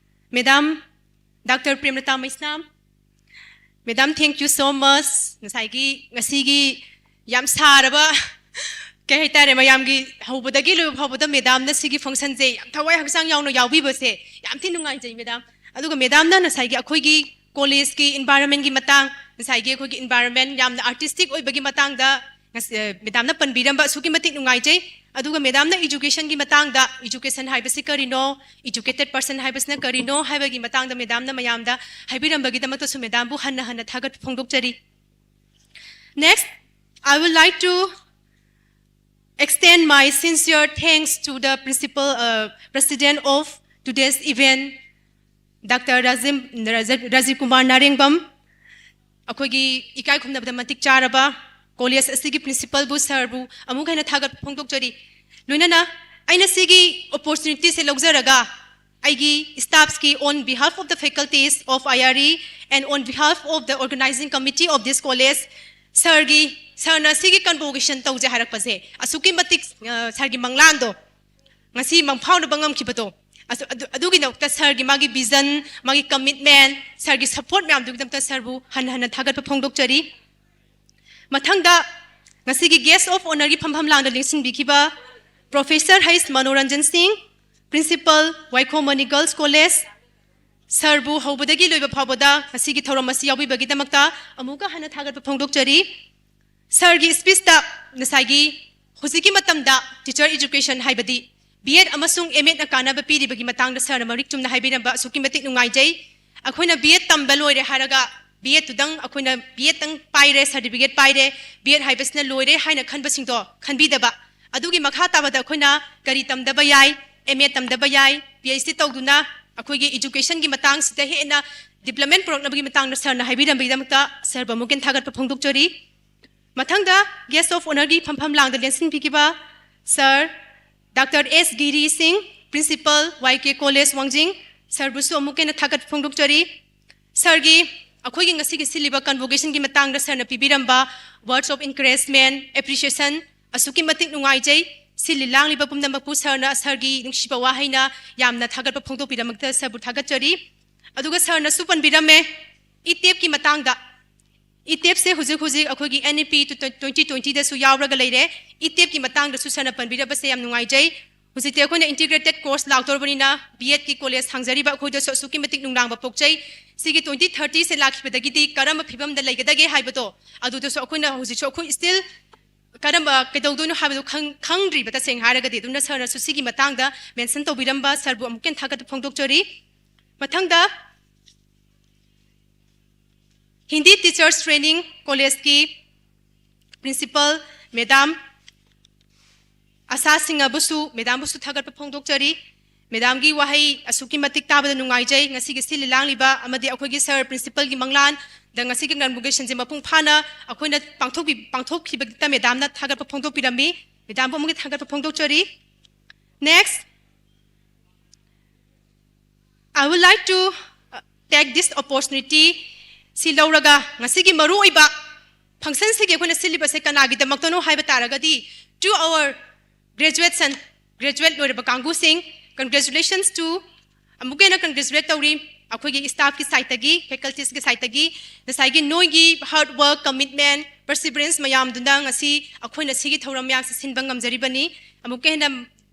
Madam Doctor Premlata Meisnam. Madam, thank you so much. ꯉꯁꯥꯏꯒꯤ ꯉꯁꯤꯒꯤ ꯌꯥꯝ ꯁꯥꯔꯕ ꯀꯩ ꯍꯥꯏꯇꯥꯔꯦ, ꯃꯌꯥꯝꯒꯤ ꯍꯧꯕꯗꯒꯤ ꯂꯣꯏꯕ ꯐꯥꯎꯕꯗ ꯃꯦꯗꯥꯝꯅ ꯁꯤꯒꯤ ꯐꯪꯁꯟꯁꯦ ꯌꯥꯝ ꯊꯋꯥꯏ ꯍꯛꯆꯥꯡ ꯌꯥꯎꯅ ꯌꯥꯎꯕꯤꯕꯁꯦ ꯌꯥꯝ ꯊꯤ ꯅꯨꯡꯉꯥꯏꯖꯩ ꯃꯦꯗꯥꯝ꯫ ꯑꯗꯨꯒ ꯃꯦꯗꯥꯝꯅ ꯉꯁꯥꯏꯒꯤ ꯑꯩꯈꯣꯏꯒꯤ ꯀꯣꯂꯦꯖꯀꯤ ꯏꯟꯚꯥꯏꯔꯟꯃꯦꯟꯒꯤ ꯃꯇꯥꯡ, ꯉꯁꯥꯏꯒꯤ ꯑꯩꯈꯣꯏꯒꯤ ꯏꯟꯚꯥꯏꯔꯟꯃꯦꯟ ꯌꯥꯝꯅ ꯑꯥꯔꯇꯤꯁꯇꯤꯛ ꯑꯣꯏꯕꯒꯤ ꯃꯇꯥꯡꯗ ꯉꯁ-, ꯑ, ꯃꯦꯗꯥꯝꯅ ꯄꯟꯕꯤꯔꯝꯕ ꯑꯁꯨꯛꯀꯤ ꯃꯇꯤꯛ ꯅꯨꯡꯉꯥꯏꯖꯩ꯫ ꯑꯗꯨꯒ ꯃꯦꯗꯥꯝꯅ ꯏꯖꯨꯀꯦꯁꯟꯒꯤ ꯃꯇꯥꯡꯗ, ꯏꯖꯨꯀꯦꯁꯟ ꯍꯥꯏꯕꯁꯤ ꯀꯔꯤꯅꯣ, ꯏꯖꯨꯀꯦꯇꯦꯠ ꯄꯔꯁꯟ ꯍꯥꯏꯕꯁꯤꯅ ꯀꯔꯤꯅꯣ ꯍꯥꯏꯕꯒꯤ ꯃꯇꯥꯡꯗ ꯃꯦꯗꯥꯝꯅ ꯃꯌꯥꯝꯗ ꯍꯥꯏꯕꯤꯔꯝꯕꯒꯤꯗꯃꯛꯇꯁꯨ ꯃꯦꯗꯥꯝꯕꯨ ꯍꯟꯅ ꯍꯟꯅ ꯊꯥꯒꯠꯄ ꯐꯣꯡꯗꯣꯛꯆꯔꯤ꯫ Next, I would like to extend my sincere thanks to the principal, uh, president of today's event, Doctor Rajim-, Raja-, Rajiv Kumar Narengbam, ꯑꯩꯈꯣꯏꯒꯤ ꯏꯀꯥꯏ ꯈꯨꯝꯅꯕꯗ ꯃꯇꯤꯛ ꯆꯥꯔꯕ ꯀꯣꯂꯦꯖ ꯑꯁꯤꯒꯤ ꯄ꯭ꯔꯤꯟꯁꯤꯄꯜꯕꯨ, ꯁꯥꯔꯕꯨ ꯑꯃꯨꯛ ꯍꯟꯅ ꯊꯥꯒꯠꯄ ꯐꯣꯡꯗꯣꯛꯆꯔꯤ꯫ ꯂꯣꯏꯅꯅ ꯑꯩꯅ ꯁꯤꯒꯤ ꯑꯣꯄꯣꯔꯆꯨꯅꯤꯇꯤꯁꯦ ꯂꯧꯖꯔꯒ ꯑꯩꯒꯤ staffs ꯀꯤ on behalf of the faculties of I R E and on behalf of the organizing committee of this college, ꯁꯥꯔꯒꯤ, ꯁꯥꯔꯅ ꯁꯤꯒꯤ ꯀꯟꯚꯣꯀꯦꯁꯟ ꯇꯧꯖꯦ ꯍꯥꯏꯔꯛꯄꯁꯦ ꯑꯁꯨꯛꯀꯤ ꯃꯇꯤꯛ, ꯑ, ꯁꯥꯔꯒꯤ ꯃꯪꯂꯥꯟꯗꯣ ꯉꯁꯤ ꯃꯪꯐꯥꯎꯅꯕ ꯉꯝꯈꯤꯕꯗꯣ, ꯑꯁ-, ꯑꯗꯨ-, ꯑꯗꯨꯒꯤꯗꯃꯛꯇ ꯁꯥꯔꯒꯤ ꯃꯥꯒꯤ ꯚꯤꯖꯟ, ꯃꯥꯒꯤ ꯀꯃꯤꯠꯃꯦꯟ, ꯁꯥꯔꯒꯤ ꯁꯄꯣꯔꯠ ꯃꯌꯥꯝꯗꯨꯒꯤꯗꯃꯛꯇ ꯁꯥꯔꯕꯨ ꯍꯟꯅ ꯍꯟꯅ ꯊꯥꯒꯠꯄ ꯐꯣꯡꯗꯣꯛꯆꯔꯤ꯫ ꯃꯊꯪꯗ ꯉꯁꯤꯒꯤ guest of honour ꯒꯤ ꯐꯝꯐꯝ ꯂꯥꯡꯗ ꯂꯦꯡꯁꯤꯟꯕꯤꯈꯤꯕ Professor H Manoranjan Singh, Principal, Waikhom Mani Girls College, ꯁꯥꯔꯕꯨ ꯍꯧꯕꯗꯒꯤ ꯂꯣꯏꯕ ꯐꯥꯎꯕꯗ ꯉꯁꯤꯒꯤ ꯊꯧꯔꯝ ꯑꯁꯤ ꯌꯥꯎꯕꯤꯕꯒꯤꯗꯃꯛꯇ ꯑꯃꯨꯛꯀ ꯍꯟꯅ ꯊꯥꯒꯠꯄ ꯐꯣꯡꯗꯣꯛꯆꯔꯤ꯫ ꯁꯥꯔꯒꯤ ꯁ꯭ꯄꯤꯆꯇ ꯉꯁꯥꯏꯒꯤ ꯍꯧꯖꯤꯛꯀꯤ ꯃꯇꯝꯗ ꯇꯤꯆꯔ ꯏꯖꯨꯀꯦꯁꯟ ꯍꯥꯏꯕꯗꯤ ꯕꯤ ꯑꯦꯗ ꯑꯃꯁꯨꯡ ꯑꯦꯝ ꯑꯦꯗꯅ ꯀꯥꯟꯅꯕ ꯄꯤꯔꯤꯕꯒꯤ ꯃꯇꯥꯡꯗ ꯁꯥꯔꯅ ꯃꯔꯤꯛ ꯆꯨꯝꯅ ꯍꯥꯏꯕꯤꯔꯝꯕ ꯑꯁꯨꯛꯀꯤ ꯃꯇꯤꯛ ꯅꯨꯡꯉꯥꯏꯖꯩ꯫ ꯑꯩꯈꯣꯏꯅ ꯕꯤ ꯑꯦꯗ ꯇꯝꯕ ꯂꯣꯏꯔꯦ ꯍꯥꯏꯔꯒ ꯕꯤ ꯑꯦꯗꯇꯨꯗꯪ ꯑꯩꯈꯣꯏꯅ ꯕꯤ ꯑꯦꯗꯇꯪ ꯄꯥꯏꯔꯦ, ꯁꯥꯔꯇꯤꯐꯤꯀꯦꯠ ꯄꯥꯏꯔꯦ, ꯕꯤ ꯑꯦꯗ ꯍꯥꯏꯕꯁꯤꯅ ꯂꯣꯏꯔꯦ ꯍꯥꯏꯅ ꯈꯟꯕꯁꯤꯡꯗꯣ ꯈꯟꯕꯤꯗꯕ, ꯑꯗꯨꯒꯤ ꯃꯈꯥ ꯇꯥꯕꯗ ꯑꯩꯈꯣꯏꯅ ꯀꯔꯤ ꯇꯝꯗꯕ ꯌꯥꯏ, ꯑꯦꯝ ꯑꯦ ꯇꯝꯗꯕ ꯌꯥꯏ, ꯄꯤ ꯑꯩꯆ ꯗꯤ ꯇꯧꯗꯨꯅ ꯑꯩꯈꯣꯏꯒꯤ ꯏꯖꯨꯀꯦꯁꯟꯒꯤ ꯃꯇꯥꯡꯁꯤꯗ ꯍꯦꯟꯅ ꯗꯤꯕ꯭ꯂꯞꯃꯦꯟ ꯄꯨꯔꯛꯅꯕꯒꯤ ꯃꯇꯥꯡꯗ ꯁꯥꯔꯅ ꯍꯥꯏꯕꯤꯔꯝꯕꯒꯤꯗꯃꯛꯇ ꯁꯥꯔꯕꯨ ꯑꯃꯨꯛ ꯍꯦꯟꯅ ꯊꯥꯒꯠꯄ ꯐꯣꯡꯗꯣꯛꯆꯔꯤ꯫ ꯃꯊꯪꯗ guest of honour ꯒꯤ ꯐꯝꯐꯝ ꯂꯥꯡꯗ ꯂꯦꯡꯁꯤꯟꯕꯤꯈꯤꯕ ꯁꯥꯔ ꯗꯥꯛꯇꯔ ꯑꯦꯁ ꯒꯤꯔꯤ ꯁꯤꯡ, Principal, ꯋꯥꯏ ꯀꯦ College, ꯋꯥꯡꯖꯤꯡ, ꯁꯥꯔꯕꯨꯁꯨ ꯑꯃꯨꯛ ꯍꯦꯟꯅ ꯊꯥꯒꯠꯄ ꯐꯣꯡꯗꯣꯛꯆꯔꯤ꯫ ꯁꯥꯔꯒꯤ ꯑꯩꯈꯣꯏꯒꯤ ꯉꯁꯤꯒꯤ ꯁꯤꯜꯂꯤꯕ ꯀꯟꯚꯣꯀꯦꯁꯟꯒꯤ ꯃꯇꯥꯡꯗ ꯁꯥꯔꯅ ꯄꯤꯕꯤꯔꯝꯕ words of encouragement, appreciation ꯑꯁꯨꯛꯀꯤ ꯃꯇꯤꯛ ꯅꯨꯡꯉꯥꯏꯖꯩ꯫ ꯁꯤꯜꯂꯤ ꯂꯥꯡꯂꯤꯕ ꯄꯨꯝꯅꯃꯛꯄꯨ ꯁꯥꯔꯅ ꯁꯥꯔꯒꯤ ꯅꯨꯡꯁꯤꯕ ꯋꯥꯍꯩꯅ ꯌꯥꯝꯅ ꯊꯥꯒꯠꯄ ꯐꯣꯡꯗꯣꯛꯄꯤꯔꯃꯛꯇ ꯁꯥꯔꯕꯨ ꯊꯥꯒꯠꯆꯔꯤ꯫ ꯑꯗꯨꯒ ꯁꯥꯔꯅꯁꯨ ꯄꯟꯕꯤꯔꯝꯃꯦ, ꯏ ꯇꯦꯞꯀꯤ ꯃꯇꯥꯡꯗ꯫ ꯏ ꯇꯦꯞꯁꯦ ꯍꯧꯖꯤꯛ ꯍꯧꯖꯤꯛ ꯑꯩꯈꯣꯏꯒꯤ N E P twenty twenty ꯗꯁꯨ ꯌꯥꯎꯔꯒ ꯂꯩꯔꯦ꯫ ꯏ ꯇꯦꯞꯀꯤ ꯃꯇꯥꯡꯗꯁꯨ ꯁꯥꯔꯅ ꯄꯟꯕꯤꯔꯕꯁꯦ ꯌꯥꯝ ꯅꯨꯡꯉꯥꯏꯖꯩ꯫ ꯍꯧꯖꯤꯛꯇꯤ ꯑꯩꯈꯣꯏꯅ ꯏꯟꯇꯤꯒ꯭ꯔꯦꯇꯦꯠ ꯀꯣꯔꯁ ꯂꯥꯛꯇꯧꯔꯕꯅꯤꯅ, ꯕꯤ ꯑꯦꯗꯀꯤ ꯀꯣꯂꯦꯖ ꯍꯥꯡꯖꯔꯤꯕ ꯑꯩꯈꯣꯏꯗꯁꯨ ꯑꯁꯨꯛꯀꯤ ꯃꯇꯤꯛ ꯅꯨꯡꯅꯥꯡꯕ ꯄꯣꯛꯆꯩ꯫ ꯁꯤꯒꯤ ꯇ꯭ꯋꯦꯟꯇꯤ ꯊꯥꯔꯇꯤꯁꯦ ꯂꯥꯛꯈꯤꯕꯗꯒꯤꯗꯤ ꯀꯔꯝꯕ ꯐꯤꯕꯝꯗ ꯂꯩꯒꯗꯒꯦ ꯍꯥꯏꯕꯗꯣ, ꯑꯗꯨꯗꯁꯨ ꯑꯩꯈꯣꯏꯅ ꯍꯧꯖꯤꯛꯁꯨ ꯑꯩꯈꯣꯏ ꯁ꯭ꯇꯤꯜ ꯀꯔꯝꯕ ꯀꯩꯗꯧꯗꯣꯏꯅꯣ ꯍꯥꯏꯕꯗꯨ ꯈꯪ-, ꯈꯪꯗ꯭ꯔꯤꯕ꯫ ꯇꯁꯦꯡꯅ ꯍꯥꯏꯔꯒꯗꯤ, ꯑꯗꯨꯅ ꯁꯥꯔꯅꯁꯨ ꯁꯤꯒꯤ ꯃꯇꯥꯡꯗ ꯃꯦꯟꯁꯟ ꯇꯧꯕꯤꯔꯝꯕ ꯁꯥꯔꯕꯨ ꯑꯃꯨꯛꯀ ꯍꯦꯟꯅ ꯊꯥꯒꯠꯄ ꯐꯣꯡꯗꯣꯛꯆꯔꯤ꯫ ꯃꯊꯪꯗ, ꯍꯤꯟꯗꯤ ꯇꯤꯆꯔꯁ ꯇ꯭ꯔꯦꯅꯤꯡ ꯀꯣꯂꯦꯖꯀꯤ ꯄ꯭ꯔꯤꯟꯁꯤꯄꯜ ꯃꯦꯗꯥꯝ ꯑꯁꯥ ꯁꯤꯡꯍꯕꯨꯁꯨ, ꯃꯦꯗꯥꯝꯕꯨꯁꯨ ꯊꯥꯒꯠꯄ ꯐꯣꯡꯗꯣꯛꯆꯔꯤ꯫ ꯃꯦꯗꯥꯝꯒꯤ ꯋꯥꯍꯩ ꯑꯁꯨꯛꯀꯤ ꯃꯇꯤꯛ ꯇꯥꯕꯗ ꯅꯨꯡꯉꯥꯏꯖꯩ꯫ ꯉꯁꯤꯒꯤ ꯁꯤꯜꯂꯤ ꯂꯥꯡꯂꯤꯕ ꯑꯃꯗꯤ ꯑꯩꯈꯣꯏꯒꯤ ꯁꯥꯔ ꯄ꯭ꯔꯤꯟꯁꯤꯄꯜꯒꯤ ꯃꯪꯂꯥꯟꯗ ꯉꯁꯤꯒꯤ ꯀꯟꯚꯣꯀꯦꯁꯟꯁꯦ ꯃꯄꯨꯡ ꯐꯥꯅ ꯑꯩꯈꯣꯏꯅ ꯄꯥꯡꯊꯣꯛꯄꯤ-, ꯄꯥꯡꯊꯣꯛꯈꯤꯕꯒꯤꯗꯃꯛꯇ ꯃꯦꯗꯥꯝꯅ ꯊꯥꯒꯠꯄ ꯐꯣꯡꯗꯣꯛꯄꯤꯔꯝꯃꯤ꯫ ꯃꯦꯗꯥꯝꯕꯨ ꯑꯃꯨꯛꯀ ꯊꯥꯒꯠꯄ ꯐꯣꯡꯗꯣꯛꯆꯔꯤ꯫ Next, I would like to, uh, take this opportunity ꯁꯤ ꯂꯧꯔꯒ ꯉꯁꯤꯒꯤ ꯃꯔꯨꯑꯣꯏꯕ ꯐꯪꯁꯟꯁꯤꯒꯤ ꯑꯩꯈꯣꯏꯅ ꯁꯤꯜꯂꯤꯕꯁꯦ ꯀꯅꯥꯒꯤꯗꯃꯛꯇꯅꯣ ꯍꯥꯏꯕ ꯇꯥꯔꯒꯗꯤ, to our graduation, graduate ꯂꯣꯏꯔꯕ ꯀꯥꯡꯕꯨꯁꯤꯡ, congratulations to, ꯑꯃꯨꯛꯀ ꯍꯦꯟꯅ congratulate ꯇꯧꯔꯤ꯫ ꯑꯩꯈꯣꯏꯒꯤ staffꯀꯤ sideꯇꯒꯤ, facultiesꯀꯤ sideꯇꯒꯤ ꯉꯁꯥꯏꯒꯤ ꯅꯣꯏꯒꯤ hard work, commitment, perseverance ꯃꯌꯥꯝꯗꯨꯅ ꯉꯁꯤ ꯑꯩꯈꯣꯏꯅ ꯁꯤꯒꯤ ꯊꯧꯔꯝ ꯃꯌꯥꯝꯁꯤ ꯁꯤꯟꯕ ꯉꯝꯖꯔꯤꯕꯅꯤ꯫ ꯑꯃꯨꯛꯀ ꯍꯦꯟꯅ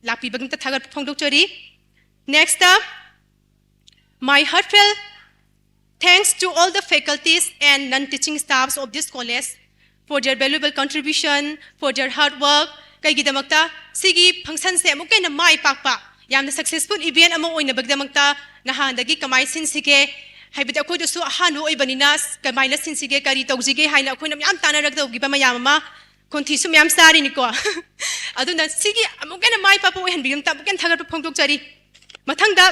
ꯂꯥꯛꯄꯤꯕꯒꯤꯗꯃꯛꯇ ꯊꯥꯒꯠꯄ ꯐꯣꯡꯗꯣꯛꯆꯔꯤ꯫ Next, my heartfelt thanks to all the faculties and non-teaching staffs of this college for their valuable contribution, for their hard work꯫ ꯀꯩꯒꯤꯗꯃꯛꯇ ꯁꯤꯒꯤ ꯐꯪꯁꯟꯁꯦ ꯑꯃꯨꯛꯀ ꯍꯦꯟꯅ ꯃꯥꯏ ꯄꯥꯛꯄ, ꯌꯥꯝꯅ successful event ꯑꯃ ꯑꯣꯏꯅꯕꯒꯤꯗꯃꯛꯇ ꯅꯍꯥꯟꯗꯒꯤ ꯀꯃꯥꯏꯅ ꯁꯤꯟꯁꯤꯒꯦ, ꯍꯥꯏꯕꯗꯤ ꯑꯩꯈꯣꯏꯗꯁꯨ ꯑꯍꯥꯟꯕ ꯑꯣꯏꯕꯅꯤꯅ ꯀꯃꯥꯏꯅ ꯁꯤꯟꯁꯤꯒꯦ, ꯀꯔꯤ ꯇꯧꯁꯤꯒꯦ ꯍꯥꯏꯅ ꯑꯩꯈꯣꯏꯅ ꯃꯌꯥꯝ ꯇꯥꯟꯅꯔꯒ ꯇꯧꯈꯤꯕ ꯃꯌꯥꯝ ꯑꯃ, ꯈꯣꯟꯊꯤꯁꯨ ꯃꯌꯥꯝ ꯆꯥꯔꯤꯅꯤꯀꯣ꯫ ꯑꯗꯨꯅ ꯁꯤꯒꯤ ꯑꯃꯨꯛꯀ ꯍꯦꯟꯅ ꯃꯥꯏ ꯄꯥꯛꯄ ꯑꯣꯏꯍꯟꯕꯤꯗꯨꯅ ꯑꯃꯨꯛꯀ ꯍꯦꯟꯅ ꯊꯥꯒꯠꯄ ꯐꯣꯡꯗꯣꯛꯆꯔꯤ꯫ ꯃꯊꯪꯗ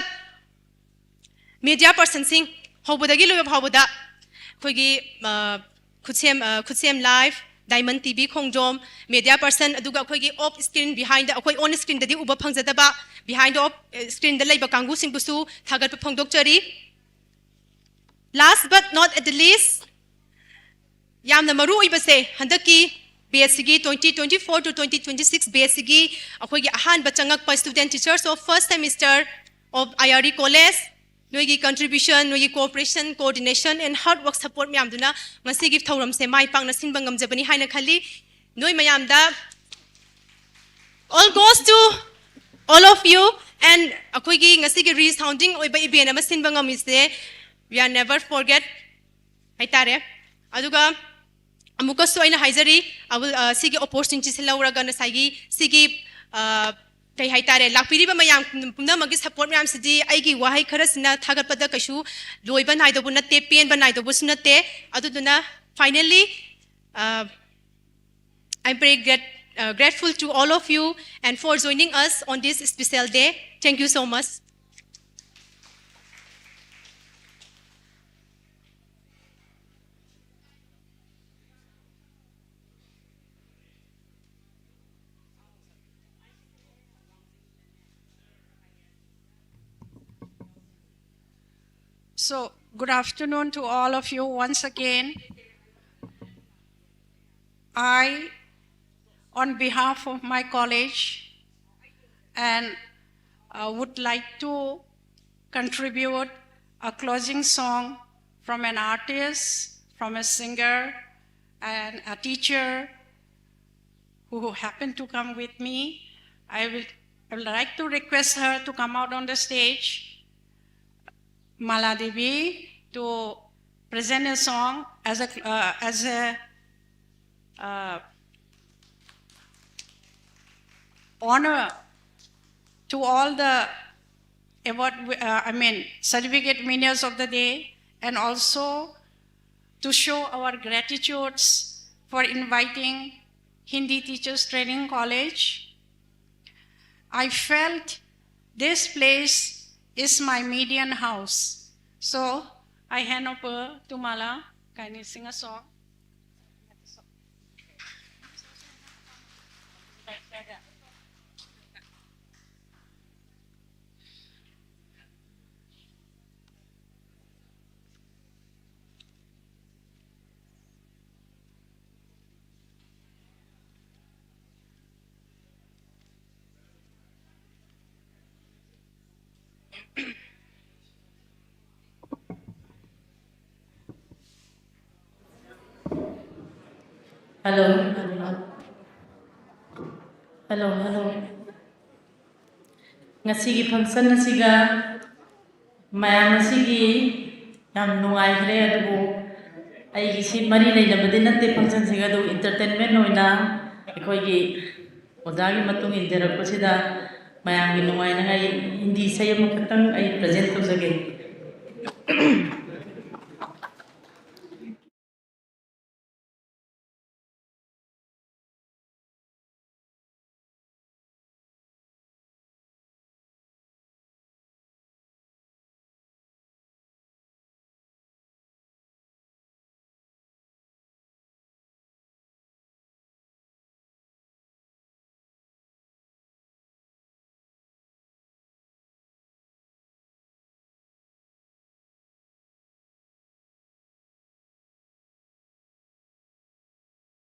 media personꯁꯤꯡ, ꯍꯧꯕꯗꯒꯤ ꯂꯣꯏꯕ ꯐꯥꯎꯕꯗ ꯑꯩꯈꯣꯏꯒꯤ, ꯑ, ꯈꯨꯠꯁꯦꯝ, ꯑ, ꯈꯨꯠꯁꯦꯝ live, Diamond TV ꯈꯣꯡꯖꯣꯝ, media person, ꯑꯗꯨꯒ ꯑꯩꯈꯣꯏꯒꯤ off screen, behind, ꯑꯩꯈꯣꯏ on screenꯗꯗꯤ ꯎꯕ ꯐꯪꯖꯗꯕ, behind of screenꯗ ꯂꯩꯕ ꯀꯥꯡꯕꯨꯁꯤꯡꯕꯨꯁꯨ ꯊꯥꯒꯠꯄ ꯐꯣꯡꯗꯣꯛꯆꯔꯤ꯫ Last but not at the least, ꯌꯥꯝꯅ ꯃꯔꯨ ꯑꯣꯏꯕꯁꯦ, ꯍꯟꯗꯛꯀꯤ batchꯁꯤꯒꯤ, twenty twenty-four to twenty twenty-six batchꯁꯤꯒꯤ ꯑꯩꯈꯣꯏꯒꯤ ꯑꯍꯥꯟꯕ ꯆꯪꯉꯛꯄ student teachers of first semester of IRE college, ꯅꯣꯏꯒꯤ contribution, ꯅꯣꯏꯒꯤ cooperation, coordination and hard work support ꯃꯌꯥꯝꯗꯨꯅ ꯉꯁꯤꯒꯤ ꯊꯧꯔꯝꯁꯦ ꯃꯥꯏ ꯄꯥꯛꯅ ꯁꯤꯟꯕ ꯉꯝꯖꯕꯅꯤ ꯍꯥꯏꯅ ꯈꯜꯂꯤ꯫ ꯅꯣꯏ ꯃꯌꯥꯝꯗ all goes to you, and ꯑꯩꯈꯣꯏꯒꯤ ꯉꯁꯤꯒꯤ resounding ꯑꯣꯏꯕ event ꯑꯃ ꯁꯤꯟꯕ ꯉꯝꯃꯤꯁꯦ, we are never forget ꯍꯥꯏꯇꯥꯔꯦ꯫ ꯑꯗꯨꯒ ꯑꯃꯨꯛꯀꯁꯨ ꯑꯩꯅ ꯍꯥꯏꯖꯔꯤ, I will, ꯑ, ꯁꯤꯒꯤ opportunity ꯁꯤ ꯂꯧꯔꯒ ꯉꯁꯥꯏꯒꯤ ꯁꯤꯒꯤ, ꯑ, ꯀꯩ ꯍꯥꯏꯇꯥꯔꯦ, ꯂꯥꯛꯄꯤꯔꯤꯕ ꯃꯌꯥꯝ ꯄꯨꯝꯅꯃꯛꯀꯤ support ꯃꯌꯥꯝꯁꯤꯗꯤ ꯑꯩꯒꯤ ꯋꯥꯍꯩ ꯈꯔꯁꯤꯅ ꯊꯥꯒꯠꯄꯗ ꯀꯩꯁꯨ ꯂꯣꯏꯕ ꯅꯥꯏꯗꯧꯕ ꯅꯠꯇꯦ, ꯄꯦꯟꯕ ꯅꯥꯏꯗꯧꯕꯁꯨ ꯅꯠꯇꯦ꯫ ꯑꯗꯨꯗꯨꯅ finally, ꯑ, I'm very grat-, uh, grateful to all of you and for joining us on this special day. Thank you so much. So, good afternoon to all of you once again. I, on behalf of my college, and uh, would like to contribute a closing song from an artist, from a singer, and a teacher who happened to come with me. I will, I would like to request her to come out on the stage, Mala Devi, to present a song as a, uh, as a uh, honor to all the award, uh, I mean, certificate winners of the day, and also to show our gratitudes for inviting Hindi Teachers Training College. I felt this place is my median house. So I hand over to Mala. Kindly sing a song. Hello, hello. Hello, hello. ꯉꯁꯤꯒꯤ function ꯑꯁꯤꯒ ꯃꯌꯥꯝ ꯑꯁꯤꯒꯤ ꯌꯥꯝ ꯅꯨꯡꯉꯥꯏꯈ꯭ꯔꯦ꯫ ꯑꯗꯨꯕꯨ ꯑꯩꯒꯤ ꯁꯤ ꯃꯔꯤ ꯂꯩꯅꯕꯗꯤ ꯅꯠꯇꯦ functionꯁꯤꯒ, ꯑꯗꯨꯕꯨ entertainment ꯑꯣꯏꯅ ꯑꯩꯈꯣꯏꯒꯤ ꯑꯣꯖꯥꯒꯤ ꯃꯇꯨꯡ ꯏꯟꯖꯔꯛꯄꯁꯤꯗ ꯃꯌꯥꯝꯒꯤ ꯅꯨꯡꯉꯥꯏꯅꯉꯥꯏ ꯍꯤꯟꯗꯤ ꯏꯁꯩ ꯑꯃꯈꯛꯇꯪ ꯑꯩ present ꯇꯧꯖꯒꯦ꯫